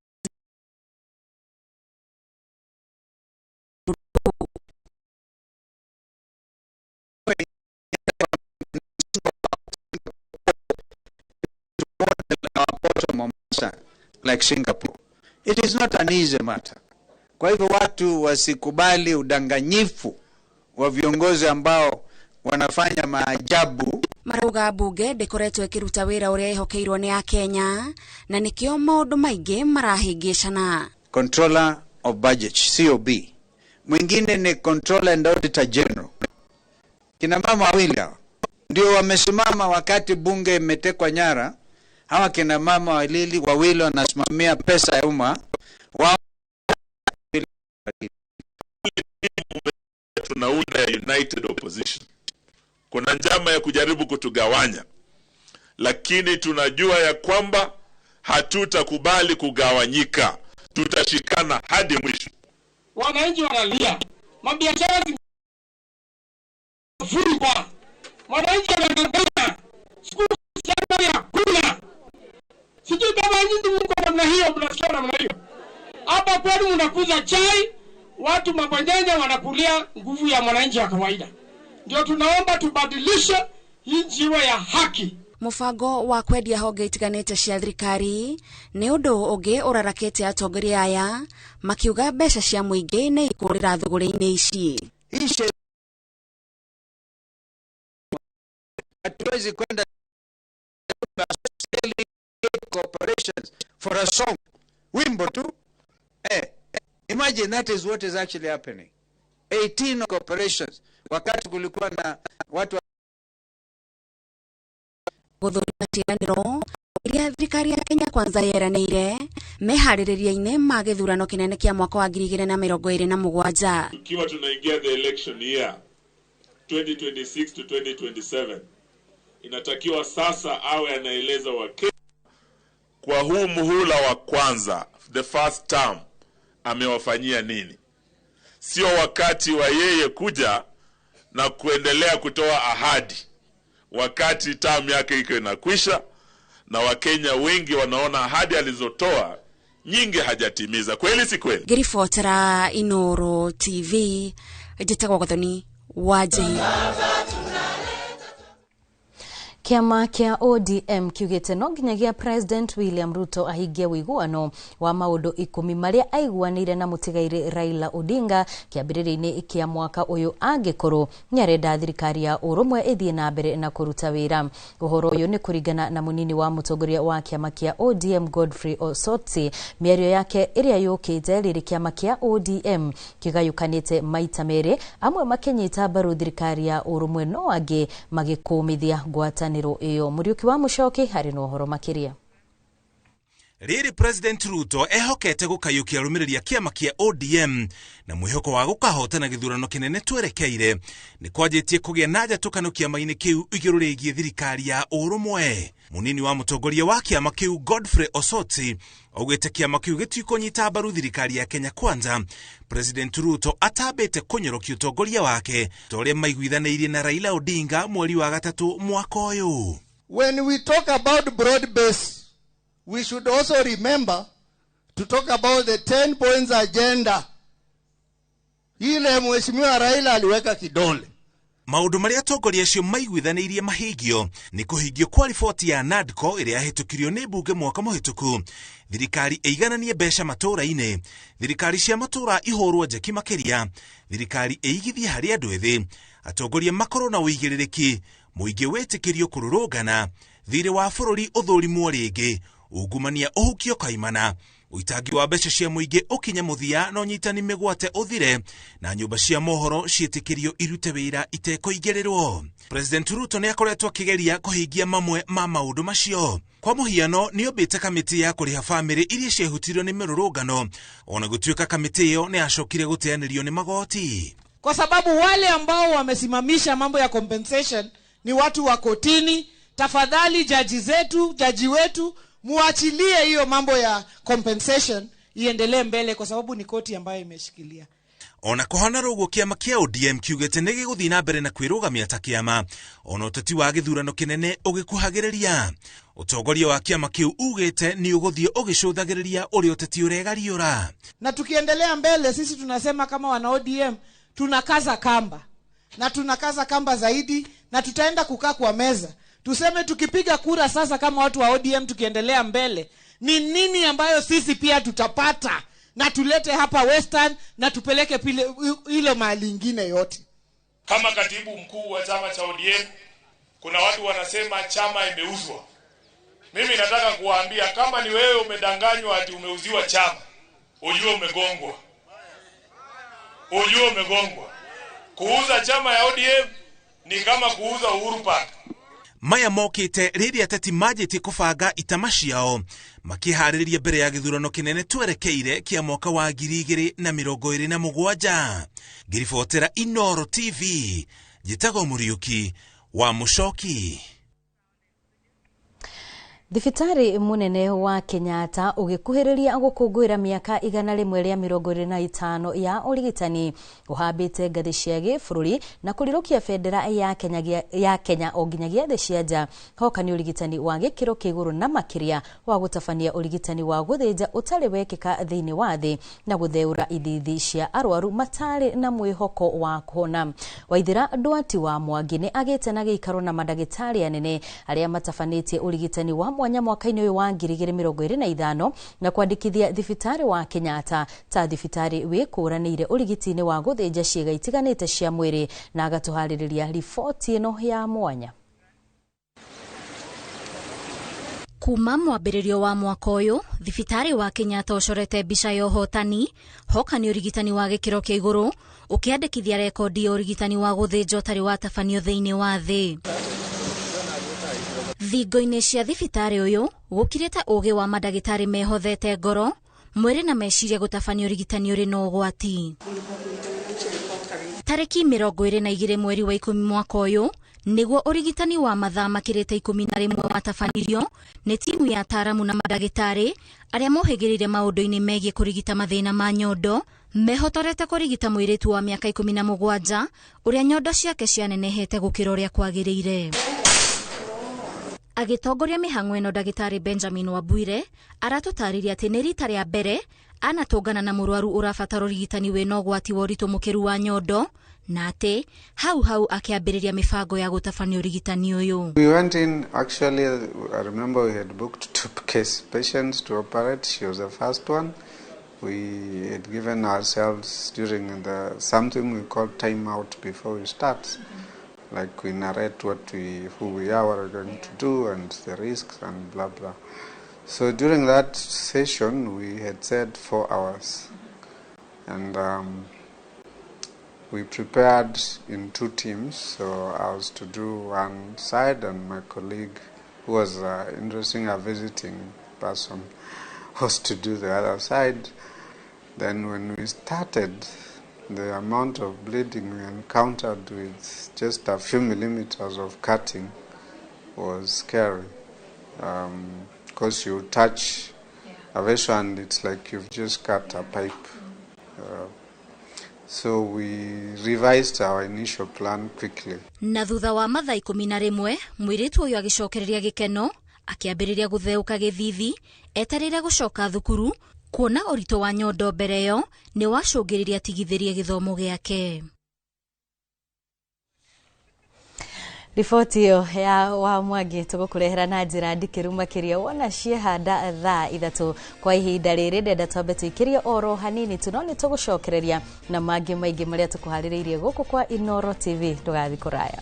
like Singapore. It is not an easy matter. Kwa hivyo watu wasikubali udanganyifu wa viongozi ambao wanafanya maajabu. Marauga bunge ndĩkoretwo ĩkĩruta wĩra ũrĩa ĩhokeirwo nĩ Akenya na nĩkĩo maũndũ maingĩ marahĩngĩcana. Controller of Budget COB, mwingine ni Controller and Auditor General. Kina mama wawili hao ndio wamesimama wakati bunge imetekwa nyara. Hawa kina mama wawili wanasimamia pesa ya umma. Tunaunda United Opposition. Kuna njama ya kujaribu kutugawanya, lakini tunajua ya kwamba hatutakubali kugawanyika. Tutashikana hadi mwisho. Wananchi wanalia, mabiashara zimefungwa, wananchi wanang'ang'ana, siku hakuna. Sijui kama nyinyi mko namna hiyo, mnasikia namna hiyo. Hapa kwenu mnakuza chai, watu mabwanyenye wanakulia nguvu ya mwananchi wa kawaida. Ndio tunaomba tubadilishe nchi iwe ya haki. Mũbango wa kwendia honge itiganĩte cia thirikari nĩ ũndũ ũngĩ ũrarakĩte atongoria aya makiuga mbeca cia mũingĩ nĩ ikũrĩra thũgũrĩ-inĩ ici. Hatuwezi kwenda corporations for a song, wimbo tu. Imagine that is what is actually happening. 18 corporations wakati kulikuwa na watu gũthũrima ciĩranĩro iria thirikari ya Kenya Kwanza yeranĩire meharĩrĩria-inĩ ma gĩthurano kĩnene kĩa mwaka wa 2027. Tukiwa tunaingia the election year 2026 to 2027, inatakiwa sasa awe anaeleza Wakenya kwa huu muhula wa kwanza, the first term, amewafanyia nini. Sio wakati wa yeye kuja na kuendelea kutoa ahadi wakati term yake iko inakwisha na Wakenya wengi wanaona ahadi alizotoa nyingi hajatimiza. Kweli si kweli? Ngĩribotera Inooro TV njĩtagwo Gathoni Wanjihia. Kĩama kĩa ODM kiugĩte no nginyagia President William Ruto ahingie ũiguano wa maũndũ 10 marĩa aiguanĩire na mũtigairĩ Raila Odinga kĩambĩrĩria-inĩ kĩa mwaka ũyũ angĩkorwo nĩarenda thirikari ya ũrũmwe ĩthiĩ na mbere na kũruta wĩra. Ũhoro ũyũ nĩ kũringana na mũnini wa mũtongoria wa kĩama kĩa ODM Godfrey Osotsi, mĩario yake ĩrĩa yũkĩte rĩrĩ kĩama kĩa ODM kĩgayũkanĩte maita merĩ, amwe makĩnyita mbaru thirikari ya ũrũmwe no angĩ magĩkũmithia ngwatanĩro ĩyo. Mũriũki wa Mũcoki harĩ na ũhoro makĩria. Rĩrĩ President Ruto ehokete gũkayũkia arũmĩrĩri a kĩama kĩa ODM na mwĩhoko wa gũkahotana gĩthurano kĩnene twerekeire nĩ kwanjĩtie kũgĩa na njatũkano kĩama-inĩ kĩu igũrũ rĩgiĩ thirikari ya ũrũmwe. Mũnini wa mũtongoria wa kĩama kĩu Godfrey Osoti augĩte kĩama kĩu gĩtikũnyita mbaru thirikari ya Kenya Kwanza President Ruto atambĩte kũnyorokia ũtongoria wake ta ũrĩa maiguithanĩirie na Raila Odinga mweri wa gatatũ mwaka ũyũ. When we talk about broad base, we should also remember to talk about the 10 points agenda ile Mheshimiwa Raila aliweka kidole. Maũndũ marĩa atongoria acio maiguithanĩirie mahingio nĩ kũhingio kwa riboti ya NADCO ĩrĩa yahĩtũkirio nĩ mbunge mwaka mũhĩtũku, thirikari ĩigananie mbeca matũũra-inĩ, thirikari cia matũũra ihũrwo njeki makĩria, thirikari ĩigithie harĩ andũ ethĩ, atongoria makorwo na ũigĩrĩrĩki, mũingĩ wĩtĩkĩrio kũrũrũngana, thirĩ wa bũrũri ũthũrimwo rĩngĩ, ungumania ũhukio kaimana, ũitangi wa mbeca cia mũingĩ ũkinye mũthia na ũnyitani mĩgwate ũthire, na nyũmba cia mohoro ciĩtĩkĩrio irute wĩra itekũingĩrĩrwo. President Ruto nĩ akoretwo akĩgeria kũhingia mamwe ma maũndũ macio. Kwa mũhiano nĩ ombĩte kamĩtĩ ya kũrĩha bamĩrĩ iria ciehutirio nĩ mĩrũrũngano, ona gũtuĩka kamĩtĩ ĩyo nĩ yacokire gũteanĩrio nĩ magoti. Kwa sababu wale ambao wamesimamisha mambo ya compensation ni watu wa kotini. Tafadhali jaji zetu, jaji wetu, muachilie hiyo mambo ya compensation iendelee mbele kwa sababu ni koti ambayo imeshikilia. Ona kũhana rũguo kĩama kĩa ODM kiugĩte nĩ gĩgũthiĩ na mbere na kwĩrũgamia ta kĩama ona ũteti wa gĩthurano kĩnene ũgĩkuhagĩrĩria. Ũtongoria wa kĩama kĩu ugĩte nĩ ũgũthiĩ ũgĩcũthagĩrĩria ũrĩa ũteti ũregariũra. Na tukiendelea mbele sisi tunasema kama wana ODM tunakaza kamba, na tunakaza kamba zaidi, na tutaenda kukaa kwa meza tuseme tukipiga kura sasa kama watu wa ODM tukiendelea mbele ni nini ambayo sisi pia tutapata na tulete hapa Western na tupeleke pile ile mahali nyingine yote. Kama katibu mkuu wa chama cha ODM, kuna watu wanasema chama imeuzwa. Mimi nataka kuwaambia kama ni wewe umedanganywa ati umeuziwa chama, ujue umegongwa. Ujue umegongwa. Kuuza chama ya ODM ni kama kuuza Uhuru Park. Maya mokite rĩrĩa ateti manjĩtie kũbanga itama ciao makĩharĩrĩria mbere ya gĩthurano kĩnene twerekeire kĩa mwaka wa 2027. Ngĩribotera Inoro TV, njĩtagwo Mũriũki wa Mũcoki. Thibitarĩ mũnene wa Kenyatta ũgĩkuhĩrĩria gũkũngũĩra mĩaka 125 ya ũrigitani ũhambĩte ngathĩ cia gĩbũrũri na kũrirũkia bendera ya Kenya o nginyagia thĩ cia nja. Hoka nĩ ũrigitani wa gĩkĩro kĩa igũrũ na makĩria wa gũtabania ũrigitani wa gũthĩnja ũtarĩ wekĩka thĩinĩ wa thĩ na gũtheũra ithithi cia arwaru matarĩ na mwĩhoko wa kũhona. Waithĩra Ndwati wa Mwangi nĩ agĩte na gĩikaro na mandagĩtarĩ anene arĩa matabanĩtie ũrigitani wa mwanya mwaka-inĩ ũyũ wa 2025 na kwandĩkithia thibitarĩ wa Kenyatta ta thibitarĩ wĩkũranĩire ũrigiti-inĩ wa gũthĩnja ciĩga itiganĩte cia mwĩrĩ, na agatũharĩrĩria riboti ĩno ya mwanya. Kuma mwambĩrĩrio wa mwaka ũyũ, thibitarĩ wa Kenyatta ũcorete mbica ya ũhotani hoka nĩ ũrigitani wa gĩkĩro kĩa igũrũ ũkĩandĩkithia rekondi ya ũrigitani wa gũthĩnja ũtarĩ watabanio thĩinĩ wa thĩ. Thingo-inĩ cia thibitarĩ ũyũ gũkirĩte ũgĩ wa mandagĩtarĩ mehothete ngoro mwĩrĩ na meciria gũtabania ũrigitani ũrĩ na ũgwati. Tarĩki 22 mweri wa 10 mwaka ũyũ nĩguo ũrigitani wa mathaa makĩrĩte 11 watabanirio nĩ timu ya ataaramu na mandagĩtarĩ arĩa mohĩgĩrĩire maũndũ-inĩ megiĩ kũrigita mathĩna ma nyondo mehotorete kũrigita mũirĩtu wa mĩaka 17 ũrĩa nyondo ciake cianenehete gũkĩra ũrĩa kwagĩrĩire. Agĩtongoria mĩhang'o ĩno ndagĩtarĩ Benjamin Wabwire aratũtarĩria atĩ nĩ rita rĩa mbere anatũngana na mũrwaru ũrabatara ũrigitani wĩna ũgwati wa ũritũ mũkĩru wa nyondo na atĩ hau hau akĩambĩrĩria mĩbango ya gũtabania ũrigitani ũyũ. We went in, actually, I remember we had booked 2 case patients to operate. She was the first one. We had given ourselves during the something we call time out before we start. Like we narrate what we, who we are, what we're going to do, and the risks, and blah, blah. So during that session, we had said 4 hours. And we prepared in 2 teams. So I was to do one side, and my colleague, who was interesting, a visiting person, was to do the other side. Then when we started, the amount of bleeding we encountered with just a few millimeters of cutting was scary, because you touch a vessel and it's like you've just cut a pipe. So we revised our initial plan quickly. Na thutha wa mathaa 11 mwiritu uyu agicokereria gikeno akiambiriria gutheuka githithi etereire gucoka thukuru kuona ũritũ wa nyondo mbere ĩyo nĩ wacũngĩrĩria atigithĩrie gĩthomo gĩake. Riboti ĩyo ya wa Mwangi tũgũkũrehera na njĩra ndikĩru makĩria wona ciehanda thaa 3 kwa ihinda rĩrĩ. Ndenda twambe tũikĩrie oro hanini tu, no nĩ tũgũcokereria na mangĩ maingĩ marĩa tũkũharĩrĩirie gũkũ kwa Inooro TV. Ndũgathiĩ kũraya.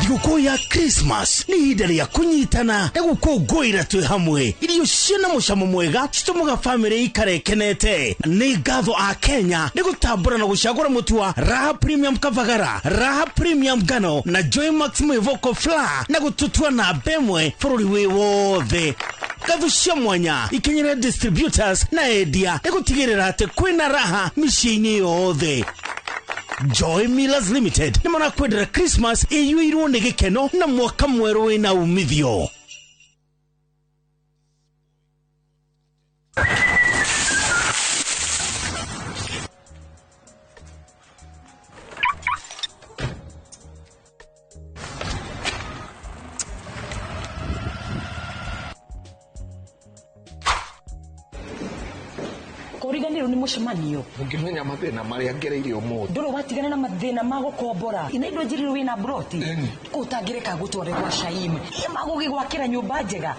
Thigũkũ ya Christmas nĩ ihinda rĩa kũnyitana na gũkũngũĩra twĩ hamwe. Irio ciĩna mũcamo mwega citũmaga bamĩrĩ ikare ĩkenete. Nĩ ngatho a Kenya nĩ gũtambũra na gũcagũra mũtu wa Raha Premium Kavagara, Raha Premium Ngano na Joy Max Mwĩvoko Flour na gũtũtua namba ĩmwe bũrũri wĩ wothe. Ngatho cia mwanya ikinyĩre distributors na endia nĩ gũtigĩrĩra atĩ kwĩna raha mĩciĩ-inĩ yothe. Joy Millers Limited nĩ marakwendera Christmas ĩiyũirwo nĩ gĩkeno na mwaka mwerũ wĩna umithio. Kũriganĩrwo nĩ mũcemanio ũngĩmenya mathĩna marĩa ngereire ũmũthĩ ndũrĩ watigana na mathĩna ma gũkombora ina indo njĩrĩrwo wĩna broti kũ ũtangĩreka gũtware gwa Shaim magũgĩgwakĩra nyũmba njega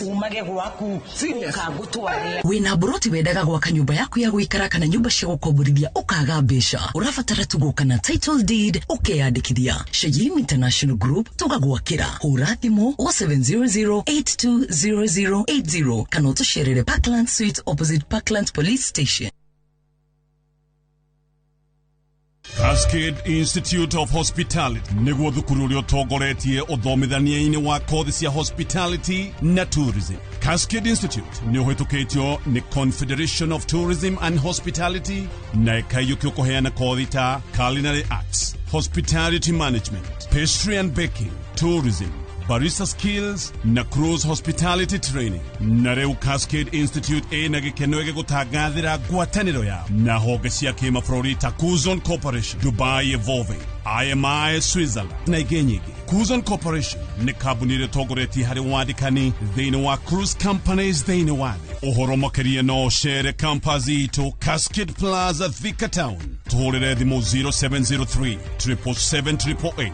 umage gwaku ũkagũtware. Wĩna broti wendaga gwaka nyũmba yaku ya gũikara kana nyũmba cia gũkomborithia ũkaga mbeca, ũrabatara tu gũka na title deed ũkeyandĩkithia. Shaim International Group tũgagwakĩra. Hũra thimũ 0700820080 kana ũtũcerere Parkland Suite opposite Parkland Police Station. Cascade Institute of Hospitality nĩguo thukuru ũrĩa ũtongoretie ũthomithania-inĩ wa kothi cia hospitality na tourism. Cascade Institute nĩ ũhĩtũkĩtio nĩ Confederation of Tourism and Hospitality na ĩkaiyũkio kũheana kothi ta culinary arts, hospitality management, pastry and baking, tourism, barista skills na cruise hospitality training. Na rĩu Cascade Institute ĩna gĩkeno gĩgũtangathĩra ngwatanĩro yao na honge cia kĩmabũrũri ta Kuzon Corporation, Dubai Evolving, IMI Switzerland na ingĩ nyingĩ. Kuzon Corporation nĩ kambuni ĩrĩa ĩtongoretie harĩ wandĩkani thĩinĩ wa cruise companies thĩinĩ wa thĩ. Ũhoro makĩria no ũcere campus itũ Cascade Plaza, Thika Town. Tũhũrĩre thimũ 0703 777 888.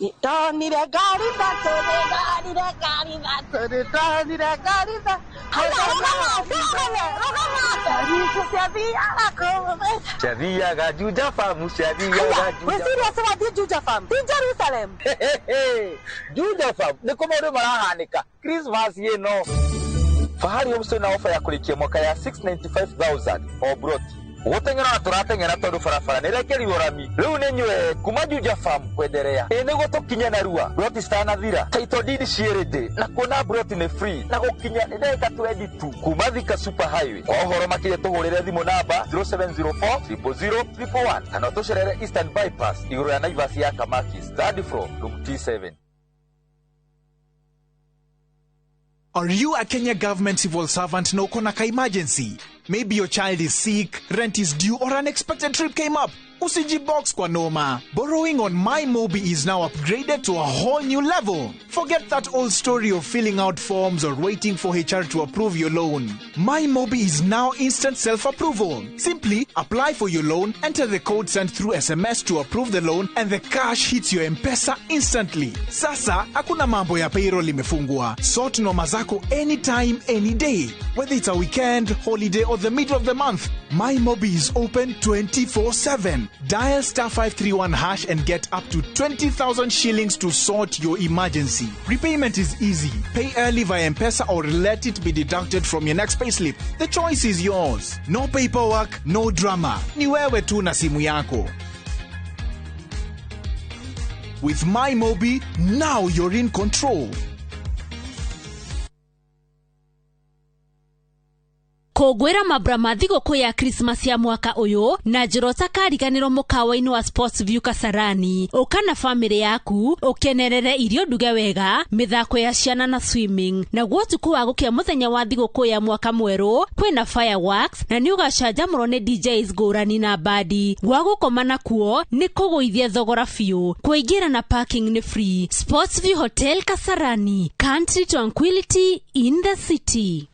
Ndonire ngari ithatũ, nĩndonire ngari ithatũ, nĩndonire ngari ithatũ. Rũgama, rũgama, ngari ciathiaga kũu. Ciathiaga Juja Farm, ciathiaga Juja. Wĩ serious wathiĩ Juja Farm? Ti Jerusalem. Juja Farm nĩkuo maũndũ marahanĩka Christmas ĩno. Fahari Homes na ofa ya kũrĩkia mwaka ya 695,000 o broti. Gũteng'era na tũrateng'era tondũ barabara nĩ ĩrekerirwo rami. Rĩu nĩ nyue kuma Juja Farm kwenderea. Ĩ nĩguo tũkinye narua broti citanathira. Title deed ciĩ ready na kuona broti nĩ free na gũkinya nĩ ndagĩka 20 tu kuma Thika Super Highway. Kwa ũhoro makĩria tũhũrĩre thimũ namba 0704 000 111 kana ũtũcerere Eastern Bypass igũrũ ya Naivas ya Kamakis, third floor, room T7. Are you a Kenya government civil servant na uko na ka emergency? Maybe your child is sick, rent is due, or an unexpected trip came up. Usijibox kwa noma. Borrowing on MyMobi is now upgraded to a whole new level. Forget that old story of filling out forms or waiting for HR to approve your loan. MyMobi is now instant self-approval. Simply apply for your loan, enter the code sent through SMS to approve the loan, and the cash hits your M-Pesa instantly. Sasa, hakuna mambo ya payroll imefungwa. Sort noma zako anytime, any day. Whether it's a weekend, holiday, or the middle of the month, MyMobi is open 24/7. Dial star 531 hash and get up to 20,000 shillings to sort your emergency. Repayment is easy. Pay early via M-Pesa or let it be deducted from your next payslip. The choice is yours. No paperwork, no drama. Ni wewe tu na simu yako. With MyMobi, now you're in control. Kũngũĩra mambura ma thigũkũ ya Christmas ya mwaka ũyũ na njĩra ũtakariganĩrwo mũkawa-inĩ wa Sports View Kasarani. Ũka na bamĩrĩ yaku ũkenerere irio nduge wega, mĩthako ya ciana na swimming. Naguo ũtukũ wa gũkĩa mũthenya wa thigũkũ ya mwaka mwerũ kwĩna fireworks na nĩ ũgacanjamũrwo nĩ DJs ngũrani na bandi. Gwa gũkoma nakuo nĩ kũgũithia thogora biũ. Kũingĩra na parking nĩ free. Sports View Hotel Kasarani, country tranquility in the city.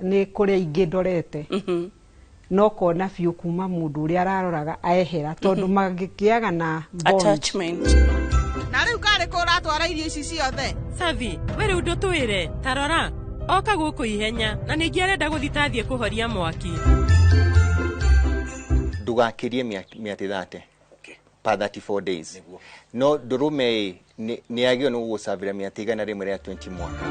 Nĩ kũrĩa ingĩ ndorete no kona biũ kuma mũndũ ũrĩa araroraga aehera tondũ mangĩkĩaga na attachment. Na rĩu karĩ kũ ũratwara irio ici ciothe? Savi, we rĩu ndũtwĩre, ta rora oka gũkũ ihenya na ningĩ arenda gũthiĩ tathiĩ kũhoria mwaki. Ndũgakĩrie mĩatĩ 30 per 34 days. No ndũrũme nĩ yagĩrĩirwo nĩ gũgũcabĩra mĩatĩ 120 mwaka.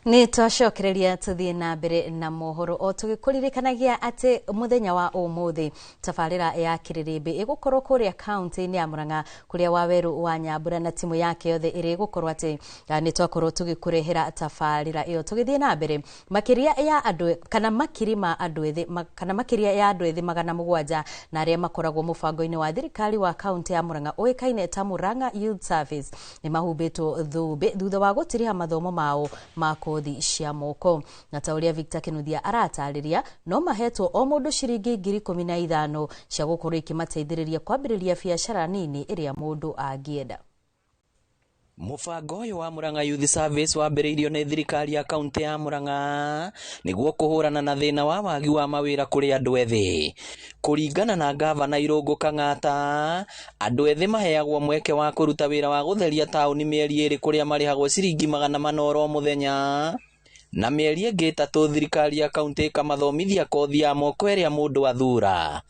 Nĩ twacokereria tũthiĩ na mbere na mohoro o tũgĩkũririkanagia atĩ mũthenya wa ũmũthĩ tabarĩra ya Kĩrĩrĩmbĩ ĩgũkorwo kũrĩa kaunti-inĩ ya Murang'a kũrĩa Wawerũ wa Nyambura na timu yake yothe ĩrĩgũkorwo atĩ nĩ twakorwo tũgĩkũrehera tabarĩra ĩyo. Tũgĩthiĩ na mbere makĩria ya andũ kana makiri ma andũ ethĩ kana makĩria ya andũ ethĩ 700 na arĩa makoragwo mũbango-inĩ wa thirikari wa kaunti ya Murang'a ũĩkaine ta Murang'a Youth Service nĩ mahumbĩtwo thũmbĩ thutha wa gũtiriha mathomo mao ma kothi cia moko. Na ta ũrĩa Victor Kinuthia aratarĩria, no mahetwo o mũndũ ciringi 15,000 cia gũkorwo ikĩmateithĩrĩria kwambĩrĩria biacara nini ĩrĩa mũndũ angĩenda. Mũbango ũyũ wa Murang'a Youth Service wambĩrĩirio nĩ thirikari ya kaunti ya Murang'a nĩguo kũhũrana na thĩna wa wagi wa mawĩra kũrĩ andũ ethĩ. Kũringana na gavana Irũngũ Kang'ata, andũ ethĩ maheagwo mweke wa kũruta wĩra wa gũtheria taũni mĩeri 2 kũrĩa marĩhagwo ciringi 400 oro mũthenya, na mĩeri ĩngĩ 3 thirikari ya kaunti ĩkamathomithia kothi ya moko ĩrĩa mũndũ athura.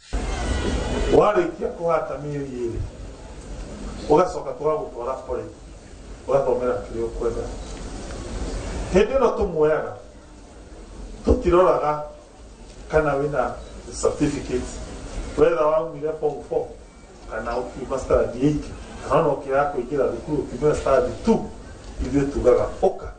Warĩkia kũhata mĩeri 2 ũgacoka tũgagũtwara college ũgathomera kĩrĩa ũkwenda. Hĩndĩ ĩno tũmuoyaga tũtiroraga kana wĩna certificate, whether waumire form 4 kana ũkiuma standard 8 kana ona ũkĩaga kũingĩra thukuru ũkiumĩra standard 2, ithuĩ tugaga ũka.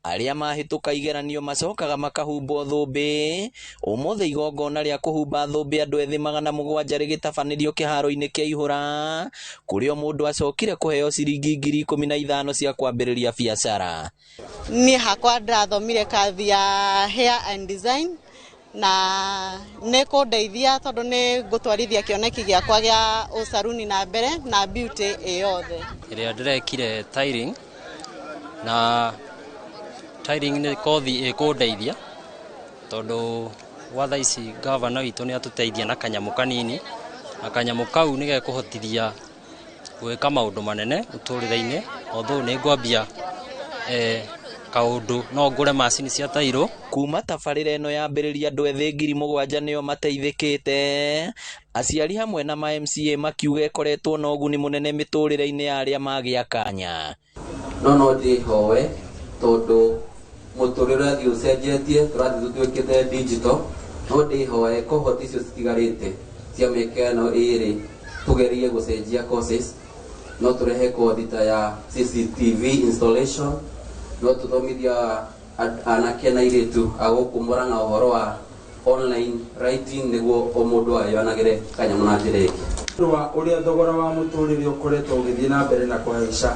Arĩa mahĩtũka igeranio macokaga makahumbwo thũmbĩ. Ũmũthĩ igongona rĩa kũhumba thũmbĩ andũ ethĩ 700 rĩgĩtabanĩrio kĩharo-inĩ kĩa Ihũra kũrĩa mũndũ acokire kũheo ciringi 15,000 cia kwambĩrĩria biacara. Niĩ hakwa ndĩrathomire kathi ya hair and design na nĩ kũndeithia tondũ nĩ ngũtwarithia kĩoneki gĩakwa gĩa ũcaruni na mbere na beauty ĩ yothe. Ĩrĩa ndĩrekire tiling na tiling nĩ kothi ĩkũndeithia tondũ gwa thaa ici gavana witũ nĩ atũteithia na kanyamũ kanini, na kanyamũ kau nĩ gekũhotithia gwĩka maũndũ manene mũtũrĩre-inĩ. Although nĩ ngwambia kaũndũ no ngũre macini cia tairo. Kuma tabarĩra ĩno yambĩrĩria andũ ethĩ 7,000 nĩo mateithĩkĩte. Aciari hamwe na ma MCA makiuga ĩkoretwo na ũguni mũnene mĩtũrĩre-inĩ ya arĩa magĩa kanya. No ndĩhoe tondũ mũtũrĩre ũrathiĩ ũcenjetie, tũrathiĩ tũtuĩkĩte digital, no ndĩhoe cohort icio citigarĩte cia mĩaka ĩno ĩrĩ tũgerie gũcenjia courses. No tũrehe kothi ta ya CCTV installation, no tũthomithia anake na airĩtu a gũkũ Murang'a ũhoro wa online writing nĩguo o mũndũ ayonagĩre kanyamũ na njĩra ĩngĩ. Ũndũ wa ũrĩa thogora wa mũtũrĩre ũkoretwo ũgĩthiĩ na mbere na kũhaica,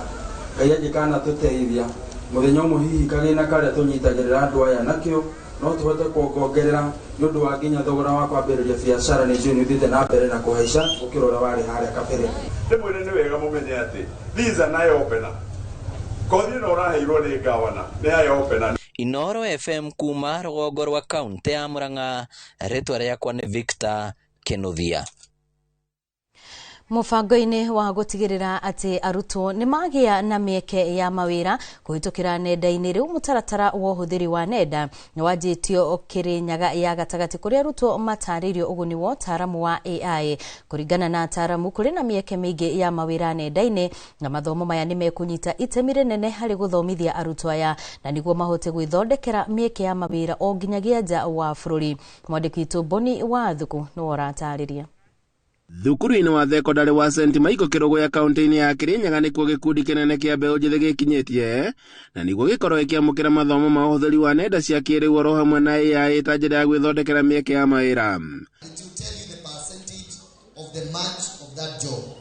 Ngai angĩkana tũteithia mũthenya ũmwe hihi kagĩna karĩa tũnyitagĩrĩra andũ aya nakĩo No tũhote kuongongerera nĩ ũndũ wa nginya thogora wa kwambĩrĩria biacara nĩ njũĩ nĩ ũthiĩte na mbere na kũhaica gũkĩra ũrĩa warĩ harĩa kabere. Ndĩmwĩre nĩ wega mũmenye atĩ this is an eye opener. Kothi ĩno ũraheirwo nĩ ngavana nĩ eye opener. Inoro FM kuma rũgongo rwa kaunti ya Murang'a, rĩtwa rĩakwa nĩ Victor Kinuthia. Mũbango-inĩ wa gũtigĩrĩra atĩ arutwo nĩ magĩa na mĩeke ya mawĩra kũhĩtũkĩra nenda-inĩ, rĩu mũtaratara wa ũhũthĩri wa nenda nĩ wanjĩtio Kĩrĩnyaga ya gatagatĩ kũrĩa arutwo matarĩirio ũguni wa ũtaaramu wa AI. Kũringana na ataaramu, kũrĩ na mĩeke mĩingĩ ya mawĩra nenda-inĩ na mathomo maya nĩ mekũnyita itemi rĩnene harĩ gũthomithia arutwo aya na nĩguo mahote gwĩthondekera mĩeke ya mawĩra o nginyagia nja wa bũrũri. Mwandĩki witũ Boni wa Thuku nĩwe ũratarĩria. Thukuru-inĩ wa thekondarĩ wa St Michael Kĩrũgũya kaunti-inĩ ya Kĩrĩnyaga nĩkuo gĩkundi kĩnene kĩa mbeũ njĩthĩ gĩkinyĩtie na nĩguo gĩkorwo gĩkĩamũkĩra mathomo ma ũhũthĩri wa nenda cia kĩrĩu oro hamwe na AI ta njĩra ya gwĩthondekera mĩeke ya mawĩra.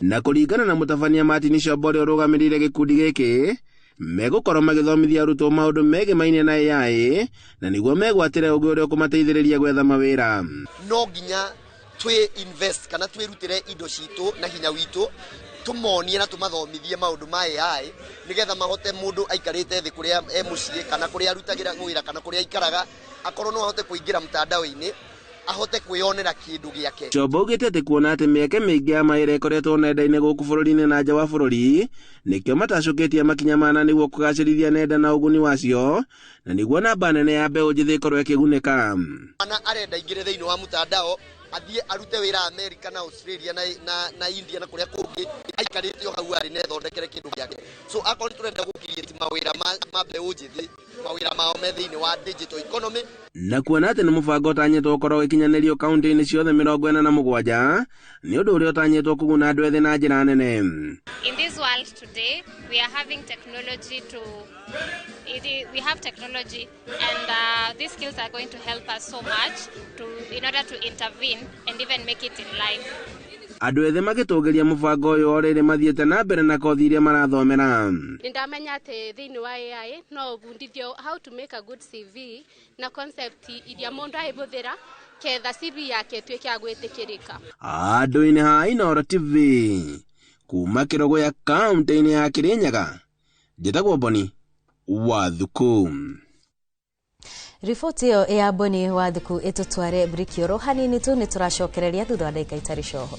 Na kũringana na mũtabania Martin Shombo ũrĩa ũrũgamĩrĩire gĩkundi gĩkĩ, megũkorwo magĩthomithia arutwo maũndũ megimaine na AI na nĩguo megwatĩre ũgĩ ũrĩa ũkũmateithĩrĩria gwetha mawĩra. No nginya twi invest kana twirutire indo citũ na hinya witũ tumonie na tumathomithie maundu ma AI nigetha mahote mundu aikarite thi kuria e mucii kana kuria arutagira wira kana kuria aikaraga akorwo no ahote kuingira mtandao-ini ahote kwiyonera kindu giake. Chombo augite ati kuona ati mieke miingi ya mawira ikoretwo nenda-ini guku bururi-ini na nja wa bururi nikio matacukitie makinya mana niguo kugacirithia nenda na uguni wacio na niguo namba nene ya mbeũ njĩthĩ ĩkorwo ĩkĩgunĩka. Ana arenda ingire thiini wa mtandao athie arute wira America na Australia na India na kuria kungi aikarite o hau ari nethondekere kindu giake. So akorwo turenda gukiriate mawira ma mbeũ njĩthĩ mawira mao me thiini wa digital economy. Na kuona atĩ nĩ mũbango ũtanyĩtwo ũkorwo ũgĩkinyanĩrio kaunti-inĩ ciothe 47 nĩ ũndũ ũrĩa ũtanyĩtwo kũguna andũ ethĩ na njĩra nene. In this world today we are having technology we have technology and these skills are going to help us so much in order to intervene and even make it in life. Andũ ethĩ magĩtũgĩria mũbango ũyũ o rĩrĩ mathiĩte na mbere na kothi iria marathomera. Nĩndamenya atĩ thĩinĩ wa AI no ũbundithio how to make a good CV na concept iria mũndũ aĩbũthĩra ketha CV yake ĩtuĩke ya gwĩtĩkĩrĩka. Andũ-inĩ ha Inooro TV kuma Kĩrũgũya kaunti-inĩ ya Kĩrĩnyaga, njĩtagwo Boni wa Thuku. Riboti ĩyo ya Boni wa Thuku ĩtũtware Brikĩoro hanini tu nĩ tũracokereria thutha wa ndagĩka itarĩ coho.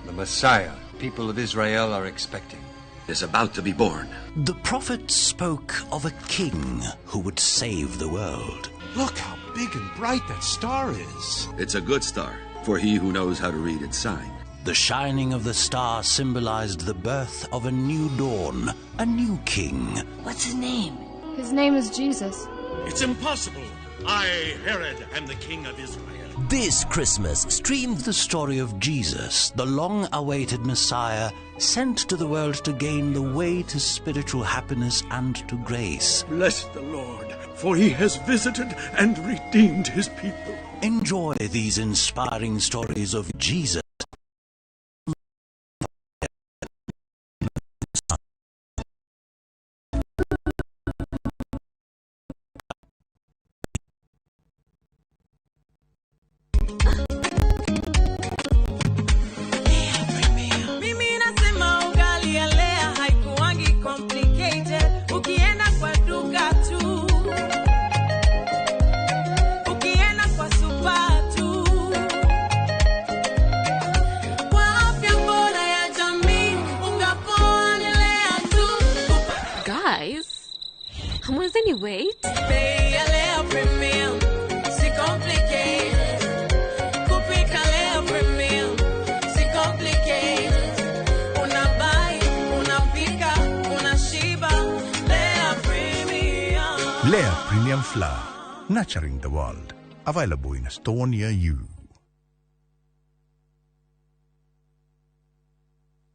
The Messiah people of Israel are expecting is about to be born. The prophet spoke of a king who would save the world. Look how big and bright that star is. It's a good star for he who knows how to read its sign. The shining of the star symbolized the birth of a new dawn, a new king. What's his name? His name is Jesus. It's impossible. I, Herod, am the king of Israel. This Christmas, stream the story of Jesus, the long-awaited Messiah, sent to the world to gain the way to spiritual happiness and to grace. Bless the Lord, for he has visited and redeemed his people. Enjoy these inspiring stories of Jesus. Lea Premium Flour, nurturing the world. Available in a store near you.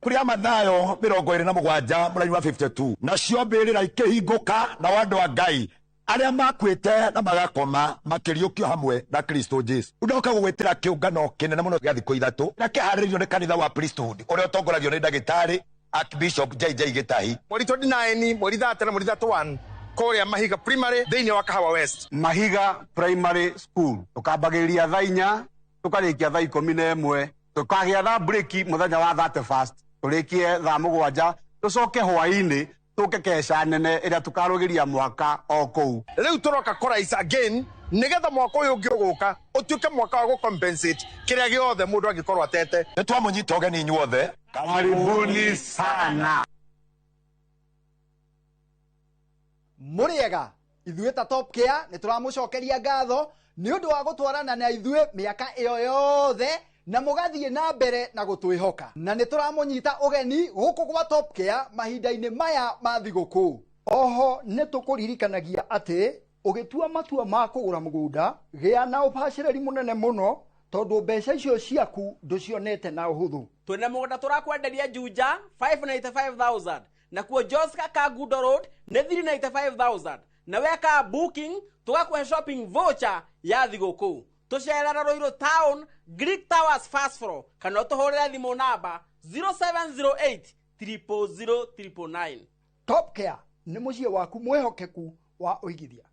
Kuria Mathayo 27 mũraini wa 52 nacio mbĩrĩra ikĩhingũka na andũ a Ngai Arĩa makuĩte na magakoma makĩriũkio hamwe na Kristo Jesu. Ndoka gũgwĩtĩra kĩũngano kĩnene mũno gĩa thikũ 3 na kĩharĩrĩirio nĩ kanitha wa Priesthood ũrĩa ũtongoragio nĩ ndagĩtarĩ Archbishop JJ Gĩtahi. Mweri 29, mweri 30 na mweri 31 kũrĩa Mahiga Primary thĩinĩ wa Kahawa West. Mahiga Primary School tũkambagĩrĩria thaa 4 tũkarĩkia thaa 11, tũkagĩa na break mũthenya wa 31 tũrĩkie thaa 7, tũcoke hwaĩ-inĩ tũke keca nene ĩrĩa tũkarũgĩria mwaka o kũu. Rĩu tũroka kũraisa again nĩgetha mwaka ũyũ ũngĩ ũgũka ũtuĩke mwaka wa gũcompensate kĩrĩa gĩothe mũndũ angĩkorwo atete. Nĩ twamũnyita ũgeni inyuothe, karibuni sana. Mũrĩega ithuĩ ta Top Care nĩ tũramũcokeria ngatho nĩ ũndũ wa gũtwarana na ithuĩ mĩaka ĩyo yothe na mũgathiĩ na mbere na gũtwĩhoka, na nĩ tũramũnyita ũgeni gũkũ gwa Top Care mahinda-inĩ maya ma thigũkũ. Oho nĩ tũkũririkanagia atĩ ũgĩtua matua ma kũgũra mũgũnda gĩa na ũbacĩrĩri mũnene mũno tondũ mbeca icio ciaku ndũcionete na ũhũthũ. Twĩna mũgũnda tũrakwenderia Juja 595,000, nakuo Joska Kangundo Road nĩ 395,000, na weka booking tũgakũhe shopping voucher ya thigũkũ. Tũcerera Ruiru Town, Greek Towers first floor, kana ũtũhũrĩre thimũ namba 0708 000 999. Top Care nĩ mũciĩ waku mwĩhokeku wa ũigithia.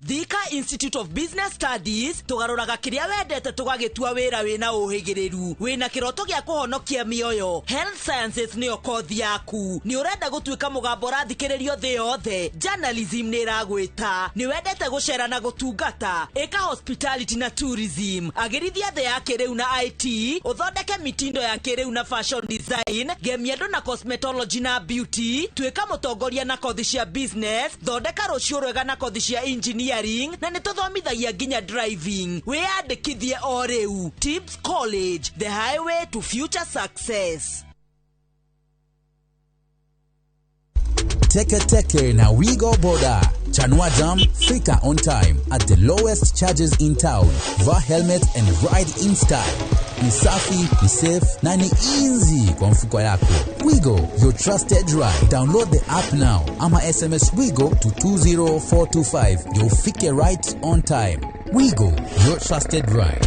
Thika Institute of Business Studies tugaruraga kiria wendete tugagitua wira wina uhigiriru wina kiroto gia kuhonokia mioyo. Health Sciences niyo kothi yaku. Ni urenda gutuika mugambo urathikiririo thi yothe. Journalism ni iragwita. Ni wendete gucera na gutungata. Ika hospitality na tourism. Agirithia thi ya kiriu na IT. Uthondeke mitindo ya kiriu na fashion design. Gemia andu na cosmetology na beauty. Tuika mutongoria na kothi cia business. Thondeka rucio rwega na kothi cia engineering na nituthomithagia nginya driving. Wiyandikithie o riu. Tips College, the highway to future success. Teke Teke na Wigo Boda. Chanua Jam, fika on time at the lowest charges in town. Vaa helmet and ride in style. Ni safi, ni safe na ni easy kwa mfuko yako. Wigo, your trusted ride. Download the app now ama SMS Wigo to 20425. You'll fike right on time. Wigo, your trusted ride.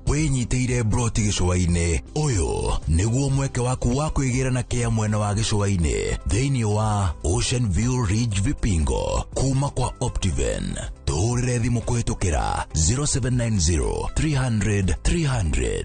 Winyitĩire broti gĩcũa-inĩ ũyũ nĩguo mweke waku wa kwĩgĩra na kĩa mwena wa gĩcũa-inĩ thĩinĩ wa Ocean View Ridge Vipingo kuma kwa Optiven. Tũhũrĩre thimũ kũhĩtũkĩra 0790 300 300.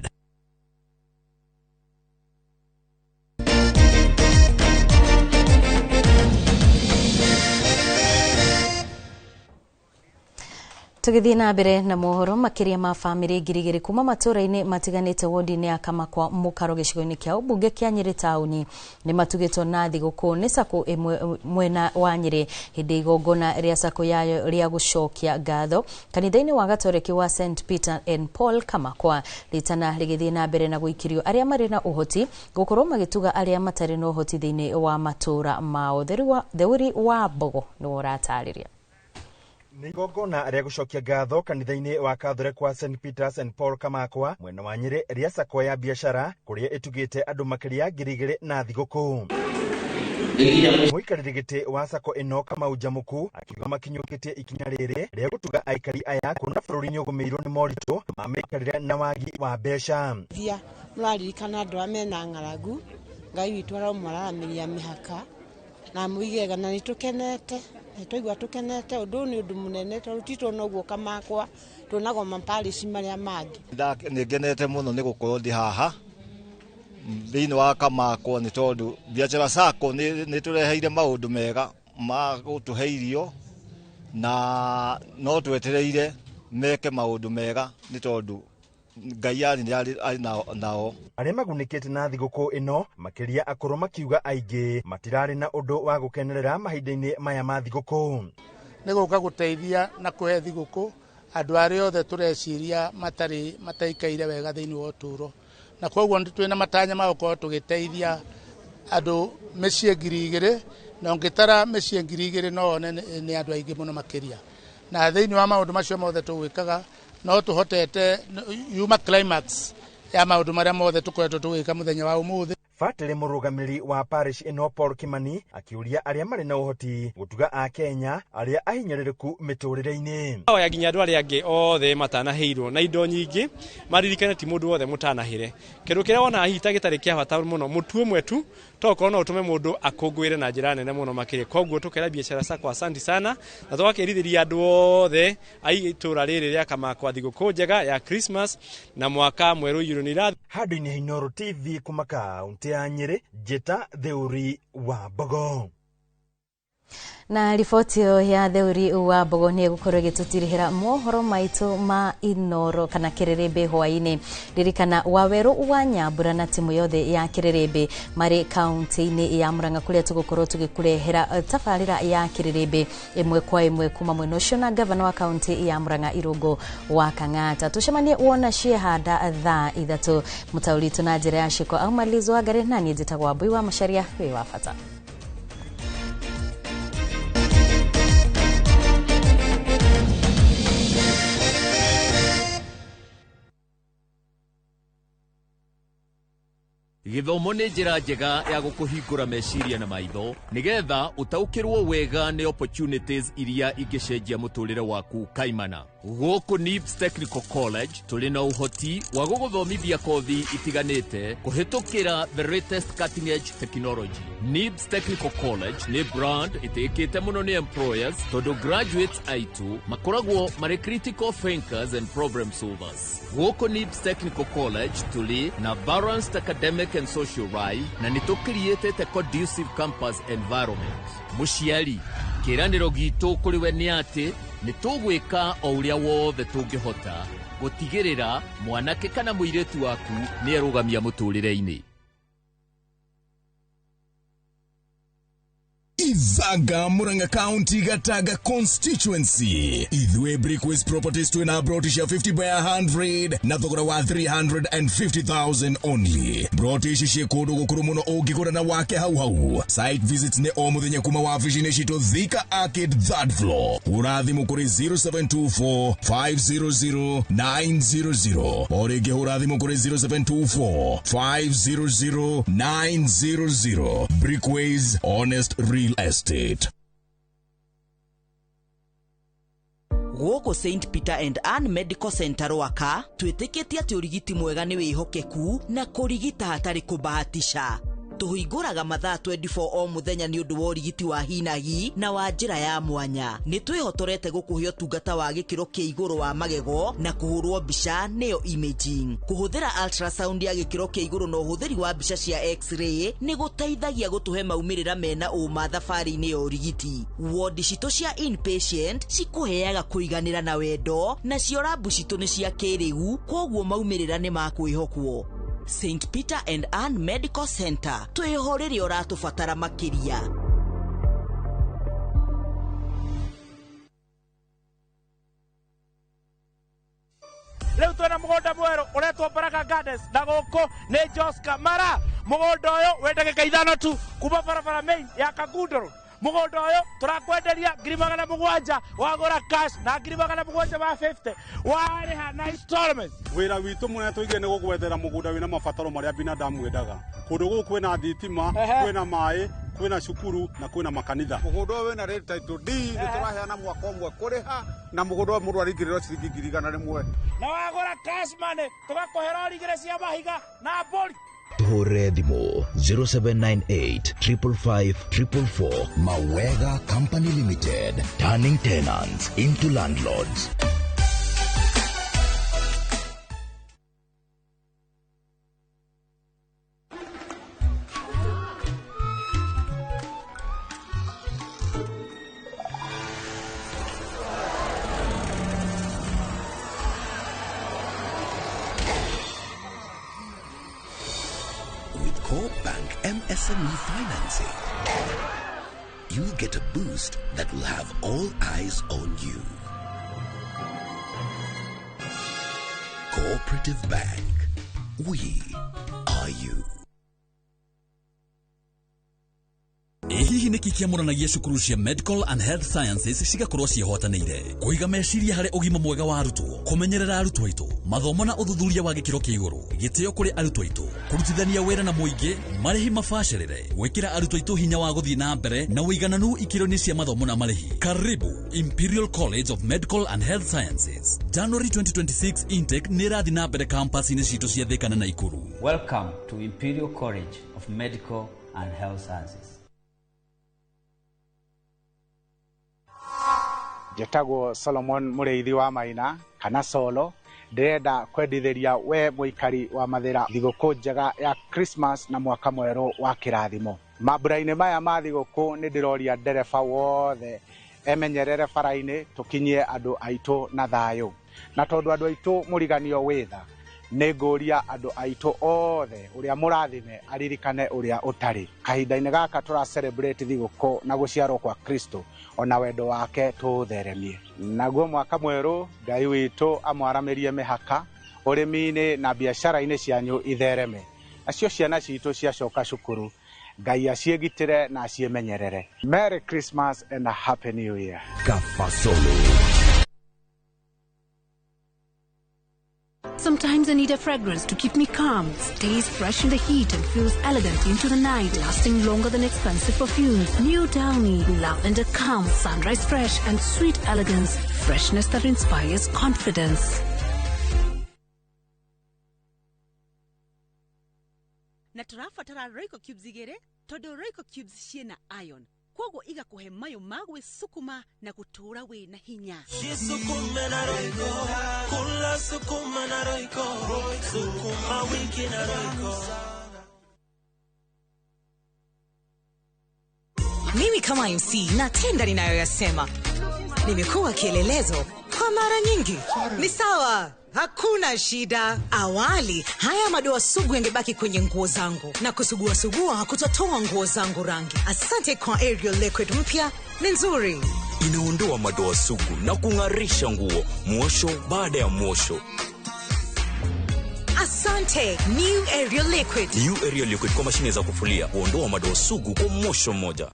Tugithie na mbere na mohoro makiria ma family 2,000 kuma matura-ini matiganite wodi-ini ya Kamakwa mukaro gicigo-ini kia ubunge kia Nyeri tauni ni matugitwo na thiguku ni sako imwe mwena wa Nyeri hindi igongona ria sako yayo ria gucokia ngatho kanitha-ini wa Gatoreki wa St Peter and Paul Kamakwa. Ritana rigithie na mbere na guikirio aria mari na uhoti gukorwo magituga aria matari na uhoti thiini wa matura mao. Theuri wa Mbogo ni uratariria. Nĩ igongona rĩa gũcokia ngatho kanitha-inĩ wa Catholic wa St Peters and Paul Kamakwa mwena wa Nyeri rĩa sako ya biashara kũrĩa ĩtugĩte andũ makĩria 2,000 na thigũkũ. Mũikarĩri gĩtĩ wa sako ĩno Kamau Njamuku akiuga makinyũkĩtie ikinya rĩrĩ rĩa gũtuga aikari aya kuona bũrũri nĩũgũmĩirwo nĩ moritũ ma mĩikarĩre na wagi wa mbeca. Thia mũraririkana andũ arĩa mena ng'aragu, Ngai witũ aromararamĩria mĩhaka na mũigega na nĩtũkenete. Twaigua tukenete undu ni undu munene tondu ti tuona uguo Kamakwa tuonagwo maparishi maria mangi. Nĩ ngenete mũno nĩ gũkorwo ndĩ haha thĩinĩ wa Kamakwa nĩ tondũ biacara sako nĩ tũreheire maũndũ mega ma gũtũhe irio na no twetereire meke maũndũ mega nĩ tondũ Ngai arĩ nao. Arĩa magunĩkĩte na thigũkũ ĩno makĩria akũrũ makiuga aingĩ matirarĩ na ũndũ wa gũkenerera mahinda-inĩ maya ma thigũkũ. Nĩ gũka gũteithia na kũhe thigũkũ andũ arĩa othe tũreciria matarĩ mataikaire wega thĩinĩ wa ũtũũro, na koguo twĩna matanya ma gũkorwo tũgĩteithia andũ mĩciĩ 2000 na ũngĩtara mĩciĩ 2000 no one nĩ andũ aingĩ mũno makĩria. Na thĩinĩ wa maũndũ macio mothe tũgwĩkaga no tũhotete yuma climax ya maũndũ marĩa mothe tũkoretwo tũgĩka mũthenya wa ũmũthĩ. Batĩrĩ mũrũgamĩrĩri wa parish ĩno Paul Kimani akĩũria arĩa marĩ na ũhoti gũtuga a Kenya arĩa ahinyĩrĩrĩku mĩtũrĩre-inĩ. Oya nginya andũ arĩa angĩ othe matanahĩirwo na indo nyingĩ maririkane ti mũndũ wothe mũtanahĩre. Kĩndũ kĩrĩa wona hihi ta gĩtarĩ kĩa bata mũno mũtu ũmwe tu to ũkorwo no ũtũme mũndũ akũngũĩre na njĩra nene mũno makĩria. Koguo tũkera biacara Sacco asanti sana na tũgakĩrithĩria andũ othe a itũra rĩrĩ rĩa Kamakwa thigũkũ njega ya Christmas na mwaka mwerũ ũiyũrwo nĩ irathimo. Handũ-inĩ Inooro TV kuma kaunti ya Nyĩrĩ, Njĩta Theuri wa Mbogo. Na riboti ĩyo ya Theuri wa Mbogo nĩ ĩgũkorwo ĩgĩtũtirihĩra mohoro maitũ ma Inooro kana Kĩrĩrĩmbĩ hwaĩ-inĩ. Ririkana Wawerũ wa Nyambura na timu yothe ya Kĩrĩrĩmbĩ marĩ kaunti-inĩ ya Murang'a kũrĩa tũgũkorwo tũgĩkũrehera tabarĩra ya Kĩrĩrĩmbĩ ĩmwe kwa ĩmwe kuma mwena ũcio na gavana wa kaunti ya Murang'a Irũngũ wa Kang'ata. Tũcemanie wona ciehanda thaa 3 mũtaũri witũ na njĩra ya ciĩko auma Liz Wangari, na niĩ njĩtagwo Wambui wa Macharia. Wĩ wa bata. Gĩthomo nĩ njĩra njega ya gũkũhingũra meciria na maitho nĩgetha ũtaũkĩrwo wega nĩ opportunities iria ingĩcenjia mũtũrĩre waku kaimana. Gũkũ NIBS Technical College tũrĩ na ũhoti wa gũgũthomithia kothi itiganĩte kũhĩtũkĩra the latest cutting edge technology. NIBS Technical College nĩ brand ĩtĩkĩte mũno nĩ employers tondũ graduates aitũ makoragwo marĩ critical thinkers and problem solvers. Gũkũ NIBS Technical College tũrĩ na balanced academic and social life na nĩ tũkiriĩtĩte conducive campus environment. Mũciari, kĩĩranĩro gitũ kũrĩ we nĩ atĩ nĩ tũgwĩka o ũrĩa wothe tũngĩhota gũtigĩrĩra mwanake kana mũirĩtu waku nĩ erũgamia mũtũrĩre-inĩ. Ithaga Murang'a County Gataga constituency. Ithue Brickways Properties twina broti cia 50 by 100 na thogora wa 350,000 only. Broti ici ciĩ kũndũ gũkũrũ mũno ũngĩgũra na wake hau hau. Site visits nĩ o mũthenya kuma wabici-inĩ citũ Thika Arcade 3rd floor. Hũra thimũ kũrĩ 0724 500 900. O rĩngĩ hũra thimũ kũrĩ 0724 500 900. Brickways, honest real estate. Gũkũ St Peter and Ann Medical Center Rwaka twĩtĩkĩtie atĩ ũrigiti mwega nĩ wĩhokeku na kũrigita hatarĩ kũbahatisha. Tũhingũraga mathaa 24 o mũthenya nĩ ũndũ wa ũrigiti wa hinahi na wa njĩra ya mwanya. Nĩ twĩhotorete gũkũhe ũtungata wa gĩkĩro kĩa igũrũ wa magego na kũhũrwo mbica nĩyo imaging. Kũhũthĩra ultrasound ya gĩkĩro kĩa igũrũ na ũhũthĩri wa mbica cia x-ray nĩ gũteithagia gũtũhe maumĩrĩra mena ũma thabarĩ-inĩ ya ũrigiti. Wodi citũ cia inpatient cikũheaga kũiganĩra na wendo, nacio rabu citũ nĩ cia kĩrĩu, kwoguo maumĩrĩra nĩ ma kwĩhokwo. St Peter and Ann Medical Center, twĩho rĩrĩa ũratũbatara makĩria. Rĩu twĩna mũgũnda mwerũ ũretwo Baraka Gardens na gũkũ nĩ Joska Mara. Mũgũnda ũyũ wĩ ndagĩka 5 tu kuma barabara main ya Kangundo Road. Mũgũnda ũyũ tũrakwenderia 700,000 wagũra cash na 750 warĩha na installments. Wĩra witũ mũnene tũigire nĩ gũgwethera mũgũnda wĩna mabataro marĩa binadamu endaga. Kũndũ gũkũ kwĩna thitima, kwĩna maĩ, kwĩna cukuru na kwĩna makanitha. Mũgũnda ũyũ wĩna rate title deed, nĩ tũraheana mwaka ũmwe kũrĩha na mũgũnda ũyũ mũndũ araingĩrĩrwo ciringi 100,000. Na wagũra cash money tũgakũhe rori igĩrĩ cia mahiga na mbũri. Tuhũrĩre thimũ 0798 555 444. Mawega Company Limited, turning tenants into landlords. SME financing. You'll get a boost that will have all eyes on you. Cooperative Bank. We are you. Ĩ hihi nĩkĩ kĩamũranagia cukuru cia Medical and Health Sciences cigakorwo ciĩhotanĩire kũiga meciria harĩ ũgima mwega wa arutwo, kũmenyerera arutwo aitũ, mathomo na ũthuthuria wa gĩkĩro kĩa igũrũ, gĩtĩo kũrĩ arutwo aitũ, kũrutithania wĩra na mũingĩ, marĩhi mabacĩrĩre, gwĩkĩra arutwo aitũ hinya wa gũthiĩ na mbere na ũigananu ikĩro-inĩ cia mathomo na marĩhi. Karibu Imperial College of Medical and Health Sciences. January 2026 intake nĩ ĩrathiĩ na mbere campus-inĩ citũ cia Thika na Nakuru. Welcome to Imperial College of Medical and Health Sciences. Njĩtagwo Solomon Mũrĩithi wa Maina kana Solo. Ndĩrenda kwendithĩria we mũikari wa Mathĩra thigũkũ njega ya Christmas na mwaka mwerũ wa kĩrathimo. Mambura-inĩ maya ma thigũkũ nĩ ndĩroria ndereba wothe emenyerere bara-inĩ tũkinyie andũ aitũ na thayũ, na tondũ andũ aitũ mũriganio wĩ tha, nĩ ngũria andũ aitũ othe ũrĩa mũrathime aririkane ũrĩa ũtarĩ. Kahinda-inĩ gaka tũra celebrate thigũkũ na gũciarwo kwa Kristo, ona wendo wake tũũtheremie. Naguo mwaka mwerũ Ngai witũ amwaramĩrie mĩhaka ũrĩmi-inĩ na biacara-inĩ cianyu ithereme. Nacio ciana citũ ciacoka cukuru, Ngai aciĩgitĩre na aciĩmenyerere. Merry Christmas and a Happy New Year. Kafasolo. Sometimes I need a fragrance to keep me calm, stays fresh in the heat and feels elegant into the night, lasting longer than expensive perfumes. New Downy, lavender calm, sunrise fresh and sweet elegance, freshness that inspires confidence. Na tũrabatara Royco cubes igĩrĩ tondũ Royco cubes ciĩna iron, koguo igakũhe mayũ ma gwĩcukuma na gũtũũra wĩna hinya. Jisukume na Royco, kula sukuma na Royco, sukuma wiki na Royco. Mimi kama MC natenda ninayoyasema. Nimekuwa kielelezo kwa mara nyingi. Ni sawa, hakuna shida. Awali haya madoa sugu yangebaki kwenye nguo zangu na kusugua sugua hakutotoa nguo zangu rangi. Asante kwa Ariel Liquid mpya, ni nzuri. Inaondoa madoa sugu na kung'arisha nguo mwosho baada ya mwosho. Asante New Ariel Liquid. New Ariel Liquid kwa mashine za kufulia huondoa madoa sugu kwa mwosho mmoja.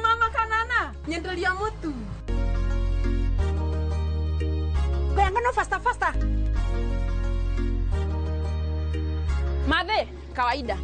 Mama kanana, nyendelia mutu. Goyangano faster faster. Madhe, kawaida.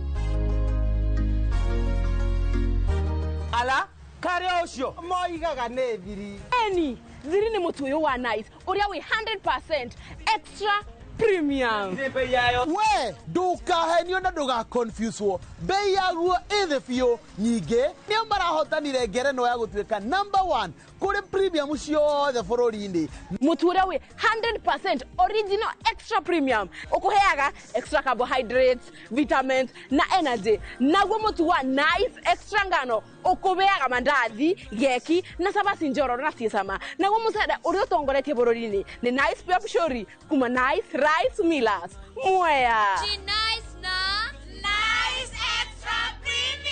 Ala, kare ucio moigaga nĩ thiri. Eni, thiri nĩ mũtu ũyũ wa Nice, ũrĩa wĩ 100% extra premium. We, ndukahenio na ndugaconfuswo. Bei yaguo ĩ thĩ biũ. Ningĩ nĩo marahotanire ngerenwa ya gũtuĩka number 1 kũrĩ premium ciothe bũrũri-inĩ. Mũtu ũrĩa wĩ 100% original extra premium ũkũheaga extra carbohydrates, vitamins na energy. Naguo mũtu wa Nice extra ngano ũkũheaga mandathi, geki na cabaci njororo na ciĩ cama. Naguo mũcere ũrĩa ũtongoretie bũrũri-inĩ nĩ Nice Pure Pshori kuma Nice Rice Millers. Mwea. Nice na Nice Extra Premium.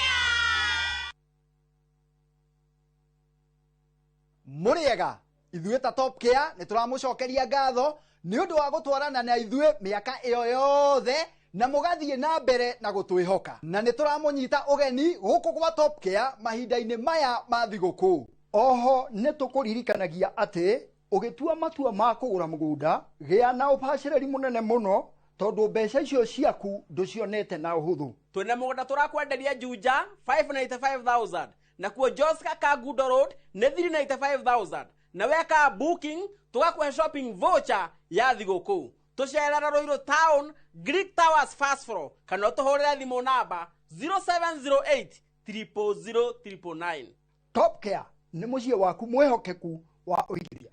Mũrĩega, ithuĩ ta Top Care nĩ tũramũcokeria ngatho nĩ ũndũ wa gũtwarana na ithuĩ mĩaka ĩyo yothe na mũgathiĩ na mbere na gũtwĩhoka. Na nĩ tũramũnyita ũgeni gũkũ gwa Top Care mahinda-inĩ maya ma thigũkũ. Oho nĩ tũkũririkanagia atĩ ũgĩtua matua ma kũgũra mũgũnda, gĩa na ũbacĩrĩri mũnene mũno tondũ mbeca icio ciaku ndũcionete na ũhũthũ. Twĩna mũgũnda tũrakwenderia Juja 595,000, nakuo Joska Kangundo Road nĩ 395,000, na weka booking tũgakũhe shopping voucher ya thigũkũ. Tũcerera Ruiru Town, Greek Towers first floor, kana ũtũhũrĩre thimũ namba 0708 000 999. Top Care nĩ mũciĩ waku mwĩhokeku wa ũigithia.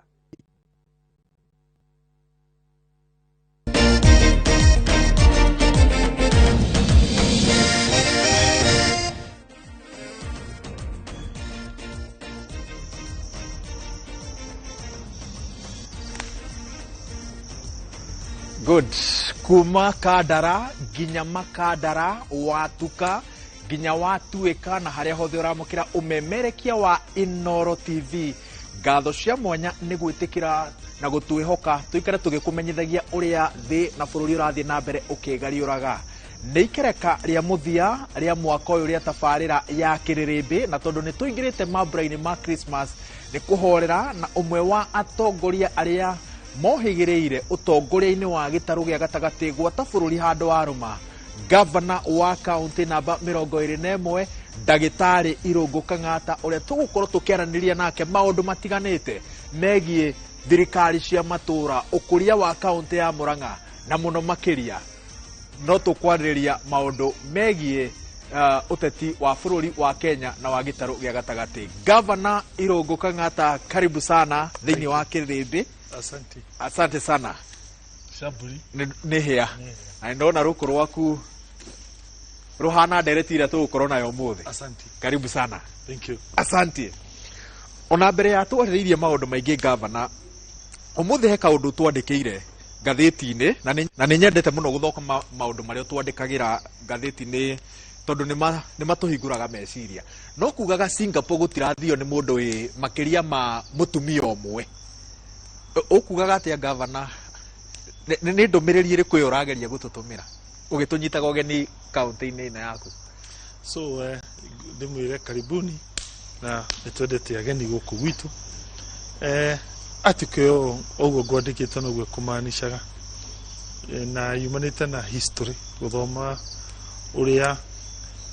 Good. Kuma Kandara nginya Makandara watuka nginya watuĩka na harĩa hothe ũramũkĩra ũmemerekia wa Inooro TV. Ngatho cia mwanya nĩ gwĩtĩkĩra na gũtwĩhoka tũikare tũgĩkũmenyithagia ũrĩa thĩ na bũrũri ũrathiĩ na mbere ũkĩgariũraga. Nĩ ikereka rĩa mũthia rĩa mwaka ũyũ rĩa tabarĩra ya Kĩrĩrĩmbĩ, na tondũ nĩ tũingĩrĩte mambura-inĩ ma Christmas nĩ kũhorera na ũmwe wa atongoria arĩa mohĩgĩrĩire ũtongoria-inĩ wa gĩtarũ gĩa gatagatĩ gwata bũrũri handũ warũma, Gavana wa kaunti namba 21 Ndagĩtarĩ Irũngũ Kang'ata, ũrĩa tũgũkorwo tũkĩaranĩria nake maũndũ matiganĩte megiĩ thirikari cia matũra, ũkũria wa kaunti ya Murang'a, na mũno makĩria no tũkwarĩrĩria maũndũ megiĩ ũteti wa bũrũri wa Kenya na wa gĩtarũ gĩa gatagatĩ. Gavana Irũngũ Kang'ata, karibu sana thĩinĩ wa Kĩrĩrĩmbĩ. Asante. Asante sana. Shaburi. Nĩ hĩa. Na ndona rũkũ rwaku ruhana ndereti ĩrĩa tũgũkorwo nayo ũmũthĩ. Asante. Karibu sana. Thank you. Asante. Ona mbere ya twarĩrĩirie maũndũ maingĩ gavana, ũmũthĩ he kaũndũ twandĩkĩire ngathĩti-inĩ, na nĩ nyendete mũno gũthoma maũndũ marĩa twandĩkagĩra ngathĩti-inĩ tondũ nĩ matũhingũraga meciria. No kugaga Singapore gũtirathio nĩ mũndũ wĩ makĩria ma mũtumia ũmwe. Ũkugaga atĩa gavana? Nĩ ndũmĩrĩri ĩrĩkũ ĩyo ũrageria gũtũtũmĩra ũgĩtũnyitaga ũgeni kaunti-inĩ ĩno yaku? So ndĩmwĩre karibuni na nĩtwendete ageni gũkũ gwitũ. Article ĩyo ũguo ngwandĩkĩte noguo ĩkũmaanishaga, na yumanĩte na history, gũthoma ũrĩa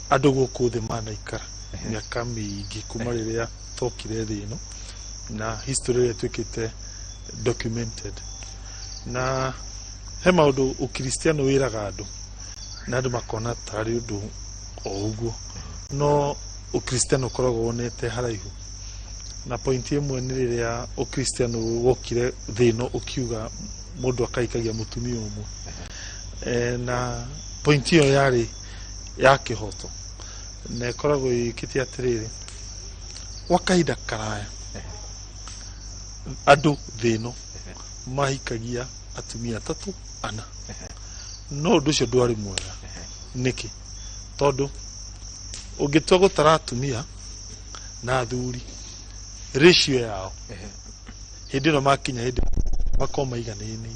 andũ gũkũ thĩ manaikara mĩaka mĩingĩ kuma rĩrĩa tokire thĩ ĩno, na history ĩrĩa ĩtuĩkĩte documented. Na he maũndũ ũkristiano wĩraga andũ na andũ makona tarĩ ũndũ o ũguo, no ũkristiano ũkoragwo wonete haraihu. Na point ĩmwe nĩ rĩrĩa ũkristiano wokire thĩ ĩno ũkiuga mũndũ akahikagia mũtumia ũmwe, na point ĩyo yarĩ ya kĩhoto, na ĩkoragwo ĩkĩte atĩrĩrĩ, gwa kahinda karaya andũ thĩ ĩno mahikagia atumia atatũ ana, no ũndũ ũcio ndwarĩ mwega. Nĩkĩ? Tondũ ũngĩtua gũtara atumia na athuri ratio yao hĩndĩ ĩno makinya hĩndĩ makorwo maiganĩine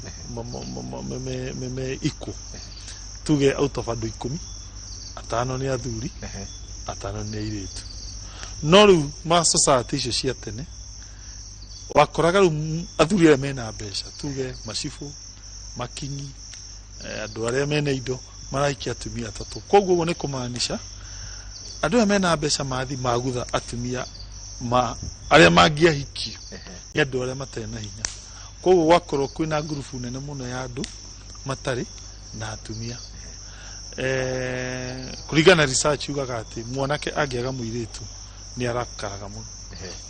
me equal, tuge out of andũ 10 5 nĩ athuri 5 nĩ airĩtu. No rĩu ma society icio cia tene wakoraga rĩu athuri arĩa mena mbeca, tuge macibũ, makingi, andũ arĩa mena indo marahikia atumia atatũ. Koguo ũguo nĩ kũmaanisha andũ arĩa mena mbeca mathi magutha atumia ma arĩa mangĩahikio nĩ andũ arĩa matarĩ na hinya. Koguo gwakorwo kwĩna ngurubu nene mũno ya andũ matarĩ na atumia. Kũringana na research yugaga atĩ mwanake angĩaga mũirĩtu nĩ arakaraga mũno,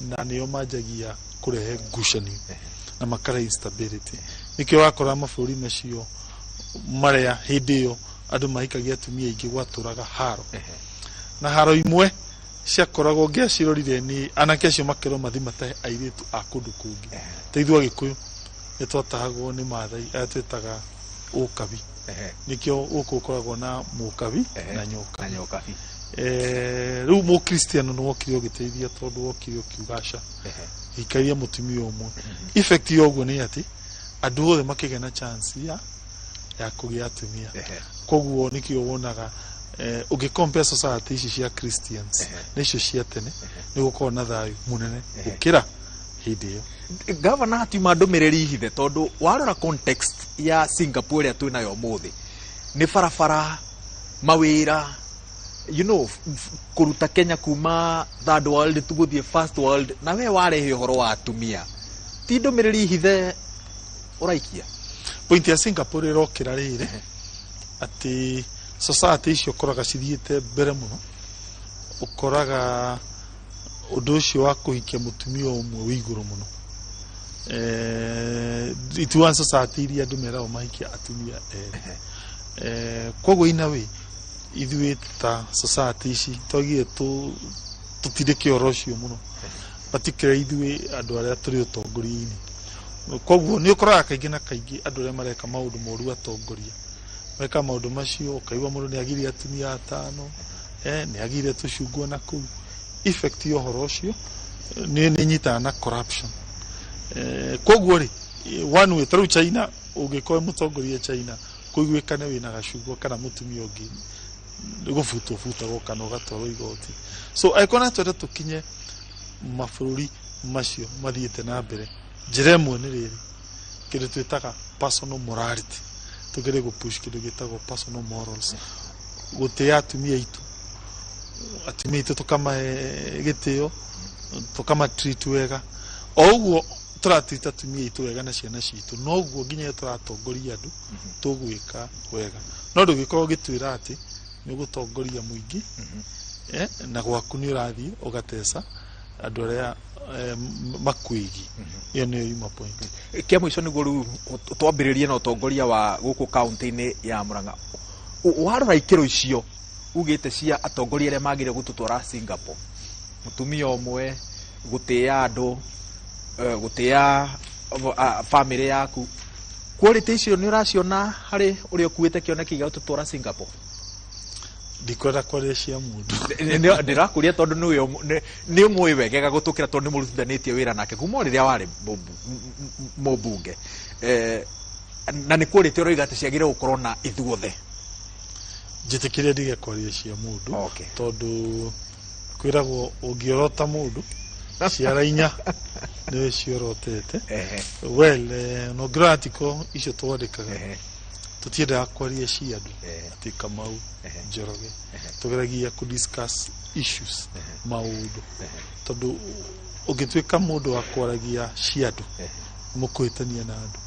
na nĩo manjagia kũrehe ngucanio na makarehe instability. Nĩkĩo wakora mabũrũri macio marĩa hĩndĩ ĩyo andũ mahikagia atumia aingĩ gwatũraga haro, na haro imwe ciakoragwo ngĩacirorire nĩ anake acio makerwo mathi matahe airĩtu a kũndũ kũngĩ. Ta ithuĩ Agĩkũyũ nĩ twatahagwo nĩ Maathai arĩa twĩtaga ũkabi, nĩkĩo gũkũ ũkoragwo na mũkabi na nyokabi. Rĩu mũkristiano nĩ wokire ũgĩteithia, tondũ wokire ũkiuga aca hikaria mũtumia ũmwe. Effect ya ũguo nĩ atĩ andũ othe makĩgĩa na chance ya kũgĩa atumia. Koguo nĩkĩo wonaga ũngĩ compare society ici cia Christians na icio cia tene, nĩ gũkorwo na thayũ mũnene gũkĩra hĩndĩ ĩyo. Gavana, hatima ndũmĩrĩri hithe, tondũ warora context ya Singapore ĩrĩa twĩ nayo ũmũthĩ nĩ barabara, mawĩra, you know, kũruta Kenya kuma third world tũgũthiĩ first world, na we warehe ũhoro wa atumia, ti ndũmĩrĩri hithe ũraikia? Point ya Singapore ĩrokĩra rĩrĩ atĩ society icio ũkoraga cithiĩte mbere mũno, ũkoraga ũndũ ũcio wa kũhikia mũtumia ũmwe wĩ igũrũ mũno. It one society iria andũ meragwo mahikie atumia erĩ. Koguo in a way ithuĩ ta society ici twagire tũtindĩke ũhoro ũcio mũno, particularly ithuĩ andũ arĩa tũrĩ ũtongoria-inĩ. Koguo nĩ ũkoraga kaingĩ na kaingĩ andũ arĩa mareka maũndũ moru atongoria meka maũndũ macio, ũkaigua mũndũ nĩ agire atumia atano, nĩ agire tũcungwa na kũu. Effect ya ũhoro ũcio nĩ nyitaga na corruption. Koguo rĩ, one way, ta rĩu China, ũngĩkorwo mũtongoria China kũiguĩkane wĩna gacungwa kana mũtumia ũngĩ, gũbutwo butagwo kana ũgatwarwo igoti. So angĩkorwo no twende tũkinye mabũrũri macio mathiĩte na mbere, njĩra ĩmwe nĩ rĩrĩ, kĩndũ twĩtaga personal morality. Tũgerie gũpush kĩndũ gĩtagwo personal morals, gũtĩa atumia aitũ, atumia aitũ tũkamahe gĩtĩo, tũkamatreat wega. O ũguo tũratreat atumia aitũ wega na ciana citũ, noguo nginya tũratongoria andũ tũgwĩka wega. No ndũgĩkorwo ũgĩtwĩra atĩ nĩ ũgũtongoria mũingĩ, na gwaku nĩ ũrathiĩ ũgateca andũ arĩa makwĩgiĩ. Ĩyo nĩyo yuma point. Kĩa mũico nĩguo rĩu twambĩrĩrie na ũtongoria wa gũkũ kaunti-inĩ ya Murang'a. Warora ikĩro icio ugĩte cia atongoria arĩa magĩrĩire gũtũtwara Singapore, mũtumia ũmwe, gũtĩa andũ, gũtĩa bamĩrĩ yaku, quality icio nĩ ũraciona harĩ ũrĩa ũkuĩte kĩoneki gĩa gũtũtwara Singapore? Ndikwenda kwaria cia mũndũ. Ndĩrakũria tondũ nĩ ũmũĩ wegega gũtũkĩra, tondũ nĩ mũrutithanĩtie wĩra nake kuma o rĩrĩa warĩ mũmbunge, na nĩ quality ũroiga atĩ ciagĩrĩire gũkorwo na ithuothe. Njĩtĩkĩrie ndige kwaria cia mũndũ, tondũ kwĩragwo ũngĩorota mũndũ ciara inya nĩwe ciorotete. Well, na ũngĩrora article icio twandĩkaga, tũtiendaga kwaria cia andũ atĩ Kamau, Njoroge, tũgeragia kũ discuss issues, maũndũ, tondũ ũngĩtuĩka mũndũ wa kwaragia cia andũ mũkũhĩtania na andũ.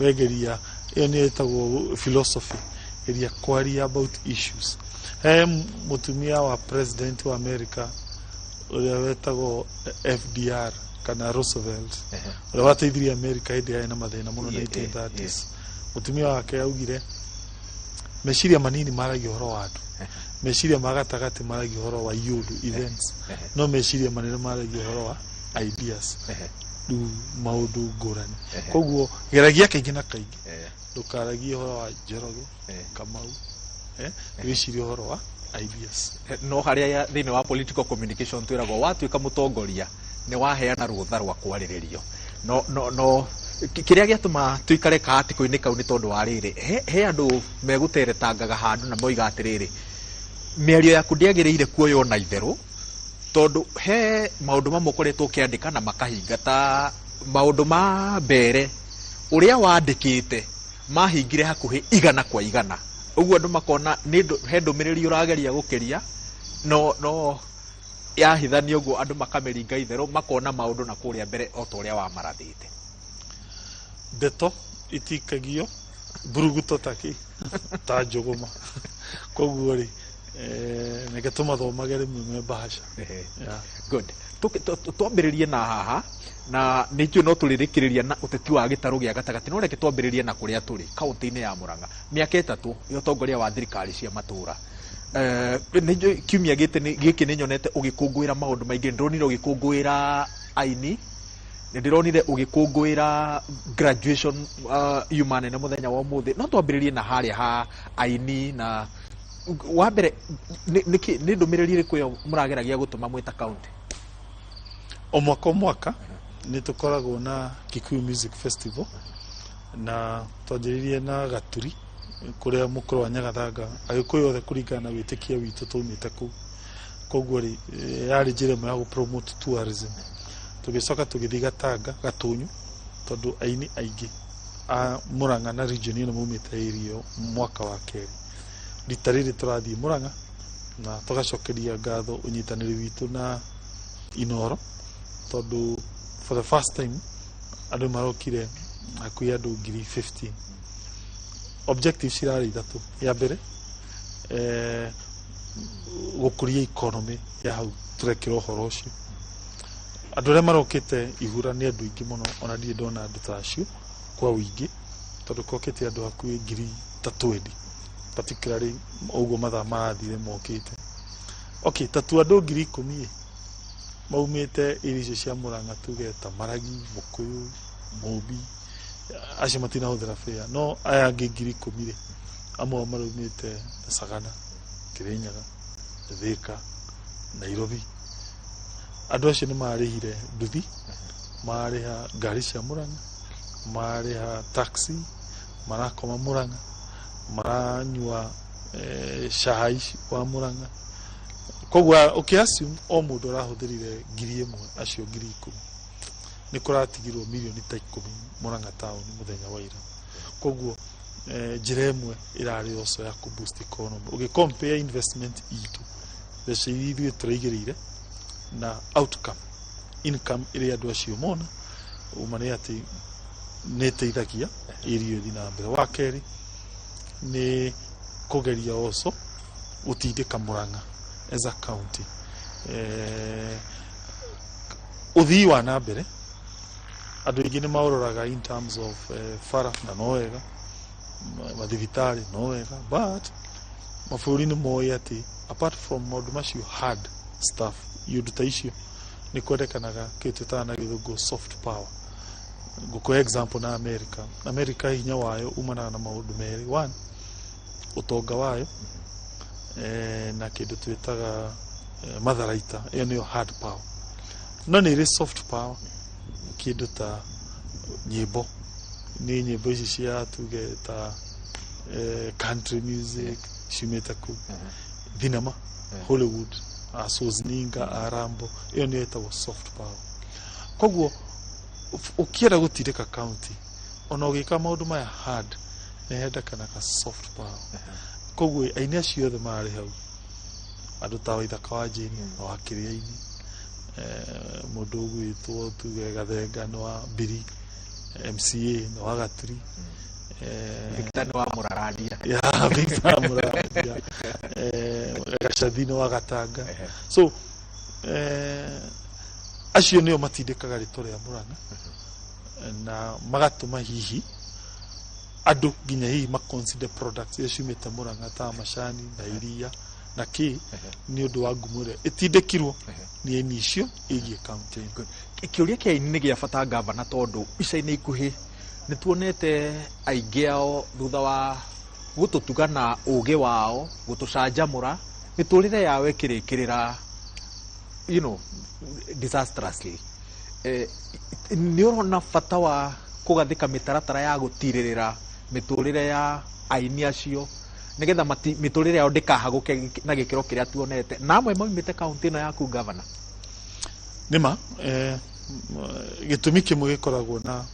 Wegeria ĩyo nĩyo ĩtagwo philosophy, geria kwaria about issues. He mũtumia wa president wa America ũrĩa wetagwo FDR kana Roosevelt, ũrĩa wateithirie America hĩndĩ yarĩ na mathĩna mũno 1930s. Mũtumia wake augire meciria manini maragia ũhoro wa andũ, meciria ma gatagatĩ maragia ũhoro wa iũndũ, events, no meciria manene maragia ũhoro wa ideas, rĩu maũndũ ngũrani. Koguo geragia kaingĩ na kaingĩ ndũkaragie ũhoro wa Njoroge, Kamau, wĩcirie ũhoro wa ideas. No harĩa thĩinĩ wa political communication twĩragwo watuĩka mũtongoria nĩ waheana rũtha rwa kwarĩrĩrio. No kĩrĩa gĩatũma tũikare kaatiko-inĩ kau nĩ tondũ wa rĩrĩ, he andũ megũteretangaga handũ na moiga atĩrĩrĩ, mĩario yaku ndĩagĩrĩire kuoywo na itherũ, tondũ he maũndũ mamwe ũkoretwo ũkĩandĩka na makahinga, ta maũndũ ma mbere ũrĩa wandĩkĩte mahingire hakuhĩ 100%. Ũguo andũ makona he ndũmĩrĩri ũrageria gũkĩria, no yahithanio ũguo andũ makamĩringa itherũ, makona maũndũ na kũrĩa mbere o ta ũrĩa wamarathĩte. Ndeto itikagio mburuguto takĩ ta njũgũma. Koguo rĩ, reke tũmathomage rĩmwe me bahasha. Good. Twambĩrĩrie na haha, na nĩ njũĩ no tũrĩrĩkĩrĩria na ũteti wa gĩtarũ gĩa gatagatĩ, no reke twambĩrĩrie na kũrĩa tũrĩ kaũntĩ-inĩ ya Murang'a. Mĩaka 3 ya ũtongoria wa thirikari cia matũra. Nĩ njũĩ kiumia gĩkĩ nĩ nyonete ũgĩkũngũĩra maũndũ maingĩ. Ndĩronire ũgĩkũngũĩra aini, nĩ ndĩronire ũgĩkũngũĩra graduation yuma nene mũthenya wa ũmũthĩ. No twambĩrĩrie na harĩa ha aini. Na wa mbere, nĩ ndũmĩrĩri ĩrĩkũ ĩyo mũrageragia gũtũma mwĩ ta kaũntĩ? O mwaka o mwaka nĩ tũkoragwo na Kikuyu Music Festival, na twanjĩrĩirie na Gaturi kũrĩa mũkũrũ wa Nyagathanga, Agĩkũyũ othe kũringana na wĩtĩkia witũ twaumĩte kũu. Koguo rĩ, yarĩ njĩra ĩmwe ya gũ promote tourism. Tũgĩcoka tũgĩthiĩ Gatanga, Gatũnyũ, tondũ aini aingĩ a Murang'a na region ĩno maumĩte area ĩyo. Mwaka wa kerĩ rita rĩrĩ tũrathiĩ Murang'a na tũgacokeria ngatho ũnyitanĩri witũ na Inoro, tondũ for the first time andũ marokire hakuhĩ andũ 15,000. Objectives cirarĩ ithatũ. Ya mbere, gũkũria economy ya hau tũrekĩra ũhoro ũcio. Andũ arĩa marokĩte ihura nĩ andũ aingĩ mũno, ona ndirĩ ndona andũ ta acio kwa ũingĩ, tondũ kokĩte andũ hakuhĩ ngiri ta 20, particularly ũguo mathaa marathire mokĩte. Okay, ta tu andũ 10,000 maumĩte irio icio cia Murang'a, tuge ta Maragi, Mũkũyũ, Mũmbi. Acio matinahũthĩra fare, no aya angĩ 10,000 rĩ, amwe maraumĩte Sagana, Kirinyaga, Thika, Nairobi. Andũ acio nĩ marĩhire nduthi, marĩha ngari cia Murang'a, marĩha taxi, marakoma Murang'a, maranyua cai wa Murang'a. Koguo ũkĩ-assume o mũndũ arahũthĩrire 1,000, acio 10,000 nĩ kũratigirwo mirioni ta 10 Murang'a town mũthenya wa ira. Koguo njĩra ĩmwe ĩrarĩ also ya kũ boost economy. Ũgĩ compare investment itũ, mbeca iria ithuĩ tũraigĩrĩire na outcome, income ĩrĩa andũ acio mona, uma nĩ atĩ nĩ ĩteithagia area ĩthiĩ na mbere. Wa kerĩ nĩ kũgeria also gũtindĩka Murang'a as a county, ũthii wa na mbere. Andũ aingĩ nĩ maũroraga in terms of bara, na no wega, mathibitarĩ no wega, but mabũrũri nĩ moĩ atĩ apart from maũndũ macio hard stuff, iũndũ ta icio nĩ kwendekanaga kĩndũ twĩtaga na gĩthũngũ soft power. Ngũkũhe example na America. America hinya wayo umanaga na maũndũ merĩ: one, ũtonga wayo, na kĩndũ twĩtaga matharaita. Ĩyo nĩyo hard power. No nĩ ĩrĩ soft power, kĩndũ ta nyĩmbo, nĩ nyĩmbo ici cia tuge ta country music ciumĩte kuu, thinema, Hollywood, a Schwarzenegger, a Rambo. Ĩyo nĩyo ĩtagwo soft power. Koguo ũkĩenda gũtindĩka county, ona ũgĩka maũndũ maya hard, nĩ hendekanaga soft power. Koguo aini acio othe marĩ hau, andũ ta Waithaka wa Jane wa Kĩrĩa-inĩ, mũndũ ũgwĩtwo tuge Gathenga nĩ wa Mbiri, MCA nĩ wa Gaturi, Victor nĩ wa Mũrarandia. Yeah, Victor Mũrarandia, Gacathi nĩ wa Gatanga. So acio nĩo matindĩkaga rĩtwa rĩa Murang'a na magatũma hihi andũ nginya hihi ma consider products iria ciumĩte Murang'a ta macani na iria na kĩ, nĩ ũndũ wa ngumo ĩrĩa ĩtindĩkirwo nĩ aini icio ĩgiĩ county ĩno. Kĩũria kĩa aini nĩ gĩa bata, gavana, tondũ ica-inĩ ikuhĩ nĩ tuonete aingĩ ao thutha wa gũtũtuga na ũgĩ wao, gũtũcanjamũra, mĩtũrĩre yao ĩkĩrĩkĩrĩra disastrously. Nĩ ũrona bata wa kũgathĩka mĩtaratara ya gũtirĩrĩra mĩtũrĩre ya aini acio nĩgetha mĩtũrĩre yao ndĩkahagũke na gĩkĩro kĩrĩa tuonete, na amwe maumĩte kaũntĩ ĩno yaku, gavana? Nĩma gĩtũmi kĩmwe gĩkoragwo na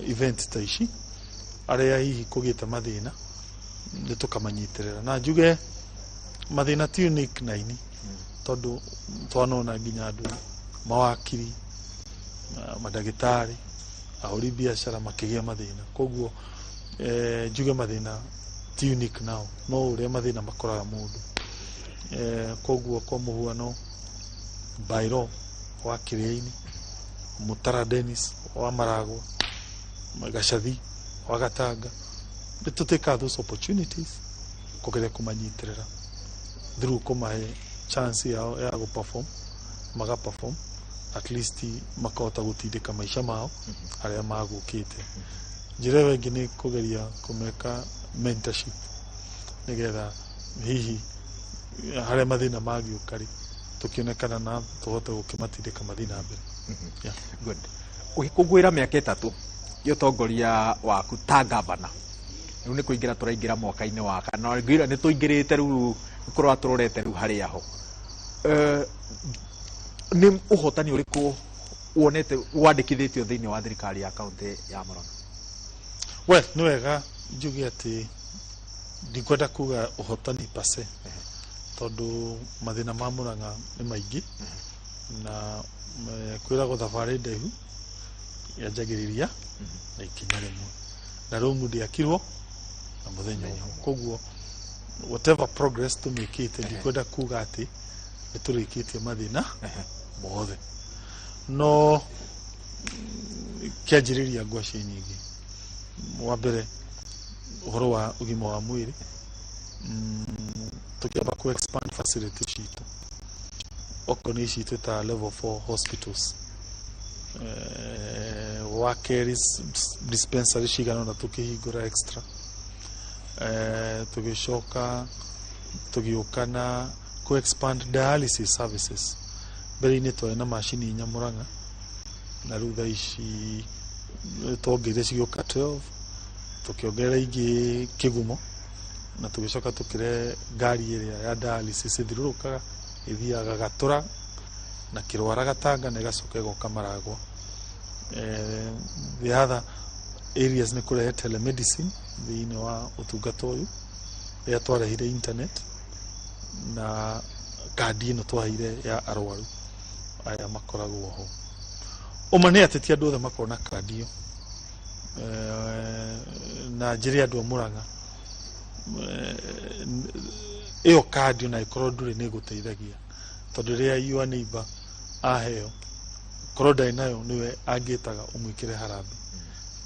event ta ici, arĩa hihi kũgĩte mathĩna nĩ tũkamanyitĩrĩra. Na njuge mathĩna ti unique na aini, tondũ twanona nginya andũ mawakiri, mandagĩtarĩ, ahũri biacara makĩgĩa mathĩna. Koguo njuge mathĩna ti unique nao, no ũrĩa mathĩna makoraga mũndũ. Koguo kwa mũhuano, Bairo wa Kĩrĩa-inĩ, Mutara Dennis wa Maragwa, Gacathi wa Gatanga, nĩ tũtĩkaga those opportunities kũgeria kũmanyitĩrĩra through kũmahe chance yao ya gũ perform, maga perform, at least makahota gũtindĩka maica mao arĩa magũkĩte. Njĩra ĩyo ĩngĩ nĩ kũgeria kũmeka mentorship, nĩgetha hihi harĩa mathĩna mangĩũka rĩ, tũkĩonekana na tũhote gũkĩmatindĩka mathiĩ na mbere. Yeah. Good. Ũgĩkũngũĩra mĩaka 3 ya ũtongoria waku ta gavana, rĩu nĩ kũingĩra tũraingĩra mwaka-inĩ wa kana, ngwĩra nĩ tũingĩrĩte rĩu, kũrora tũrorete rĩu harĩa ho. Nĩ ũhotani ũrĩkũ wonete wandĩkithĩtio thĩinĩ wa thirikari ya kaũntĩ ya Murang'a? Well, nĩ wega njuge atĩ ndikwenda kuga ũhotani per se, tondũ mathĩna ma Murang'a nĩ maingĩ, na kwĩragwo thabarĩ ndaihu yanjagĩrĩria na ikinya rĩmwe, na rĩu ndĩakirwo na mũthenya ũmwe. Koguo whatever progress tũmĩkĩte, ndikwenda kuga atĩ nĩ tũrĩkĩtie mathĩna mothe, no kĩanjĩrĩria ngwacĩ nyingĩ. Wa mbere, ũhoro wa ũgima wa mwĩrĩ, tũkĩamba ku expand facility citũ, okorwo nĩ ici twĩtaga level 4 hospitals. Wa kerĩ, dispensary cigana ũna tũkĩhingũra extra. Tũgĩcoka tũgĩũka na kũ expand dialysis services. Mbere-inĩ twarĩ na macini 4 Murang'a, na rĩu thaa ici twongereire cigĩũka 12, tũkĩongerera ingĩ Kĩgumo, na tũgĩcoka tũkĩrehe ngari ĩrĩa ya dialysis ĩthiũrũrũkaga, ĩthiaga Gatũra na Kĩrwara Gatanga na ĩgacoka ĩgoka Maragwa. The other areas nĩ kũrehe telemedicine thĩinĩ wa ũtungata ũyũ, rĩrĩa twarehire internet na kandi ĩno twaheire ya arwaru aya makoragwo ho. Ũma nĩ atĩ ti andũ othe makoragwo na kandi ĩyo. Na njĩre andũ a Murang'a, ĩyo kandi ona ĩkorwo ndũrĩ nĩ ĩgũteithagia, tondũ rĩrĩa your neighbor aheo, korwo ndarĩ nayo, nĩwe angĩtaga ũmwĩkĩre harambee.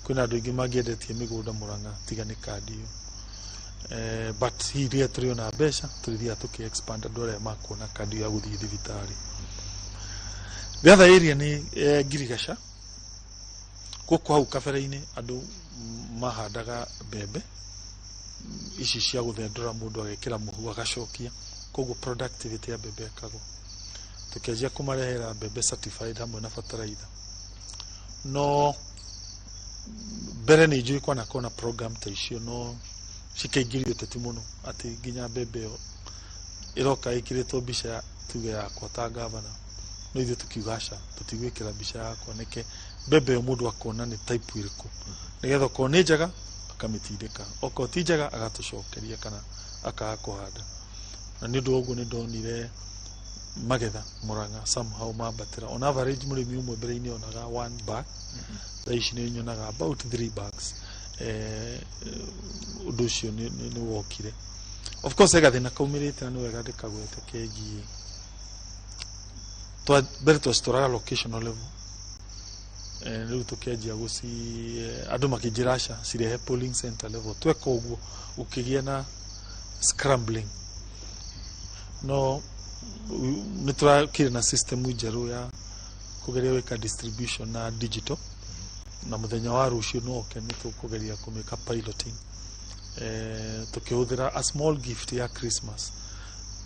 Kwĩna andũ aingĩ mangĩendetie mĩgũnda Murang'a tiga nĩ kandi ĩyo. But hihi rĩrĩa tũrĩona mbeca, tũrĩthiaga tũkĩ expand andũ arĩa makuona kandi ĩyo ya gũthiĩ thibitarĩ. The other area nĩ ngirigaca. Gũkũ hau kabere-inĩ andũ mahandaga mbembe ici cia gũthendũra, mũndũ agekĩra mũhu agacokia, koguo productivity ya mbembe ĩkagwa. Tũkĩanjia kũmarehera mbembe certified hamwe na fertilizer. No mbere nĩ njũĩ kwanakorwo na program ta icio, no cikaingĩrio ũteti mũno, atĩ nginya mbembe ĩyo ĩroka ĩkĩrĩtwo mbica ya tuge yakwa ta gavana. No ithuĩ tũkiuga aca, tũtigwĩkĩra mbica yakwa, nĩke mbembe ĩyo mũndũ akona nĩ type ĩrĩkũ, nĩgetha okorwo nĩ njega akamĩtindĩka, okorwo ti njega agatũcokeria kana akaga kũhanda. Na nĩ ũndũ wa ũguo nĩ ndonire magetha Murang'a somehow mambatĩra. On average mũrĩmi ũmwe mbere-inĩ onaga one bag, thaa ici nĩ nyonaga about three bags. Ũndũ ũcio nĩ wokire. Of course he gathĩna kaumĩrĩte, na nĩ wega ndĩkagwete, kegiĩ mbere twacitwaraga locational level. Rĩu tũkĩanjia gũci andũ makĩnjĩra aca, cirehe polling center level. Tweka ũguo gũkĩgĩa na scrambling, no nĩ tũrakĩrĩ na system njerũ ya kũgeria gwĩka distribution na digital, na mũthenya wa rũciũ no oke nĩ tũkũgeria kũmĩka piloting, tũkĩhũthĩra a small gift ya Christmas.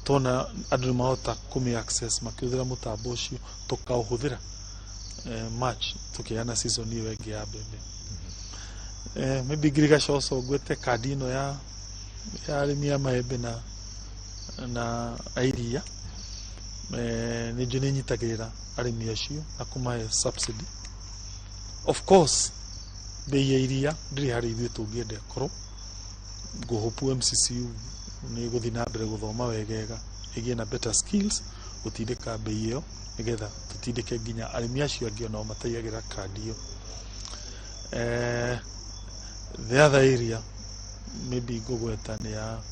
Tona andũ nĩ mahota kũmĩ access makĩhũthĩra mũtambo ũcio, tũkaũhũthĩra March tũkĩheana season ĩyo ĩngĩ ya mbembe. Maybe ngirigaca ũcio ngwĩte kandi ĩno ya arĩmi a maembe na airia, nĩ njũĩ nĩ nyitagĩrĩra arĩmi acio na kũmahe subsidy. Of course bei ya iria ndĩrĩ harĩ ithuĩ tũngĩenda ĩkorwo. Ngũhope MCCU nĩ gũthiĩ na mbere gũthoma wegega, ĩgĩe na better skills gũtindĩka bei ĩyo, nĩgetha tũtindĩke nginya arĩmi acio angĩ onao mataiyagĩra kandi ĩyo. The other area maybe ngũgweta nĩ ya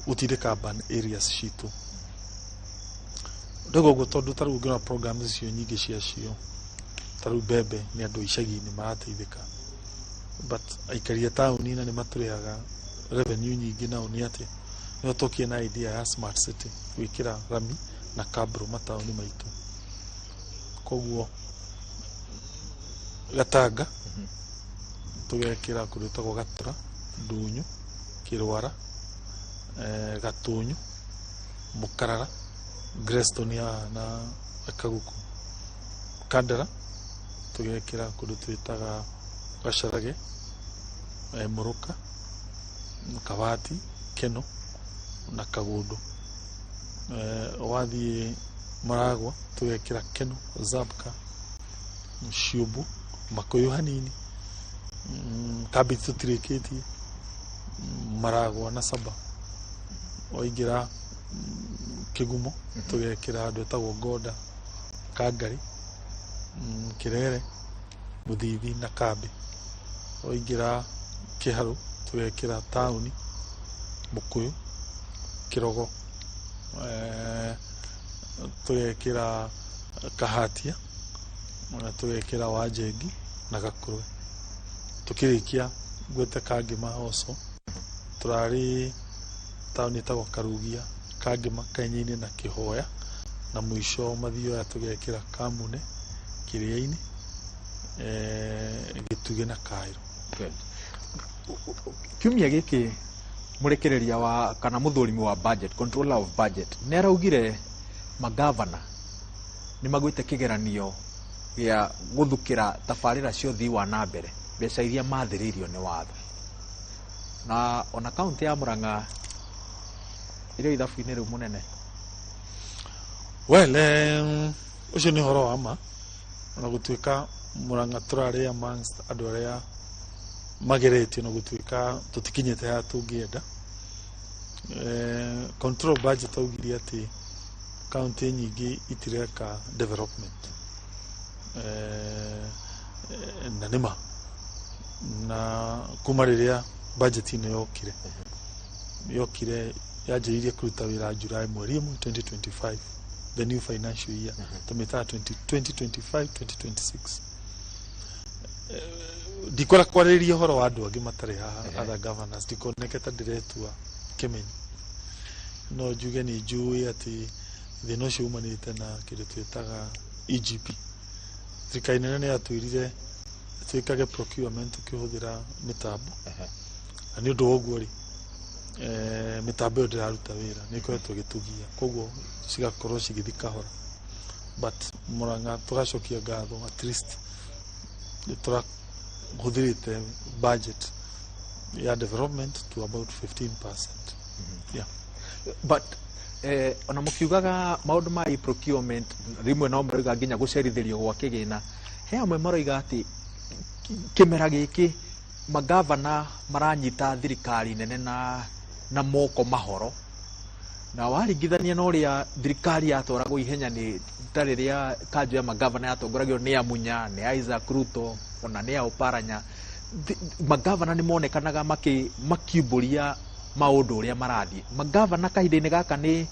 gũtindĩka urban areas citũ. Ndauga ũguo tondũ ta rĩu ũngĩrora programs icio nyingĩ ciacio, ta rĩu mbembe, nĩ andũ a icagi-inĩ marateithĩka, but aikari a taũni na nĩ matũrĩhaga revenue nyingĩ nao nĩ atĩ nĩo tũkire na idea ya smart city, gwĩkĩra rami na cabro mataũni maitũ. Koguo Gatanga tũgekĩra kũndũ gwĩtagwo Gatũra, Ndunyu, Kĩrwara, Gatunyu, Mũkarara, Greston haha na Kaguku. Kandara tũgekĩra kũndũ twĩtaga Gacarage, Mũrũka, Kabati, Keno na Kagũndũ. Wathiĩ Maragwa tũgekĩra Keno, Zabka, Ciũmbũ, Makũyũ hanini, Kambĩti tũtirĩkĩtie, Maragwa na Saba. Waingĩra Kĩgumo tũgekĩra handũ hetagwo Ngoda, Kangari, Kĩrere, Mũthithi na Kambĩ. Waingĩra Kĩharũ tũgekĩra taũni, Mũkũyũ, Kĩrogo, tũgekĩra Kahatia na tũgekĩra Wanjengi na Gakũrwe. Tũkĩrĩkia ngwĩte Kangĩma also tũrarĩ taũni ĩtagwo Karugia, Kangĩma, Kenya-inĩ na Kĩhoya, na mũico Mathioya tũgekĩra Kamune, Kĩrĩa-inĩ, Gĩtugĩ na Kaĩro. Kiumia gĩkĩ mũrekereria wa kana mũthũrimi wa budget, controller of budget, nĩ araugire magavana nĩ magwĩte kĩgeranio gĩa gũthukĩra tabarĩra cia ũthii wa na mbere mbeca iria mathĩrĩirio nĩ watho, na ona kaunti ya Murang'a ĩrĩ ithabu-inĩ rĩu mũnene. Well, ũcio nĩ ũhoro wa ma, ona gũtuĩka Murang'a tũrarĩ amongst andũ arĩa mageretio, na gũtuĩka tũtikinyĩte haha tũngĩenda. Control budget augire atĩ kaunti nyingĩ itireka development, na nĩma na kuma rĩrĩa budget ĩno yokire yanjĩrĩirie kũruta wĩra July mweri 1 2025, the new financial year tũmĩtaga 2025 2026. Ndikwenda kwarĩrĩria ũhoro wa andũ angĩ matarĩ haha, other governors, ndikoneke ta ndĩretua kĩmenyi, no njuge nĩ njũĩ atĩ thĩna ũcio umanĩte na kĩndũ twĩtaga EGP. Thirikari nene nĩ yatwĩrire twĩkage procurement tũkĩhũthĩra mĩtambo, na nĩ ũndũ wa ũguo rĩ, mĩtambo ĩyo ndĩraruta wĩra, nĩ ĩkoretwo ĩgĩtũgia, koguo cigakorwo cigĩthiĩ kahora. But Murang'a tũgacokia ngatho, at least nĩ tũrahũthĩrĩte budget ya development to about 15%, yeah. But ona mũkiugaga maũndũ ma e-procurement, rĩmwe no maroiga nginya gũcerithĩrio gwa kĩgĩna, he amwe maroiga atĩ kĩmera gĩkĩ magavana maranyita thirikari nene na moko mahoro, na waringithania na ũrĩa thirikari yatwaragwo ihenya nĩ ta rĩrĩa kanjũ ya magavana yatongoragio nĩ Amunya, nĩ Isaac Ruto, ona nĩ Oparanya, magavana nĩ monekanaga makiumbũria maũndũ ũrĩa marathiĩ. Magavana kahinda-inĩ gaka nĩ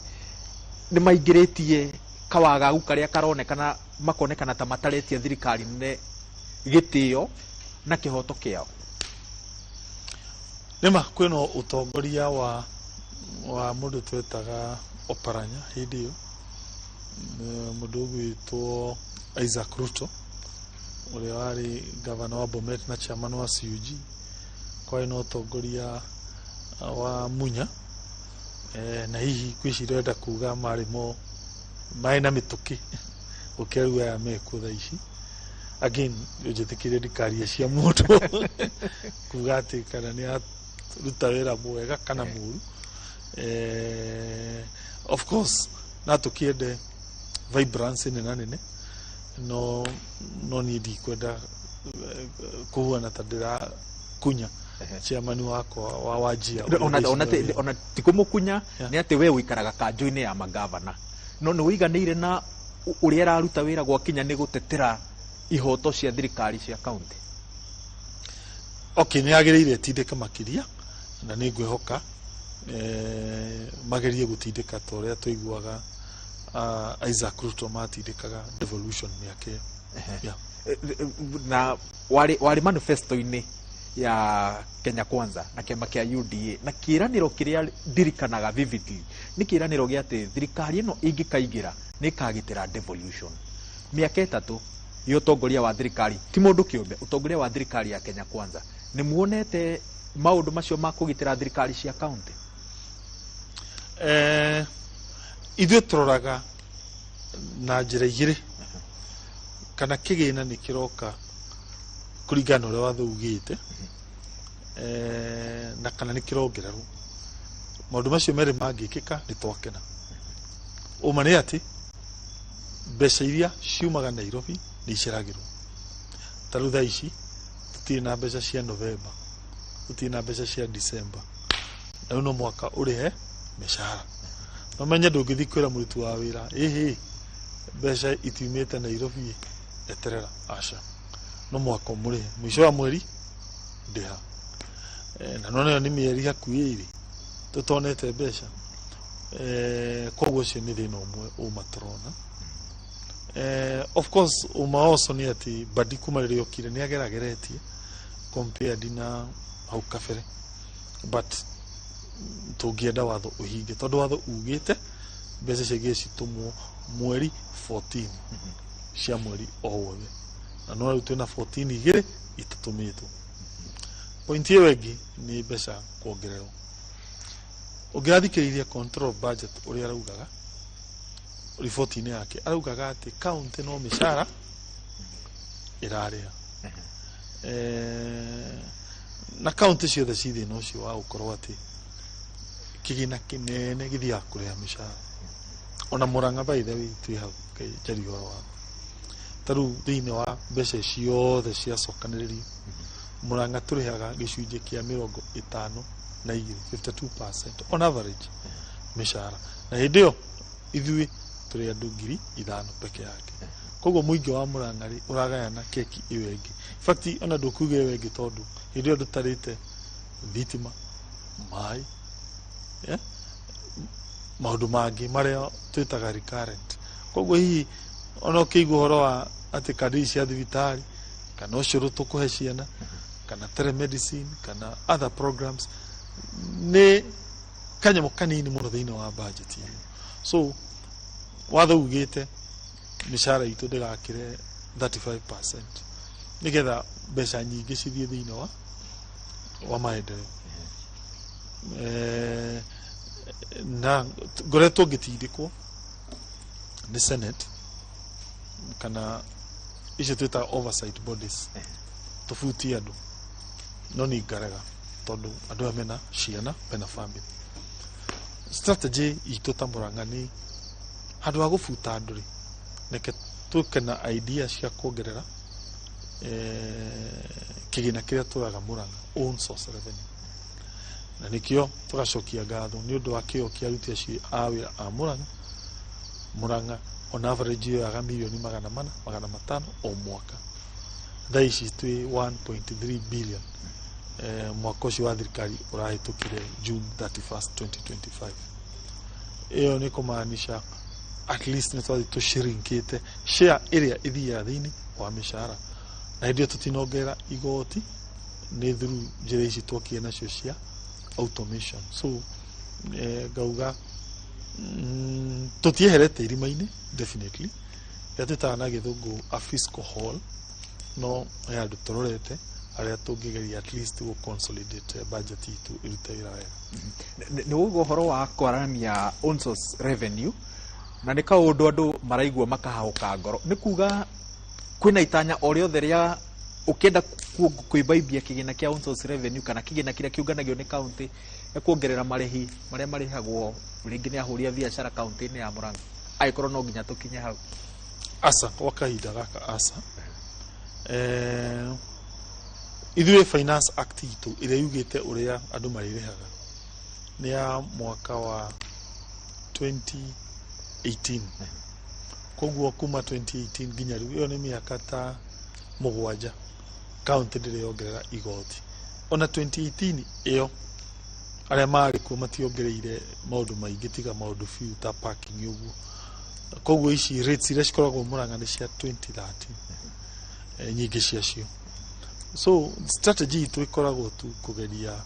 maingĩrĩtie kawagagu karĩa karonekana, makonekana ta mataretia thirikari nene gĩtĩo na kĩhoto kĩao. Nĩma kwĩna ũtongoria wa mũndũ twetaga Oparanya hĩndĩ ĩyo, mũndũ ũgwĩtwo Isaac Ruto ũrĩa warĩ gavana wa Bomet na chairman wa CUG, kwarĩ na ũtongoria wa Munya, na hihi ngwĩciria ũrenda kuga marĩ mo marĩ na mĩtũkĩ gũkĩra rĩu aya mekuo thaa ici. Again, njĩtĩkĩrie ndikarie cia mũndũ kuga atĩ kana nĩ aruta wĩra mwega kana mũru. Of course no tũkĩende vibrance nene nene, no niĩ ndikwenda kũhuana ta ndĩrakunya chairman wakwa wa Wajir. Ona ti kũmũkunya, nĩ atĩ we ũikaraga kanjũ-inĩ ya magavana, no nĩ ũiganĩire na ũrĩa araruta wĩra gwakinya nĩ gũtetera ihoto cia thirikari cia kaunti? Okay, nĩ agĩrĩire tindĩke makĩria, na nĩ ngwĩhoka magerie gũtindĩka ta ũrĩa tũiguaga Isaac Ruto matindĩkaga devolution mĩaka ĩyo. Yeah. Na warĩ manifesto-inĩ ya Kenya Kwanza na kĩama kĩa UDA, na kĩĩranĩro kĩrĩa ndirikanaga vividly nĩ kĩĩranĩro gĩa atĩ thirikari ĩno ĩngĩkaingĩra nĩ ĩkagitĩra devolution. Mĩaka 3 ya ũtongoria wa thirikari, ti mũndũ kĩũmbe, ũtongoria wa thirikari ya Kenya Kwanza, nĩ muonete maũndũ macio ma kũgitĩra thirikari cia kaunti? Ithuĩ tũroraga na njĩra igĩrĩ, kana kĩgĩna nĩ kĩroka kũringana na ũrĩa watho ugĩte, na kana nĩ kĩrongererwo. Maũndũ macio merĩ mangĩkĩka nĩ twakena. Ũma nĩ atĩ mbeca iria ciumaga Nairobi nĩ iceragĩrwo. Ta rĩu thaa ici tũtirĩ na mbeca cia November, tũtirĩ na mbeca cia December, na rĩu no mwaka ũrĩhe mĩcara. No menye ndũngĩthiĩ kwĩra mũruti wa wĩra ĩhĩ mbeca itiumĩte Nairobi, eterera, aca, no mwaka ũmũrĩhe mũico wa mweri ndĩha. Na nona ĩyo nĩ mĩeri hakuhĩ ĩrĩ tũtonete mbeca. Koguo ũcio nĩ thĩna ũmwe ũma tũrona. Of course ũma also nĩ atĩ Mbadi kuma rĩrĩa okire nĩ agerageretie compared na hau kabere, but tũngĩenda watho ũhinge, tondũ watho ugĩte mbeca ciagĩrĩire citũmwo mweri 14. cia mweri o wothe na no rĩu twĩna 14 igĩrĩ itatũmĩtwo. Point ĩyo ĩngĩ nĩ mbeca kuongererwo. Ũngĩrathikĩrĩria control budget ũrĩa araugaga riboti-inĩ yake, araugaga atĩ county no mĩcara ĩrarĩha. Na county ciothe ci thĩna ũcio wa gũkorwo atĩ kĩgĩna kĩnene gĩthiaga kũrĩha mĩcara. Ona Murang'a by the way twĩ hau njarie ũhoro wa ta rĩu thĩinĩ wa mbeca ciothe ciacokanĩrĩrio, Murang'a tũrĩhaga gĩcunjĩ kĩa 52, 52% on average mĩcara, na hĩndĩ ĩyo ithuĩ tũrĩ andũ 5,000 peke yake. Koguo mũingĩ wa Murang'a rĩ ũragayana keki ĩyo ĩngĩ. In fact ona ndũkuga ĩyo ĩngĩ tondũ hĩndĩ ĩyo ndũtarĩte thitima, maĩ, maũndũ mangĩ marĩa twĩtaga recurrent. Koguo hihi ona ũkĩigua ũhoro wa atĩ kandi cia thibitarĩ kana ũcũrũ tũkũhe ciana kana telemedicine kana other programs nĩ kanyamũ kanini mũno thĩinĩ wa budget ĩyo. So watho ugĩte mĩcara itũ ndĩgakĩre 35% nĩgetha mbeca nyingĩ cithiĩ thĩinĩ wa maendeleo. Na ngoretwo ngĩtindĩkwo nĩ Senate kana icio twĩtaga oversight bodies tũbutie andũ, no nĩ ngarega tondũ andũ aya mena ciana, mena family. Strategy itũ ta Murang'a nĩ handũ ha gũbuta andũ rĩ, reke tũke na idea cia kuongerera kĩgĩna kĩrĩa tũraga Murang'a, own source revenue. Na nĩkĩo tũgacokia ngatho nĩ ũndũ wa kĩo kĩa aruti acio a wĩra a Murang'a. Murang'a on average yoyaga mirioni 400 500 o mwaka. Thaa ici twĩ 1.3 billion mwaka ũcio wa thirikari ũrahĩtũkire June 31st 2025. Ĩyo nĩ kũmaanisha at least nĩ twathiĩ tũshrinkĩte share ĩrĩa ĩthiaga thĩinĩ wa mĩcara, na hĩndĩ ĩyo tũtinongerera igoti nĩ through njĩra ici twokire nacio cia automation. So ngauga tũtieherete irima-inĩ definitely, ĩrĩa twĩtaga na gĩthũngũ a fiscal hole, no he handũ tũrorete harĩa tũngĩgeria at least gũ consolidate budget itũ ĩrute wĩra wega. Nĩ ũguo ũhoro wa kwaramia own source revenue na nĩ kaũndũ andũ maraigua makahahũka ngoro, nĩ kuga kwĩna itanya o rĩothe rĩa ũkĩenda kwĩmbaimbia kĩgĩna kĩa own source revenue kana kĩgĩna kĩrĩa kĩũnganagio nĩ county ya kuongerera marĩhi marĩa marĩhagwo rĩngĩ nĩ ahũri a biacara kaunti-inĩ ya Murang'a, angĩkorwo no nginya tũkinye hau? Aca, kwa kahinda gaka aca. Ithuĩ Finance Act itũ ĩrĩa yugĩte ũrĩa andũ marĩrĩhaga nĩ ya mwaka wa 2018. Koguo kuma 2018 nginya rĩu ĩyo nĩ mĩaka ta 7 county ndĩrĩ yongerera igoti. Ona 2018 ĩyo arĩa marĩ kuo mationgereire maũndũ maingĩ tiga maũndũ few ta parking ũguo. Koguo ici rates iria cikoragwo Murang'a nĩ cia 2013 nyingĩ ciacio. So strategy itũ ĩkoragwo tu kũgeria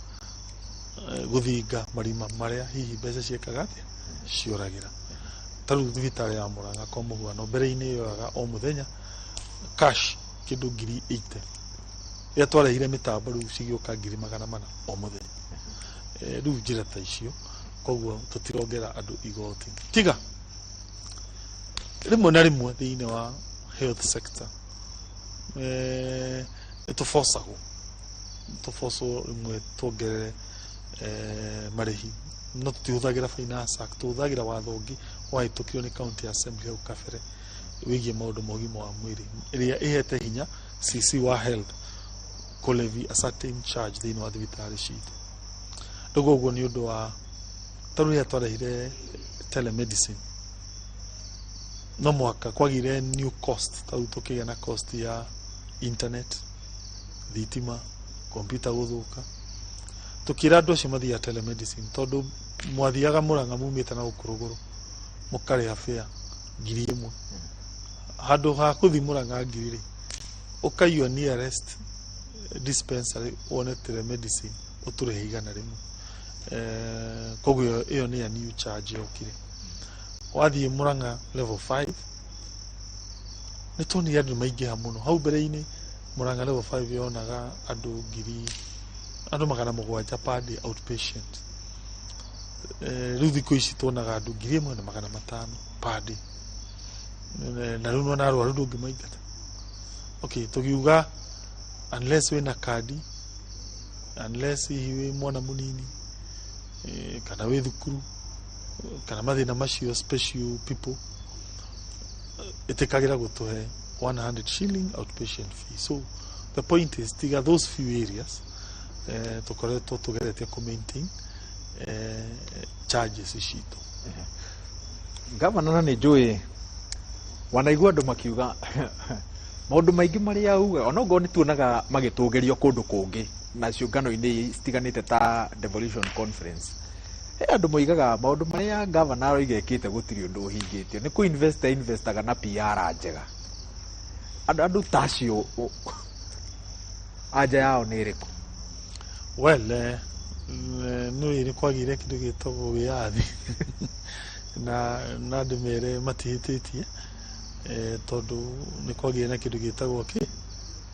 gũthinga marima marĩa hihi mbeca ciĩkaga atĩa cioragĩra. Ta rĩu thibitarĩ ya Murang'a kwa mũhuano mbere-inĩ yoyaga o mũthenya cash kĩndũ 80,000, rĩrĩa twarehire mĩtambo rĩu cigĩũka 400,000 o mũthenya. Rĩu njĩra ta icio, koguo tũtirongera andũ igoti tiga rĩmwe na rĩmwe thĩinĩ wa health sector nĩ tũbocagwo rĩmwe tuongerere marĩhi, no tũtihũthagĩra Finance Act, tũhũthagĩra watho ũngĩ wahĩtũkirio nĩ county assembly hau kabere wĩgiĩ maũndũ ma ũgima wa mwĩrĩ ĩrĩa ĩhete hinya CC wa health kũ levy a certain charge thĩinĩ wa thibitarĩ citũ. Rĩu ũguo nĩ ũndũ wa ta rĩrĩa twarehire telemedicine no mwaka kwagire new cost, ta rĩu tũkĩgĩa na cost ya internet, thitima, kompyuta gũthũka. Tũkĩra andũ acio mathiaga telemedicine tondũ mwathiaga Murang'a mumĩte na gũkũ rũgũrũ mũkarĩha fare 1,000 handũ ha kũthi Murang'a 1,000 rĩ ũkaiywo nearest dispensary wone telemedicine ũtũrĩhe 100. Koguo ĩyo nĩ ya new charge yokire. Wathiĩ Murang'a level 5 Nĩ tuonire andũ maingĩha mũno hau mbere-inĩ. Murang'a level 5 yonaga andũ ngiri andũ 700 per day outpatient. Rĩu thikũ ici tuonaga andũ 1,500 per day. Na rĩu nona arwaru ndũngĩmaingata. Okay, tũgiuga unless wĩna kandi, unless hihi wĩ mwana mũnini, kana wĩ thukuru, kana mathĩna macio special people, ĩtĩkagĩra gũtũhe 100 shilling outpatient fee. So the point is, tiga those few areas, tũkoretwo tũgeretie kũ maintain charges citũ. Gavana, na nĩ njũĩ wanaigua andũ makiuga maũndũ maingĩ marĩa auga, onokorwo nĩ tuonaga magĩtũgĩrio kũndũ kũngĩ na ciũngano-inĩ citiganĩte ta Devolution Conference, he andũ moigaga maũndũ marĩa gavana aroiga ekĩte gũtirĩ ũndũ ũhingĩtio, nĩ kũ invest investaga na PR njega. Andũ ta acio anja yao nĩ ĩrĩkũ? Well, nĩ nĩ kwagĩire kĩndũ gĩtagwo wĩyathi na ndĩmere matihĩtĩtie, tondũ nĩ kwagĩire na kĩndũ gĩtagwo kĩ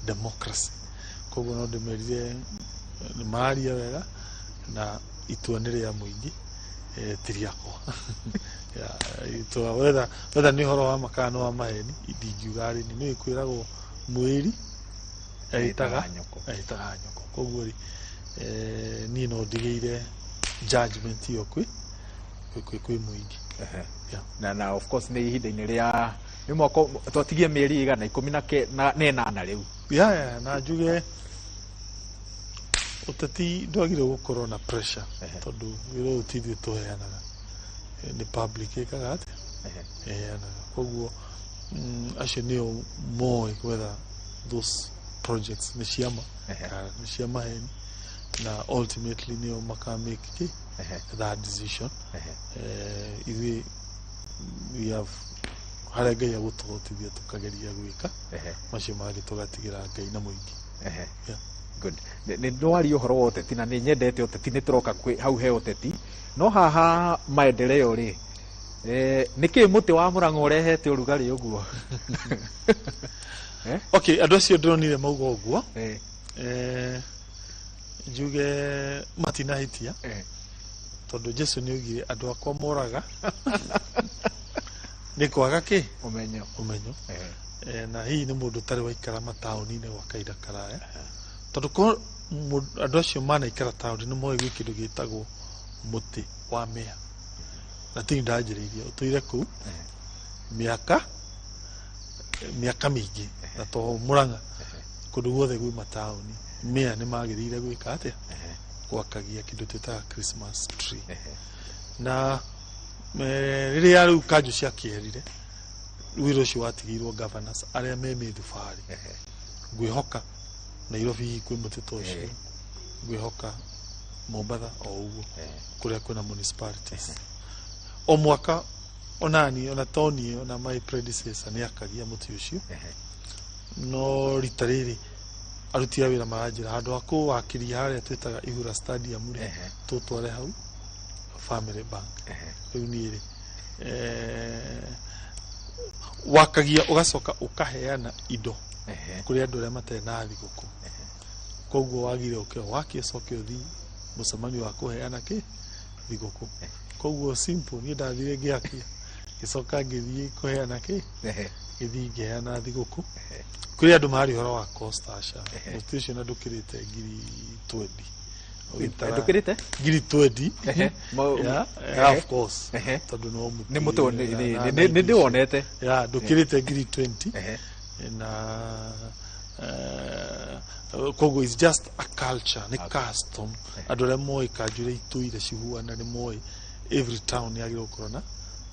democracy. Koguo no ndĩmerire nĩ mararia wega na itua nĩ rĩa mũingĩ, ti rĩakwa. Itua whether nĩ ũhoro wa ma kana nĩ wa maheni ndingiuga rĩ, nĩ kwĩragwo mwĩri ĩtaga nyoko. Koguo rĩ, niĩ no ndigĩire judgment ĩyo kwĩ mũingĩ. Na of course nĩ ihinda-inĩ rĩa nĩ mwaka twatigie mĩeri igana ikũmi na ĩnana rĩu. Yeah, na njuge ũteti ndwagĩrĩirwo gũkorwo na pressure, tondũ wĩra ũyũ ti ithuĩ tũheanaga, nĩ public ĩkaga atĩa, ĩheanaga. Koguo acio nĩo moĩ whether those projects nĩ ciama kana nĩ cia maheni, na ultimately nĩo maka make that decision. Ithuĩ we have harĩa Ngai agũtũhotithia tũkageria gwĩka, macio mangĩ tũgatigĩra Ngai na mũingĩ. Good. Nĩ ndwaria ũhoro wa ũteti na nĩ nyendete ũteti, nĩ tũroka hau he ũteti, no haha maendeleo rĩ, nĩkĩ mũtĩ wa Mũrang'a ũrehete ũrugarĩ ũguo? Okay, andũ acio ndĩronire mauga ũguo, njuge matinahĩtia, tondũ Jesu nĩ oigire andũ akwa moraga nĩ kwaga kĩ ũmenyo. Na hihi nĩ mũndũ ũtarĩ waikara mataũni-inĩ gwa kahinda karaya, tondũ andũ acio manaikara taũni nĩ moĩ gwĩ kĩndũ gĩtagwo mũtĩ wa mĩa, na tini ndanjĩrĩirie ũtũire kũu mĩaka mĩingĩ, na to Mũrang'a, kũndũ guothe gwĩ mataũni mĩa nĩ magĩrĩire gwĩka atĩa, gwakagia kĩndũ twĩtaga Christmas tree. Na rĩrĩa rĩu kanjũ ciakĩerire, wĩra ũcio watigĩirwo governors arĩa me mĩthubarĩ. Ngwĩhoka Nairobi hihi kwĩ mũtĩ ta ũcio, ngwĩhoka Mombatha o ũguo, kũrĩa kwĩna municipalities. O mwaka onani ona toniĩ ona my predecessor nĩ akagia mũtĩ ũcio, no rita rĩrĩ aruti a wĩra maranjĩra handũ ha kũwakĩria harĩa twĩtaga Ihura Stadium rĩ, tũtware hau Family Bank. Rĩu niĩ rĩ, wakagia ũgacoka ũkaheana indo kũrĩ andũ arĩa matarĩ na thigũkũ. Koguo wagire ũke wakie ũcoke ũthiĩ mũcemanio wa kũheana kĩ thigũkũ. Koguo simple, niĩ ndathire ngĩakia ngĩcoka ngĩthiĩ kũheana kĩ, ngĩthiĩ ngĩheana thigũkũ kũrĩ andũ marĩ ũhoro wa cost. Aca, mũtĩ ũcio na ndũkĩrĩte ngiri 20. Ndũkĩrĩte ngiri 20. Yeah, of course, tondũ no mũtĩ nĩ mũtĩ nĩ ndĩwonete. Yeah, ndũkĩrĩte ngiri 20, na koguo it's just a culture, nĩ custom. Andũ arĩa moĩ kanjũ iria itũire cihuana nĩ moĩ every town yagĩrĩirwo gũkorwo na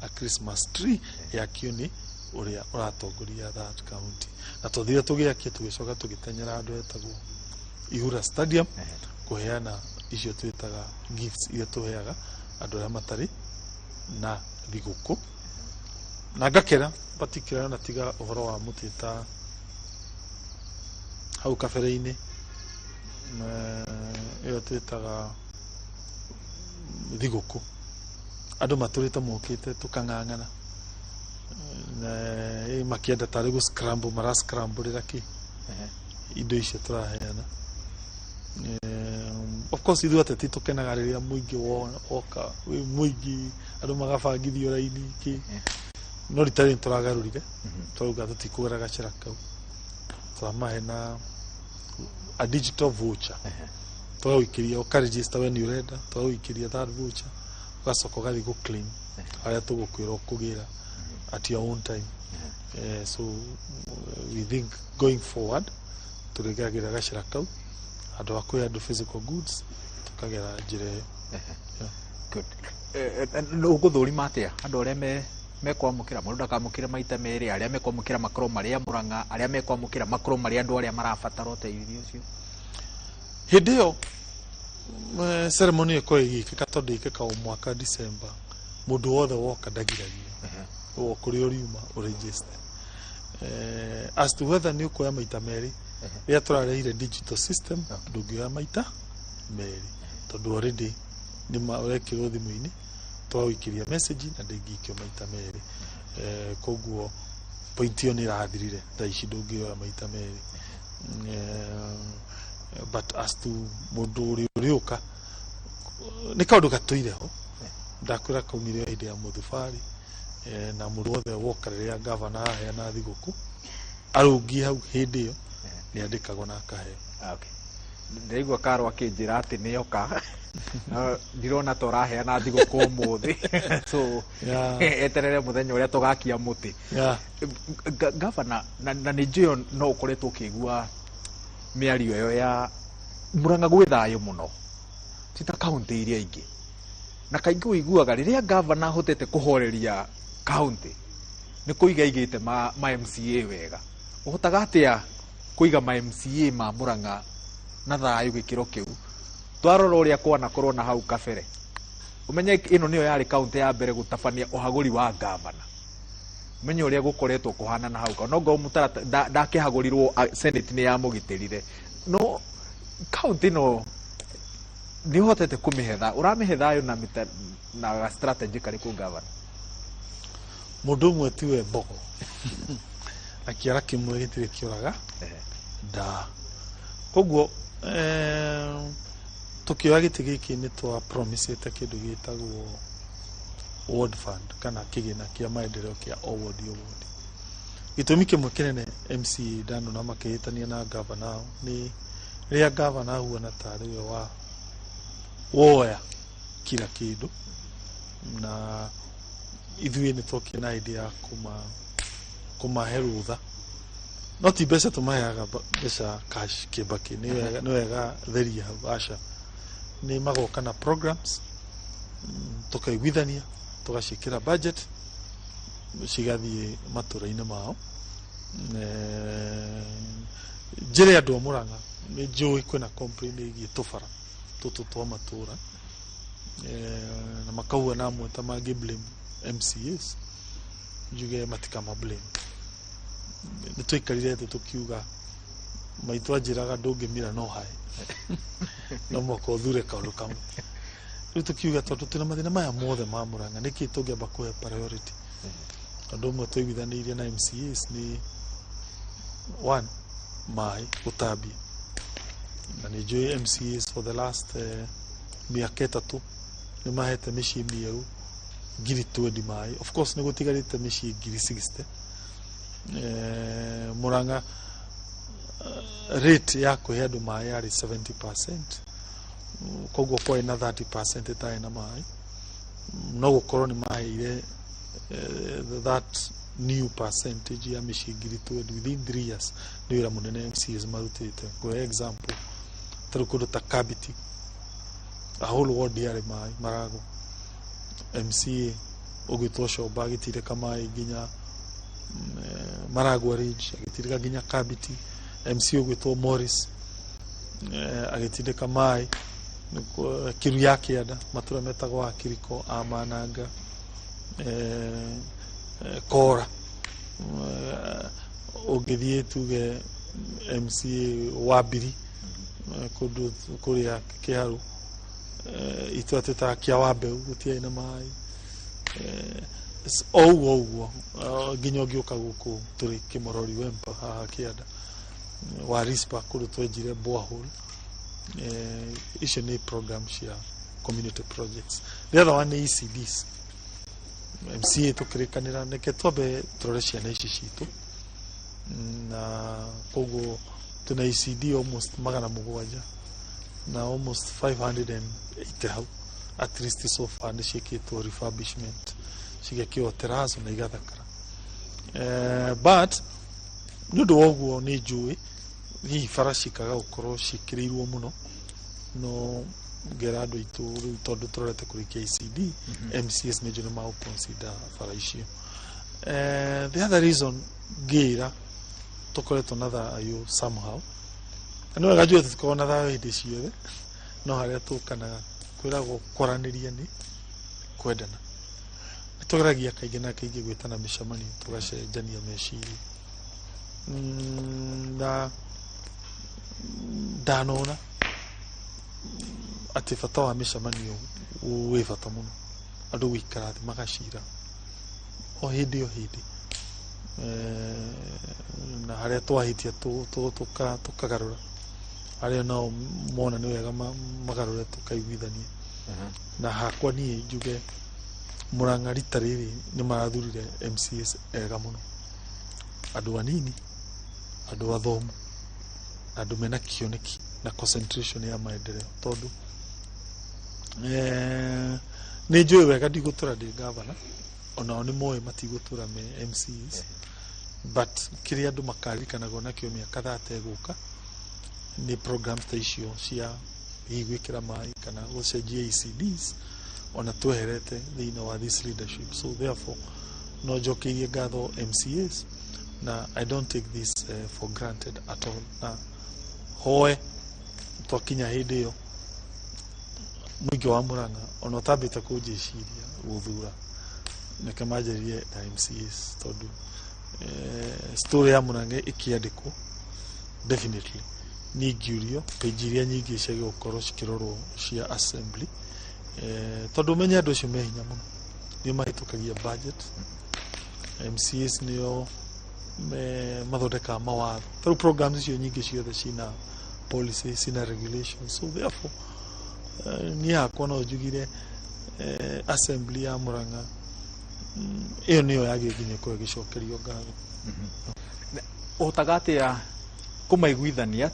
a Christmas tree yakio nĩ ũrĩa ũratongoria that county. Na twathire tũgĩakia tũgĩcoka tũgĩteng'era andũ etagwo Ihura Stadium kũheana icio twĩtaga gifts iria tũheaga andũ arĩa matarĩ na thigũkũ. Na ngakena particular na tiga ũhoro wa mũtĩ ta hau kabere-inĩ ĩyo twĩtaga thigũkũ, andũ matũrĩte mokĩte tũkang'ang'ana Na makĩenda tarĩ gũ scramble, mara scramble kĩ indo icio tũraheana. Of course ithuĩ ateti tũkenaga rĩrĩa mũingĩ woka wĩ mũingĩ, andũ magabangithio raini kĩ, no rita rĩrĩ tũragarũrire, tũrauga tũtikũgera gacĩra kau, tũramahe na a digital voucher, tũgagũikĩria, ũkaregister we nĩ ũrenda, tũgagũikĩria that voucher, ũgacoka ũgathiĩ gũ claim harĩa tũgũkwĩra ũkũgĩra at your own time. So we think going forward tũrĩgagĩra gacĩra kau handũ ha kũhe andũ physical goods, tũkagera njĩra ĩyo. Good. Ũgũthũrima atĩa andũ arĩa mekwamũkĩra? Mũndũ ndakamũkĩre maita merĩ. Arĩa mekwamũkĩra makorwo marĩ a Mũrang'a, arĩa mekwamũkĩra makorwo marĩ andũ arĩa marabatara ũteithio ũcio. Hĩndĩ ĩyo ceremony ĩkorwo ĩgĩkĩka, tondũ ĩkĩka o mwaka December, mũndũ wothe woka ndagiragio o kũrĩa ũriuma ũregister. As to whether nĩ ũkuoya maita merĩ, rĩrĩa tũrarehire digital system ndũngĩoya maita merĩ, tondũ already nĩ ũrekĩrwo thimũ-inĩ, twagũikĩria message na ndĩngĩikio maita merĩ. Koguo point ĩyo nĩ ĩrathirire, thaa ici ndũngĩoya maita merĩ. But as to mũndũ ũrĩa ũrĩũka, nĩ kaũndũ gatũire ho, ndakwĩra kaumire hĩndĩ ya mũthubarĩ, na mũndũ wothe woka rĩrĩa gavana aheana thigũkũ arũngiĩ hau hĩndĩ ĩyo nĩ andĩkagwo na akaheo. Okay. Ndĩraigua Karũ akĩnjĩra atĩ nĩoka, no ndirona ta ũraheana thigũkũ ũmũthĩ, so eterere mũthenya ũrĩa tũgakia mũtĩ. Gavana, na nĩ njũĩ no ũkoretwo ũkĩigua mĩario ĩyo ya Murang'a gwĩ thayũ mũno, ti ta kaũntĩ iria ingĩ, na kaingĩ ũiguaga rĩrĩa gavana ahotete kũhoreria kaũntĩ nĩ kũiga aigĩte ma MCA wega. Ũhotaga atĩa kũiga ma MCA ma Murang'a na thayũ gĩkĩro kĩu, twarora ũrĩa kwanakorwo na hau kabere? Ũmenye ĩno nĩyo yarĩ kaũntĩ ya mbere gũtabania ũhagũri wa gavana, ũmenye ũrĩa gũkoretwo kũhana na hau no ngorwo mũtarata ndakĩhagũrirwo, senate nĩ yamũgitĩrire, no kaũntĩ ĩno nĩ ũhotete kũmĩhe thayũ. Ũramĩhe thayũ na na strategy karĩkũ, gavana? Mũndũ ũmwe tiwe mbogo, na kĩara kĩmwe gĩtirĩ kĩũraga nda. Koguo tũkĩoya gĩtĩ gĩkĩ nĩ twa promisĩte kĩndũ gĩtagwo ward fund kana kĩgĩna kĩa maendeleo kĩa o ward o ward. Gĩtũmi kĩmwe kĩnene MCA ndanona makĩhĩtania na gavana ao nĩ rĩrĩa gavana ahuana tarĩ we wa woya kila kĩndũ, na ithuĩ nĩ twokire na idea ya kũmahe rũtha, no ti mbeca tũmaheaga, mbeca cash kĩmbakĩ nĩ wega theria hau, aca, nĩ magoka na programs, tũkaiguithania, tũgaciĩkĩra budget, cigathiĩ matũra-inĩ mao. Njĩre andũ a Mũrang'a nĩ njũĩ kwĩna complain ĩgiĩ tũbara tũtũ twa matũra, na makauga na amwe ta mangĩ blame MCAs, njuge matikama blame. Nĩ twaikarire thĩ tũkiuga, maitũ anjĩraga ndũngĩmira no hae, no mũhaka ũthure kaũndũ kamwe. Rĩu tũkiuga tondũ twĩna mathĩna maya mothe ma Mũrang'a, nĩkĩ tũngĩamba kũhe priority? Ũndũ ũmwe twaiguithanĩirie na MCAs nĩ one, maĩ gũtambia, na nĩ njũĩ MCAs for the last mĩaka 3 nĩ mahete mĩciĩ mĩerũ 20,000 maĩ. Of course nĩ gũtigarĩte mĩciĩ 60,000. Mũrang'a rate ya kũhe andũ maĩ yarĩ 70%, koguo kwarĩ na 30% ĩtarĩ na maĩ. No gũkorwo nĩ maheire that new percentage ya mĩciĩ 20,000 within 3 years. Nĩ wĩra mũnene MCAs marutĩte. Ngũhe example, tarĩu kũndũ ta Kabiti, a whole ward yarĩ maĩ maragwo, MCA ũgwĩtwo Comba agĩtirĩka maĩ nginya Maragwa Ridge, agĩtirĩka nginya Kabiti. MCA ũgwĩtwo Morris agĩtindĩka maĩ Kiru ya Kĩanda, matũra metagwo Akiriko, Amananga, Kora. Ũngĩthiĩ tuge MCA Wambiri, kũndũ kũrĩa Kĩharũ, itũra twĩtaga Kĩa Wambeu, gũtiarĩ na maĩ. O ũguo ũguo nginya ũngĩũka gũkũ tũrĩ Kĩmorori Wempa haha kĩanda wa Rispa kũndũ twenjire borehole. Icio nĩ program cia community projects. The other one nĩ ECDs. MCA tũkĩrĩkanĩra nĩke twambe tũrore ciana ici citũ, na koguo twĩna ECD almost 700 na almost 580 hau at least so far nĩ ciĩkĩtwo refurbishment, cigekĩrwo terazo na igathakara. But nĩ ũndũ wa ũguo nĩ njũĩ hihi bara cikaga gũkorwo ciĩkĩrĩirwo mũno, no ngera andũ aitũ rĩu tondũ tũrorete kũrĩkia ECD, MCAs nĩ njũĩ nĩ magũ-consider bara icio. The other reason ngĩra tũkoretwo na thayũ somehow, na nĩ wega njũĩ tũtikoragwo na thayũ hĩndĩ ciothe, no harĩa tũkanaga kwĩragwo kwaranĩria nĩ kwendana. Nĩ tũgeragia kaingĩ na kaingĩ gwĩtana mĩcemanio tũgacenjania meciria. Na ndanona atĩ bata wa mĩcemanio wĩ bata mũno, andũ gũikara thĩ magacira o hĩndĩ o hĩndĩ. Na harĩa twahĩtia tũkagarũra, harĩa nao mona nĩ wega magarũre tũkaiguithania. Na hakwa niĩ njuge Murang'a rita rĩrĩ nĩ marathurire MCAs ega mũno, andũ anini, andũ athomu, andũ mena kĩoneki na concentration ya maendeleo, tondũ nĩ njũĩ wega ndigũtũra ndĩ gavana, onao nĩ moĩ matigũtũra me MCAs, but kĩrĩa andũ makaririkanagwo nakĩo mĩaka 30 ĩgũka nĩ programs ta icio cia hihi gwĩkĩra maĩ kana gũcenjia ECDs ona tweherete thĩinĩ wa this leadership. So therefore no njokeirie ngatho MCAs, na I don't take this for granted at all, na hoe twakinya hĩndĩ ĩyo mũingĩ wa Murang'a ona ũtambĩte kũnjĩciria gũthura nĩke manjĩrĩrie na MCAs, tondũ story ya Murang'a ĩkĩandĩkwo definitely niĩ ngĩũrio page iria nyingĩ ciagĩrĩirwo gũkorwo cikĩrorwo cia assembly, tondũ ũmenye andũ acio me hinya mũno, nĩo mahĩtũkagia budget. MCAs nĩo mathondekaga mawatho, tarĩu programs icio nyingĩ ciothe cina policy, cina regulations. So therefore niĩ hakwa no njugire assembly ya Murang'a ĩyo nĩyo yagĩrĩire nginya ĩkorwo ĩgĩcokerio ngatho. Ũhotaga atĩa kũmaiguithania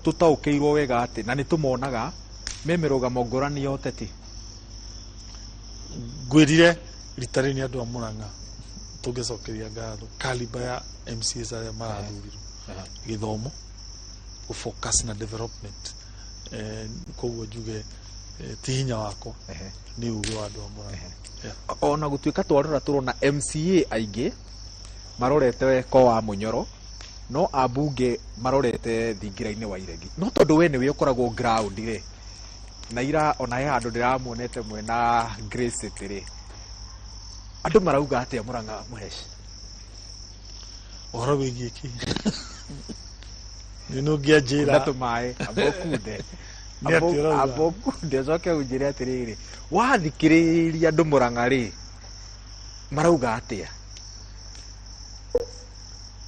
tũtaũkĩirwo wega atĩ na nĩ tũmonaga me mĩrũgamo ngũrani ya ũteti? Ngwĩrire rita rĩrĩ nĩ andũ a Murang'a tũngĩcokeria ngatho caliber ya MCAs arĩa marathurirwo, gĩthomo, gũ-focus na development. Koguo njuge ti hinya wakwa, nĩ ũgĩ wa andũ a Murang'a. Ona gũtuĩka twarora tũrona MCA aingĩ marorete ko wa Mũnyoro, no ambunge marorete thingira-inĩ wa Iregi, no tondũ we nĩwe ũkoragwo ground rĩ, na ira ona he handũ ndĩramuonete mwena Grace City rĩ, andũ marauga atĩa Murang'a Mũheshi? Ũhoro wĩgiĩ kĩ? Nĩ nũngĩanjĩra na tũmaĩ amba ũkunde. Nĩ atĩ ũrauga? Amba ũkunde ũcoke ũnjĩre atĩrĩrĩ, wathikĩrĩria andũ Murang'a rĩ, marauga atĩa?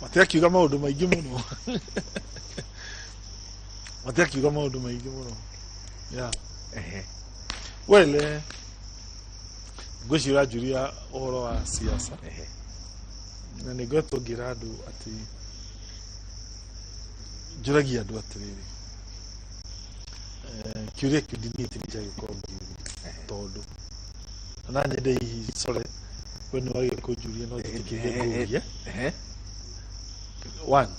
Matiakiuga maũndũ maingĩ mũno, matiakiuga maũndũ maingĩ mũno. Yeah. Well, ngwĩciria ũranjũria ũhoro wa siasa, na nĩ ngoretwo ngĩra andũ atĩ njũragia andũ atĩrĩrĩ, kĩũria kĩu ndiniĩ njagĩkorwo ngĩũria, tondũ ona nyende hihi sorry we nĩ wagĩrĩire kũnjũria, no njĩtĩkĩrie ngũrie. One,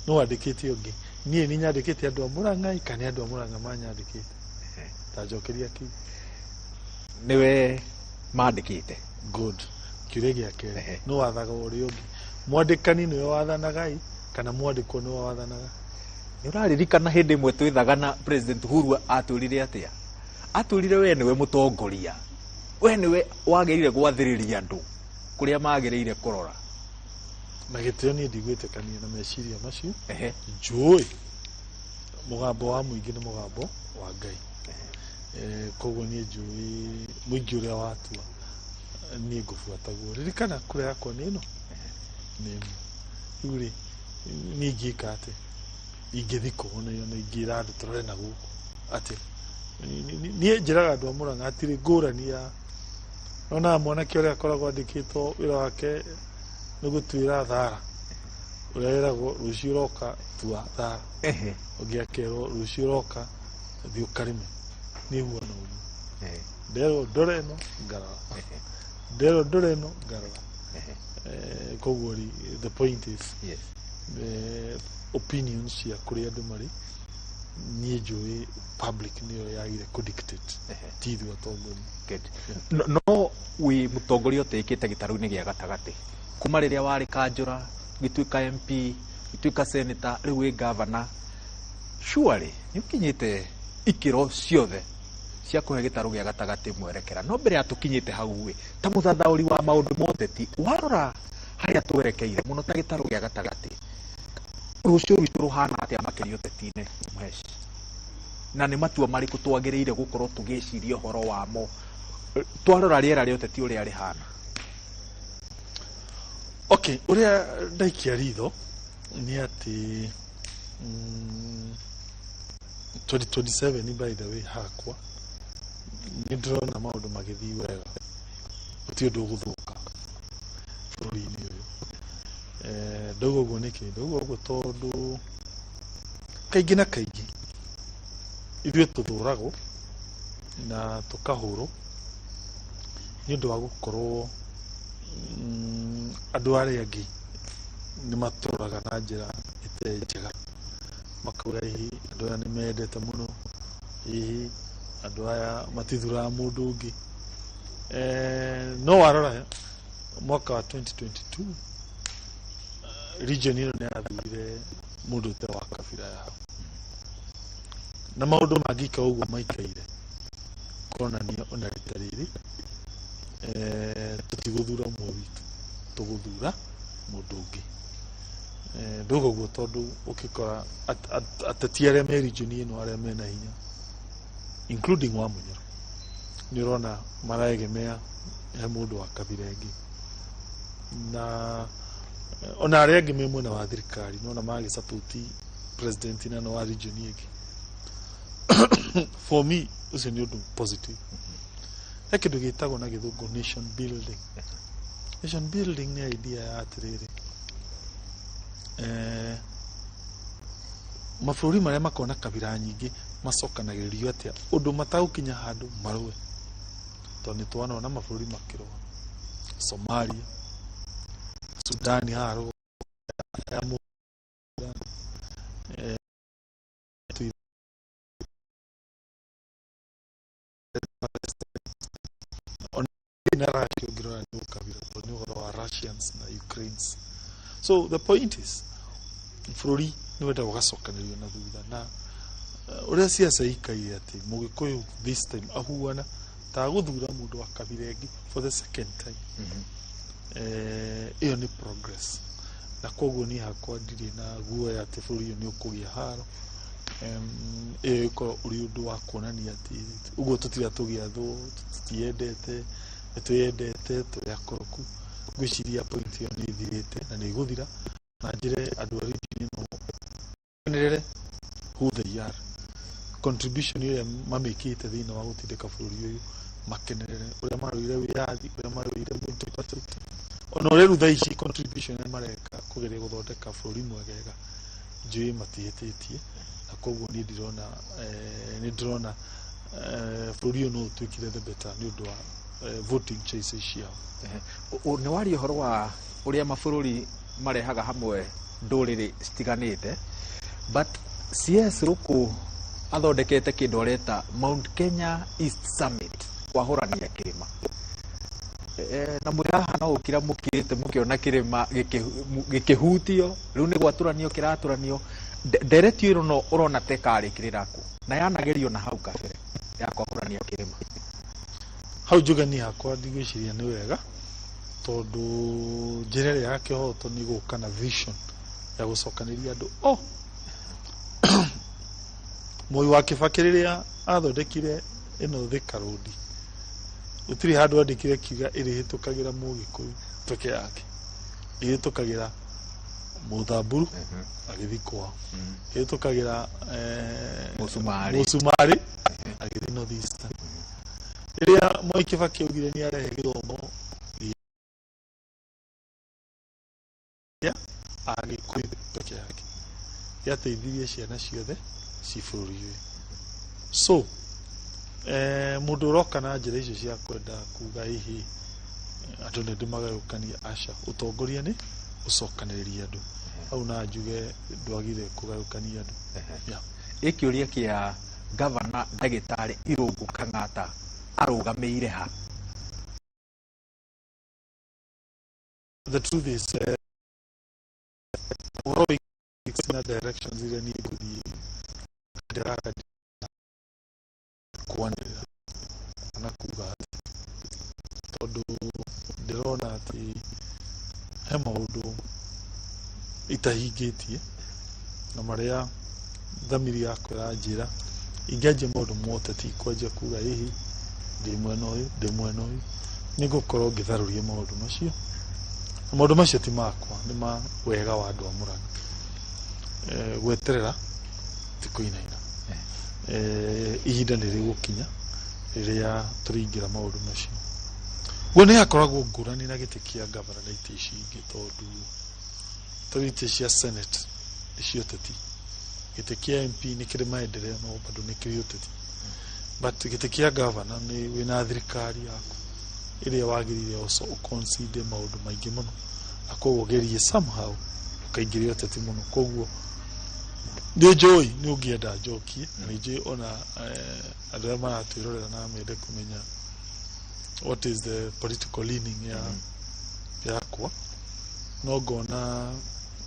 no wandĩkĩte ũngĩ, niĩ nĩ nyandĩkĩte andũ a Murang'a kana nĩ andũ a Murang'a manyandĩkĩte? Ta njokeria kĩu. Nĩwe mandĩkĩte. Good. Kĩũria gĩa kerĩ, no wathaga ũrĩa ũngĩ, mwandĩkani nĩwe wathanaga ĩ kana mwandĩkwo nĩwe wathanaga? Nĩ ũraririkana hĩndĩ ĩmwe twĩthaga na President Uhuru atwĩrire atĩa? Atwĩrire we nĩwe mũtongoria, we nĩwe wagĩrĩire gwathĩrĩria andũ kũrĩa magĩrĩire kũrora. Na gĩtĩo niĩ ndigwĩtĩkania na meciria macio. Njũĩ mũgambo wa mũingĩ nĩ mũgambo wa Ngai. Koguo niĩ njũĩ mũingĩ ũrĩa watua Niĩ ngũbuata guo. Ririkana kura yakwa nĩ ĩno, nĩ ĩmwe. Rĩu rĩ, niĩ ingĩka atĩa? Ingĩthi kũ ona ingĩra andũ tũrore na gũkũ atĩa? Niĩ njĩraga andũ a Mũrang'a hatirĩ ngũrani ya nonaga mwanake ũrĩa akoragwo andĩkĩtwo wĩra wake nĩ gũtuĩra thara, ũrĩa wĩragwo rũciũ ũroka tua thara, ũngĩ akerwo rũciũ ũroka thiĩ ũkarĩme. Niĩ huana ũguo, nderwo ndore ĩno ngarora, nderwo ndore ĩno ngarora. Koguo rĩ, the point is, opinions cia kũrĩa andũ marĩ, niĩ njũĩ public nĩyo yagire kũ-dictate, ti ithuĩ atongoria. No wĩ mũtongoria ũtĩĩkĩte gĩtarũ-inĩ gĩa gatagatĩ kuma rĩrĩa warĩ kanjũra, gĩtuĩka MP, gĩtuĩka senator, rĩu wĩ gavana. Surely nĩ ũkinyĩte ikĩro ciothe cia kũhe gĩtarũ gĩa gatagatĩ mwerekera. No mbere ya tũkinyĩte hau ĩ, ta mũthathaũri wa maũndũ ma ũteti, warora harĩa twerekeire mũno ta gĩtarũ gĩa gatagatĩ, rũciũ rwitũ rũhana atĩa makĩria ũteti-inĩ, Mũhesh? Na nĩ matua marĩkũ twagĩrĩire gũkorwo tũgĩciria ũhoro wamo twarora rĩera rĩa ũteti ũrĩa rĩhana? Okay, ũrĩa ndaikia ritho nĩ atĩ 2027, by the way, hakwa nĩ ndĩrona maũndũ magĩthiĩ wega, gũtirĩ ũndũ ũgũthũka bũrũri-inĩ ũyũ. Ndauga ũguo nĩkĩ? Ndauga ũguo tondũ kaingĩ na kaingĩ ithuĩ tũthũragwo na tũkahũrwo nĩ ũndũ wa gũkorwo andũ arĩa angĩ nĩ matũroraga na njĩra ĩtarĩ njega, makauga hihi andũ aya nĩ mendete mũno, hihi andũ aya matithuraga mũndũ ũngĩ. No warora mwaka wa 2022, region ĩno nĩ yathurire mũndũ ũtarĩ wa kabira yao, na maũndũ mangĩikara ũguo maikaire konania ona rita rĩrĩ tũtigũthura ũmwe witũ, tũgũthura mũndũ ũngĩ. Ndauga ũguo tondũ ũkĩkora ateti arĩa me region ĩno arĩa mena hinya, including wa Munyoro, nĩ ũrona maraegemea he mũndũ wa kabira ĩngĩ, na ona arĩa angĩ me mwena wa thirikari nona magĩsupport president na no wa region ĩngĩ. For me, ũcio nĩ ũndũ positive. He kĩndũ gĩtagwo na gĩthũngũ nation building. Nation building nĩ idea ya atĩrĩrĩ, mabũrũri marĩa makoragwo na kabira nyingĩ macokanagĩrĩrio atĩa ũndũ matagũkinya handũ marũe, tondũ nĩ twanona mabũrũri makĩrũa, Somalia, Sudani haha rũgongo ya mũhuro, ona na Russia ũngĩrora nĩ ũkabira, tondũ nĩ ũhoro wa Russians na Ukraines. So the point is, bũrũri nĩ wendaga ũgacokanĩrĩrio na thutha, na ũrĩa ciaca ikaire atĩ mũgĩkũyũ this time ahuana ta gũthura mũndũ wa kabira ĩngĩ for the second time, ĩyo nĩ progress. Na koguo niĩ hakwa ndirĩ na guoya atĩ bũrũri ũyũ nĩ ũkũgĩa haro. Ĩyo ĩkorwo ũrĩ ũndũ wa kuonania atĩ ũguo tũtira tũgĩathwo, tũtiendete, nĩ twĩyendete, tũrĩ akoroku. Ngwĩciria point ĩyo nĩ ĩthirĩte na nĩ ĩgũthira, na njĩre andũ a region ĩno makenerere who they are, contribution ĩrĩa mamĩkĩte thĩinĩ wa gũtindĩka bũrũri ũyũ, makenerere ũrĩa marũire wĩyathi, ũrĩa marũire multiparty, ona ũrĩa rĩu thaa ici contribution ĩrĩa mareka kũgeria gũthondeka bũrũri mwegega, njũĩ matihĩtĩtie. Na koguo niĩ ndirona, nĩ ndĩrona bũrũri ũyũ no ũtuĩkire the better nĩ ũndũ wa voting choices ciao. Nĩ waria ũhoro wa ũrĩa mabũrũri marehaga hamwe ndũrĩrĩ citiganĩte, but CS Rũkũ athondekete kĩndũ areta Mount Kenya East Summit, kwahũrania kĩrĩma. Na mwĩ haha no gũkira mũkirĩte mũkĩona kĩrĩma gĩkĩhutio, rĩu nĩ gwatũranio kĩratũranio. Ndereti ĩno no ũrona ta ĩkarĩkĩrĩra kũ na yanagerio na hau kabere ya kwahũrania kĩrĩma? Hau njuge niĩ hakwa ndigwĩciria nĩ wega, tondũ njĩra ĩrĩa ya kĩhoto nĩ gũka na vision ya gũcokanĩria andũ. Oh, Moi wa Kibaki rĩrĩa athondekire ĩno Thika Road, Gũtirĩ handũ andĩkire kiuga ĩrĩhĩtũkagĩra Mũgĩkũyũ peke yake, ĩhĩtũkagĩra Mũthamburu agĩthiĩ kwao, ĩhĩtũkagĩra Mũcumarĩ. Mũcumarĩ agĩthiĩ North Eastern. Rĩrĩa Mwai Kibaki augire nĩ arehe gĩthomo gĩa Agĩkũyũ peke yake, gĩateithirie ciana ciothe ci bũrũri ũyũ. So mũndũ ũroka na njĩra icio cia kwenda kuga hihi andũ nĩ ndĩmagayũkania, aca, ũtongoria nĩ ũcokanĩrĩria andũ. Hau na njuge ndwagire kũgayũkania andũ. Yeah. Ĩ kĩũria kĩa gavana ndagĩtarĩ Irũngũ Kang'ata arũgamĩire ha? The truth is, ũhoro wĩgiĩ na directions iria niĩ ngũthiĩ ndĩraka kwanĩrĩra kana kuga atĩ tondũ ndĩrona atĩ he maũndũ itahingĩtie na marĩa thamiri yakwa ĩranjĩra ingĩanjia maũndũ ma ũteti kwanjia kuga hihi ndĩ mwena ũyũ, ndĩ mwena ũyũ, nĩ ngũkorwo ngĩtharũria maũndũ macio, na maũndũ macio ti makwa, nĩ ma wega wa andũ a Mũrang'a. Gweterera ti kũinaina. Ihinda nĩ rĩgũkinya rĩrĩa tũrĩingĩra maũndũ macio. Guo nĩ hakoragwo ngũrani na gĩtĩ kĩa gavana na itĩ ici ingĩ, tondũ tondũ itĩ cia senate nĩ cia ũteti, gĩtĩ kĩa MP nĩ kĩrĩ maendeleo no bado nĩ kĩrĩ ũteti, but gĩtĩ kĩa gavana nĩ wĩna thirikari yaku ĩrĩa wagĩrĩire also ũconsider maũndũ maingĩ mũno, na koguo ũgerie somehow ndũkaingĩre ũteti mũno. Koguo nĩ njũĩ nĩ ũngĩenda njokie, na nĩ njũĩ ona andũ arĩa maratwĩrorera na mende kũmenya what is the political leaning ya yakwa, no ngona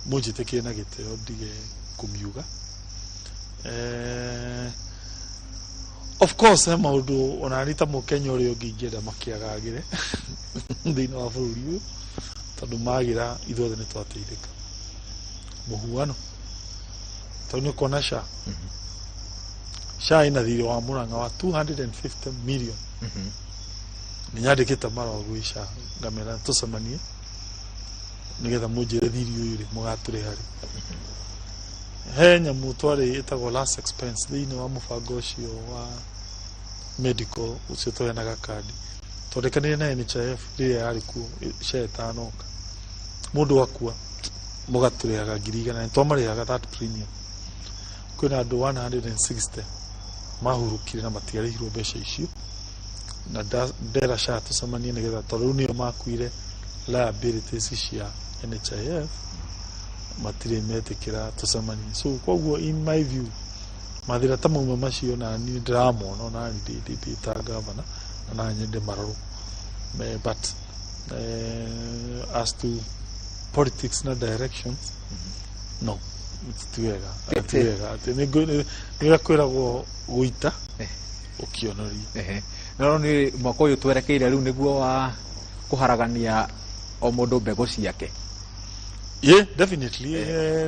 mũnjĩtĩkĩre na gĩtĩo ndige kũmiuga. Of course he maũndũ ona niĩ ta mũkenya ũrĩa ũngĩ ingĩenda makĩagagĩre thĩinĩ wa bũrũri ũyũ, tondũ magĩra ithuothe nĩ twateithĩka. Mũhuano tondũ nĩ ũkuona SHA, SHA ĩna thirĩ wa Mũrang'a wa 250 million. Nĩ nyandĩkĩte marũa gwĩ SHA ngamera tũcemanie nĩgetha mũnjĩre thiri ũyũ rĩ mũgatũrĩha rĩ. He nyamũ twarĩ ĩtagwo last expense thĩinĩ wa mũbango ũcio wa medical ũcio tũheanaga kandi, twandĩkanire na NHIF rĩrĩa yarĩ kuo SHA ĩtanoka, mũndũ akua mũgatũrĩhaga 100,000, nĩ twamarĩhaga that premium. Kwĩna andũ 160 mahurũkire na matiarĩhirwo mbeca icio, na ndera SHA tũcemanie nĩgetha tondũ rĩu nĩo makuire liabilities cia NHIF, matirĩ metĩkĩra tũcemanie. So koguo in my view mathĩna ta mauma macio na niĩ ndĩramona ona niĩ ndĩ ta gavana na no nyende marorwo. But as to politics na directions, no, ti wega, ti wega atĩ nĩ ũrĩa kwĩragwo gũita ũkĩonoria. No nĩ mwaka ũyũ twerekeire rĩu nĩguo wa kũharagania o mũndũ mbegũ ciake. Yeah, definitely.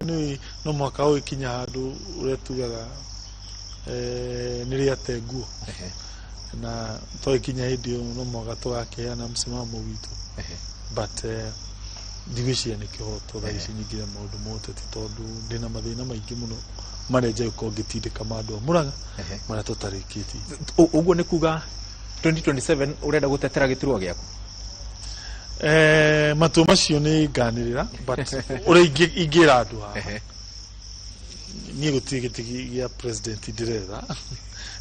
Nĩ no mwaka ũgĩkinya handũ ũrĩa tugaga nĩ rĩate nguo, na twagĩkinya hĩndĩ ĩyo no mwaka tũgakĩheana msimamo witũ, but ndigwĩciria nĩ kĩhoto thaa ici nyingĩre maũndũ ma ũteti, tondũ ndĩna mathĩna maingĩ mũno marĩa njagĩkorwo ngĩtindĩka ma andũ a Mũrang'a marĩa tũtarĩkĩtie. Ũguo nĩ kuga 2027 ũrenda gũtetera gĩturwa gĩaku? Matua macio nĩ nganĩrĩra, but ũrĩa ingĩra andũ haha, niĩ gũtirĩ gĩtĩ gĩa president ndĩretha,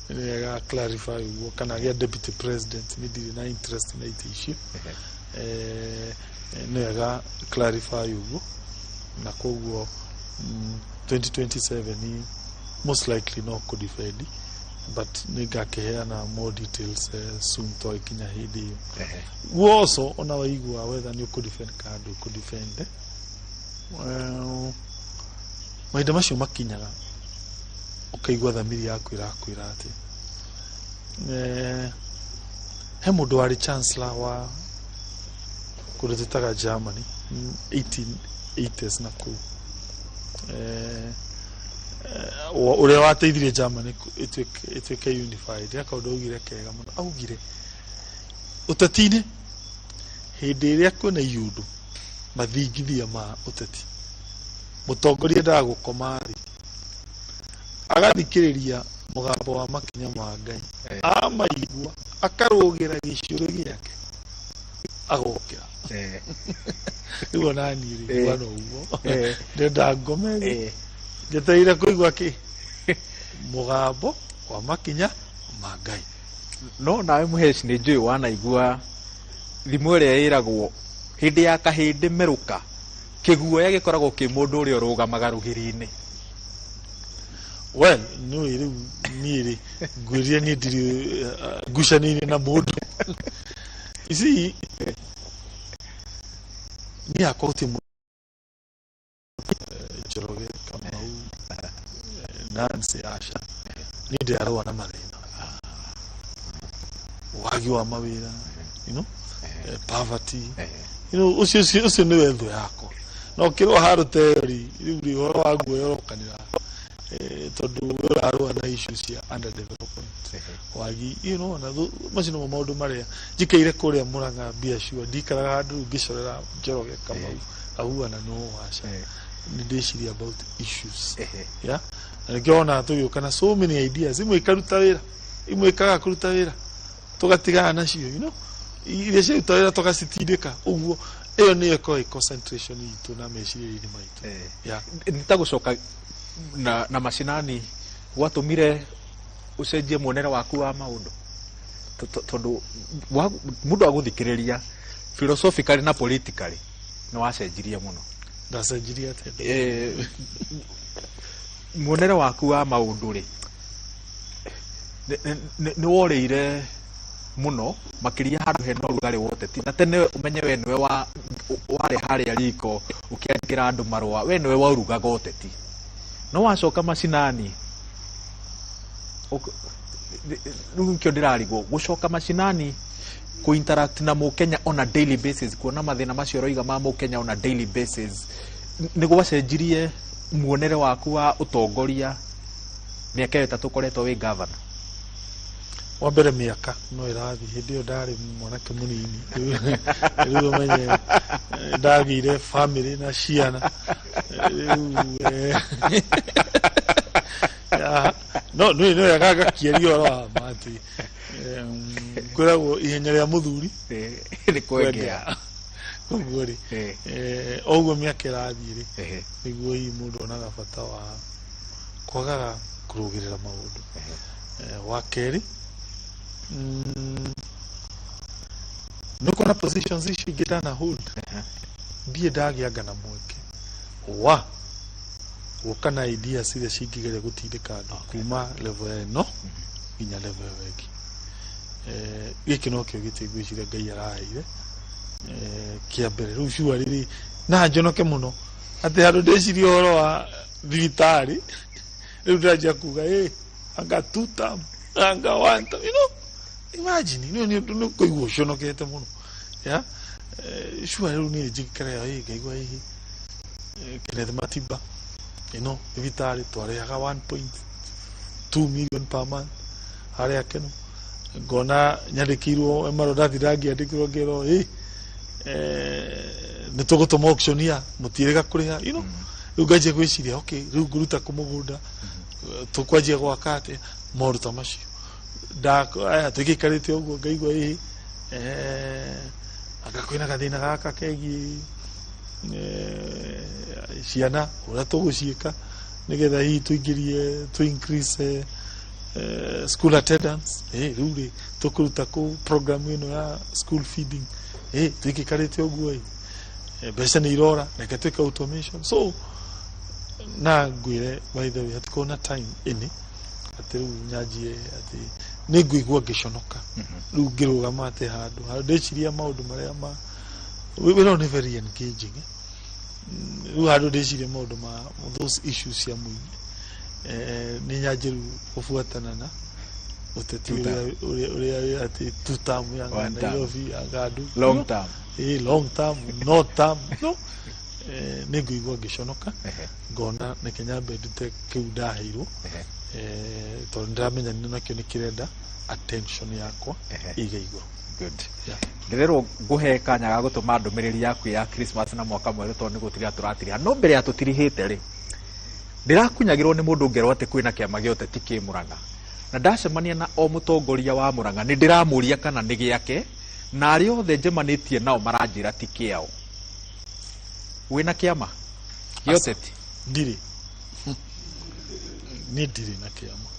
nĩ wega clarify ũguo, kana gĩa deputy president, nĩ ndirĩ na interest na itĩ icio. Nĩ wega clarify ũguo, na koguo 2027 most likely no kũdefend, but nĩ ngakĩheana more details soon twagĩkinya hĩndĩ ĩyo. Guo also ona waigua whether nĩ ũkũdefend kana ndũkũdefend, mahinda macio makinyaga ũkaigua thamiri yaku ĩrakwĩra atĩ he mũndũ warĩ chancellor wa kũndũ twĩtaga Germany 1880s na kũu, ũrĩa wateithirie Germany ĩtuĩke unified, he kaũndũ augire kega mũno. Augire Ũteti-inĩ hĩndĩ ĩrĩa kwĩna iũndũ mathingithia ma ũteti, mũtongoria endaga gũkoma thĩ agathikĩrĩria mũgambo wa makinya ma Ngai, amaigua akarũgĩra gĩcũrĩ gĩake agokĩra. Rĩu ona niĩ rĩ ngwana ũguo ndĩrenda ngome thĩ njetereire kũigua kĩ mũgambo wa makinya ma Ngai. No nawe Mũheci nĩ njũĩ wanaigua thimũ ĩrĩa ĩragwo hĩndĩ ya kahĩndĩ merũka kĩguoya gĩkoragwo kĩ mũndũ ũrĩa ũrũgamaga rũgiri-inĩ. Well, nĩũĩ rĩu niĩ rĩ ngwĩrire niĩ ndirĩ ngucanio-inĩ na mũndũ. Ici niĩ hakwa gũtirĩ mũndũ, Njoroge, Kamau, Nancy, aca, niĩ ndĩrarũa na mathĩna, wagi wa mawĩra, poverty, ũcio ũcio nĩwe thũ yakwa. Na ũkĩrwo handũ ta ĩyo rĩ, rĩu rĩ ũhoro wa guoya ũrokanĩra, tondũ we ũrarũa na issues cia underdevelopment, wagi, na macio nĩmo maũndũ marĩa njikaire kũrĩa Murang'a biacara, ndikaraga handũ rĩu ngĩcorera Njoroge, Kamau ahuana no aca, nĩ ndĩciria about issues, yeah, na nĩkĩo wonaga tũgĩũka na so many ideas, imwe ikaruta wĩra, imwe ikaga kũruta wĩra tũgatigana nacio, iria ciaruta wĩra tũgacitindĩka ũguo. Ĩyo nĩyo ĩkoragwo ĩ concentration itũ na meciria-inĩ maitũ, yeah. Nĩ ta gũcoka na macinani gwatũmire ũcenjie muonere waku wa maũndũ, tondũ mũndũ agũthikĩrĩria philosophically na politically nĩ wacenjirie mũno. Ndacenjirie atĩa? Muonere waku wa maũndũ rĩ nĩ worĩire mũno makĩria handũ hena ũrugarĩ wa ũteti, na tene ũmenye we nĩwe warĩ harĩa riko ũkĩandĩkĩra andũ marũa, we nĩwe warugaga ũteti, no wacoka macinani rĩu nĩkĩo ndĩrarigwo gũcoka macinani kũ interact na mũkenya on a daily basis, kuona mathĩna macio ũroiga ma mũkenya on a daily basis, nĩ gwacenjirie muonere waku wa ũtongoria mĩaka ĩyo 3 ũkoretwo wĩ governor? Wa mbere mĩaka no ĩrathiĩ, hĩndĩ ĩyo ndarĩ mwanake mũnini, rĩu ũmenye ndagĩire family na ciana rĩu, no nĩ wega ngakĩaria ũhoro wa ma atĩ kwĩragwo ihenya rĩa mũthuri nĩ kwengea. Koguo rĩ o ũguo mĩaka ĩrathiĩ rĩ nĩguo hihi mũndũ onaga bata wa kwagaga kũrũgĩrĩra maũndũ. Wa kerĩ, nĩ ũkuona positions icio ingĩ ndana hold, ndirĩ ndagĩanga na mweke wa gũka na ideas iria cingĩgeria gũtindĩka andũ kuma level ĩno nginya level ĩyo ĩngĩ. Gĩkĩ nokĩo gĩtĩ ngwĩciria Ngai araheire kĩa mbere. Rĩu cua rĩrĩ na njonoke mũno atĩ handũ ndĩcirie ũhoro wa thibitarĩ rĩu ndĩranjia kuga anga two term, anga one term, imagine nĩ ũndũ nĩ kũigua ũconokete mũno, yeah. Cua rĩu niĩ njikara ngaigua Kenneth Matiba, thibitarĩ twarĩhaga 1.2 million per month harĩa Keno, ngona nyandĩkĩirwo marũa ndathi ndangĩandĩkĩrwo ngerwo nĩ tũgũtũma auctioneer mũtiĩrĩga kũrĩha, rĩu nganjia gwĩciria okay, rĩu ngũruta kũ mũgũnda, tũkwanjia gwaka atĩa, maũndũ ta macio. Aya tũgĩikarĩte ũguo ngaigua anga kwĩna gathĩna gaka kegiĩ ciana ũrĩa tũgũciĩka nĩgetha hihi tũingĩrie tũ increase school attendance, rĩu rĩ tũkũruta kũ program ĩno ya school feeding, tũgĩikarĩte ũguo mbeca nĩ irora, reke twĩke automation. So na ngwĩre by the way hatikorwo na time ĩnĩ atĩ rĩu nyanjie atĩ nĩ ngũigua ngĩconoka rĩu ngĩrũgama atĩ handũ ndĩciria maũndũ marĩa ma wĩra nĩ very engaging, rĩu handũ ndĩciria maũndũ ma those issues cia mũingĩ, nĩ nyanjie rĩu gũbuatana na ũteti ũrĩa atĩ two term ya Nairobi ya Gandu long term, long term, no term, no nĩ ngũigua ngĩconoka ngona neke nyambe ndute kĩu ndaheirwo, tondũ ndĩramenya nakĩo nĩ kĩrenda attention yakwa ĩige igũrũ. Good. Ndĩrerwo ngũhe kanya ga gũtũma ndũmĩrĩri yaku ya Christmas na mwaka mwerũ tondũ nĩ gũtiriha tũratiriha, no mbere ya tũtirihĩte rĩ, ndĩrakunyagĩrwo nĩ mũndũ ngerwo atĩ kwĩna kĩama gĩa ũteti kĩ Mũrang'a, na ndacemania na o mũtongoria wa Mũrang'a nĩ ndĩramũria kana nĩ gĩake, na arĩa othe njemanĩtie nao maranjĩra ti kĩao. Wĩna kĩama gĩa ũteti? Ndirĩ, niĩ ndirĩ na kĩama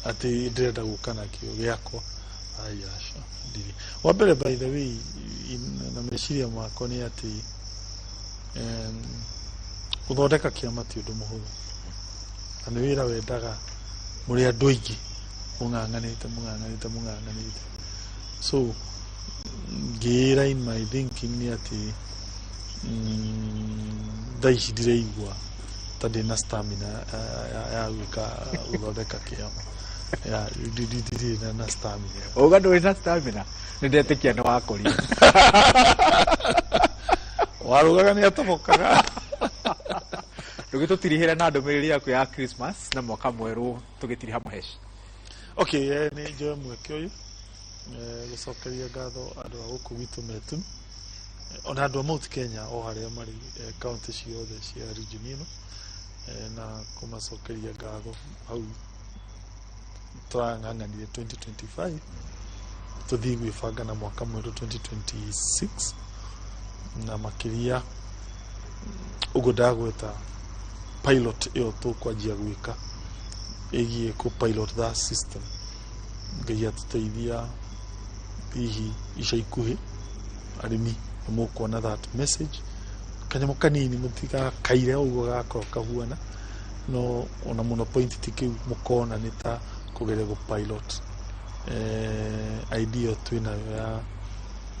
atĩ ndĩrenda gũka nakĩo gĩakwa, ai aca, ndirĩ. Wa mbere, by the way, na meciria makwa nĩ atĩ gũthondeka kĩama ti ũndũ mũhũthũ, na nĩ wĩra wendaga mũrĩ andũ aingĩ mũng'ang'anĩte mũng'ang'anĩte mũng'ang'anĩte. So ngĩĩra in my thinking nĩ atĩ thaa ici ndireigua ta ndĩna stamina ya gwĩka gũthondeka kĩama, ya ndirĩ na stamina. Uga ndũrĩ na stamina, nĩ ndetĩkia nĩ wakũria. Warugaga nĩ atobokaga. Ndũgĩtũtirihĩre na ndũmĩrĩri yaku ya Christmas na mwaka mwerũ tũgĩtiriha Mũheshi. Okay, nĩ njoe mweke ũyũ gũcokeria ngatho andũ a gũkũ gwitũ Metu, ona andũ a Mount Kenya o harĩa marĩ, kaunti ciothe cia region ĩno, na kũmacokeria ngatho hau tũrang'ang'anire 2025 tũthiĩ gwĩbanga na mwaka mwerũ 2026, na makĩria ũguo ndagweta pilot ĩyo tũkwanjia gwĩka ĩgiĩ kũ pilot that system. Ngai atũteithia, hihi ica ikuhĩ arĩmi nĩ mũkuona that message, kanyamũ kanini mũtigakaire ũguo gakorwo kahuana, no ona mũno point ti kĩu mũkona nĩ ta kũgeria gũ pilot idea twĩnayo ya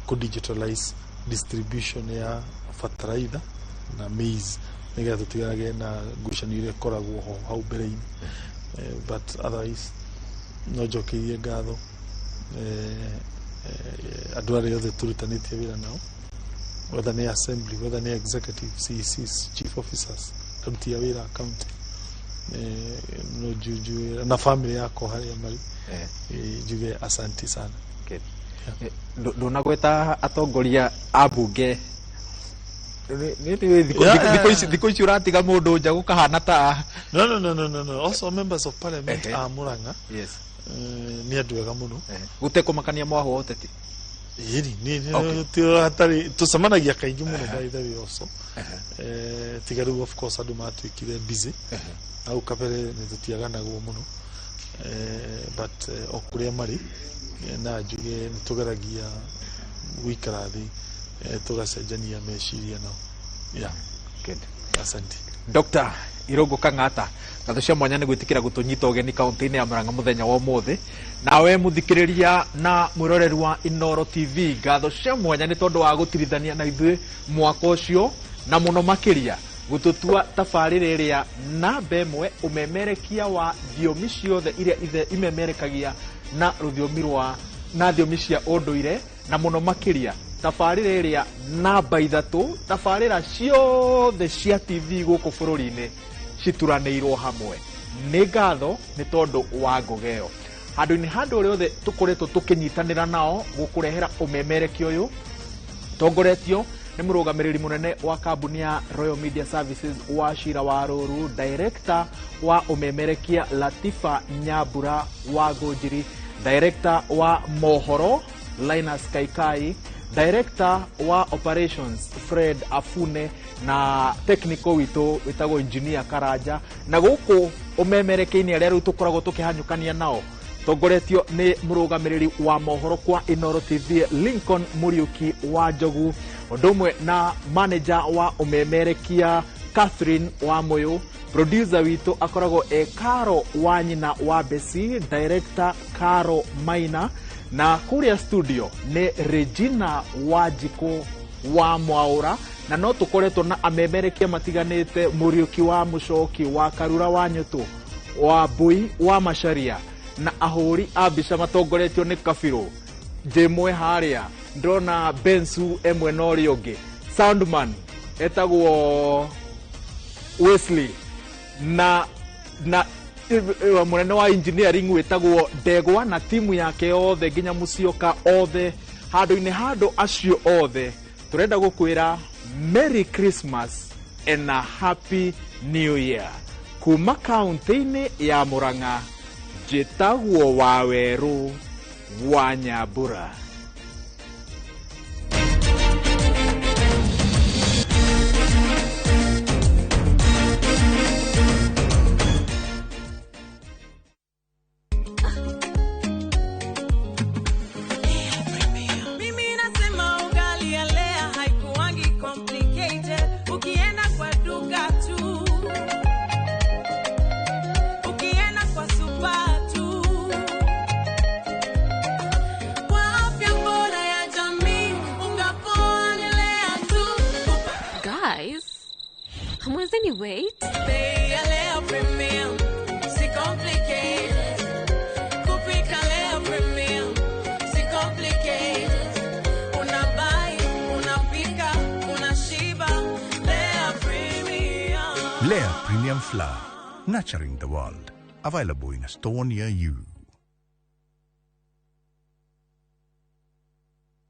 kũ digitalize distribution ya fertilizer na maize, nĩgetha tũtiganage na ngucanio iria ĩkoragwo ho hau mbere-inĩ. But otherwise no njokeirie ngatho andũ arĩa othe tũrutanĩtie wĩra nao, whether nĩ assembly, whether nĩ executive, CECs, chief officers, aruti a wĩra county, no njuju na family yakwa harĩa marĩ, njuge asanti sana. Ndũnagweta atongoria a mbunge. Thikũ ici ũratiga mũndũ nja gũkahana ta No, also members of parliament a Murang'a nĩ andũ ega mũno. Gũtekũmakania mwahũ wa ũteti. Ĩni hatarĩ tũcemanagia kaingĩ mũno, by the way, also tiga rĩu of course andũ matuĩkire busy, hau kabere nĩ tũtiaganagwo mũno, but o kũrĩa marĩ na njuge nĩ tũgeragia gũikara thĩ, tũgacenjania meciria nao, yeah. Good. Asante. Dr. Irungu Kang'ata, ngatho cia mwanya nĩ gwĩtĩkĩra gũtũnyita ũgeni kaunti-inĩ ya Murang'a mũthenya wa ũmũthĩ. Nawe mũthikĩrĩria na mwĩroreri wa Inooro TV, ngatho cia mwanya nĩ tondũ wa gũtirithania na ithuĩ mwaka ũcio, na mũno makĩria gũtũtua tabarĩra ĩrĩa namba ĩmwe ũmemerekia wa thiomi ciothe iria imemerekagia na rũthiomi rwa na thiomi cia ũndũire, na mũno makĩria tabarĩra ĩrĩa namba 3 tabarĩra ciothe cia TV gũkũ bũrũri-inĩ cituranĩirwo hamwe. Nĩ ngatho nĩ tondũ wa ngũga ĩyo. Handũ-inĩ handũ ũrĩa othe tũkoretwo tũkĩnyitanĩra nao gũkũrehera ũmemerekia ũyũ, tongoretio nĩ mũrũgamĩrĩri mũnene wa kambuni ya Royal Media Services wa Cira wa Rũru, director wa ũmemerekia Latifa Nyambura wa Ngũnjiri, director wa mohoro Linus Kaikai, director wa operations Fred Afune, na technical witũ wĩtagwo engineer Karanja. Na gũkũ ũmemerekia-inĩ arĩa rĩu tũkoragwo tũkĩhanyũkania nao, tongoretio nĩ mũrũgamĩrĩri wa mohoro kwa Inooro TV Lincoln Muriuki wa Njogu, ũndũ ũmwe na manager wa ũmemerekia Catherine wa Mũyũ, producer witũ akoragwo e Karo wa nyina wa Besi, director Karo Maina, na kũrĩa studio nĩ Regina Wanjikũ wa Mwaũra. Na no tũkoretwo na amemerekia matiganĩte, Mũriũki wa Mũcoki, wa Karura wa Nyũtũ, wa Mbui wa Macharia, na ahũri a mbica matongoretio nĩ Kabirũ Njĩmwe harĩa ndĩrona Bensu emwe na ũrĩa ũngĩ, soundman etagwo Wesley, na mũnene wa engineering wĩtagwo Ndegwa, na timu yake yothe nginya Mũcioka othe Handũ-inĩ ha andũ acio othe tũrenda gũkwĩra Merry Christmas and a Happy New Year. Kuma kaunti-inĩ ya Murang'a, njĩtagwo Wawerũ wa Nyambura. Mimi nasema ugali ya Lea haikuwangi complicated. Ukienda kwa duka tu, ukienda kwa super tu, kwa afya bora ya jamii, unga poa ni Lea tu. Guys, hamwezeni wait? Bei ya Lea Premium, si complicated. Kupika Lea Premium, si complicated. Unabuy, unapika, unashiba. Lea Premium. Lea Premium Flour, nurturing the world. Available in a store near you.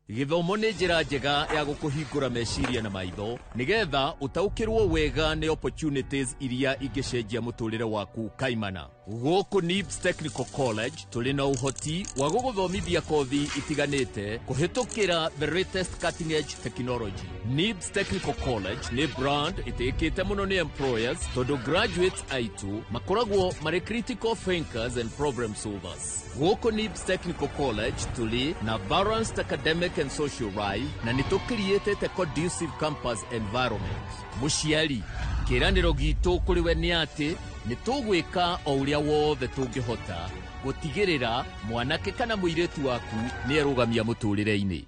Gĩthomo nĩ njĩra njega ya gũkũhingũra meciria na maitho nĩgetha ũtaũkĩrwo wega nĩ opportunities iria ingĩcenjia mũtũrĩre waku kaimana. Gũkũ NIBS Technical College tũrĩ na ũhoti wa gũgũthomithia kothi itiganĩte kũhĩtũkĩra the latest cutting edge technology. NIBS Technical College nĩ brand ĩtĩkĩte mũno nĩ employers tondũ graduates aitũ makoragwo marĩ critical thinkers and problem solvers. Gũkũ NIBS Technical College tũrĩ na balanced academic and social life na nĩ tũkiriĩtĩte conducive campus environment. Mũciari, kĩĩranĩro gitũ kũrĩ we nĩ atĩ nĩ tũgwĩka o ũrĩa wothe tũngĩhota gũtigĩrĩra mwanake kana mũirĩtu waku nĩ erũgamia mũtũrĩre-inĩ.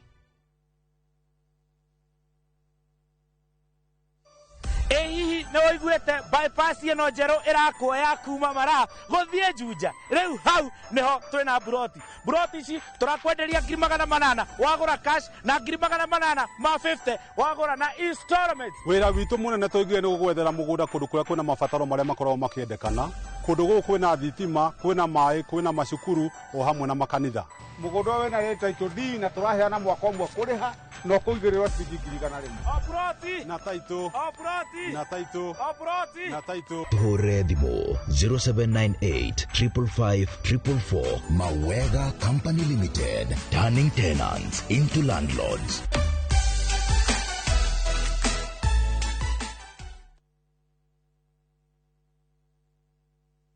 Ĩ hihi nĩ wũiguĩte bypass ĩno njerũ ĩrakwo ya kuma Mara gũthiĩ Juja? Rĩu hau nĩho twĩna buroti. Buroti ici tũrakwenderia 800,000 wagũra cash na 850,000 wagũra na installments. Wĩra witũ mũnene tũiguire nĩ gũgwethera mũgũnda kũndũ kũrĩa kwĩna mabataro marĩa makoragwo makĩendekana. Kũndũ gũkũ kwĩna thitima, kwĩna maĩ, kwĩna macukuru o hamwe na makanitha. Mũgũnda ũyũ wĩna title deed na tũraheana mwaka ũmwe kũrĩha na ũkũigĩrĩrwo ciringi 100,000. O buroti na title, o buroti na title, o buroti na title. Tuhũrĩre thimũ 0798 555 444. Mawega Company Limited, turning tenants into landlords.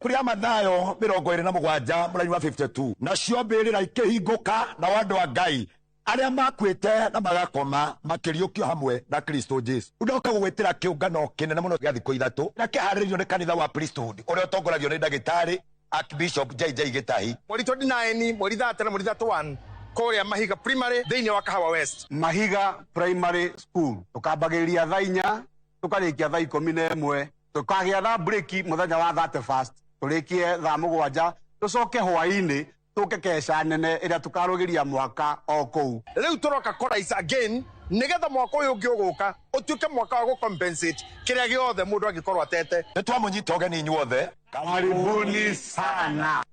Kũrĩa Mathayo 27 mũraini wa 52, nacio mbĩrĩra ikĩhingũka na andũ a Ngai arĩa makuĩte na magakoma makĩriũkio hamwe na Kristo Jesu. Ndoka gũgwĩtĩra kĩũngano kĩnene mũno gĩa thikũ 3 na kĩharĩrĩirio nĩ kanitha wa Priesthood ũrĩa ũtongoragio nĩ ndagĩtarĩ Archbishop JJ Gĩtahi. Mweri 29, mweri 30 na mweri 31 kũrĩa Mahiga Primary thĩinĩ wa Kahawa West. Mahiga Primary School tũkambagĩrĩria thaa 4 tũkarĩkia thaa 11, tũkagĩa na break mũthenya wa 31 tũrĩkie thaa 7 tũcoke hwaĩ-inĩ tũke keca nene ĩrĩa tũkarũgĩria mwaka o kũu. Rĩu tũroka kũraisa again nĩgetha mwaka ũyũ ũngĩ ũgũka ũtuĩke mwaka wa gũcompensate kĩrĩa gĩothe mũndũ angĩkorwo atete. Nĩ twamũnyita ũgeni inyuothe. Karibuni sana.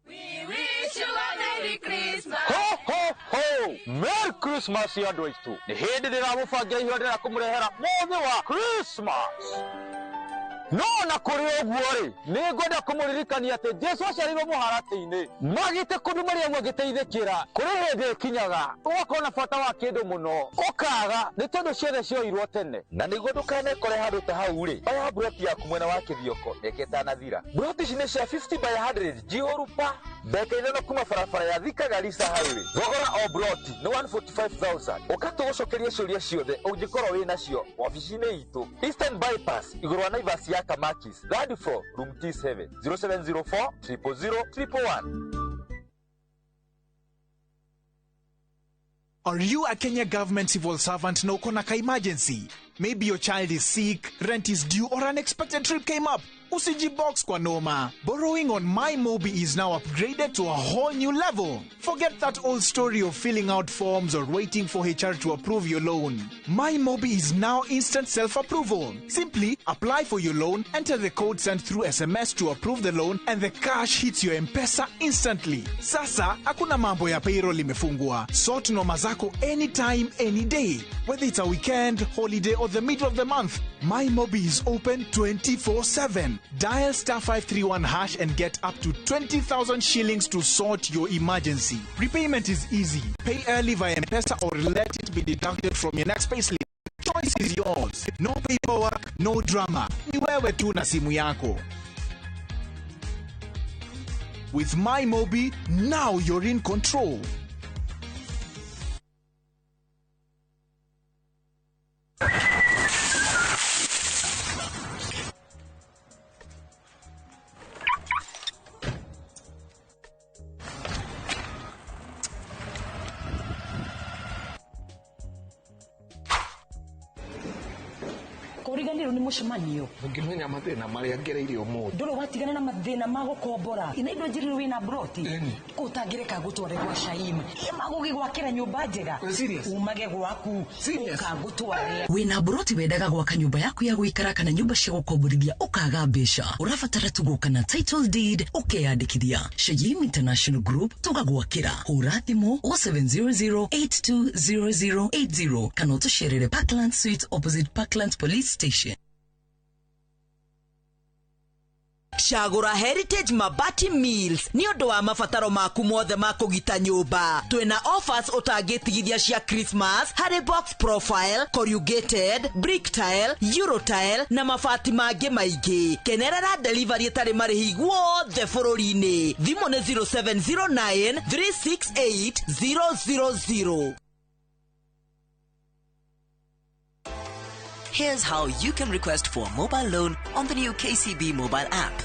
We wish you a Merry Christmas. Ho ho ho! Merry Christmas ya andũ aitũ. Nĩ hĩndĩ ndĩramũbangira iheo ndĩrenda kũmũrehera mũthĩ wa Christmas. No na kũrĩ ũguo rĩ, nĩ ngwenda kũmũririkania atĩ Jesu aciarirwo mũharatĩ-inĩ. Magĩte kũndũ Mariamu agĩteithĩkĩra. Kũrĩ hĩndĩ ĩkinyaga ũgakorwo na bata wa kĩndũ mũno, ũkaga nĩ tondũ ciothe cioirwo tene. Na nĩguo ndũkanekore handũ ta hau rĩ, oya buroti yaku mwena wa Kĩthioko mĩaka ĩtanathira. Buroti ici nĩ cia 50 by 100 njihũru pa ndagĩka 5 kuma barabara ya Thika Garissa Highway. Thogora o buroti nĩ 145,000. Ũka tũgũcokerie ciũria ciothe ũngĩkorwo wĩ nacio wabici-inĩ itũ Eastern Bypass igũrũ wa Naivas ya Kamakis, third floor, room T7, 0704 000 111. Are you a Kenya government civil servant na uko na ka emergency? Maybe your child is sick, rent is due, or an unexpected trip came up. Usijibox kwa noma. Borrowing on MyMobi is now upgraded to a whole new level. Forget that old story of filling out forms or waiting for HR to approve your loan. MyMobi is now instant self-approval. Simply apply for your loan, enter the code sent through SMS to approve the loan, and the cash hits your M-Pesa instantly. Sasa, hakuna mambo ya payroll imefungwa. Sort noma zako anytime, any day. Whether it's a weekend, holiday, or the middle of the month, MyMobi is open 24/7. Dial star 531 hash and get up to 20,000 shillings to sort your emergency. Repayment is easy. Pay early via M-Pesa or let it be deducted from your next payslip. Choice is yours. No paperwork, no drama. Ni wewe tu na simu yako. With MyMobi, now you're in control. Kũriganĩrwo nĩ mũcemanio. Ũngĩmenya mathĩna marĩa ngereire ũmũthĩ. Ndũrĩ watigana na mathĩna ma gũkombora. Ina indo njĩrĩrwo wĩna broti. Kũ ũtangĩreka gũtware gwa Shaim. Magũgĩgwakĩra nyũmba njega. Umage gwaku. Ũkagũtware. Wĩna broti wendaga gwaka nyũmba yaku ya gũikara kana nyũmba cia gũkomborithia ũkaga mbeca. Ũrabatara tu gũka na title deed ũkeyandĩkithia. Shaim International Group tũgagwakĩra. Hũra thimũ 0700 820080 kana ũtũcerere Parkland Suite opposite Parkland Police Station. Cagũra Heritage Mabati Mills nĩ ũndũ wa mabataro maku mothe ma kũgita nyũmba. Twĩna offers ũtangĩtigithia cia Christmas harĩ box profile, corrugated, brick tile, euro tile na mabati mangĩ maingĩ. Kenerera delivery ĩtarĩ marĩhi guothe bũrũri-inĩ. Thimũ nĩ 0709 368 000. Here's how you can request for a mobile loan on the new KCB mobile app.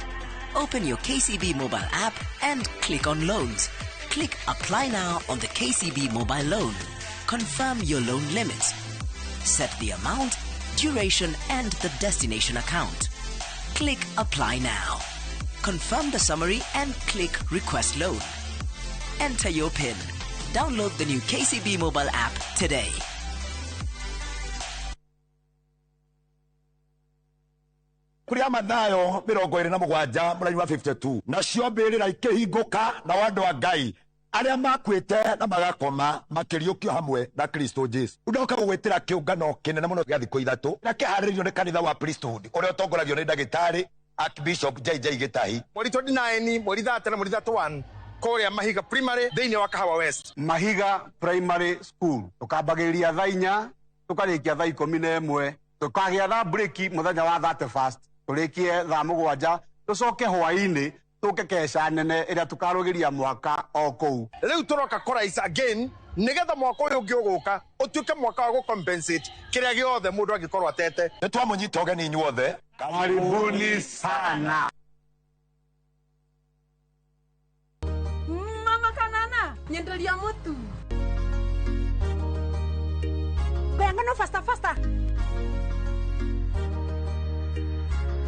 Open your KCB mobile app and click on Loans. Click Apply Now on the KCB mobile loan. Confirm your loan limit. Set the amount, duration, and the destination account. Click Apply Now. Confirm the summary and click Request Loan. Enter your PIN. Download the new KCB mobile app today. Kuria Mathayo 27 mũraini wa 52 nacio mbĩrĩra ikĩhingũka na andũ a Ngai arĩa makuĩte na magakoma makĩriũkio hamwe na Kristo Jesu. Ndoka gũgwĩtĩra kĩũngano kĩnene mũno gĩa thikũ ithatũ na kĩharĩrĩirio nĩ kanitha wa Priesthood ũrĩa ũtongoragio nĩ ndagĩtarĩ Archbishop JJ Gĩtahi. Mweri 29, mweri 30 na mweri 31 kũrĩa Mahiga Primary thĩinĩ wa Kahawa West. Mahiga Primary School tũkambagĩrĩria thaa 4 tũkarĩkia thaa 11 tũkagĩa na breki mũthenya wa 31 tũrĩkie thaa 7 tũcoke hwaĩ-inĩ tũke keca nene ĩrĩa tũkarũgĩria mwaka o kũu. Rĩu tũroka kũraisa again nĩgetha mwaka ũyũ ũngĩ ũgũka ũtuĩke mwaka wa gũcompensate kĩrĩa gĩothe mũndũ angĩkorwo atete. Nĩ twamũnyita ũgeni inyuothe. Karibuni sana. Mama kanana nyenderia mũtu. Ngano faster faster.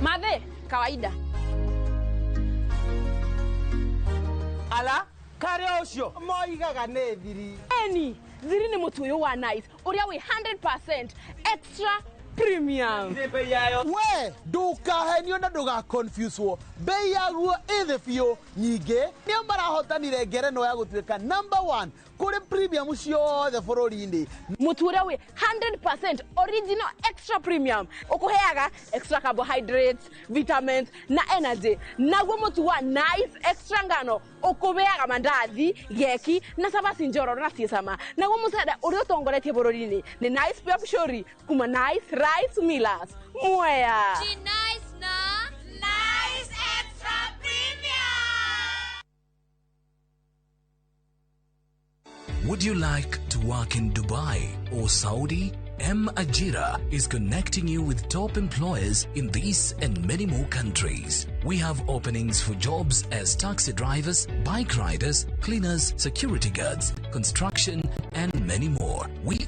Madhe, kawaida. Ala, kare ũcio moigaga nĩ thiri. Eni, thiri nĩ mũtu ũyũ wa Nice, ũrĩa wĩ 100% extra premium. We, ndũkahenio na ndũgaconfuse-wo. Bei yaguo ĩ thĩ biũ. Nyingĩ nĩo marahotanire ngerenwa ya gũtuĩka number 1 kũrĩ premium ciothe bũrũri-inĩ. Mũtu ũrĩa wĩ 100% original extra premium ũkũheaga extra carbohydrates, vitamins na energy. Naguo mũtu wa Nice extra ngano ũkũheaga mandathi, geki na cabaci njororo na ciĩ cama. Naguo mũcere ũrĩa ũtongoretie bũrũri-inĩ nĩ Nice Pure Pshori kuma Nice Rice Millers. Mwea. Nice na Nice Extra Premium. Would you like to work in Dubai or Saudi? M Ajira is connecting you with top employers in these and many more countries. We have openings for jobs as taxi drivers, bike riders, cleaners, security guards, construction, and many more. We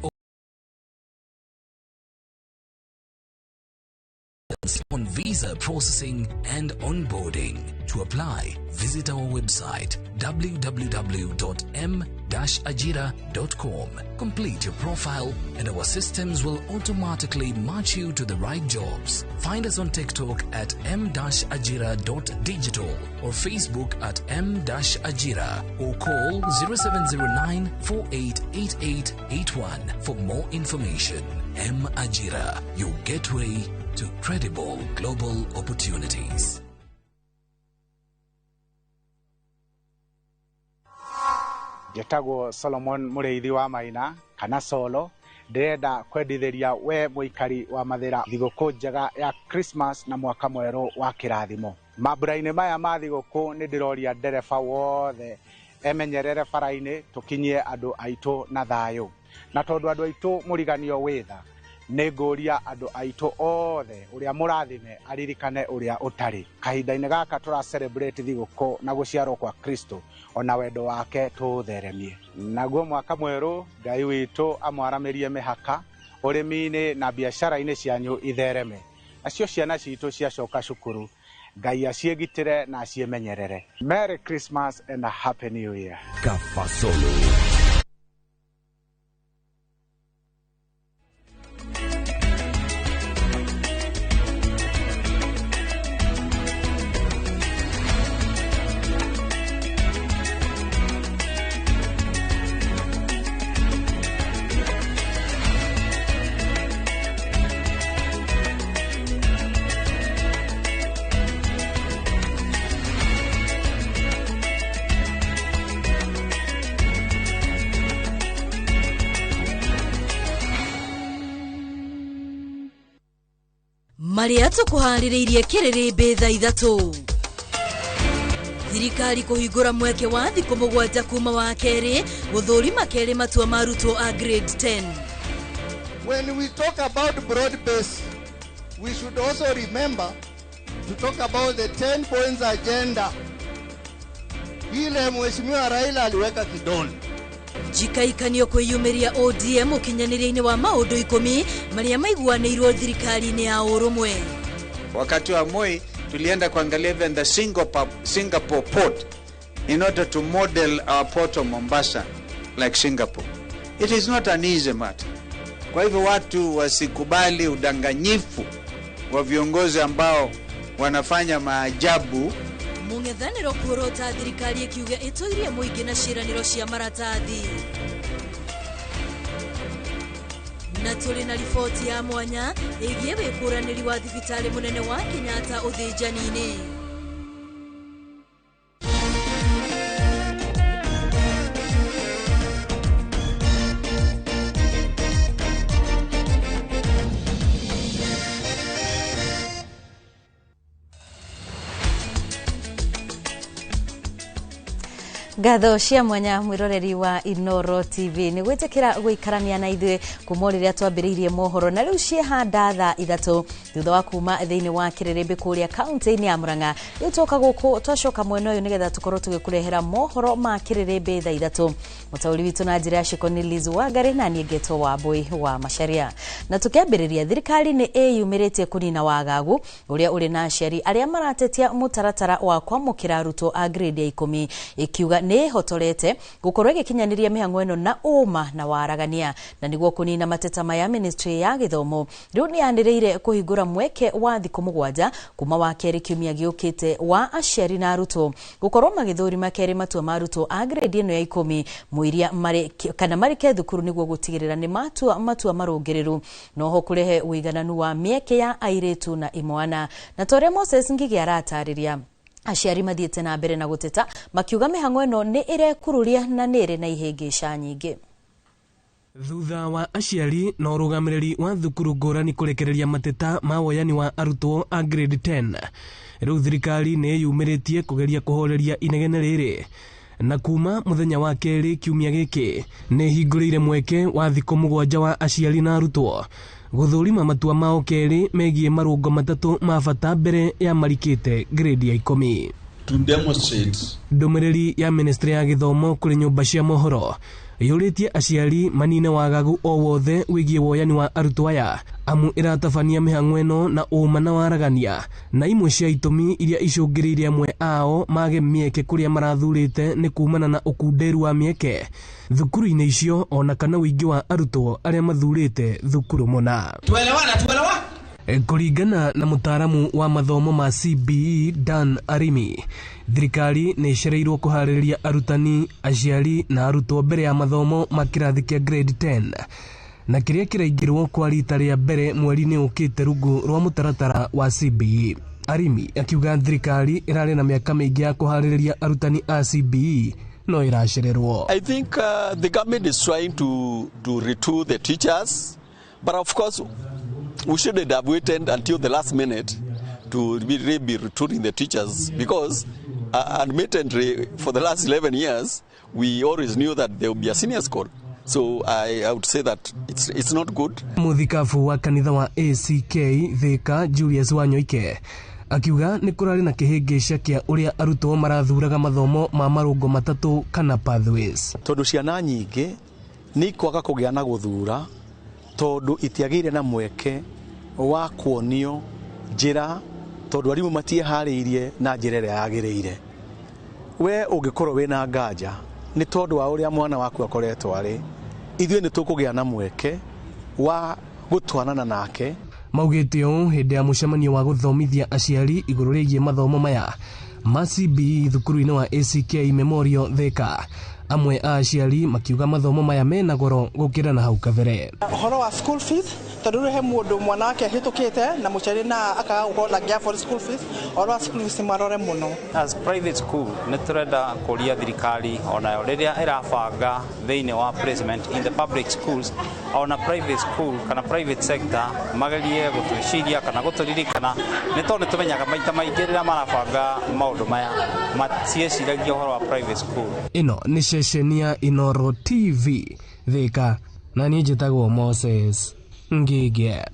On visa processing and onboarding. To apply, visit our website www.m-ajira.com. Complete your profile and our systems will automatically match you to the right jobs. Find us on TikTok at m-ajira.digital or Facebook at m-ajira or call 0709 488881 for more information. M Ajira, your gateway to credible global opportunities. Njetagwo Solomon Mũrĩithi wa Maina kana Solo. Ndĩrenda kwendithĩria we mũikari wa Mathĩra thigũkũ njega ya Christmas na mwaka mwerũ wa kĩrathimo. Mambura-inĩ maya ma thigũkũ nĩ ndĩroria ndereba wothe emenyerere bara-inĩ tũkinyie andũ aitũ na thayũ. Na tondũ andũ aitũ mũriganio wĩ tha, nĩ ngũria andũ aitũ othe ũrĩa mũrathime aririkane ũrĩa ũtarĩ. Kahinda-inĩ gaka tũra celebrate thigũkũ na gũciarwo kwa Kristo ona wendo wake tũũtheremie. Naguo mwaka mwerũ Ngai witũ amwaramĩrie mĩhaka ũrĩmi-inĩ na biacara-inĩ cianyu ithereme. Nacio ciana citũ ciacoka cukuru Ngai aciĩgitĩre na aciĩmenyerere. Merry Christmas and a Happy New Year. Kafasolo. Marĩa tũkũharĩrĩirie kĩrĩrĩmbĩ thaa 3. Thirikari kũhingũra mweke wa thikũ 7 kuma wa kerĩ gũthũrima kerĩ matua ma arutwo a grade 10. When we talk about broad base, we should also remember to talk about the 10 points agenda. Ile Mheshimiwa Raila aliweka kidole. Njikaikanio kwĩyumĩria ODM ũkinyanĩria-inĩ wa maũndũ 10 marĩa maiguanĩirwo thirikari-inĩ ya ũrũmwe. Wakati wa Moi tulienda kuangalia even the Singapore port in order to model our port of Mombasa like Singapore. It is not an easy matter. Kwa hivyo watu wasikubali udanganyifu wa viongozi ambao wanafanya maajabu. Mũng'ethanĩro kuorota thirikari ĩkiuga ĩtũirie mũingĩ na ciĩranĩro cia maratathi. Na tũrĩ na riboti ya mwanya ĩgiĩ wĩkũranĩri wa thibitarĩ mũnene wa Kenyatta ũthĩnjani-inĩ. Ngatho cia mwanya mwiroreri wa Inoro TV ni gwitikira guikarania na ithuĩ kuma rĩrĩa twambĩrĩirie mohoro na rĩu ciehanda thaa 3 thutha wa kuma thĩinĩ wa kĩrĩrĩmbĩ kũrĩa kaunti-inĩ ya Murang'a. Rĩu twoka gũkũ twacoka mwena ũyũ nĩgetha tũkorwo tũgĩkũrehera mohoro ma kĩrĩrĩmbĩ thaa 3. Mũtaũri witũ na njĩra ya ciĩko nĩ Liz Wangari na niĩ ngetwo Wambui wa Macharia. Na tũkĩambĩrĩria, thirikari nĩ ĩyumĩrĩtie kũnina wagagu ũrĩa ũrĩ na aciari arĩa maratetia mũtaratara wa kwamũkĩra arutwo a grade ya 10 ĩkiuga nĩ ĩhotorete gũkorwo ĩgĩkinyanĩria mĩhang'o ĩno na ũma na waragania. Na nĩguo kũnina mateta maya, ministry ya gĩthomo rĩu nĩ yanĩrĩire kũhingũra mweke wa thikũ 7 kuma wa kerĩ kiumia gĩũkĩte wa aciari na arutwo gũkorwo magĩthũrima kerĩ matua ma arutwo a grade ĩno ya 10 mũiria marĩ kana marĩke thukuru nĩguo gũtigĩrĩra nĩ matua matua marũngĩrĩru noho kũrehe ũigananu wa mĩeke ya airĩtu na imwana. Na ta ũrĩa Moses Ngigĩ aratarĩria, aciari mathiĩte na mbere na gũteta makiuga mĩhang'o ĩno nĩ ĩrekururia na nĩ ĩrĩ na ihĩngĩca nyingĩ. Thutha wa aciari na ũrũgamĩrĩri wa thukuru ngũrani kũrekereria mateta ma woyani wa arutwo a grade 10, rĩu thirikari nĩ ĩyumĩrĩtie kũgeria kũhoreria inegene rĩrĩ na kuma mũthenya wa kerĩ kiumia gĩkĩ nĩ ĩhingũrĩire mweke wa thikũ 7 wa aciari na arutwo gũthũrima matua mao kerĩ megiĩ marũngo 3 ma bata mbere ya marikĩte grade ya 10. To demonstrate ndũmĩrĩri ya ministry ya gĩthomo kũrĩ nyũmba cia mohoro Yũrĩtie aciari manine wagagu o wothe wĩgiĩ woyani wa arutwo aya amu ĩratabania mĩhang'o ĩno na ũma na waragania na imwe cia itũmi iria icũngĩrĩirie amwe ao mage mĩeke kũrĩa marathurĩte nĩ kumana na ũkunderu wa mĩeke thukuru-inĩ icio ona kana ũingĩ wa arutwo arĩa mathurĩte thukuru mũna. Tuelewana, tuelewa? Kũringana na mũtaaramu wa mathomo ma CBE Dan Arimi, thirikari nĩ ĩcereirwo kũharĩrĩria arutani, aciari na arutwo mbere ya mathomo ma kĩrathi kĩa grade 10 na kĩrĩa kĩraingĩrwo kwa rita rĩa mbere mweri-inĩ ũkĩte rungu rwa mũtaratara wa CBE. Arimi akiuga thirikari ĩrarĩ na mĩaka mĩingĩ ya kũharĩrĩria arutani a CBE no ĩracererwo. I think the government is trying to retool the teachers, but of course we shouldn't have waited until the last minute to really be retooling the teachers, because admittedly for the last 11 years we always knew that there would be a senior school. So I would say that it's not good. Muthikabu wa kanitha wa ACK Thika Julius Wanyoike akiuga nĩ kũrarĩ na kĩhĩngĩca kĩa ũrĩa arutwo marathuraga mathomo ma marũngo matatũ kana pathways. Tondũ ciana nyingĩ nĩ ikwaga kũgĩa na gũthura tondũ itiagĩire na mweke wa kuonio njĩra tondũ arimũ matieharĩirie na njĩra ĩrĩa yagĩrĩire. We ũngĩkorwo wĩna nganja nĩ tondũ wa ũrĩa mwana waku akoretwo arĩ, ithuĩ nĩ tũkũgĩa na mweke wa gũtwanana nake. Maugĩte ũũ hĩndĩ ya mũcemanio wa gũthomithia aciari igũrũ rĩgiĩ mathomo maya ma CBE thukuru-inĩ wa ACK Memorial Thika. Amwe a aciari makiuga mathomo maya mena goro gũkĩra na hau kabere. Ũhoro wa school fees tondũ rĩu he mũndũ mwana wake ahĩtũkĩte na mũciari na akaga gũkorwo ndangĩ afford school fees, ũhoro wa school fees marore mũno. As private school nĩ tũrenda kũria thirikari onayo rĩrĩa ĩrabanga thĩinĩ wa placement in the public schools ona private school kana private sector magerie gũtwĩciria kana gũtũririkana nĩ tondũ nĩ tũmenyaga maita maingĩ rĩrĩa marabanga maũndũ maya matieciragia ũhoro wa private school. Ĩno nĩ ceceni ya Inoro TV Thika na niĩ njĩtagwo Moses Ngige.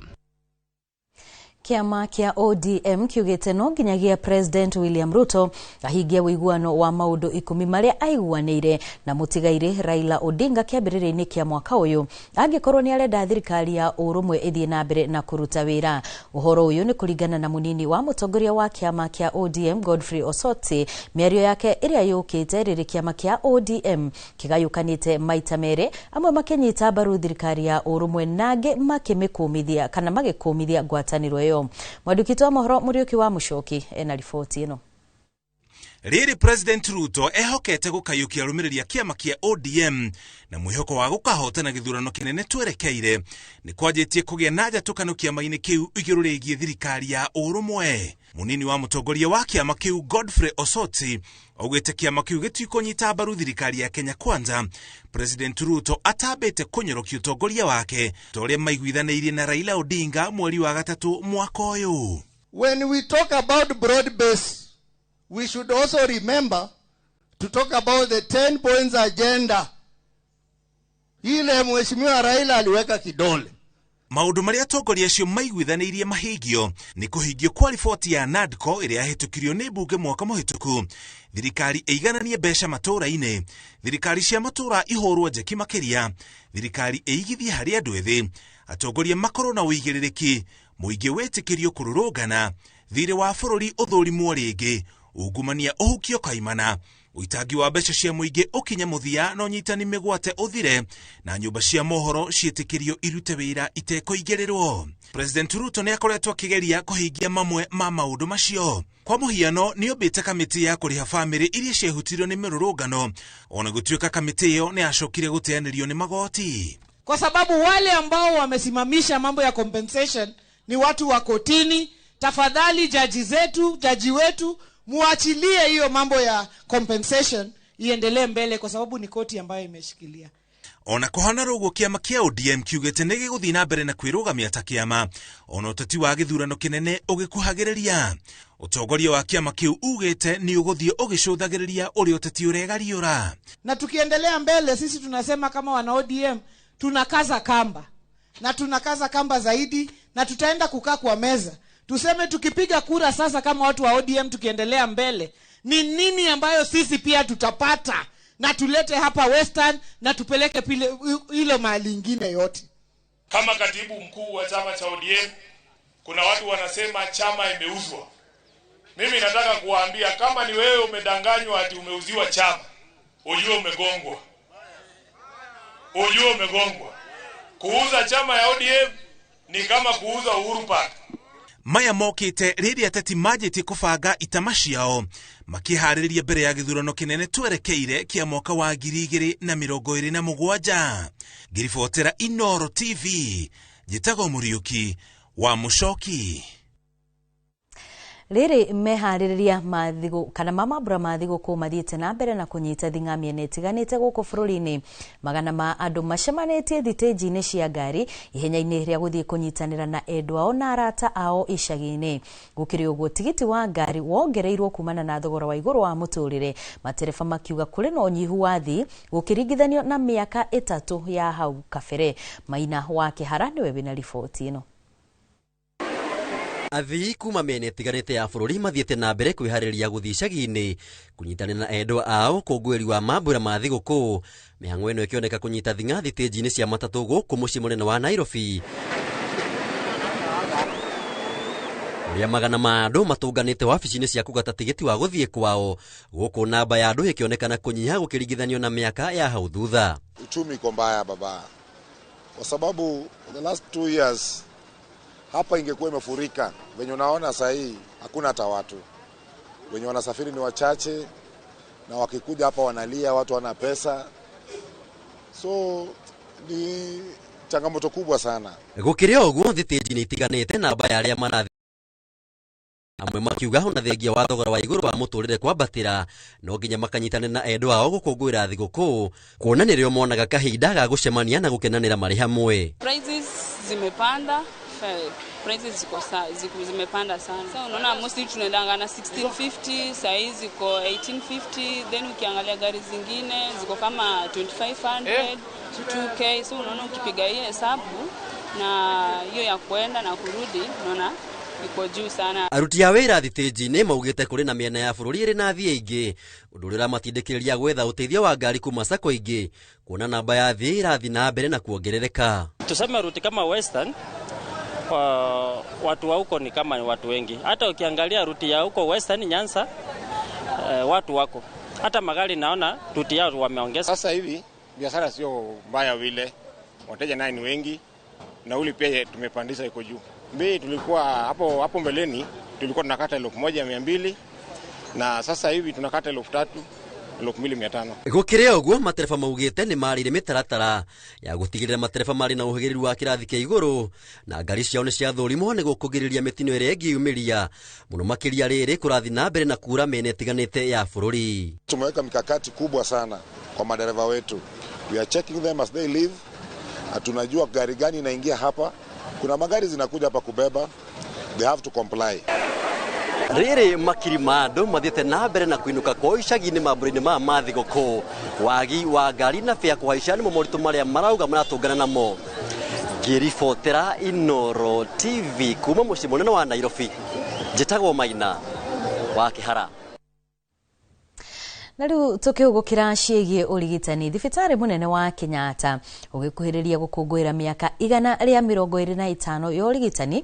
Kĩama kĩa ODM kiugĩte no nginyagia President William Ruto ahingie ũiguano wa maũndũ 10 marĩa aiguanĩire na mũtigairĩ Raila Odinga kĩambĩrĩria-inĩ kĩa mwaka ũyũ angĩkorwo nĩ arenda thirikari ya ũrũmwe ĩthiĩ na mbere na kũruta wĩra. Ũhoro ũyũ nĩ kũringana na mũnini wa mũtongoria wa kĩama kĩa ODM Godfrey Osotsi, mĩario yake ĩrĩa yũkĩte rĩrĩ kĩama kĩa ODM kĩgayũkanĩte maita merĩ, amwe makĩnyita mbaru thirikari ya ũrũmwe na angĩ makĩmĩkũmithia kana magĩkũmithia ngwatanĩro ĩyo. Mwandĩki wa mohoro Mũriũki wa Mũcoki ena riboti ĩno. Rĩrĩ President Ruto ehokete gũkayũkia arũmĩrĩri a kĩama kĩa ODM na mwĩhoko wa gũkahotana gĩthurano kĩnene twerekeire nĩ kwanjĩtie kũgĩa na njatũkano kĩama-inĩ kĩu igũrũ rĩgiĩ thirikari ya ũrũmwe. Mũnini wa mũtongoria wa kĩama kĩu Godfrey Osotsi augĩte kĩama kĩu gĩtikũnyita mbaru thirikari ya Kenya Kwanza President Ruto atambĩte kũnyorokia ũtongoria wake ta ũrĩa maiguithanĩirie na Raila Odinga mweri wa gatatũ mwaka ũyũ. When we talk about broad base, we should also remember to talk about the 10 points agenda. Ile Mheshimiwa Raila aliweka kidole. Maũndũ marĩa atongoria acio maiguithanĩirie mahingio nĩ kũhingio kwa riboti ya NADCO ĩrĩa yahĩtũkirio nĩ mbunge mwaka mũhĩtũku, thirikari ĩigananie mbeca matũũra-inĩ, thirikari cia matũũra ihũrwo njeki makĩria, thirikari ĩigithie harĩ andũ ethĩ, atongoria makorwo na ũigĩrĩrĩki, mũingĩ wĩtĩkĩrio kũrũrũngana, thirĩ wa bũrũri ũthũrimwo rĩngĩ, ungumania ũhukio kaimana, ũitangi wa mbeca cia mũingĩ ũkinye mũthia na ũnyitani mĩgwate ũthire, na nyũmba cia mohoro ciĩtĩkĩrio irute wĩra itekũigĩrĩrwo. President Ruto nĩ akoretwo akĩgeria kũhingia mamwe ma maũndũ macio. Kwa mũhiano nĩ ombĩte kamĩtĩ ya kũrĩha bamĩrĩ iria ciehutirio nĩ mĩrũrũngano, ona gũtuĩka kamĩtĩ ĩyo nĩ yacokire gũteanĩrio nĩ magoti. Kwa sababu wale ambao wamesimamisha mambo ya compensation ni watu wa kotini. Tafadhali jaji zetu, jaji wetu, muachilie hiyo mambo ya compensation iendelee mbele kwa sababu ni koti ambayo imeshikilia. Ona kũhana rũguo kĩama kĩa ODM kiugĩte nĩ gĩgũthiĩ na mbere na kwĩrũgamia ta kĩama ona ũteti wa gĩthurano kĩnene ũgĩkuhagĩrĩria. Ũtongoria wa kĩama kĩu ugĩte nĩ ũgũthiĩ ũgĩcũthagĩrĩria ũrĩa ũteti ũregariũra. Na tukiendelea mbele sisi tunasema kama wana ODM tunakaza kamba na tunakaza kamba zaidi na tutaenda kukaa kwa meza. Tuseme tukipiga kura sasa kama watu wa ODM tukiendelea mbele, ni nini ambayo sisi pia tutapata na tulete hapa Western na tupeleke pile ile mahali ingine yote. Kama katibu mkuu wa chama cha ODM, kuna watu wanasema chama imeuzwa. Mimi nataka kuwaambia, kama ni wewe umedanganywa ati umeuziwa chama, ujue umegongwa. Ujue umegongwa. Kuuza chama ya ODM ni kama kuuza Uhuru Park. Maya mokite rĩrĩa ateti manjĩtie kũbanga itama ciao makĩharĩrĩria mbere ya gĩthurano kĩnene twerekeire kĩa mwaka wa 2027. Ngĩribotera Inooro TV, njĩtagwo Mũriũki wa Mũcoki. Rĩrĩ meharĩrĩria ma thigũ kana ma mambura ma thigũkũ mathiĩte na mbere na kũnyita thing'a mĩena ĩtiganĩte gũkũ bũrũri-inĩ. Magana ma andũ macemanĩtie thitĩnji-inĩ cia ngari ihenya-inĩ rĩa gũthiĩ kũnyitanĩra na endwa ao na arata ao icagi-inĩ. Gũkĩrĩ ũguo, tigiti wa ngari wongereirwo kumana na thogora wa igũrũ wa mũtũrĩre, matereba makiuga kũrĩ na ũnyihu wa thii gũkĩringithanio na mĩaka 3 ya hau kabere. Maina wa Kĩhara nĩwe wĩna riboti ĩno. Athii kuma mĩena ĩtiganĩte ya bũrũri mathiĩte na mbere kwĩharĩrĩria gũthiĩ icagi-inĩ kũnyitanĩra na endwa ao ũkũngũĩri wa mambura ma thigũkũ. Mĩhang'o ĩno ĩkĩoneka kũnyita thing'a thitĩnji-inĩ cia matatũ gũkũ mũciĩ mũnene wa Nairobi, ũrĩa magana ma andũ matũnganĩte wabici-inĩ cia kũgata tigiti wa gũthiĩ kwao, gũkũ namba ya andũ ĩkĩonekana kũnyiha gũkĩringithanio na mĩaka ya hau thutha. Uchumi iko mbaya baba, kwa sababu the last 2 years hapa ingekuwa imefurika. Venye unaona saa hii hakuna hata watu. Wenye wanasafiri ni wachache, na wakikuja hapa wanalia, watu wana pesa. So ni changamoto kubwa sana. Gũkĩrĩ ũguo, thitĩnji nĩ itiganĩte namba ya arĩa marathiĩ, amwe makiuga ona thengia wa thogora wa igũrũ wa mũtũrĩre kwambatĩra no nginya makanyitanĩra na endwa ao gũkũngũĩra thigũkũ, kuona nĩrĩo monaga kahinda ga gũcemania na gũkenanĩra marĩ hamwe. Prices zimepanda, prices zimepanda sana. So unaona mostly tunaendanga na 1650, saa hizi ziko 1850, then ukiangalia gari zingine ziko kama 2500, 2k. So unaona ukipiga hii hesabu na hiyo ya kuenda na kurudi, unaona iko juu sana. Aruti a wĩra thitĩnji-inĩ maugĩte kũrĩ na mĩena ya bũrũri ĩrĩ na athii aingĩ, ũndũ ũrĩa ũramatindĩkĩrĩria gwetha ũteithio wa ngari kuma sacco ingĩ, kuona namba ya athii ĩrathiĩ na mbere na kuongerereka. Tuseme ruti kama Western, watu wa huko ni kama ni watu wengi. Hata ukiangalia ruti ya huko Western Nyanza, watu wako. Hata magari naona ruti yao wameongeza. Sasa hivi biashara sio mbaya vile, wateja naye ni wengi, nauli pia tumepandisha iko juu. Bei tulikuwa hapo mbeleni tulikuwa tunakata 1200 na sasa hivi tunakata 3000, 2500. Gũkĩrĩ ũguo, matereba maugĩte nĩ marĩire mĩtaratara ya gũtigĩrĩra matereba marĩ na ũhĩgĩrĩru wa kĩrathi kĩa igũrũ na ngari ciao nĩ ciathũrimwo nĩguo kũgirĩrĩria mĩtino ĩrĩa ĩngĩyumĩria mũno makĩria rĩrĩ kũrathiĩ na mbere na kura mĩena ĩtiganĩte ya bũrũri. Tumeweka mikakati kubwa sana kwa madereva wetu. We are checking them as they leave. Na tunajua gari gani inaingia hapa. Kuna magari zinakuja hapa kubeba. They have to comply. Rĩrĩ makiri ma andũ mathiĩte na mbere na kũinũka kwao icagi-inĩ mambura-inĩ ma thigũkũ. Wagi wa ngari na bĩa kũhaica nĩmo moritũ marĩa marauga maratũngana namo. Ngĩribotera Inooro TV kuma mũciĩ mũnene wa Nairobi, njĩtagwo Maina wa Kĩhara. Na rĩu tũkĩhũgũkĩra ciĩgiĩ ũrigitani, thibitarĩ mũnene wa Kenyatta ũgĩkuhĩrĩria gũkũngũĩra mĩaka 125 ya ũrigitani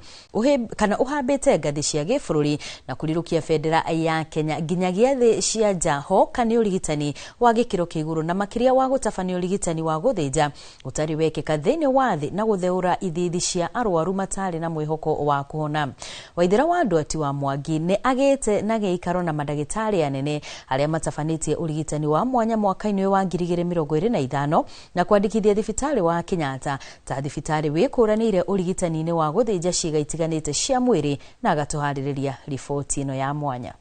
kana ũhambĩte ngathĩ cia gĩbũrũri na kũrirũkia bendera ya Kenya nginyagia thĩ cia nja. Hoka nĩ ũrigitani wa gĩkĩro kĩa igũrũ na makĩria wa gũtabania ũrigitani wa gũthĩnja ũtarĩ wekĩka thĩinĩ wa thĩ na gũtheũra ithithi cia arwaru matarĩ na mwĩhoko wa kũhona. Waithera wa Ndwati wa Mwangi nĩ agĩte na gĩikaro na mandagĩtarĩ anene arĩa matabanĩtie ũrigitani wa mwanya mwaka-inĩ wa 2025 na kwandĩkithia thibitarĩ wa Kenyatta ta thibitarĩ wĩkũranĩire ũrigitani-inĩ wa gũthĩnja ciĩga itiganĩte cia mwĩrĩ, na agatũharĩrĩria riboti ĩno ya mwanya.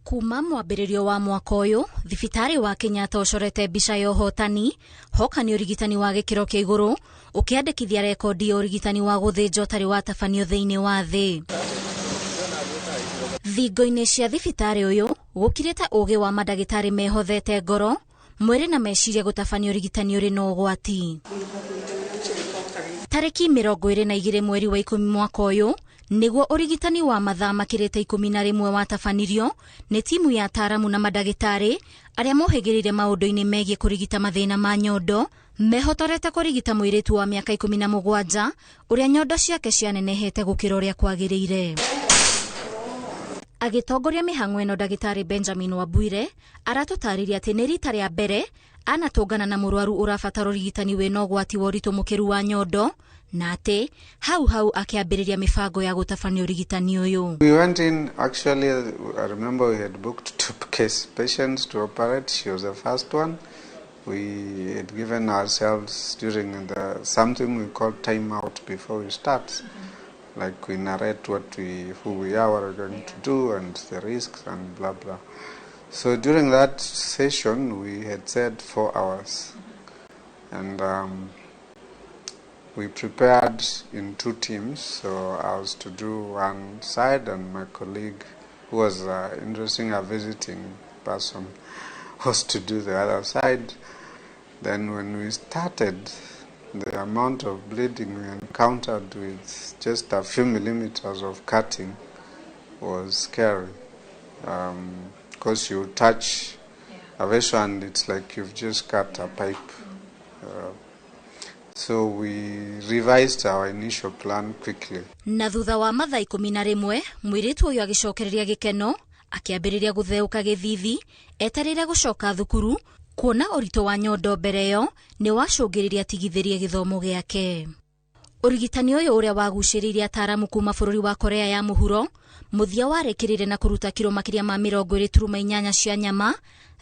Kuma mwambĩrĩrio wa mwaka ũyũ, thibitarĩ wa Kenyatta ũcorete mbica ya ũhotani hoka nĩ ũrigitani wa gĩkĩro kĩa igũrũ ũkĩandĩkithia rekondi ya ũrigitani wa gũthĩnja ũtarĩ watabanio thĩinĩ wa thĩ. Thingo-inĩ cia thibitarĩ ũyũ gũkirĩte ũgĩ wa mandagĩtarĩ mehothete ngoro mwĩrĩ na meciria gũtabania ũrigitani ũrĩ na ũgwati. Tarĩki 22 mweri wa 10 mwaka ũyũ Nĩguo ũrigitani wa mathaa makĩrĩte 11 watabanirio nĩ timu ya ataaramu na mandagĩtarĩ arĩa mohĩgĩrĩire maũndũ-inĩ megiĩ kũrigita mathĩna ma nyondo, mehotorete kũrigita mũirĩtu wa mĩaka 17 ũrĩa nyondo ciake cianenehete gũkĩra ũrĩa kwagĩrĩire. Agĩtongoria mĩhang'o ĩno, ndagĩtarĩ Benjamin Wabwire aratũtarĩria atĩ nĩ rita rĩa mbere anatũngana na mũrwaru ũrabatara ũrigitani wĩna ũgwati wa ũritũ mũkĩru wa nyondo, na atĩ hau hau akĩambĩrĩria mĩbango ya gũtabania ũrigitani ũyũ. We went in, actually, I remember we had booked 2 case patients to operate. She was the first one. We had given ourselves during the something we call time out before we start. Like we narrate who we are, what we're going to do, and the risks and blah blah. So during that session, we had said 4 hours, and we prepared in 2 teams. So I was to do one side, and my colleague, who was interesting, a visiting person, was to do the other side. Then when we started, the amount of bleeding we encountered with just a few millimeters of cutting was scary. Because you touch a vessel and it's like you've just cut a pipe. So we revised our initial plan quickly. Na thutha wa mathaa 11, mũirĩtu ũyũ agĩcokereria gĩkeno, akĩambĩrĩria gũtheũka gĩthithi, etereire gũcoka thukuru, kuona ũritũ wa nyondo mbere ĩyo nĩ wacũngĩrĩria atigithĩrie gĩthomo gĩake. Ũrigitani ũyũ ũrĩa wagucĩrĩirie ataaramu kuma bũrũri wa Korea ya mũhuro, mũthia warĩkĩrĩire na kũruta kiro makĩria ma 28 cia nyama,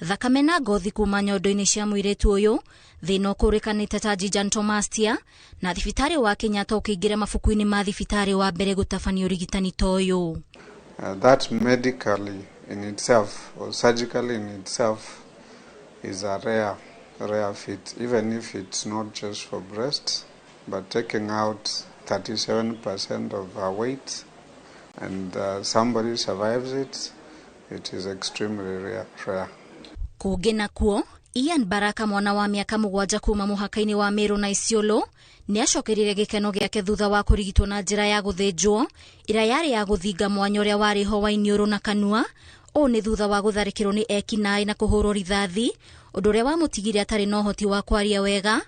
thakame na ngothi kuma nyondo-inĩ cia mũirĩtu ũyũ, thĩna ũkũrĩkanĩte ta gigantomastia, na thibitarĩ wa Kenyatta ũkĩingĩra mabuku-inĩ ma thibitarĩ wa mbere gũtabania ũrigitani ta ũyũ. That medically in itself or surgically in itself is a rare feat, even if it's not just for breasts, but taking out 37% of her weight and somebody survives it, it is extremely rare. Kũngĩ nakuo, Ian Baraka mwana wa mĩaka 7 kuma mũhaka-inĩ wa Meru na Isiolo nĩ acokerire gĩkeno gĩake thutha wa kũrigitwo na njĩra ya gũthĩnjwo ĩrĩa yarĩ ya gũthinga mwanya ũrĩa warĩ ho wa iniũrũ na kanua. Ũũ nĩ thutha wa gũtharĩkĩrwo nĩ ekinaĩ na kũhũrwo rithathi, ũndũ ũrĩa wamũtigire atarĩ na ũhoti wa kwaria wega,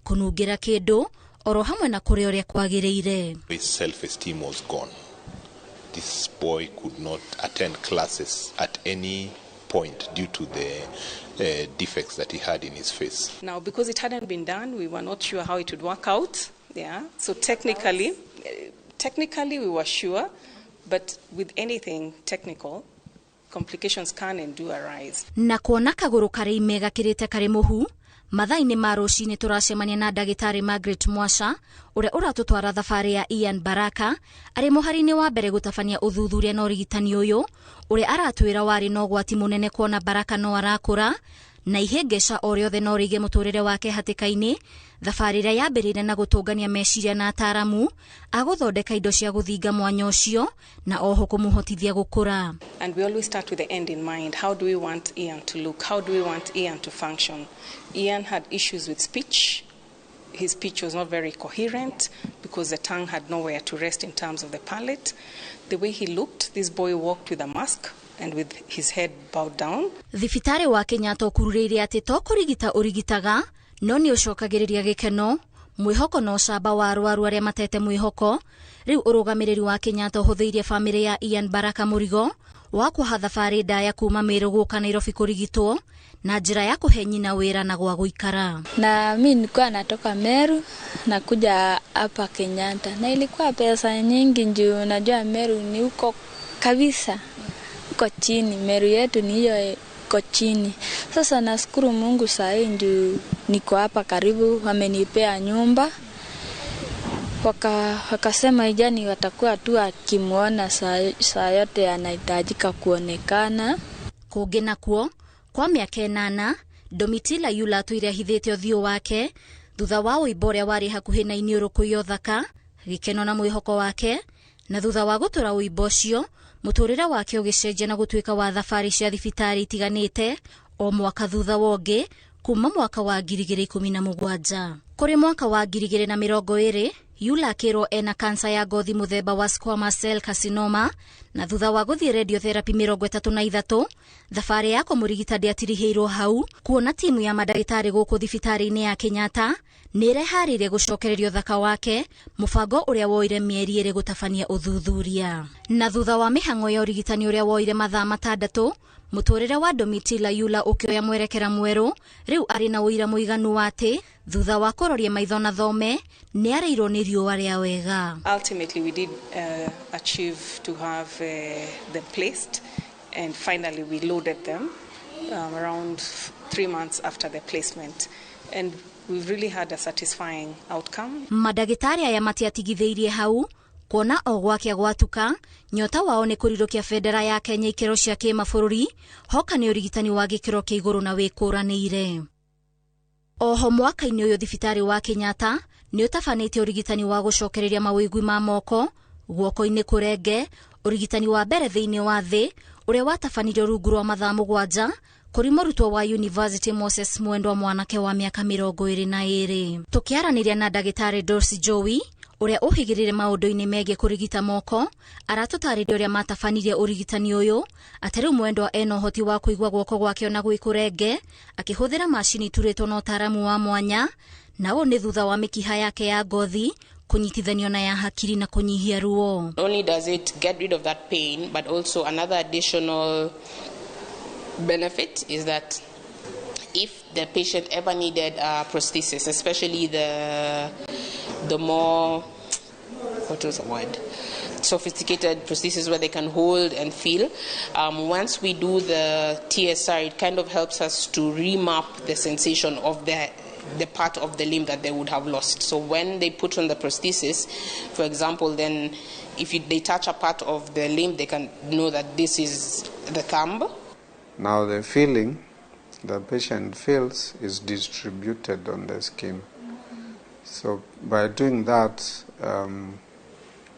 kũnungĩra kĩndũ, oro hamwe na kũrĩa ũrĩa kwagĩrĩire. His self-esteem was gone. This boy could not attend classes at any point due to the defects that he had in his face. Now, because it hadn't been done, we were not sure how it would work out. Yeah. So technically we were sure, but with anything technical, complications can and do arise. Na kuona kagũrũ karĩ ime gakĩrĩte karĩ mũhu, mathaa-inĩ ma rũcinĩ tũracemania na ndagĩtarĩ Margaret Mwasha ũrĩa ũratũtwara thabarĩ ya Ian Baraka arĩ mũhari-inĩ wa mbere gũtabania ũthuthuria na ũrigitani ũyũ ũrĩa aratwĩra warĩ na ũgwati mũnene kuona Baraka no arakũra na ihĩngĩca o rĩothe no rĩige mũtũrĩre wake hatĩka-inĩ. Thabarĩ ĩrĩa yambĩrĩire na gũtũngania meciria na ataaramu agũthondeka indo cia gũthinga mwanya ũcio na oho kũmũhotithia gũkũra. And we always start with the end in mind. How do we want Ian to look? How do we want Ian to function? Ian had issues with speech. His speech was not very coherent because the tongue had nowhere to rest in terms of the palate. The way he looked, this boy walked with a mask and with his head bowed down. Thibitarĩ wa Kenyatta ũkururĩire atĩ to kũrigita ũrigitaga no nĩ ũcokagĩrĩria gĩkeno, mwĩhoko na ũcamba wa arwaru arĩa matete mwĩhoko. Rĩu ũrũgamĩrĩri wa Kenyatta ũhũthĩirie bamĩrĩ ya Ian Baraka mũrigo wa kuoha thabarĩ ndaya kuma Meru gũka Nairobi kũrigitwo na njĩra ya kũhe nyina wĩra na gwa gũikara. Na mi nilikuwa natoka Meru na kuja hapa Kenyatta, na ilikuwa pesa nyingi juu najua Meru ni huko kabisa, huko chini. Meru yetu ni hiyo iko chini. Sasa nashukuru Mungu saa hii juu niko hapa karibu, wamenipea nyumba. Wakasema ijani watakuwa tu akimuona saa yote anahitajika kuonekana. Kũngĩ nakuo, kwa mĩaka 8 Domitila Yula atũire ahithĩte ũthiũ wake thutha wa ũimbo ũrĩa warĩ hakuhĩ na iniũrũ kũiywo thaka, gĩkeno na mwĩhoko wake, na thutha wa gũtũra ũimbo ũcio mũtũrĩre wake ũgĩcenjia na gũtuĩka wa thabarĩ cia thibitarĩ itiganĩte o mwaka thutha wa ũngĩ kuma mwaka wa 2017. Kũrĩ mwaka wa 2020 Yula akĩrwo ena kansa ya ngothi mũthemba wa squamous cell carcinoma, na thutha wa gũthiĩ radiotherapy 33 thabarĩ ya kũmũrigita ndĩatirihĩirwo hau, kuona timu ya mandagĩtarĩ gũkũ thibitarĩ-inĩ ya Kenyatta nĩ ĩreharĩirie gũcokereria ũthaka wake, mũbango ũrĩa woire mĩeri 2 gũtabania ũthuthuria. Na thutha wa mĩhang'o ya ũrigitani ũrĩa woire mathaa 6, mũtũrĩre wa Domitila Yula ũkĩoya mwerekera mwerũ. Rĩu arĩ na ũira mũiganu wa atĩ thutha wa kũroria maitho na thome nĩ arĩirwo nĩ riũa rĩa wega. Ultimately we did achieve to have them placed, and finally we loaded them around 3 months after the placement, and we've really had a satisfying outcome. Mandagĩtarĩ aya matiatigithĩirie hau, kuona o gwakĩa gwatuka nyota wao nĩ kũrirũkia bendera ya Kenya ikĩro cia kĩmabũrũri, hoka nĩ ũrigitani wa gĩkĩro kĩa igũrũ na wĩkũranĩire. Oho mwaka-inĩ ũyũ thibitarĩ wa Kenyatta nĩ ũtabanĩtie ũrigitani wa gũcokereria mawĩgwi ma moko guoko-inĩ kũrenge, ũrigitani wa mbere thĩinĩ wa thĩ ũrĩa watabanirio rungu rwa mathaa 7 kũrĩ mũrutwo wa University Moses Mwendwa, mwanake wa mĩaka 22. Tũkĩaranĩria na ndagĩtarĩ Dorothy Joey ũrĩa ũhĩgĩrĩire maũndũ-inĩ megiĩ kũrigita moko, aratũtarĩria ũrĩa matabanirie ũrigitani ũyũ, atĩ rĩu Mwendwa ena ũhoti wa kũigua guoko gwake ona gwĩ kũrenge akĩhũthĩra macini iturĩtwo na ũtaaramu wa mwanya, na ũũ nĩ thutha wa mĩkiha yake ya ngothi kũnyitithanio na ya hakiri na kũnyihia ruo. Not only does it get rid of that pain, but also another additional benefit is that if the patient ever needed a prosthesis, especially the more, what was the word, sophisticated prosthesis where they can hold and feel, once we do the TSR, it kind of helps us to remap the sensation of the part of the limb that they would have lost. So when they put on the prosthesis, for example, then if they touch a part of the limb, they can know that this is the thumb. Now the feeling the patient feels is distributed on the skin. So by doing that,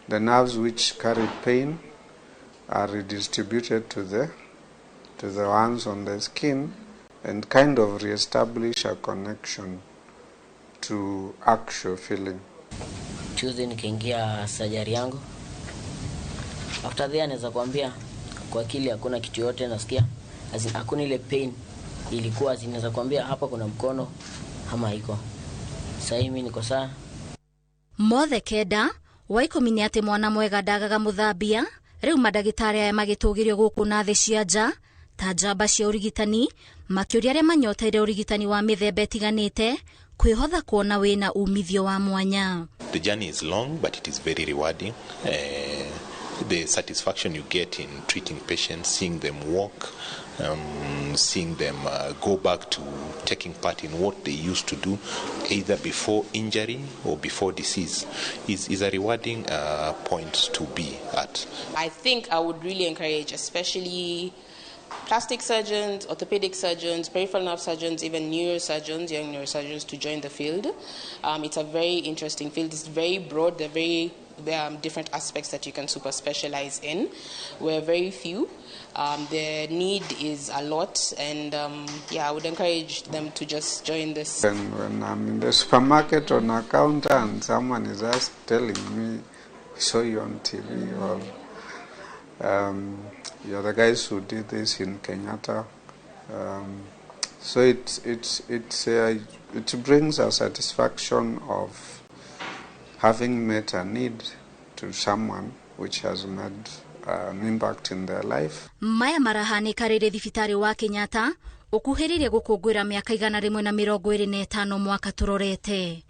the nerves which carry pain are redistributed to the ones on the skin and kind of reestablish a connection to actual feeling. Tuesday nikaingia surgery yangu. After there naweza kuambia kwa akili hakuna kitu yote nasikia. Hakuna ile pain ilikuwa, naweza kuambia hapa kuna mkono ama haiko. Sasa mimi niko sawa. Mothe kenda wa 10 nĩ atĩ mwana mwega ndagaga mũthambia. Rĩu mandagĩtarĩ aya magĩtũgĩrio gũkũ na thĩ cia nja ta njamba cia ũrigitani, makĩũria arĩa manyoteire ũrigitani wa mĩthemba ĩtiganĩte kwĩhotha kuona wĩna umithio wa mwanya. The journey is long, but it is very rewarding. The satisfaction you get in treating patients, seeing them walk, seeing them go back to taking part in what they used to do, either before injury or before disease, is a rewarding point to be at. I think I would really encourage, especially plastic surgeons, orthopedic surgeons, peripheral nerve surgeons, even neurosurgeons, young neurosurgeons, to join the field. It's a very interesting field. It's very broad. There are very different aspects that you can super specialize in. We're very few. The need is a lot, and yeah, I would encourage them to just join this. And when I'm in the supermarket on a counter and someone is just telling me, we saw you on TV, or you're the guys who did this in Kenyatta. So it brings a satisfaction of having met a need to someone which has made an impact in their life. Maya marahanĩka rĩrĩ thibitarĩ wa Kenyatta ũkuhĩrĩirie gũkũngũĩra mĩaka 125 mwaka tũrorete.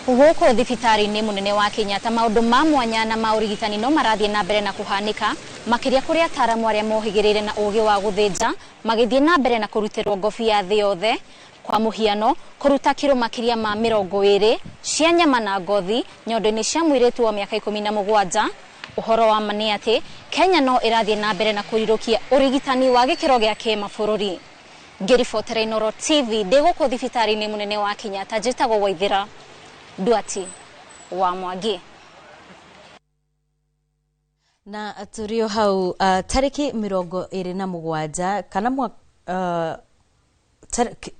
Gũkũ thibitarĩ-inĩ mũnene wa Kenyatta maũndũ ma mwanya na ma ũrigitani no marathiĩ na mbere na kũhanĩka, makĩria kũrĩ ataaramu arĩa mohĩgĩrĩire na ũgĩ wa gũthĩnja magĩthiĩ na mbere na kũrutĩrwo ngobi ya thĩ yothe. Kwa mũhiano, kũruta kiro makĩria ma 20 cia nyama na ngothi nyondo-inĩ cia mũirĩtu wa mĩaka 17. Ũhoro wa ma nĩ atĩ Kenya no ĩrathiĩ na mbere na kũrirũkia ũrigitani wa gĩkĩro gĩa kĩmabũrũri. Ngĩribotera Inooro TV ndĩ gũkũ thibitarĩ-inĩ mũnene wa Kenyatta, njĩtagwo Waithĩra Nduati wa Mwangi. Na tũrĩ o hau tarĩki 27 kana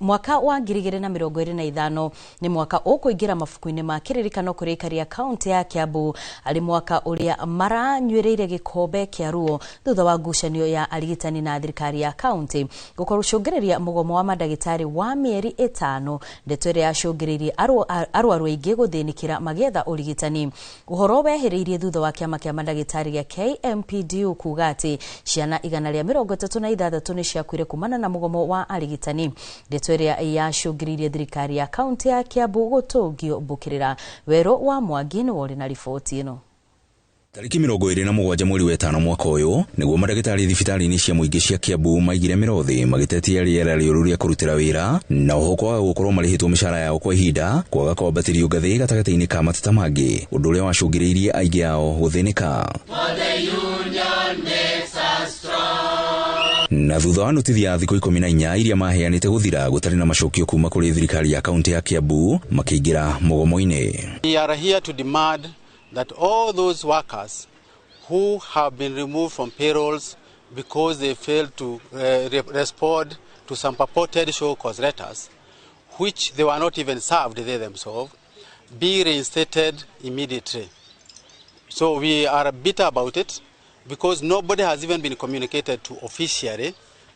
Mwaka wa 2025 ni mwaka ũkũingĩra mabuku-inĩ ma kĩririkano kũrĩ aikari a kaunti ya Kiambu arĩ mwaka ũrĩa maranyuĩrĩire gĩkombe kĩa ruo thutha wa ngucanio ya arigitani na thirikari ya kaunti gũcũngĩrĩria mũgomo wa mandagĩtarĩ wa mĩeri 5, ndeto ĩrĩa yacũngĩrĩirie arwaru aingĩ gũthĩnĩkĩra magĩetha ũrigitani. Ũhoro wehereirie thutha wa kĩama kĩa mandagĩtarĩ gĩa KMPDU kuga atĩ ciana 136 nĩ ciakuire kumana na mũgomo wa arigitani, ndeto ĩrĩa yacũngĩrĩirie thirikari ya kaunti ya Kiambu gũtũngio mbũkĩrĩra. Werũ wa Mwangi nĩ worĩ na riboti ĩno. Tariki 27 mweri wa 5 mwaka ũyũ nĩguo mandagĩtarĩ thibitarĩ-inĩ cia mũingĩ cia Kiambu maigire mĩrothi magĩtetia rĩera rĩũru rĩa kũrutĩra wĩra na oho kwaga gũkorwo marĩhĩtwo mĩcara yao kwa ihinda, kwaga kwambatĩrio ngathĩ gatagatĩ-inĩ ka mateta mangĩ, ũndũ ũrĩa wacũngĩrĩirie aingĩ ao gũthĩnĩka. Na thutha wa notithi ya thikũ 14 iria maheanĩte gũthira gũtarĩ na macokio kuma kũrĩ thirikari ya kaunti ya Kiambu makĩingĩra mũgomo-inĩ. We are here to demand that all those workers who have been removed from payrolls because they failed to respond to some purported show cause letters, which they were not even served they themselves, be reinstated immediately. So we are bitter about it because nobody has even been communicated to officially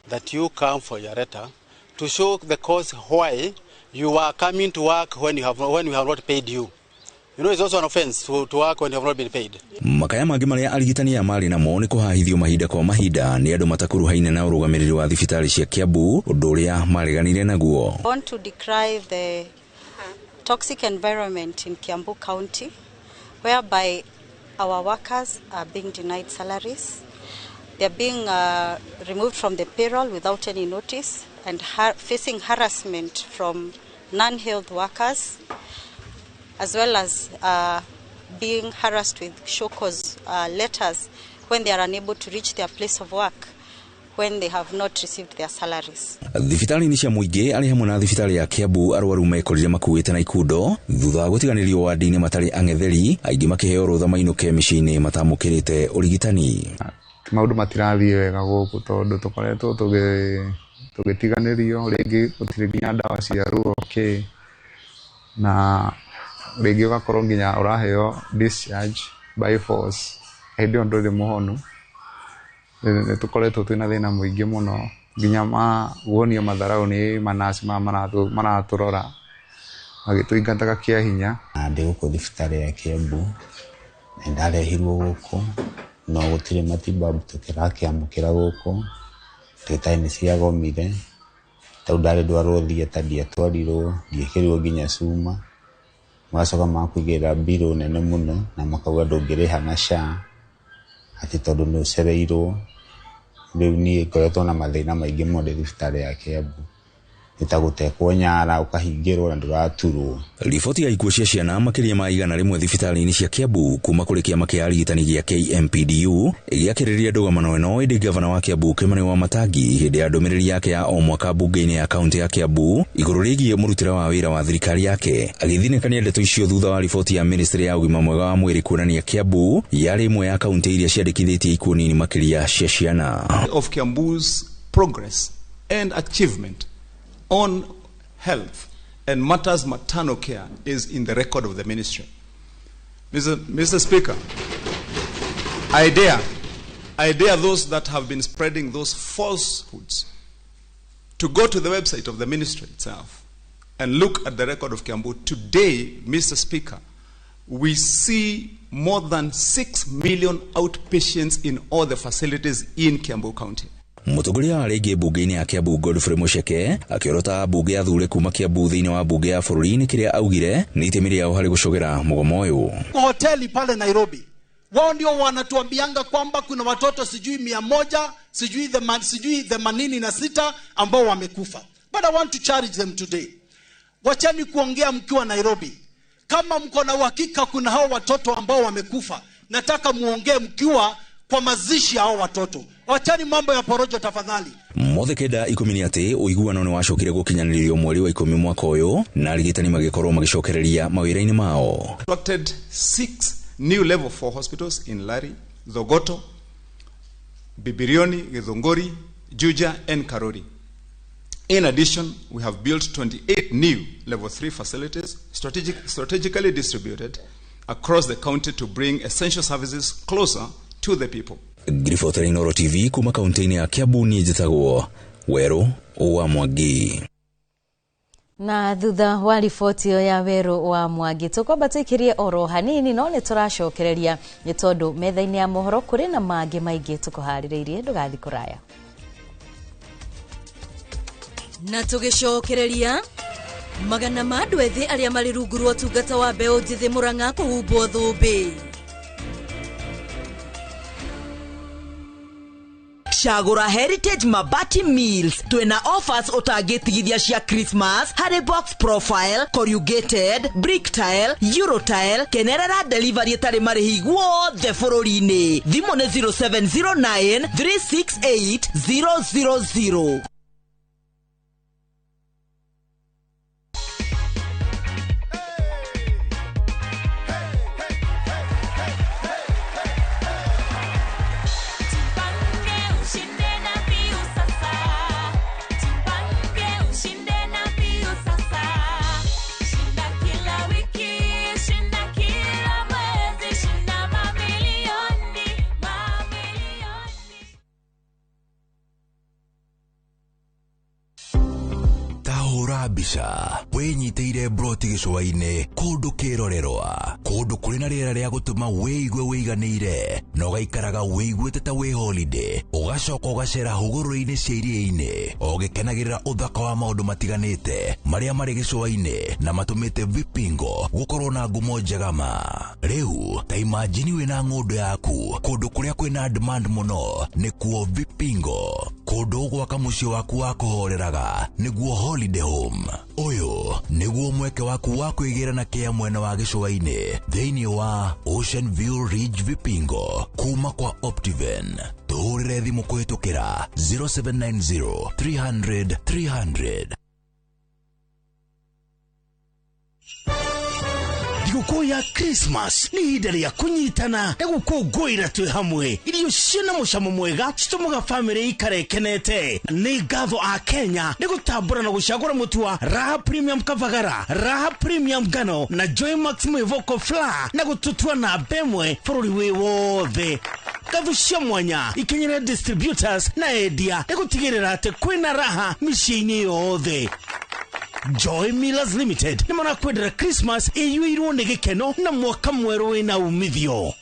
that you come for your letter to show the cause why you are coming to work when we have not paid you. You know, it's also an offense to work when you have not been paid. Makaya mangĩ marĩa arigitani aya marĩ namo nĩ kũhahithio mahinda kwa mahinda nĩ andũ matakuruhaine na ũrũgamĩrĩri wa thibitarĩ cia Kiambu, ũndũ ũrĩa mareganire naguo. I want to decry the toxic environment in Kiambu County, whereby our workers are being denied salaries. They are being removed from the payroll without any notice and facing harassment from non-health workers, as well as being harassed with show cause letters when they are unable to reach their place of work when they have not received their salaries. Thibitarĩ-inĩ cia mũingĩ arĩ hamwe na thibitarĩ ya Kiambu arwaru mekorire makuĩte na ikundo thutha wa gũtiganĩrio wandi-inĩ matarĩ ang'etheri, aingĩ makĩheo rũtha mainũke mĩciĩ-inĩ matamũkĩrĩte ũrigitani. Maũndũ matirathiĩ wega gũkũ tondũ tũkoretwo tũgĩtiganĩrio, rĩngĩ gũtirĩ nginya ndawa cia ruo kĩ, na rĩngĩ ũgakorwo nginya ũraheo discharge by force hĩndĩ ĩyo ndũrĩ mũhonu. Nĩ tũkoretwo twĩna thĩna mũingĩ mũno nginya ma guonio matharau nĩ manaci maya maratũrora magĩtũingataga kĩa hinya. Ndĩ gũkũ thibitarĩ ya Kiambu nĩ ndarehirwo gũkũ no gũtirĩ matibabu tũkĩrakĩamũkĩra gũkũ, ndagĩtarĩ nĩ ciagomire, tondũ ndarĩ ndwarwo theatre ndiatwarirwo, ndiĩkĩrirwo nginya cuma, magacoka makũigĩrĩra mbirũ nene mũno na makauga ndũngĩrĩha na SHA atĩ tondũ nĩ ũcereirwo. Rĩu niĩ ngoretwo na mathĩna maingĩ mũno ndĩ thibitarĩ ya Kiambu, nĩ ta gũtekwo nyara ũkahingĩrwo na ndũraturwo. Riboti ya ikuũ cia ciana makĩria ma 100 thibitarĩ-inĩ cia Kiambu kuma kũrĩ kĩama kĩa arigitani gĩa KMPDU gĩakĩrĩria ndũgamano ĩno, ĩndĩ gavana wa Kiambu Kimani Wamatangi hĩndĩ ya ndũmĩrĩri yake ya o mwaka mbunge-inĩ ya kaunti ya Kiambu igũrũ rĩgiĩ mũrutĩre wa wĩra wa thirikari yake agĩthinĩkania ndeto icio thutha wa riboti ya ministry ya ũgima mwega wa mwĩrĩ kuonania Kiambu yarĩ ĩmwe ya kaunti iria ciandĩkithĩtie ikuũ nini makĩria cia ciana. Of Kiambu's progress and achievement on health and matters maternal care is in the record of the ministry. Mr. Speaker, I dare those that have been spreading those falsehoods to go to the website of the ministry itself and look at the record of Kiambu. Today, Mr. Speaker, we see more than 6 million outpatients in all the facilities in Kiambu County. Mũtongoria wa rĩngĩ mbunge-inĩ ya Kiambu Godfrey Mucheke akĩorota mbunge ya thure kuma Kiambu thĩinĩ wa mbunge ya bũrũri-inĩ kĩrĩa augire nĩ itemi rĩao harĩ gũcogera mũgomo ũyũ. Hoteli pale Nairobi wao ndio wanatuambianga kwamba kuna watoto sijui 100 sijui 86 ambao wamekufa. But I want to challenge them today. Wachani kuongea mkiwa Nairobi. Kama mko na uhakika kuna hao watoto ambao wamekufa, nataka muongee mkiwa kwa mazishi ya hao watoto. Wachani mambo ya porojo tafadhali. Mothe kenda 10 nĩ atĩ ũiguano nĩ wacokire gũkinyanĩrio mweri wa 10 mwaka ũyũ na arigitani magĩkorwo magĩcokereria mawĩra-inĩ mao. Constructed 6 new level 4 hospitals in Lari, Thogoto, Bibirioni, Githunguri, Juja and Karori. In addition, we have built 28 new level 3 facilities strategically distributed across the county to bring essential services closer to the people. Ngiribotera Inooro TV kuma kaunti-inĩ ya Kiambu, niĩ njĩtagwo Werũ wa Mwangi. Na thutha wa riboti ĩyo ya Werũ wa Mwangi, tũkwamba tũikĩrie oro hanini, no nĩ tũracokereria nĩ tondũ metha-inĩ ya mohoro kũrĩ na mangĩ maingĩ tũkũharĩrĩirie. Ndũgathiĩ kũraya. Na tũgĩcokereria, magana ma andũ ethĩ arĩa marĩ rungu rwa ũtungata wa mbeũ njĩthĩ Mũrang'a kũhumbwo thũmbĩ. Cagũra Heritage Mabati Mills, twĩna offers ũtangĩtigithia cia Christmas harĩ box profile, corrugated, brick tile, euro tile. Kenerera delivery ĩtarĩ marĩhi guothe bũrũri-inĩ. Thimũ nĩ 0709 368 000. Mbica wĩnyitĩire broti gĩcũa-inĩ kũndũ kĩrorerwa, kũndũ kũrĩ na rĩera rĩa gũtũma wĩigue wĩiganĩire na ũgaikaraga wĩiguĩte ta wĩ holiday, ũgacoka ũgacera hũgũrũrũ-inĩ cia iria-inĩ ũgĩkenagĩrĩra ũthaka wa maũndũ matiganĩte marĩa marĩ gĩcũa-inĩ na matũmĩte Vipingo gũkorwo na ngumo njega ma. Rĩu ta imagine wĩna ng'ũndũ yaku kũndũ kũrĩa kwĩna demand mũno nĩkuo Vipingo, kũndũ gwaka mũciĩ waku wa kũhoreraga nĩguo holiday home. Ũyũ nĩguo mweke waku wa kwĩgĩra na kĩa mwena wa gĩcũa-inĩ thĩinĩ wa Ocean View Ridge Vipingo kuma kwa Optiven. Tũhũrĩre thimũ kũhĩtũkĩra 0790 300 300. Thigũkũ ya Christmas nĩ ihinda rĩa kũnyitana na gũkũngũĩra twĩ hamwe. Irio ciĩna mũcamo mwega citũmaga bamĩrĩ ikare ĩkenete. Nĩ ngatho a Kenya nĩ gũtambũra na gũcagũra mũtu wa Raha Premium Kavagara, Raha Premium Ngano na Joy Max Mwĩvoko Flour na gũtũtua namba ĩmwe bũrũri wĩ wothe. Ngatho cia mwanya ikinyĩre distributors na endia nĩ gũtigĩrĩra atĩ kwĩna raha mĩciĩ-inĩ yothe. Joy Millers Limited nĩ marakwendera Christmas ĩiyũirwo nĩ gĩkeno na mwaka mwerũ wĩna umithio.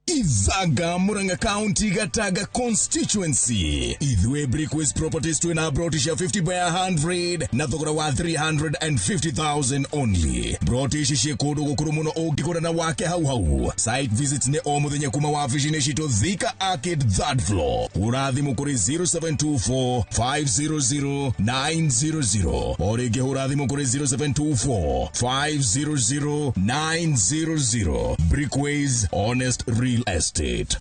Ithaga Murang'a County Gataga constituency. Ithue Brickways Properties twina broti cia 50 by 100 na thogora wa 350,000 only. Broti ici ciĩ kũndũ gũkũrũ mũno ũngĩgũra na wake hau hau. Site visits nĩ o mũthenya kuma wabici-inĩ citũ Thika Arcade 3rd floor. Hũra thimũ kũrĩ 0724 500 900. O rĩngĩ hũra thimũ kũrĩ 0724 500 900. Brickways, honest real estate.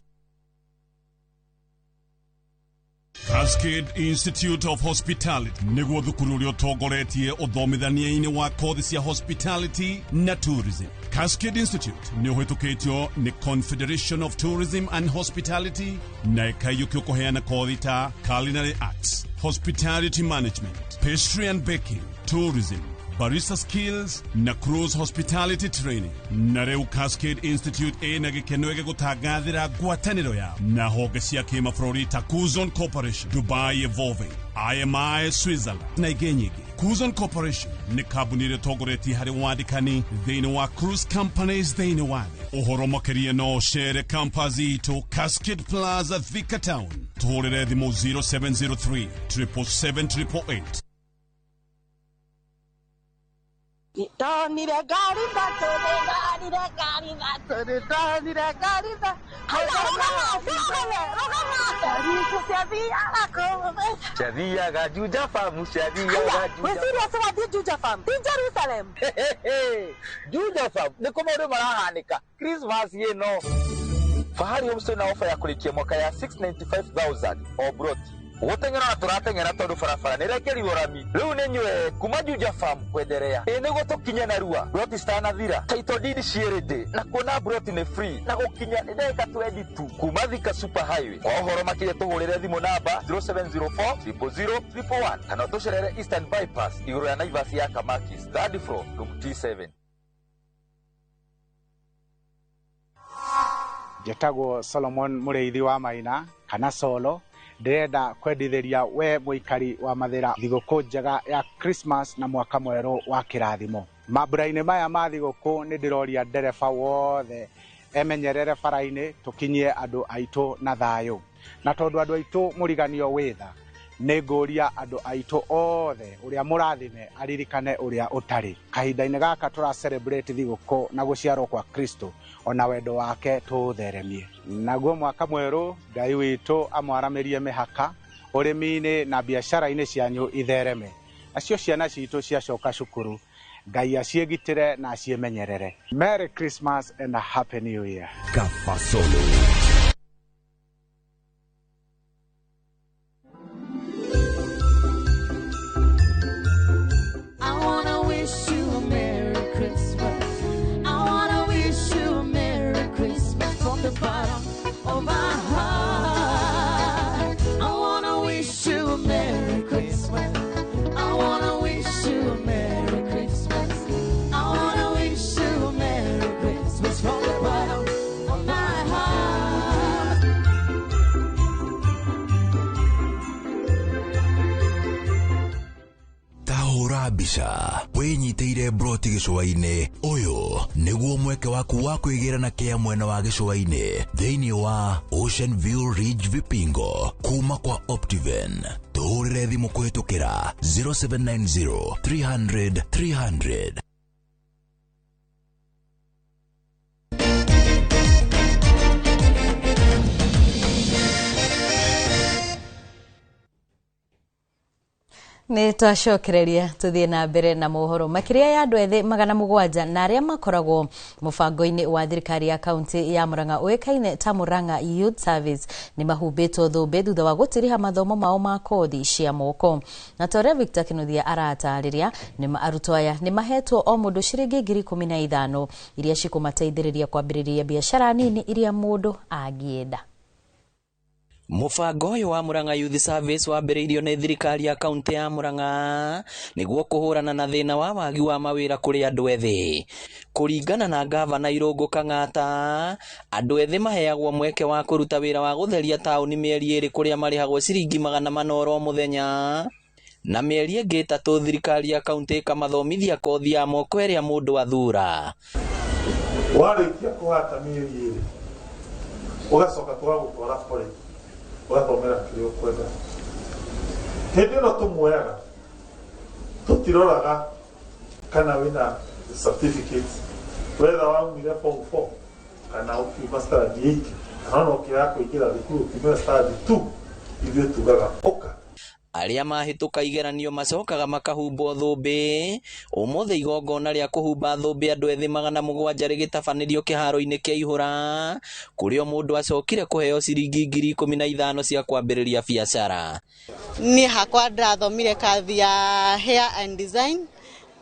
Cascade Institute of Hospitality nĩguo thukuru ũrĩa ũtongoretie ũthomithania-inĩ wa kothi cia hospitality na tourism. Cascade Institute nĩ ũhĩtũkĩtio nĩ Confederation of Tourism and Hospitality na ĩkaiyũkio kũheana kothi ta culinary arts, hospitality management, pastry and baking, tourism, barista skills na cruise hospitality training. Na rĩu Cascade Institute ĩna gĩkeno gĩgũtangathĩra ngwatanĩro yao na honge cia kĩmabũrũri ta Kuzon Corporation, Dubai Evolving, IMI Switzerland na ingĩ nyingĩ. Kuzon Corporation nĩ kambuni ĩrĩa ĩtongoretie harĩ wandĩkani thĩinĩ wa cruise companies thĩinĩ wa thĩ. Ũhoro makĩria no ũcere campus itũ Cascade Plaza, Thika Town. Tũhũrĩre thimũ 0703 777 888. Ndonire ngari thatũ, ndonire ngari thatũ, ndonire ngari thatũ. Rũgama, rũgama, rũgama. Ciathiaga kũu. Ciathiaga Juja Farm, ciathiaga Juja. Wĩ serious wathiĩ Juja Farm? Ti Jerusalem. Juja Farm, nĩkũ maũndũ marahanĩka Christmas ĩno. Fahari Homestay na ofa ya kũrĩkia mwaka ya 695,000 o broti. Gũteng'era na tũrateng'era tondũ barabara nĩ ĩrekerirwo rami. Rĩu nĩ nyue kuma Juja Farm kwenderea. Ĩ nĩguo tũkinye narua. Broti citanathira. Title deed ciĩ ready na kuona broti nĩ free na gũkinya nĩ ndagĩka 20 tu kuma Thika Super Highway. Kwa ũhoro makĩria tũhũrĩre thimũ namba 0704 000 111 kana ũtũcerere Eastern Bypass igũrũ ya Naivas ya Kamakis, third floor, room T7. Njĩtagwo Solomon Mũrĩithi wa Maina kana Solo. Ndĩrenda kwendithĩria we mũikari wa Mathĩra thigũkũ njega ya Christmas na mwaka mwerũ wa kĩrathimo. Mambura-inĩ maya ma thigũkũ nĩ ndĩroria ndereba wothe emenyerere bara-inĩ tũkinyie andũ aitũ na thayũ. Na tondũ andũ aitũ mũriganio wĩ tha, nĩ ngũria andũ aitũ othe ũrĩa mũrathime aririkane ũrĩa ũtarĩ. Kahinda-inĩ gaka tũra celebrate thigũkũ na gũciarwo kwa Kristo, ona wendo wake tũũtheremie. Naguo mwaka mwerũ Ngai witũ amwaramĩrie mĩhaka ũrĩmi-inĩ na biacara-inĩ cianyu ithereme. Nacio ciana citũ ciacoka cukuru, Ngai aciĩgitĩre na aciĩmenyerere. Merry Christmas and a Happy New Year. Kafasolo. I wanna wish you a Merry Christmas. I wanna wish you a Merry Christmas from the bottom of my heart. I wanna wish you a Merry Christmas. I wanna wish you a Merry Christmas. I wanna wish you a Merry Christmas from the bottom of my heart. Tahũra mbica wĩnyitĩire broti gĩcũa-inĩ. Ũyũ nĩguo mweke waku wa kwĩgĩra na kĩa mwena wa gĩcũa-inĩ thĩinĩ wa Ocean View Ridge Vipingo kuma kwa Optiven. Tũhũrĩre thimũ kũhĩtũkĩra 0790 300 300. Nĩ twacokereria tũthiĩ na mbere na mohoro makĩria ya andũ ethĩ 700 na arĩa makoragwo mũbango-inĩ wa thirikari ya kaunti ya Murang'a ũĩkaine ta Murang'a Youth Service nĩ mahumbĩtwo thũmbĩ thutha wa gũtiriha mathomo mao ma kothi cia moko. Na ta ũrĩa Victor Kinuthia aratarĩria, nĩ arutwo aya nĩ mahetwo o mũndũ ciringi 15,000 iria cikũmateithĩrĩria kwambĩrĩria biacara nini iria mũndũ angĩenda. Mũbango ũyũ wa Murang'a Youth Service wambĩrĩirio nĩ thirikari ya kaunti ya Murang'a nĩguo kũhũrana na thĩna wa wagi wa mawĩra kũrĩ andũ ethĩ. Kũringana na gavana Irũngũ Kang'ata, andũ ethĩ maheagwo mweke wa kũruta wĩra wa gũtheria taũni mĩeri 2 kũrĩa marĩhagwo ciringi 400 oro mũthenya, na mĩeri ĩngĩ 3 thirikari ya kaunti ĩkamathomithia kothi ya moko ĩrĩa mũndũ athura. Warĩkia kũhata mĩeri 2 ũgacoka tũgagũtwara college ũgathomera kĩrĩa ũkwenda. Hĩndĩ ĩno tũmuoyaga tũtiroraga kana wĩna certificate, whether waumire form 4 kana ũkiuma standard 8 kana ona ũkĩaga kũingĩra thukuru ũkiumĩra standard 2, ithuĩ tugaga ũka. Arĩa mahĩtũka igeranio macokaga makahumbwo thũmbĩ. Ũmũthĩ igongona rĩa kũhumba thũmbĩ andũ ethĩ 700 rĩgĩtabanĩrio kĩharo-inĩ kĩa Ihũra, kũrĩa mũndũ acokire kũheo ciringi 15,000 cia kwambĩrĩria biacara. Niĩ hakwa ndĩrathomire kathi ya hair and design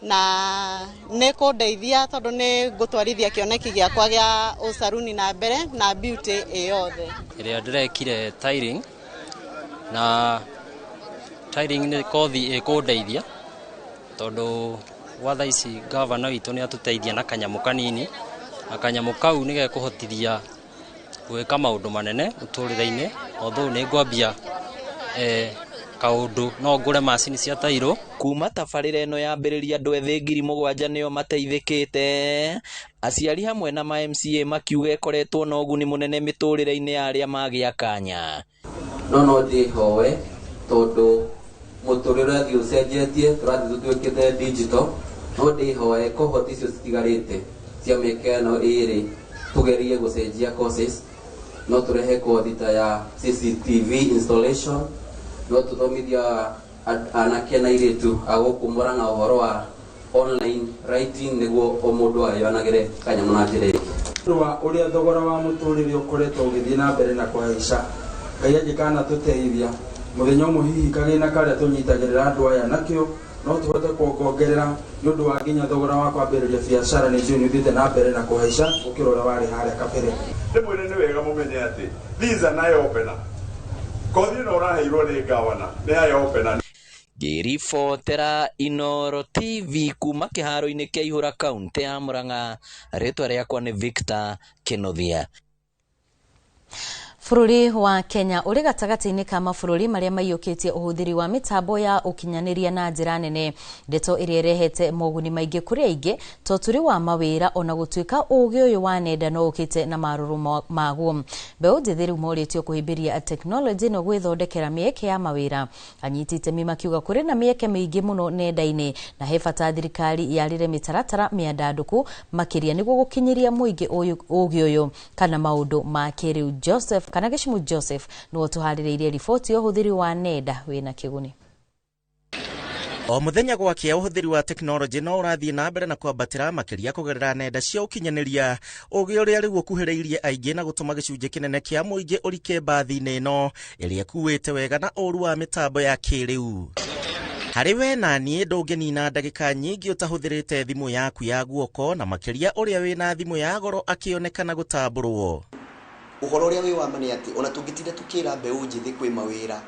na nĩ kũndeithia tondũ nĩ ngũtwarithia kĩoneki gĩakwa gĩa ũcaruni na mbere na beauty ĩ yothe. Ĩrĩa ndĩrekire tiling, na tiling nĩ kothi ĩkũndeithia tondũ gwa thaa ici gavana witũ nĩ atũteithia na kanyamũ kanini, na kanyamũ kau nĩ gekũhotithia gwĩka maũndũ manene mũtũrĩre-inĩ. Although nĩ ngwambia kaũndũ no ngũre macini cia tairo. Kuma tabarĩra ĩno yambĩrĩria andũ ethĩ 7,000 nĩo mateithĩkĩte. Aciari hamwe na ma MCA makiuga ĩkoretwo na ũguni mũnene mĩtũrĩre-inĩ ya arĩa magĩa kanya. No ndĩhoe tondũ mũtũrĩre ũrathiĩ ũcenjetie, tũrathiĩ tũtuĩkĩte digital, no ndĩhoe cohort icio citigarĩte cia mĩaka ĩno ĩrĩ tũgerie gũcenjia courses. No tũrehe kothi ta ya CCTV installation, no tũthomithia anake na airĩtu a gũkũ Murang'a ũhoro wa online writing nĩguo o mũndũ ayonagĩre kanyamũ na njĩra ĩngĩ. Ũndũ wa ũrĩa thogora wa mũtũrĩre ũkoretwo ũgĩthiĩ na mbere na kũhaica, Ngai angĩkana tũteithia Muthenya ũmwe hihi kagĩna karĩa tũnyitagĩrĩra andũ aya nakĩo no tũhote kuongerera nĩ ũndũ wa nginya thogora wa kwambĩrĩria biacara nĩ njũĩ nĩ ũthiĩte na mbere na kũhaica gũkĩra ũrĩa warĩ harĩa kabere. Ndĩmwĩre nĩ wega mũmenye atĩ this is an eye opener. Kothi ĩno ũraheirwo nĩ ngavana nĩ eye opener. Ngĩribotera Inooro TV kuma kĩharo-inĩ kĩa Ihũra kaunti ya Murang'a, rĩtwa rĩakwa nĩ Victor Kĩnuthia. Bũrũri wa Kenya ũrĩ gatagatĩ-inĩ ka mabũrũri marĩa maiyũkĩtie ũhũthĩri wa mĩtambo ya ũkinyanĩria na njĩra nene, ndeto ĩrĩa ĩrehete moguni maingĩ kũrĩ aingĩ ta ũturi wa mawĩra ona gũtuĩka ũũgĩ ũyũ wa nenda no ũkĩte na marũrũ maguo. Mbeũ njĩthĩ rĩu morĩtio kũhĩmbĩria tekinoronjĩ ĩno gwĩthondekera mĩeke ya mawĩra. Anyiti itemi makiuga kũrĩ na mĩeke mĩingĩ mũno nenda-inĩ na he bata thirikari yarĩre mĩtaratara mĩandandũku makĩria nĩguo gũkinyĩria mũingĩ ũũgĩ ũyũ kana maũndũ ma kĩrĩu. Joseph kana Gĩcimu Joseph nĩwe ũtũharĩrĩirie riboti ya ũhũthĩri wa nenda wĩna kĩguni. O muthenya gwakia ũhũthĩri wa tekinoronjĩ no ũrathiĩ na mbere na kwambatĩra makĩria kũgerera nenda cia ũkinyanĩria, ũgĩ ũrĩa rĩu ũkuhĩrĩirie aingĩ na gũtũma gĩcunjĩ kĩnene kĩa mũingĩ ũrike mbathi-inĩ ĩno ĩrĩa ĩkuĩte wega na ũru wa mĩtambo ya kĩrĩu. Harĩ we na niĩ ndũngĩnina ndagĩka nyingĩ ũtahũthĩrĩte thimũ yaku ya guoko na makĩria ũrĩa wĩna thimũ ya goro akĩonekana gũtambũrwo. Ũhoro ũrĩa wĩ wa ma nĩ atĩ ona tũngĩtinda tũkĩra mbeũ njĩthĩ kwĩ mawĩra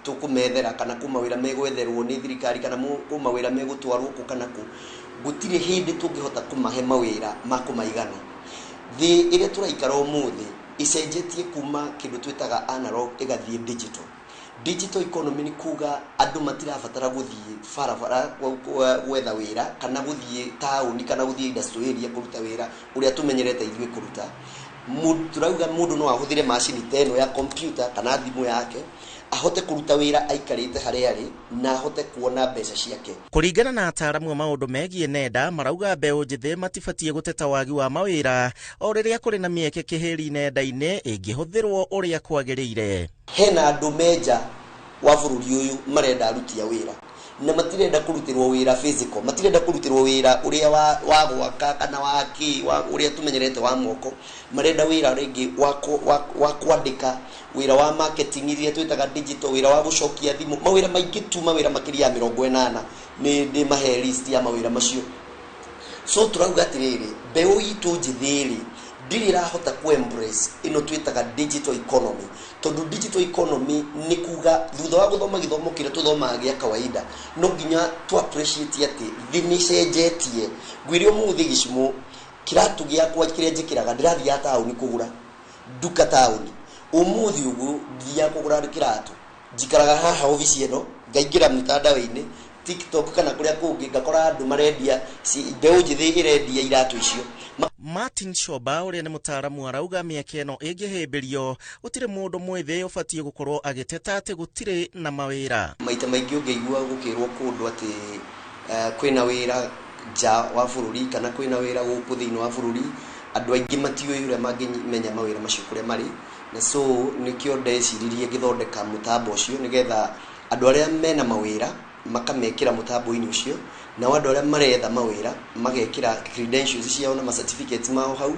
tũkũmethera kana kwĩ mawĩra megwetherwo nĩ thirikari kana kwĩ mawĩra megũtwarwo kũ kana kũ, gũtirĩ hĩndĩ tũngĩhota kũmahe mawĩra ma kũmaigana. Thĩ ĩrĩa tũraikara ũmũthĩ ĩcenjetie kuma kĩndũ twĩtaga analog ĩgathiĩ digital. Digital economy nĩ kuga andũ matirabatara gũthiĩ barabara gwetha wĩra kana gũthiĩ taũni kana gũthiĩ industrial area kũruta wĩra ũrĩa tũmenyerete ithuĩ kũruta. Turauga mũndũ no ahũthĩre macini ta ĩno ya computer kana thimũ yake ahote kũruta wĩra aikarĩte harĩa arĩ na ahote kuona mbeca ciake. Kũringana na ataaramu a maũndũ megiĩ nenda marauga mbeũ njĩthĩ matibatiĩ gũteta wagi wa mawĩra o rĩrĩa kũrĩ na mĩeke kĩhĩri nenda-inĩ ĩngĩhũthĩrwo ũrĩa kwagĩrĩire. Hena andũ menja wa bũrũri ũyũ marenda aruti a wĩra na matirenda kũrutĩrwo wĩra physical, matirenda kũrutĩrwo wĩra ũrĩa wa gwaka kana wa kĩ wa ũrĩa tũmenyerete wa moko, marenda wĩra rĩngĩ wa kwandĩka, wĩra wa marketing iria twĩtaga digital, wĩra wa gũcokia thimũ, mawĩra maingĩ tu, mawĩra makĩria ya 80 nĩ ndĩmahe list ya mawĩra macio. So turauga atĩrĩrĩ, mbeũ itũ njĩthĩ rĩ ndirĩ ĩrahota ku embrace ĩno twĩtaga digital economy, tondũ digital economy nĩ kuga thutha wa gũthoma gĩthomo kĩrĩa tũthomaga gĩa kawaida no nginya tu appreciate atĩ thĩ nĩ ĩcenjetie. Ngwĩre ũmũthĩ Gĩcimu kĩratũ gĩakwa kĩrĩa njĩkĩraga ndĩrathiaga taũni kũgũra nduka taũni, ũmũthĩ ũguo ndithiaga kũgũra kĩratũ, njikaraga haha obici ĩno ngaingĩra mĩtandao-inĩ TikTok kana kũrĩa kũngĩ ngakora andũ marendia mbeũ njĩthĩ ĩrendia iratũ icio. Martin Shoba ũrĩa nĩ mũtaaramu arauga mĩeke ĩno ĩngĩhĩmbĩrio gũtirĩ mũndũ mwĩthĩ ũbatiĩ gũkorwo agĩteta atĩ gũtirĩ na mawĩra. Maita maingĩ ũngĩigua gũkĩrwo kũndũ atĩ kwĩna wĩra nja wa bũrũri kana kwĩna wĩra gũkũ thĩinĩ wa bũrũri, andũ aingĩ matiũĩ ũrĩa mangĩmenya mawĩra macio kũrĩa marĩ, na so nĩkĩo ndeciririe ngĩthondeka mũtambo ũcio nĩgetha andũ arĩa mena mawĩra makamekĩra mũtambo-inĩ ũcio, nao andũ arĩa maretha mawĩra magekĩra credentials ciao na ma certificates mao hau.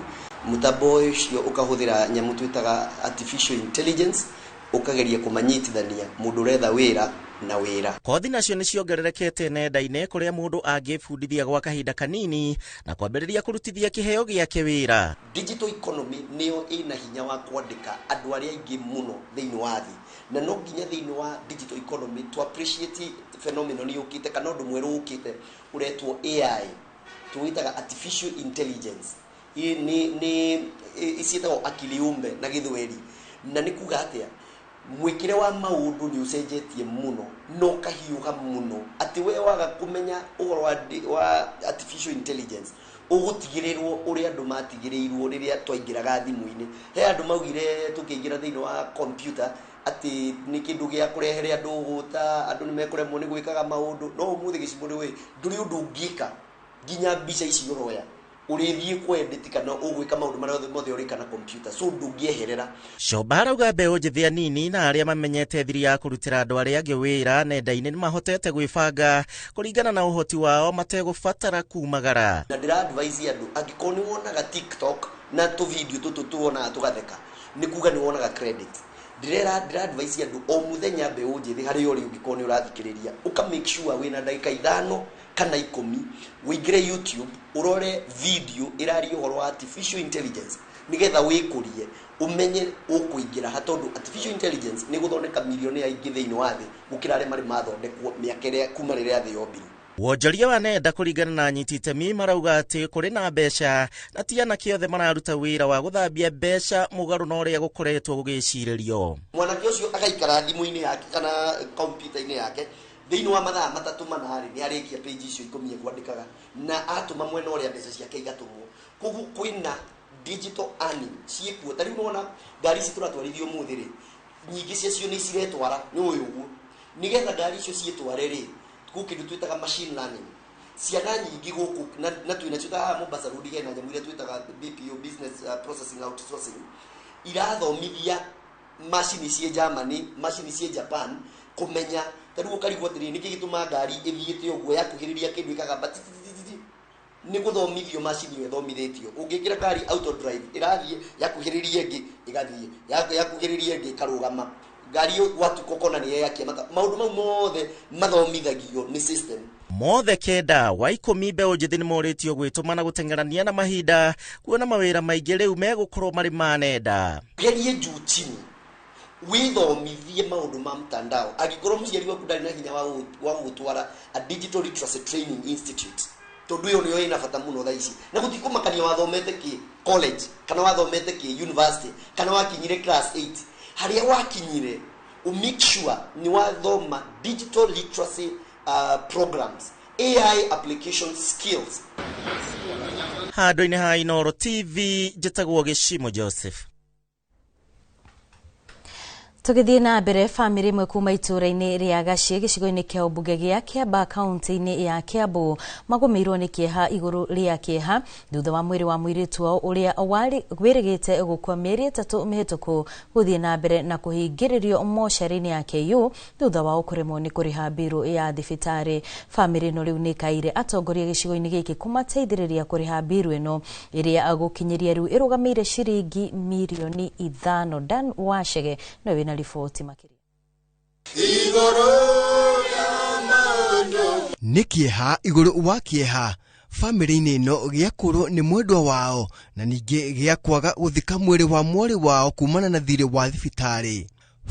Mũtambo ũcio ũkahũthĩra nyamũ twĩtaga artificial intelligence ũkageria kũmanyitithania mũndũ ũretha wĩra na wĩra. Kothi nacio nĩ ciongererekete nenda-inĩ kũrĩa mũndũ angĩbundithia gwa kahinda kanini na kwambĩrĩria kũrutithia kĩheo gĩake wĩra. Digital economy nĩyo ĩna hinya wa kwandĩka andũ arĩa aingĩ mũno thĩinĩ wa thĩ, na no nginya thĩinĩ wa digital economy to appreciate phenomenon yũkĩte kana ũndũ mwerũ ũkĩte ũretwo AI, tũwĩtaga artificial intelligence. Nĩ ciĩtagwo akili umbe na gĩthweri, na nĩ kuga atĩa mwĩkĩre wa maũndũ nĩ ũcenjetie mũno na ũkahiũha mũno atĩ we waga kũmenya ũhoro wa artificial intelligence ũgũtigĩrĩrwo ũrĩa andũ matigĩrĩirwo rĩrĩa twaingĩraga thimũ-inĩ. He andũ maugire tũkĩingĩra thĩinĩ wa computer atĩ nĩ kĩndũ gĩa kũrehere andũ ũgũta, andũ nĩ mekũremwo nĩ gwĩkaga maũndũ, no ũmũthĩ Gĩcimu nĩ ndũrĩ ũndũ ũngĩka nginya mbica ici ũroya ũrĩthiĩ kwendit kana ũgwĩka maũndũ marĩa mothe ũrĩka na computer, so ndũngĩeherera. Shoba arauga mbeũ njĩthĩ anini na arĩa mamenyete thiri ya kũrutĩra andũ arĩa angĩ wĩra nenda-inĩ nĩ mahotete gwĩbanga kũringana na ũhoti wao mategũbatara kumagara. Na ndĩra advise andũ angĩkorwo nĩ wonaga TikTok na tũvideo tũtũ tuonaga tũgatheka, nĩ kuga nĩ wonaga credit. Ndĩrera ndĩra advice andũ o mũthenya, mbeũ njĩthĩ harĩa ũrĩ, ũngĩkorwo nĩ ũrathikĩrĩria, ũka make sure wĩna ndagĩka 5 kana 10 ũingĩre YouTube ũrore video ĩraria ũhoro wa artificial intelligence, nĩgetha wĩkũrie ũmenye ũkũingĩra ha, tondũ artificial intelligence nĩ gũthondeka milioni aingĩ thĩinĩ wa thĩ gũkĩra arĩa marĩ mathondekwo mĩaka ĩrĩa kuma rĩrĩa thĩ yombirwo. Wonjoria wa nenda kũringana na anyiti itemi marauga atĩ kũrĩ na mbeca na ti anake othe mararuta wĩra wa gũthambia mbeca, mũgarũ na ũrĩa gũkoretwo gũgĩcirĩrio. Mwanake ũcio agaikara thimũ-inĩ yake kana kompiuta-inĩ yake, thĩinĩ wa mathaa 3 4 rĩ, nĩ arĩkia page icio 10 ekwandĩkaga na atũma mwena ũrĩa, mbeca ciake igatũmwo. Koguo kwĩna digital earning ciĩkuo. Ta rĩu nĩwona ngari ici tũratwarithia ũmũthĩ rĩ, nyingĩ ciacio nĩ ciretwara nĩ ũyũ ũguo. Nĩgetha ngari icio ciĩtware rĩ, gwĩ kĩndũ twĩtaga machine learning. Ciana nyingĩ gũkũ na twĩnacio ta haha Mombasa Road, hena nyamũ iria twĩtaga BPO, business processing outsourcing, irathomithia macini ciĩ Germany, macini ciĩ Japan, kũmenya. Ta rĩu ũkarigwo atĩrĩrĩ, nĩkĩ gĩtũmaga ngari ĩthiĩte ũguo, yakuhĩrĩria kĩndũ ĩkagamba titititi? Nĩ gũthomithio macini ĩyo ĩthomithĩtio. Ũngĩkĩra ngari auto drive, ĩrathiĩ, yakuhĩrĩria ĩngĩ ĩgathiĩ, yakuhĩrĩria ĩngĩ ĩkarũgama. Ngari ĩyo gwatuka ũkona nĩ yeyakia mata. Maũndũ mau mothe mathomithagio nĩ system. Mothe 9 wa 10 mbeũ njĩthĩ nĩ morĩtio gwĩtũma na gũteng'erania na mahinda, kuona mawĩra maingĩ rĩu megũkorwo marĩ ma nenda. Gerie juu chini wĩthomithie maũndũ ma mtandao. Angĩkorwo mũciari waku ndarĩ na hinya wa gũgũtwara a digital literacy training institute, tondũ ĩyo nĩyo ĩna bata mũno thaa ici, na gũtikũmakania wathomete kĩ college kana wathomete kĩ university kana wakinyire class 8, harĩa wakinyire, make sure nĩ wathoma digital literacy programs, AI application skills. Handũ-inĩ ha Inoro TV, njĩtagwo Gĩcimo Joseph. Tũgĩthiĩ na mbere, bamĩrĩ ĩmwe kuma itũũra-inĩ rĩa Gaciĩ, gĩcigo-inĩ kĩa ũmbunge gĩa Kĩamba, kaunti-inĩ ya Kĩambu, magũmĩirwo nĩ kĩeha igũrũ rĩa kĩeha thutha wa mwĩrĩ wa mũirĩtu wao ũrĩa warĩ wĩrĩgĩte gũkua mĩeri 3 mĩhĩtũku gũthiĩ na mbere na kũhingĩrĩrio mocarĩ-inĩ ya KU thutha wao kũremwo nĩ kũrĩha mbirũ ya thibitarĩ. Bamĩrĩ ĩno rĩu nĩ ĩkaire atongoria gĩcigo-inĩ gĩkĩ kũmateithĩrĩria kũrĩha mbirũ ĩno ĩrĩa gũkinyĩria rĩu ĩrũgamĩire ciringi mirioni 5. Dan Wachege nĩwe wĩna riboti makĩria. Nĩ kĩeha igũrũ wa kĩeha bamĩrĩ-inĩ ĩno gĩa kũrwo nĩ mwendwa wao, na ningĩ gĩa kwaga gũthika mwĩrĩ wa mwarĩ wao kumana na thirĩ wa thibitarĩ.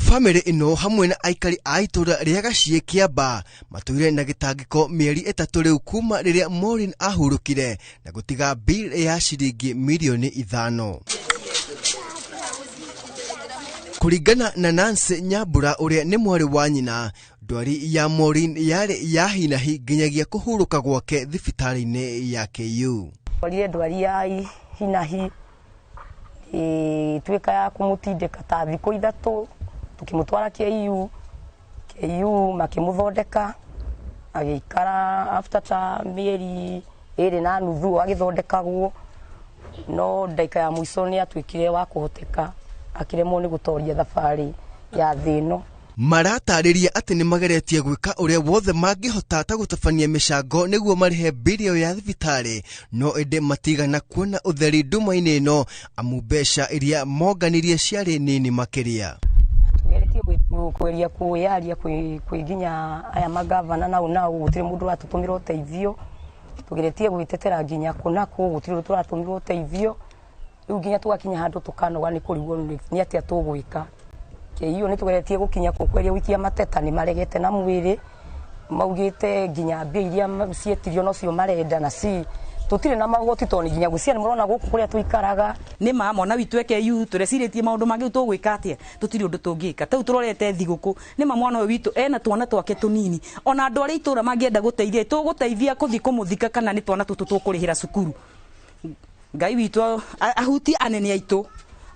Bamĩrĩ ĩno hamwe na aikari a itũũra rĩa Gaciĩ, Kĩamba, matũire na gĩtangĩko mĩeri 3 rĩu kuma rĩrĩa Maureen ahurũkire na gũtiga bill ya ciringi mirioni 5. Kũringana na Nancy Nyambura, ũrĩa nĩ mwarĩ wa nyina, ndwari ya Maureen yarĩ ya hinahi nginyagia kũhurũka gwake thibitarĩ-inĩ ya KU. Twarire ndwari ya hinahi ĩtuĩka ya kũmũtindĩka ta thikũ 3, tũkĩmũtwara KU. KU makĩmũthondeka, agĩikara after ta mĩeri 2.5 agĩthondekagwo, no ndagĩka ya mũico nĩ atuĩkire wa kũhoteka, akĩremwo nĩ gũtoria thabarĩ ya thĩ ĩno. Maratarĩria atĩ nĩ mageretie gwĩka ũrĩa wothe mangĩhota ta gũtabania mĩcango nĩguo marĩhe mbili ĩyo ya thibitarĩ, no ĩndĩ matigana kuona ũtheri nduma-inĩ ĩno, amu mbeca iria monganirie ciarĩ nini makĩria. Tugeretie kũgeria kwĩyaria kwĩ nginya aya magavana nao nao, gũtirĩ mũndũ ũratũtũmĩra ũteithio. Tugeretie gwĩtetera nginya kũ na kũ, gũtirĩ ũndũ tũratũmĩra ũteithio. Rĩu nginya tũgakinya handũ tũkanoga nĩ kũrigwo nĩ atĩa tũgwĩka. KU nĩ tũgeretie gũkinya kũ kweria gũikia mateta, nĩ maregete na mwĩrĩ, maugĩte nginya mbia iria cietirio nocio marenda, na ci tũtirĩ na magoti, tondũ nginya gũcia nĩ mũrona gũkũ kũrĩa tũikaraga. Nĩ ma mwana witũ eke tũrecirĩtie maũndũ mangĩ, tũgwĩka atĩa? Tũtirĩ ũndũ tũngĩka. Tau tũrorete thigũkũ, nĩ ma mwana ũyũ witũ ena twana twake tũnini, ona andũ arĩa itũra mangĩenda gũteithia, tũgũteithia kũthiĩ kũmũthika kana nĩ twana tũtũ tũkũrĩhĩra cukuru? Ngai witũ ahutie anene aitũ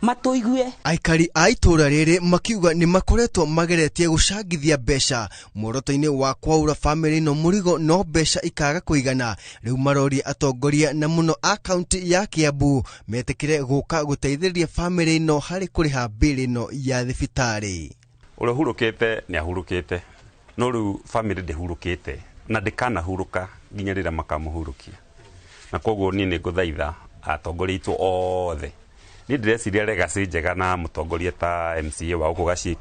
matũigue. Aikari a itũũra rĩrĩ makiuga nĩ makoretwo mageretie gũcangithia mbeca muoroto-inĩ wa kwaũra bamĩrĩ ĩno mũrigo, no mbeca ikaga kũigana. Rĩu maroria atongoria na mũno a kaunti ya Kiambu metĩkĩre gũka gũteithĩrĩria bamĩrĩ ĩno harĩ kũrĩha mbĩrĩ ĩno ya thibitarĩ. Ũrĩa ũhurũkĩte nĩ ahurũkĩte, no rĩu bamĩrĩ ndĩhurũkĩte na ndĩkanahurũka nginya rĩrĩa makamũhurũkia. Na koguo niĩ nĩ ngũthaitha atongoria aitũ othe Niĩ ndĩreciria legacy njega na mũtongoria ta MCA wa gũkũ Gaciĩ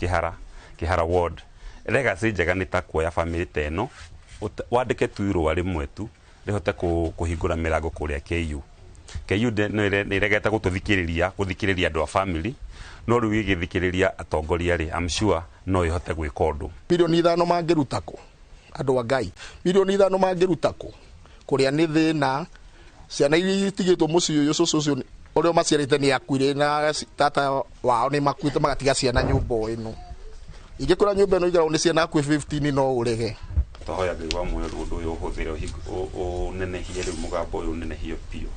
Kĩhara ward, legacy njega nĩ ta kuoya family ta ĩno, wandĩke tu irũa rĩmwe tu rĩhote kũhingũra mĩrango kũrĩa KU. KU nĩ ĩregete gũtũthikĩrĩria, gũthikĩrĩria andũ a family, no rĩu ĩgĩthikĩrĩria atongoria rĩ, I'm sure no ĩhote gwĩka ũndũ. 5 milioni mangĩruta kũ? Andũ a Ngai, 5 milioni mangĩruta kũ? Kũrĩa nĩ thĩna, ciana iria itigĩtwo mũciĩ ũyũ, cũcũ ũcio ũrĩa maciarĩte nĩ akuire na tata wao nĩ makuĩte, magatiga ciana nyũmba o ĩno. Ingĩkora nyũmba ĩno igarwo nĩ ciana hakuhĩ 15, no ũrege. Twahoya Ngai wa muoyo rĩu ũndũ ũyũ ũhũthĩre ũnenehie rĩu mũgambo ũyũ ũnenehio biũ.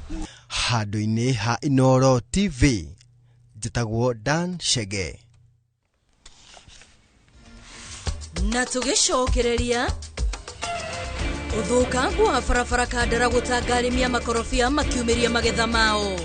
Handũ-inĩ ha Inooro TV, njĩtagwo Dan Chege. Na tũgĩcokereria, ũthũkangu wa barabara Kandara gũtanga arĩmi a makorobia makiumĩria magetha mao.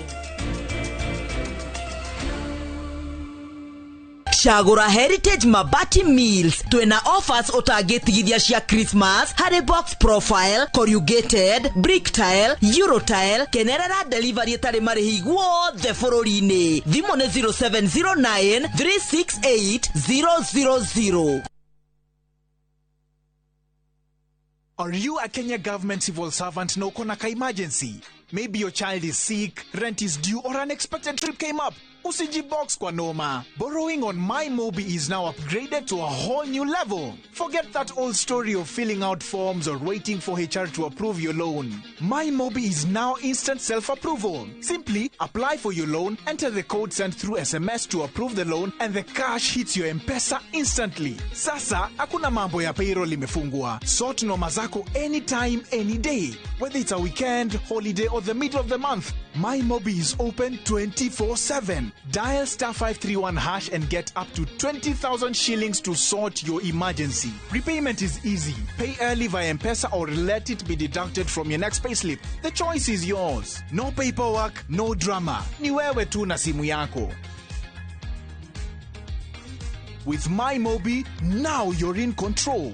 Cagũra Heritage Mabati Mills, twĩna offers ũtangĩtigithia cia Christmas harĩ box profile, corrugated, brick tile, eurotile. Kenerera delivery ĩtarĩ marĩhi guothe bũrũri-inĩ. Thimũ nĩ 0709 368 000. Are you a Kenya government civil servant na uko na ka emergency? Maybe your child is sick, rent is due, or unexpected trip came up. Usijibox kwa noma. Borrowing on MyMobi is now upgraded to a whole new level. Forget that old story of filling out forms or waiting for HR to approve your loan. MyMobi is now instant self-approval. Simply apply for your loan, enter the code sent through SMS to approve the loan, and the cash hits your M-Pesa instantly. Sasa, hakuna mambo ya payroll imefungwa. Sort noma zako anytime, any day. Whether it's a weekend, holiday, or the middle of the month, MyMobi is open 24/7. Dial *531# and get up to 20,000 shillings to sort your emergency. Repayment is easy. Pay early via M-Pesa or let it be deducted from your next payslip. The choice is yours. No paperwork, no drama. Ni wewe tu na simu yako. With MyMobi, now you're in control.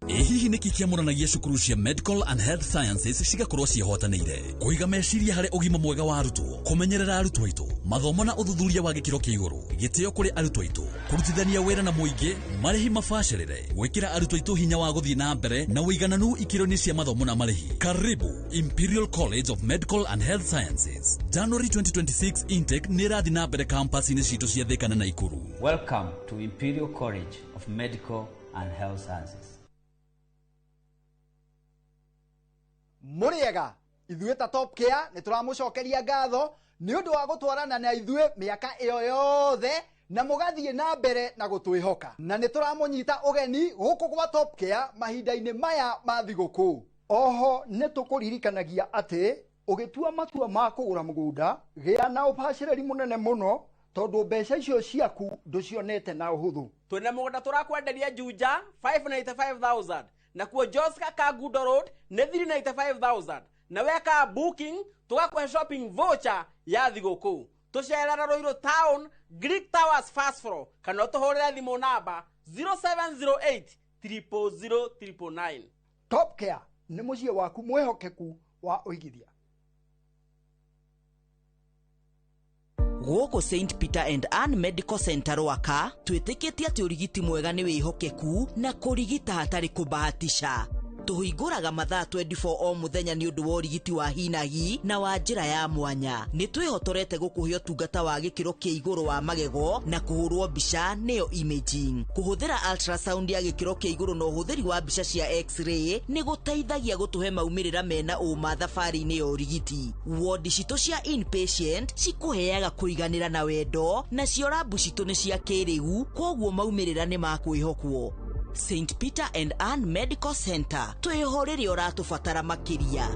Ĩ hihi nĩkĩ kĩamũranagia cukuru cia Medical and Health Sciences cigakorwo ciĩhotanĩire kũiga meciria harĩ ũgima mwega wa arutwo, kũmenyerera arutwo aitũ, mathomo na ũthuthuria wa gĩkĩro kĩa igũrũ, gĩtĩo kũrĩ arutwo aitũ, kũrutithania wĩra na mũingĩ, marĩhi mabacĩrĩre, gwĩkĩra arutwo aitũ hinya wa gũthiĩ na mbere na ũigananu ikĩro-inĩ cia mathomo na marĩhi? Karibu Imperial College of Medical and Health Sciences. January 2026 intake nĩ ĩrathiĩ na mbere campus-inĩ citũ cia Thika na Naikuru. Welcome to Imperial College of Medical and Health Sciences. Mũrĩega ithuĩ ta Top Care nĩ tũramũcokeria ngatho nĩ ũndũ wa gũtwarana na ithuĩ mĩaka ĩyo yothe na mũgathiĩ na mbere na gũtwĩhoka, na nĩ tũramũnyita ũgeni gũkũ gwa Top Care mahinda-inĩ maya ma thigũkũ. Oho nĩ tũkũririkanagia atĩ ũgĩtua matua ma kũgũra mũgũnda, gĩa na ũbacĩrĩri mũnene mũno, tondũ mbeca icio ciaku ndũcionete na ũhũthũ. Twĩna mũgũnda tũrakwenderia Juja 595,000, nakuo Joska Kangundo Road nĩ 395,000, na weka booking tũgakũhe shopping voucher ya thigũkũ. Tũcerera Ruiru Town, Greek Towers, first floor, kana ũtũhũrĩre thimũ namba 0708 000 999. Top Care nĩ mũciĩ waku mwĩhokeku wa ũigithia. Gũkũ St Peter and Ann Medical Center Rwaka twĩtĩkĩtie atĩ ũrigiti mwega nĩ wĩhokeku na kũrigita hatarĩ kũbahatisha. Tũhingũraga mathaa 24 o mũthenya nĩ ũndũ wa ũrigiti wa hinahi na wa njĩra ya mwanya. Nĩ twĩhotorete gũkũhe ũtungata wa gĩkĩro kĩa igũrũ wa magego na kũhũrwo mbica, nĩyo imaging. Kũhũthĩra ultrasound ya gĩkĩro kĩa igũrũ na ũhũthĩri wa mbica cia x-ray nĩ gũteithagia gũtũhe maumĩrĩra mena ũma thabarĩ-inĩ ya ũrigiti. Wodi citũ cia inpatient cikũheaga kũiganĩra na wendo, nacio rambu citũ nĩ cia kĩrĩu, koguo maumĩrĩra nĩ makwĩhokwo. St Peter and Ann Medical Center, twĩho rĩrĩa ũratũbatara makĩria.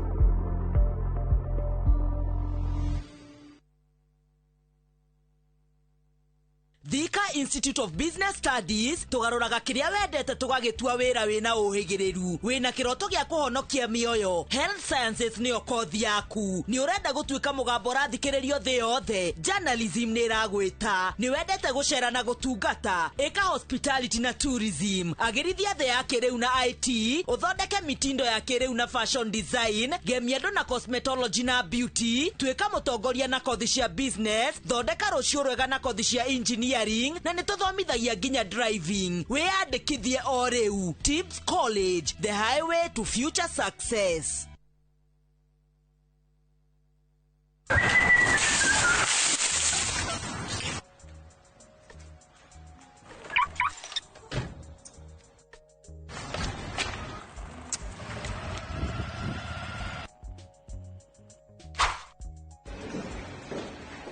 Thika Institute of Business Studies tũgarũraga kĩrĩa wendete tũgagĩtua wĩra wĩna ũhĩgĩrĩru. Wĩna kĩroto gĩa kũhonokia mĩoyo, Health Sciences nĩyo kothi yaku. Nĩ ũrenda gũtuĩka mũgambo ũrathikĩrĩrio thĩ yothe, Journalism nĩ ĩragwĩta. Nĩ wendete gũcera na gũtungata, ĩka Hospitality na Tourism. Agĩrithia thĩ ya kĩrĩu na IT, ũthondeke mitindo ya kĩrĩu na fashion design, gemia andũ na cosmetology na beauty, tuĩka mũtongoria na kothi cia business, thondeka rũciũ rwega na kothi cia engineering, na nĩ tũthomithagia nginya driving. Wĩyandĩkithie o rĩu. Tips College, the highway to future success.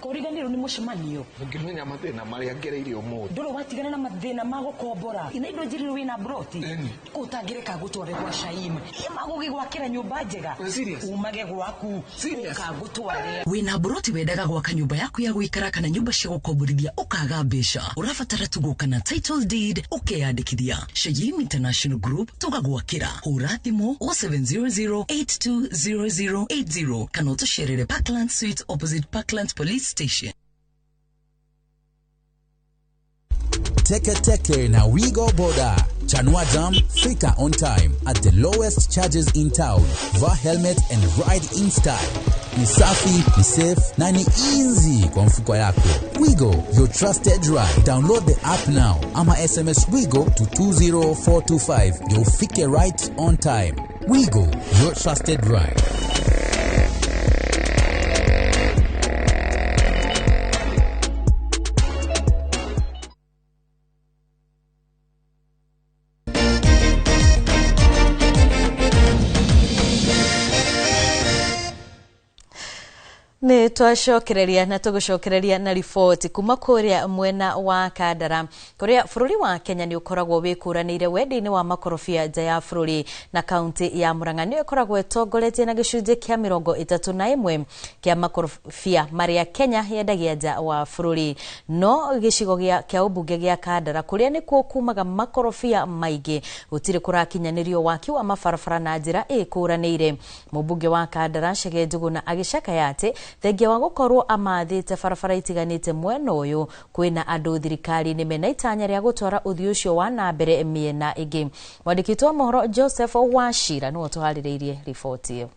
Kũriganĩrwo nĩ mũcemanio. Ũngĩmenya mathĩna marĩa ngereire ũmũthĩ. Ndũrĩ watigana na mathĩna ma gũkombora. Ina indo njĩrĩrwo wĩna broti. Kũ ũtangĩreka gũtware gwa Shaim. Magũgĩgwakĩra nyũmba njega. Umage gwaku. Ũkagũtware. Wĩna broti wendaga gwaka nyũmba yaku ya gũikara kana nyũmba cia gũkomborithia ũkaga mbeca. Ũrabatara tu gũka na title deed ũkeyandĩkithia. Shaim International Group tũgagwakĩra. Hũra thimũ 0700 820080 kana ũtũcerere Parkland Suite opposite Parkland Police Station. Teke Teke na Wigo Boda. Chanua Jam, fika on time at the lowest charges in town. Vaa helmet and ride in style. Ni safi, ni safe na ni easy kwa mfuko yako. Wigo, your trusted ride. Download the app now ama SMS Wigo to 20425. Ndio ufike right on time. Wigo, your trusted ride. Nĩ twacokereria na tũgũcokereria na riboti kuma kũrĩa mwena wa Kandara kũrĩa bũrũri wa Kenya nĩ ũkoragwo wĩkũranĩire wendia-inĩ wa makorobia nja ya bũrũri na kaunti ya Murang'a nĩyo ĩkoragwo ĩtongoretie na gĩcunjĩ kĩa 31 kĩa makorobia marĩa Kenya yendagia nja wa bũrũri. No gĩcigo kĩa ũmbunge gĩa Kandara kũrĩa nĩkuo kumaga makorobia maingĩ gũtirĩ kũrakinyanĩrio waki wa mabarabara na njĩra ĩkũranĩire. Mũmbunge wa Kandara Chege Njuguna agĩcakaya atĩ thengia wa gũkorwo amathĩte barabara itiganĩte mwena ũyũ kwĩna andũ thirikari-inĩ mena itanya rĩa gũtwara ũthiĩ ũcio wa na mbere mĩena ĩngĩ. Mwandĩki witũ wa mohoro Joseph Wachira nĩwe ũtũharĩrĩirie riboti ĩyo.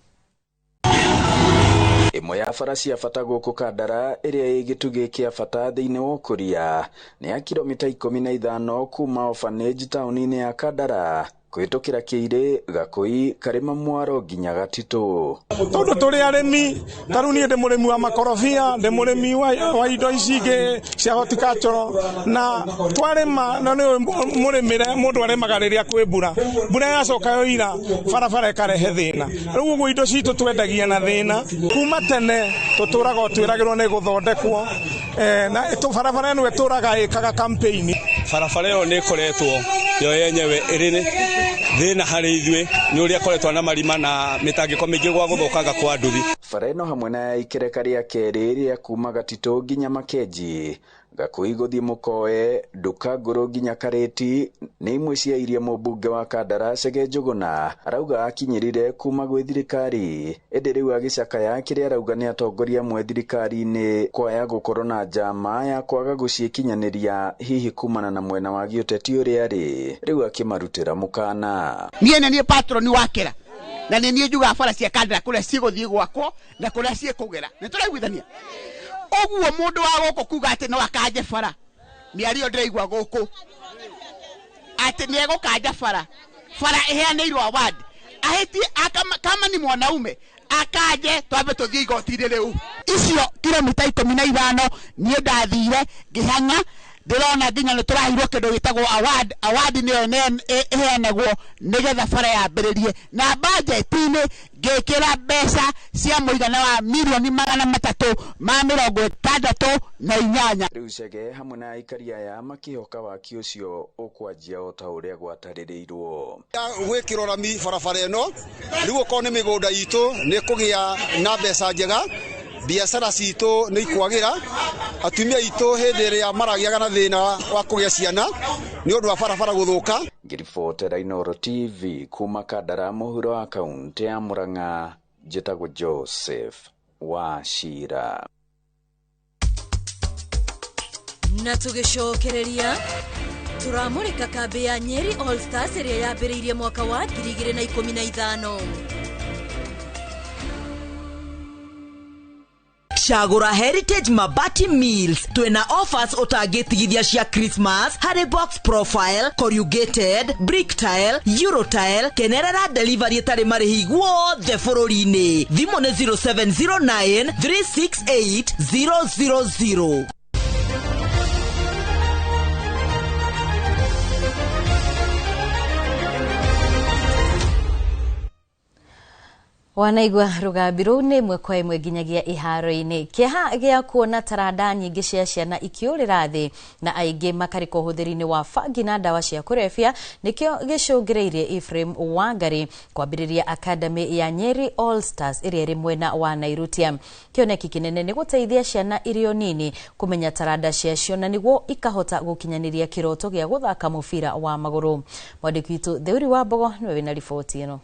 Ĩmwe ya bara cia bata gũkũ Kandara ĩrĩa ĩ gĩtugĩ kĩa bata thĩinĩ wa ũkũria nĩ ya kilomita 15 kuma orphanage taũni-inĩ ya Kandara kũhĩtũkĩra Kĩirĩ, Gakũi, Karĩma Mwaro nginya Gatitũ. Tondũ tũrĩ arĩmi, ta rĩu niĩ ndĩ mũrĩmi wa makorobia, ndĩ mũrĩmi wa indo ici ingĩ cia horticulture, na twarĩma na nĩ mũrĩmĩre mũndũ arĩmaga rĩrĩa kwĩ mbura. Mbura yacoka yoira, barabara ĩkarehe thĩna. Rĩu ũguo indo citũ twendagia na thĩna. Kuma tene tũtũraga o twĩragĩrwo nĩ gũthondekwo, na barabara ĩno ĩtũraga ĩkaga campaign. Barabara ĩyo nĩ ĩkoretwo yo yenyewe ĩrĩ thĩna harĩ ithuĩ nĩ ũrĩa koretwo na marima na mĩtangĩko mĩingĩ gwa gũthũkanga kwa nduthi. Bara ĩno hamwe na ya ikereka rĩa kerĩ rĩa kuma Gatitũ nginya Makenji, Gakũi gũthiĩ Mũkoe, Nduka Ngũrũ nginya Karĩti nĩ imwe cia iria mũmbunge wa Kandara Chege Njuguna arauga akinyĩrire kuma gwĩ thirikari, ĩndĩ rĩu agĩcakaya kĩrĩa arauga nĩ atongoria amwe thirikari-inĩ kwaya gũkorwo na njama ya kwaga gũciĩkinyanĩria hihi kumana na mwena wa gĩũteti ũrĩa arĩ, rĩu akĩmarutĩra mũkana. Niĩ nĩ niĩ patroni wa Kera na nĩ niĩ njugaga bara cia Kandara kũrĩa cigũthiĩ gwakwo na kũrĩa ciĩkũgera, nĩ tũraiguithania? Ũguo mũndũ wa gũkũ kuga atĩ no akanje bara, mĩario ndĩraigua gũkũ atĩ nĩ egũkanja bara, bara ĩheanĩirwo award, ahĩtie kama ni mwanaume akanje twambe tũthiĩ igoti-inĩ rĩu. Icio kilomita 15 niĩ ndathire ngĩhang'a, ndĩrona nginya nĩ tũraheirwo kĩndũ gĩtagwo award. Award nĩyo ĩheanagwo nĩgetha bara yambĩrĩrie, na bajeti-inĩ ngĩkĩra mbeca cia mũigana wa mirioni 368. Rĩu Chege hamwe na aikari aya makĩhoka waki ũcio ũkwanjia o ta ũrĩa gwatarĩrĩirwo. Gwĩkĩrwo rami barabara ĩno rĩu okorwo nĩ mĩgũnda itũ nĩ kũgĩa na mbeca njega. Biacara citũ nĩ ikwagĩra, atumia aitũ hĩndĩ ĩrĩa maragĩaga na thĩna wa kũgĩa ciana nĩ ũndũ wa barabara gũthũka. Ngĩribotera Inooro TV kuma Kandara mũhuro wa kaũntĩ ya Murang'a, njĩtagwo Joseph Wachira. Na tũgĩcokereria tũramũrĩka kambĩ ya Nyeri All Stars ĩrĩa yambĩrĩirie mwaka wa 2015. Cagũra Heritage Mabati Mills, twĩna offers ũtangĩtigithia cia Christmas harĩ box profile, corrugated, brick tile, euro tile, kenerera delivery ĩtarĩ marĩhi guothe bũrũri-inĩ. Thimũ nĩ 0709 368 000. Wanaigua rũgambi rũu nĩ ĩmwe kwa ĩmwe nginyagia iharo-inĩ. Kĩeha gĩa kuona taranda nyingĩ cia ciana ikĩũrĩra thĩ na aingĩ makarĩka ũhũthĩri-inĩ wa bangi na ndawa cia kũrebia nĩkĩo gĩcũngĩrĩirie Ephraim Wangari kwambĩrĩria Academy ya Nyeri All Stars ĩrĩa ĩrĩ mwena wa Nairutia. Kĩoneki kĩnene nĩ gũteithia ciana irio nini kũmenya taranda ciacio na nĩguo ikahota gũkinyanĩria kĩroto gĩa gũthaka mũbira wa magũrũ. Mwandĩki witũ Theuri wa Mbogo nĩwe wĩna riboti ĩno.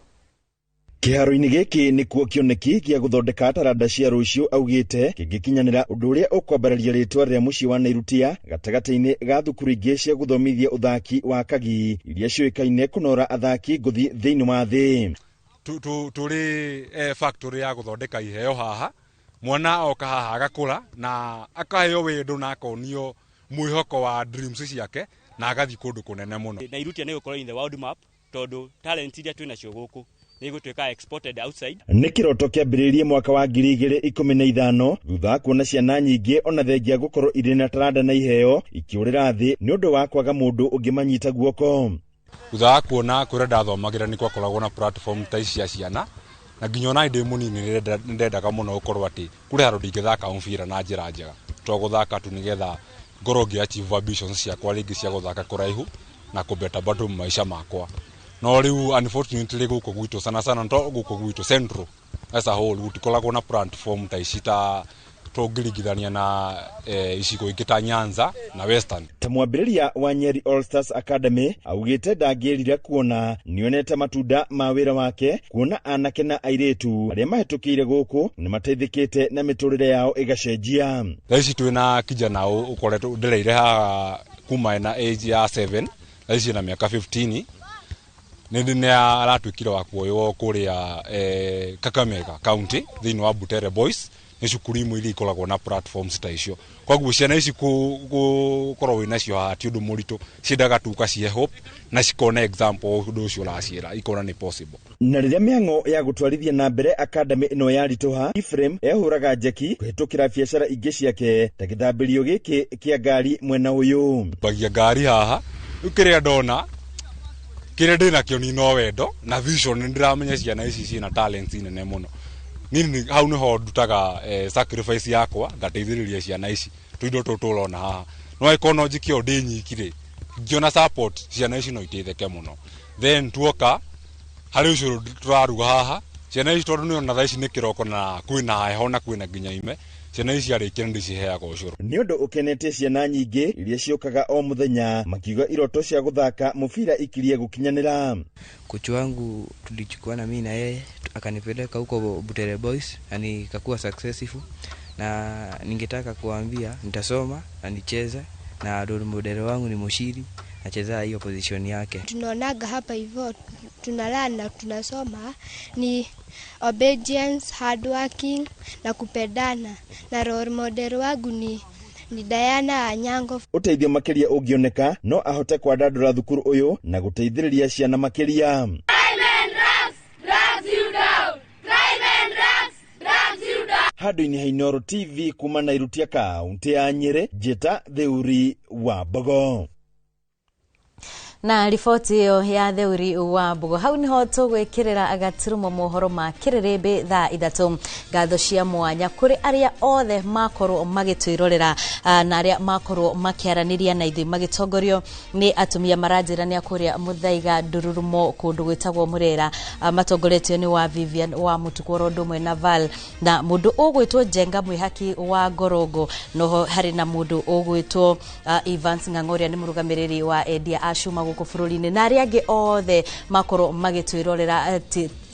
Kĩharo-inĩ gĩkĩ nĩkuo kĩoneki gĩa gũthondeka taranda cia rũciũ augĩte kĩngĩkinyanĩra ũndũ ũrĩa ũkwambararia rĩtwa rĩa mũciĩ wa Nairutia gatagatĩ-inĩ ga thukuru ingĩ cia gũthomithia ũthaki wa kagi iria ciũĩkaine kũnora athaki ngũthi thĩinĩ wa thĩ. Tũrĩ factory ya gũthondeka iheo haha, mwana oka haha agakũra na akaheo wendo na akonio mwĩhoko wa dreams ciake na agathiĩ kũndũ kũnene mũno. Nairutia nĩ gũkorwo in the world map tondũ talent iria twĩ nacio gũkũ nĩgũtuĩka exported outside. Nĩ kĩroto kĩambĩrĩirie mwaka wa 2015 thutha wa kuona ciana nyingĩ ona thengia gũkorwo irĩ na taranda na iheo ikĩũrĩra thĩ nĩ ũndũ wa kwaga mũndũ ũngĩmanyita guoko. Thutha wa kuona kũrĩa ndathomagĩra nĩ gwakoragwo na platform ta ici cia ciana na nginya ona ndĩ mũnini nĩndendaga mũno gũkorwo atĩ kũrĩ handũ ndingĩthaka mũbira na njĩra njega to gũthaka tu nĩgetha ngorwo ngĩ achieve ambitions ciakwa rĩngĩ cia gũthaka kũraihu na kũbeta bado maisha makwa. No rĩu unfortunately gũkũ gwitũ sana sana to gũkũ gwitũ central as a whole gũtikoragwo na platform ta ici ta tũngĩringithania na icigo ingĩ ta Nyanza na Western. Ta mwambĩrĩria wa Nyeri All Stars Academy augĩte ndangĩrire kuona nĩonete matunda ma wĩra wake kuona anake na airĩtu arĩa mahĩtũkĩire gũkũ nĩmateithĩkĩte na mĩtũrĩre yao ĩgacenjia. Thaa ici twĩna kijana ũkoretwo ndereire haha kuma ena age ya 7, thaa ici ena mĩaka 15. Nĩ aratuĩkire wa kuoywo kũrĩa Kakamega County thĩinĩ wa Butere Boys nĩ cukuru imwe iria ikoragwo na platforms ta icio. Koguo ciana ici gũkorwo wĩ nacio haha ti ũndũ mũritũ, ciendaga tu ũkacihe hope na cikona example ũndũ ũcio ũraciĩra ikona nĩ possible. Na rĩrĩa mĩhang'o ya gũtwarithia na mbere academy ĩno yaritũha, Ephraim ehũraga njeki kũhĩtũkĩra biacara ingĩ ciake ta gĩthambĩrio gĩkĩ kĩa ngari mwena ũyũ. Mbagia ngari haha rĩu kĩrĩa ndona kĩrĩa ndĩnakĩo ni no wendo na vision, nĩ ndĩramenya ciana ici ciĩna talents nene mũno. Nini hau nĩho ndutaga sacrifice yakwa ngateithĩrĩria ciana ici tũindo tũtũ tũrona haha. No angĩkorwo no njĩke ũũ ndĩ nyiki rĩ, ngĩona support ciana ici no iteithĩke mũno. Then tuoka harĩ ũcũrũ tũraruga haha ciana ici tondũ nĩona thaa ici nĩ kĩroko na kwĩna heho na kwĩna nginya ime, ciana ici ciarĩkia nĩndĩciheaga ũcũrũ. Nĩ ũndũ ũkenetie ciana nyingĩ iria ciũkaga o mũthenya makiuga iroto cia gũthaka mũbira ikirie gũkinyanĩra. Kocha wangu tulichukuana mimi na yeye akanipeleka huko Butere Boys na nikakuwa successful, na ningetaka kuambia nitasoma na nicheze, na role model wangu ni Mushiri, nacheza hiyo position yake. Tunaonaga hapa hivyo tunalala na tunasoma ni obedience, hard working na kupendana, na role model wangu ni Diana Anyango. Ũteithio makĩria ũngĩoneka no ahote kwandandũra thukuru ũyũ na gũteithĩrĩria ciana makĩria. Handũ-inĩ ha Inooro TV kuma Nairutia kaunti ya Nyeri, njĩta Theuri wa Mbogo. Na riboti ĩyo ya Theuri wa Mbugo hau niho tũgwĩkĩrĩra gaturumo mohoro ma kĩrĩrĩmbĩ thaa 3. Ngatho cia mwanya kũrĩ arĩa othe makorwo magĩtwĩrorera na arĩa makorwo makĩaranĩria na ithuĩ magĩtongorio nĩ atumia maranjĩra nĩ kũrĩa Mũthaiga Ndururumo kũndũ gwĩtagwo Mũrera, matongoretio nĩ wa Vivian wa Mũtukũ oro ũndũ ũmwe na Val na mũndũ ũgwĩtwo Njenga Mwĩhaki wa Ngorongo. Noho harĩ na mũndũ ũgwĩtwo Evans Ng'ang'oria nĩ mũrũgamĩrĩri wa endia a cuma gũkũ bũrũri-inĩ na arĩa angĩ othe makorwo magĩtwĩrorera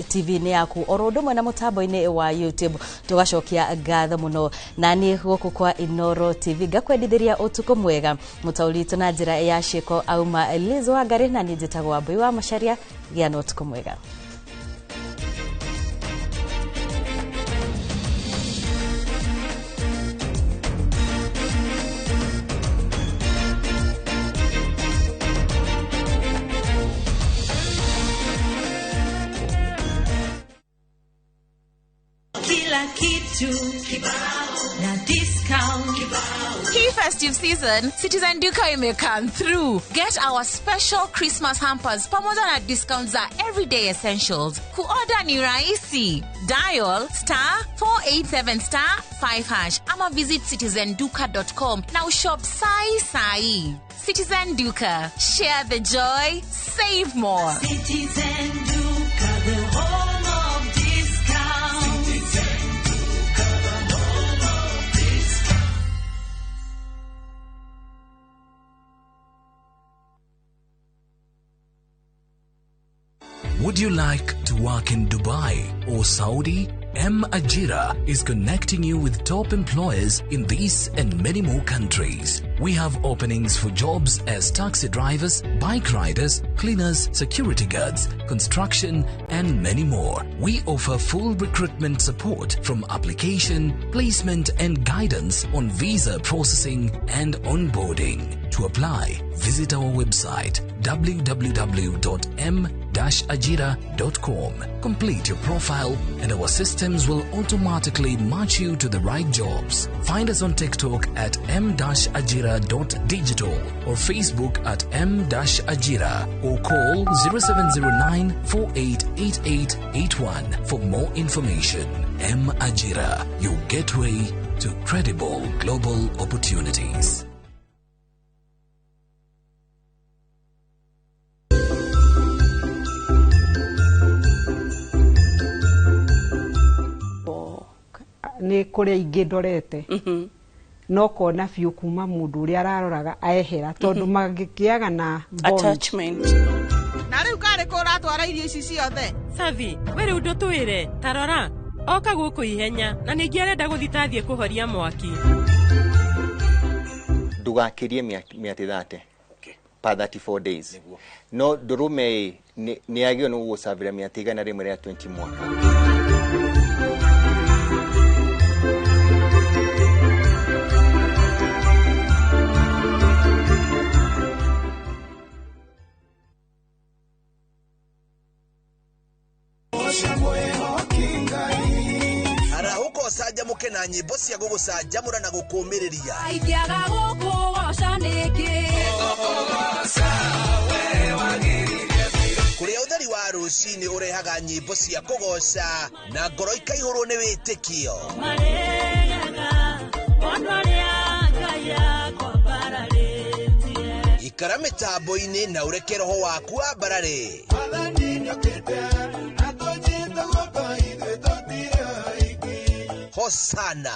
TV-inĩ yaku oro ũndũ ũmwe na mũtambo-inĩ wa YouTube. Tũgacokia ngatho mũno na niĩ gũkũ kwa Inooro TV ngakwendithĩria ũtukũ mwega. Mũtaũri witũ na njĩra ya ciĩko auma Liz Wangari na niĩ njĩtagwo Wambui wa Macharia. Gĩa na ũtukũ mwega. Kila kitu na discount. Hii festive season, Citizen Duka ime come through. Get our special Christmas hampers pamoja na discounts za everyday essentials. Kuorder ni rahisi. Dial *487*5# ama visit citizenduka.com na ushop sai sai. Citizen Duka, share the joy, save more. Citizen Duka, the home of discount. Citizen Duka, the home of discount. Would you like to work in Dubai or Saudi? M Ajira is connecting you with top employers in these and many more countries. We have openings for jobs as taxi drivers, bike riders, cleaners, security guards, construction, and many more. We offer full recruitment support from application, placement, and guidance on visa processing and onboarding. To apply, visit our website www.m-ajira.com. Complete your profile and our systems will automatically match you to the right jobs. Find us on TikTok at m-ajira.digital or Facebook at m-ajira or call 0709 488881 for more information. M Ajira, your gateway to credible global opportunities. Nĩ kũrĩa ingĩ ndorete no kona biũ kuma mũndũ ũrĩa araroraga aehera tondũ mangĩkĩaga na attachment. Na rĩu karĩ kũ ũratwara irio ici ciothe? Savi, we rĩu ndũtwĩre, ta rora oka gũkũ ihenya na ningĩ arenda gũthiĩ tathiĩ kũhoria mwaki. Ndũgakĩrie mĩatĩ 30 per 34 days. No ndũrũme nĩ yagĩrĩirwo nĩ gũgũcabĩra mĩatĩ 120 mwaka. Arahũka ũcanjamũke na nyĩmbo cia gũgũcanjamũra na gũkũmĩrĩria. Ingĩaga gũkũgoca nĩkĩ? Kũrĩa ũtheri wa rũcinĩ ũrehaga nyĩmbo cia kũgoca na ngoro ikaihũrwo nĩ wĩtĩkio. Marĩaga mũndũ arĩa Ngai akwambararĩtie. Ikara mĩtambo-inĩ na ũreke roho waku wambarare. Hosana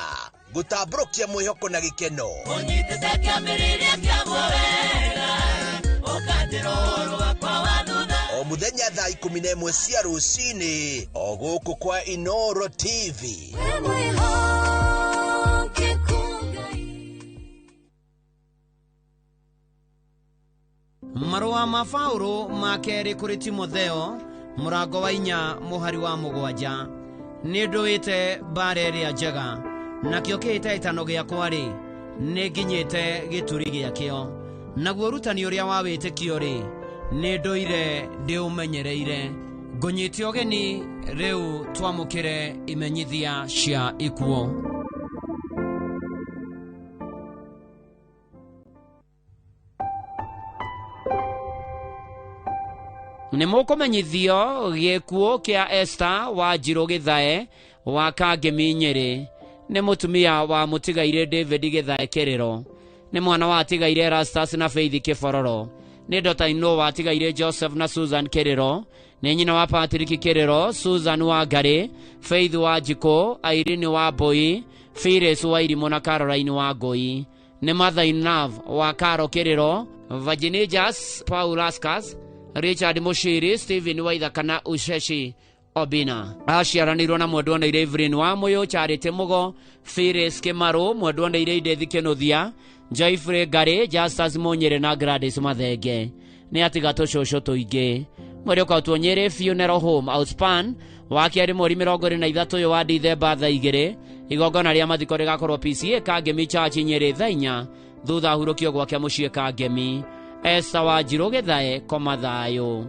gũtambũrũkia mwĩhoko na gĩkeno. Ũnyitĩte kĩambĩrĩria kĩaguo wega, ũkanjĩra ũhoro wakwa wa thutha. O mũthenya thaa 11 cia rũcinĩ o gũkũ kwa Inooro TV. Marũa ma Paũlũ ma kerĩ kũrĩ Timotheo mũrango wa 4 mũhari wa 7. Nĩ ndũĩte mbara ĩrĩa njega, nakĩo kĩhĩtahĩtano gĩakwa-rĩ, nĩ nginyĩte gĩturi gĩakĩo. Naguo ũrutani ũrĩa wa wĩtĩkio-rĩ, nĩ ndũire ndĩũmenyereire. Ngũnyite ũgeni rĩu twamũkĩre imenyithia cia ikuũ. Nĩ mũkũmenyithio gĩkuũ kĩa Esther Wanjirũ Gĩthae wa Kangemi Nyĩrĩ. Nĩ mũtumia wa mũtigairĩ David Gĩthae Kĩrĩro. Nĩ mwana wa atigaire Erastus na Faith Kĩbororo. Nĩ daughter-in-law wa atigaire Joseph na Susan Kĩrĩro. Nĩ nyina wa Patrick Kĩrĩro, Susan Wangari, Faith Wanjikũ, Irene wa Mbui, Phyllis wa Irimũ na Caroline wa Ngũi. Nĩ mother-in-law wa Caro Kĩrĩro, Virginijas Paul Askas, Richard Mushiri, Stephen Waithaka na Usheshi Obina. Aciaranĩirwo na mwendwa na Evelyn wa Mũyũ, Charity Mũgo, Phyllis Kĩmarũ, mwendwa na Edith Kĩnuthia, Joyfrey Ngari, Justus Munyĩrĩ na Gladys Mathenge. Nĩ atiga tũcũcũ tũingĩ. Mweri ũkautwo Nyĩrĩ Funeral Home Outspan wa kerĩ mweri 23 ũyũ wa Dithemba thaa 2. Igongona rĩa mathiko rĩgakorwo PCA Kangemi Church Nyĩrĩ thaa 4 thutha ahurũkio gwake mũciĩ Kangemi. Esther Wanjirũ Gĩthae, koma thayũ.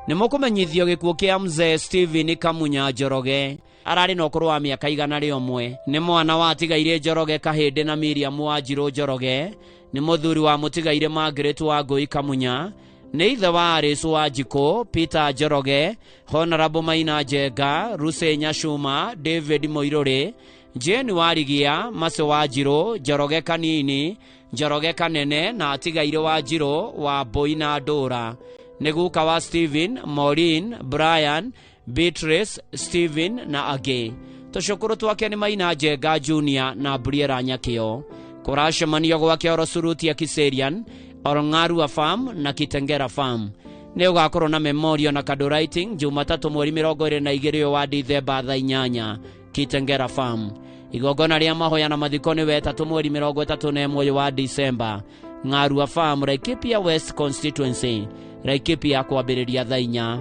Nĩ mũkũmenyithio gĩkuũ kĩa mzee Stephen Kamunya Njoroge. Ararĩ na ũkũrũ wa mĩaka 101. Nĩ mwana wa atigaire Njoroge Kahĩndĩ na Miriam Wanjirũ Njoroge. Nĩ mũthuri wa mũtigaire Margaret wa Ngũi Kamunya. Nĩ ithe wa Alice Wanjikũ, Peter Njoroge, Honorable Maina Njenga, Rusi Nyacuma, David Mũirũrĩ, Jane Warigia, Mercy Wanjirũ, Njoroge Kanini, Njoroge Kanene na atigaire Wanjirũ wa Mbui na Ndũra. Nĩ guka wa Stephen, Maureen, Brian, Beatrice, Stephen na angĩ. Tũcũkũrũ twake nĩ Maina Njenga Junior na Briera Nyakĩo. Kũracemanio gwake oro Surutia Kiserian, Orong'arua Farm na Kitengera Farm. Nĩ ũgakorwo na memorial na candle lighting Jumatatũ mweri 22 ũyũ wa Dithemba thaa 8 Kitengera Farm. Igongona rĩa mahoya na mathiko nĩ wetatũ mweri 31 ũyũ wa Dicemba Ng'arua Farm, Laikipia West Constituency, Laikipia kwambĩrĩria thaa 4.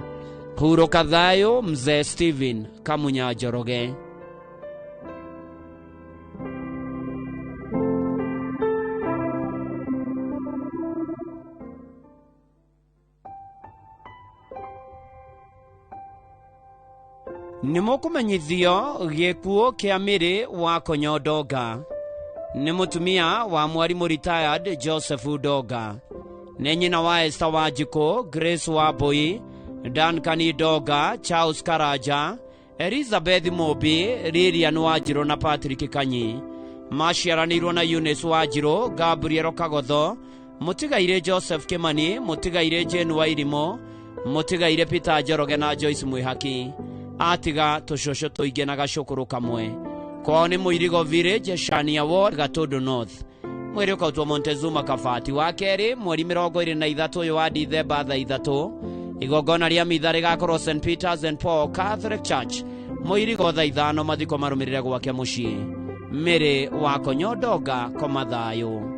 Hurũka thayũ mzee Stephen Kamunya Njoroge. Nĩ mũkũmenyithio gĩkuũ kĩa Mĩrĩ wa Konyo Ndonga. Nĩ mũtumia wa mwarimũ retired Joseph Ndonga. Nĩ nyina wa Esther Wanjikũ, Grace wa Mbui, Duncan Ndonga, Charles Karanja, Elizabeth Mũmbi, Lilian Wanjirũ na Patrick Kanyi. Maciaranĩirwo na Eunice Wanjirũ, Gabriel Kagotho, mũtigaire Joseph Kimani, mũtigaire Jane Wairimũ, mũtigaire Peter Njoroge na Joyce Mwĩhaki. Atiga tũcũcũ tũingĩ na gacũkũrũ kamwe. Kwao nĩ Mũirigo Village, Shania Ward, Gatũndũ North. Mwĩrĩ ũkautwo Montezuma Kabati wa kerĩ mweri 23 ũyũ wa Dithemba thaa 3. Igongona rĩa mitha rĩgakorwo St Peters and Paul Catholic Church Mũirigo thaa 5. Mathiko marũmĩrĩre gwake mũciĩ. Mĩrĩ wa Konyo Ndonga, koma thayũ.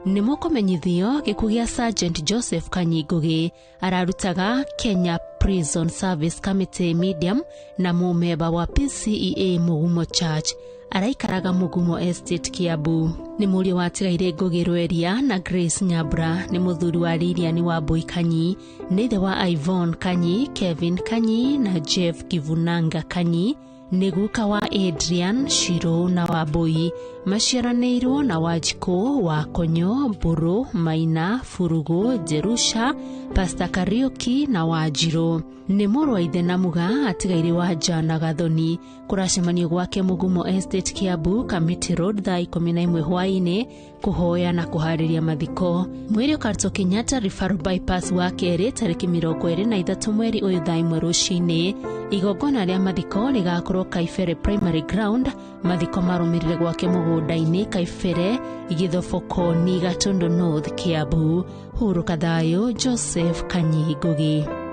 Nĩ mũkũmenyithio gĩkuũ gĩa Sergeant Joseph Kanyi Ngũgĩ. Ararutaga Kenya Prison Service Committee Medium na mũmemba wa PCEA Mũgumo Church. Araikaraga Mũgumo Estate Kiambu. Nĩ mũriũ wa atigaire Ngũgĩ Rweria na Grace Nyambura. Nĩ mũthuri wa Lilian wa Mbui Kanyi. Nĩ ithe wa Yvonne Kanyi, Kevin Kanyi na Jeff Kivunanga Kanyi. Nĩ guka wa Adrian Shiro na Wambui. Maciaranĩirwo na Wanjikũ wa Konyo, Mbũrũ, Maina, Burugu, Jerusha, Pastor Kariuki na Wanjirũ. Nĩ mũrũ wa ithe na Muga atigaire Wanja na Gathoni. Kũracemanio gwake Mũgumo Estate Kiambu, Kamiti Road thaa 11 hwaĩ-inĩ kũhoya na kũharĩria mathiko. Mwĩrĩ ũkarutwo Kenyatta Referral Bypass wa kerĩ tarĩki 23 mweri ũyũ thaa 1 rũcinĩ. Igongona rĩa mathiko rĩgakorwo Kaibere Primary Ground. Mathiko marũmĩrĩre gwake mũgũnda-inĩ Kaibere, Gĩthoboko-ni, Gatũndũ North, Kiambu. Hurũka thayũ Joseph Kanyi Ngũgĩ.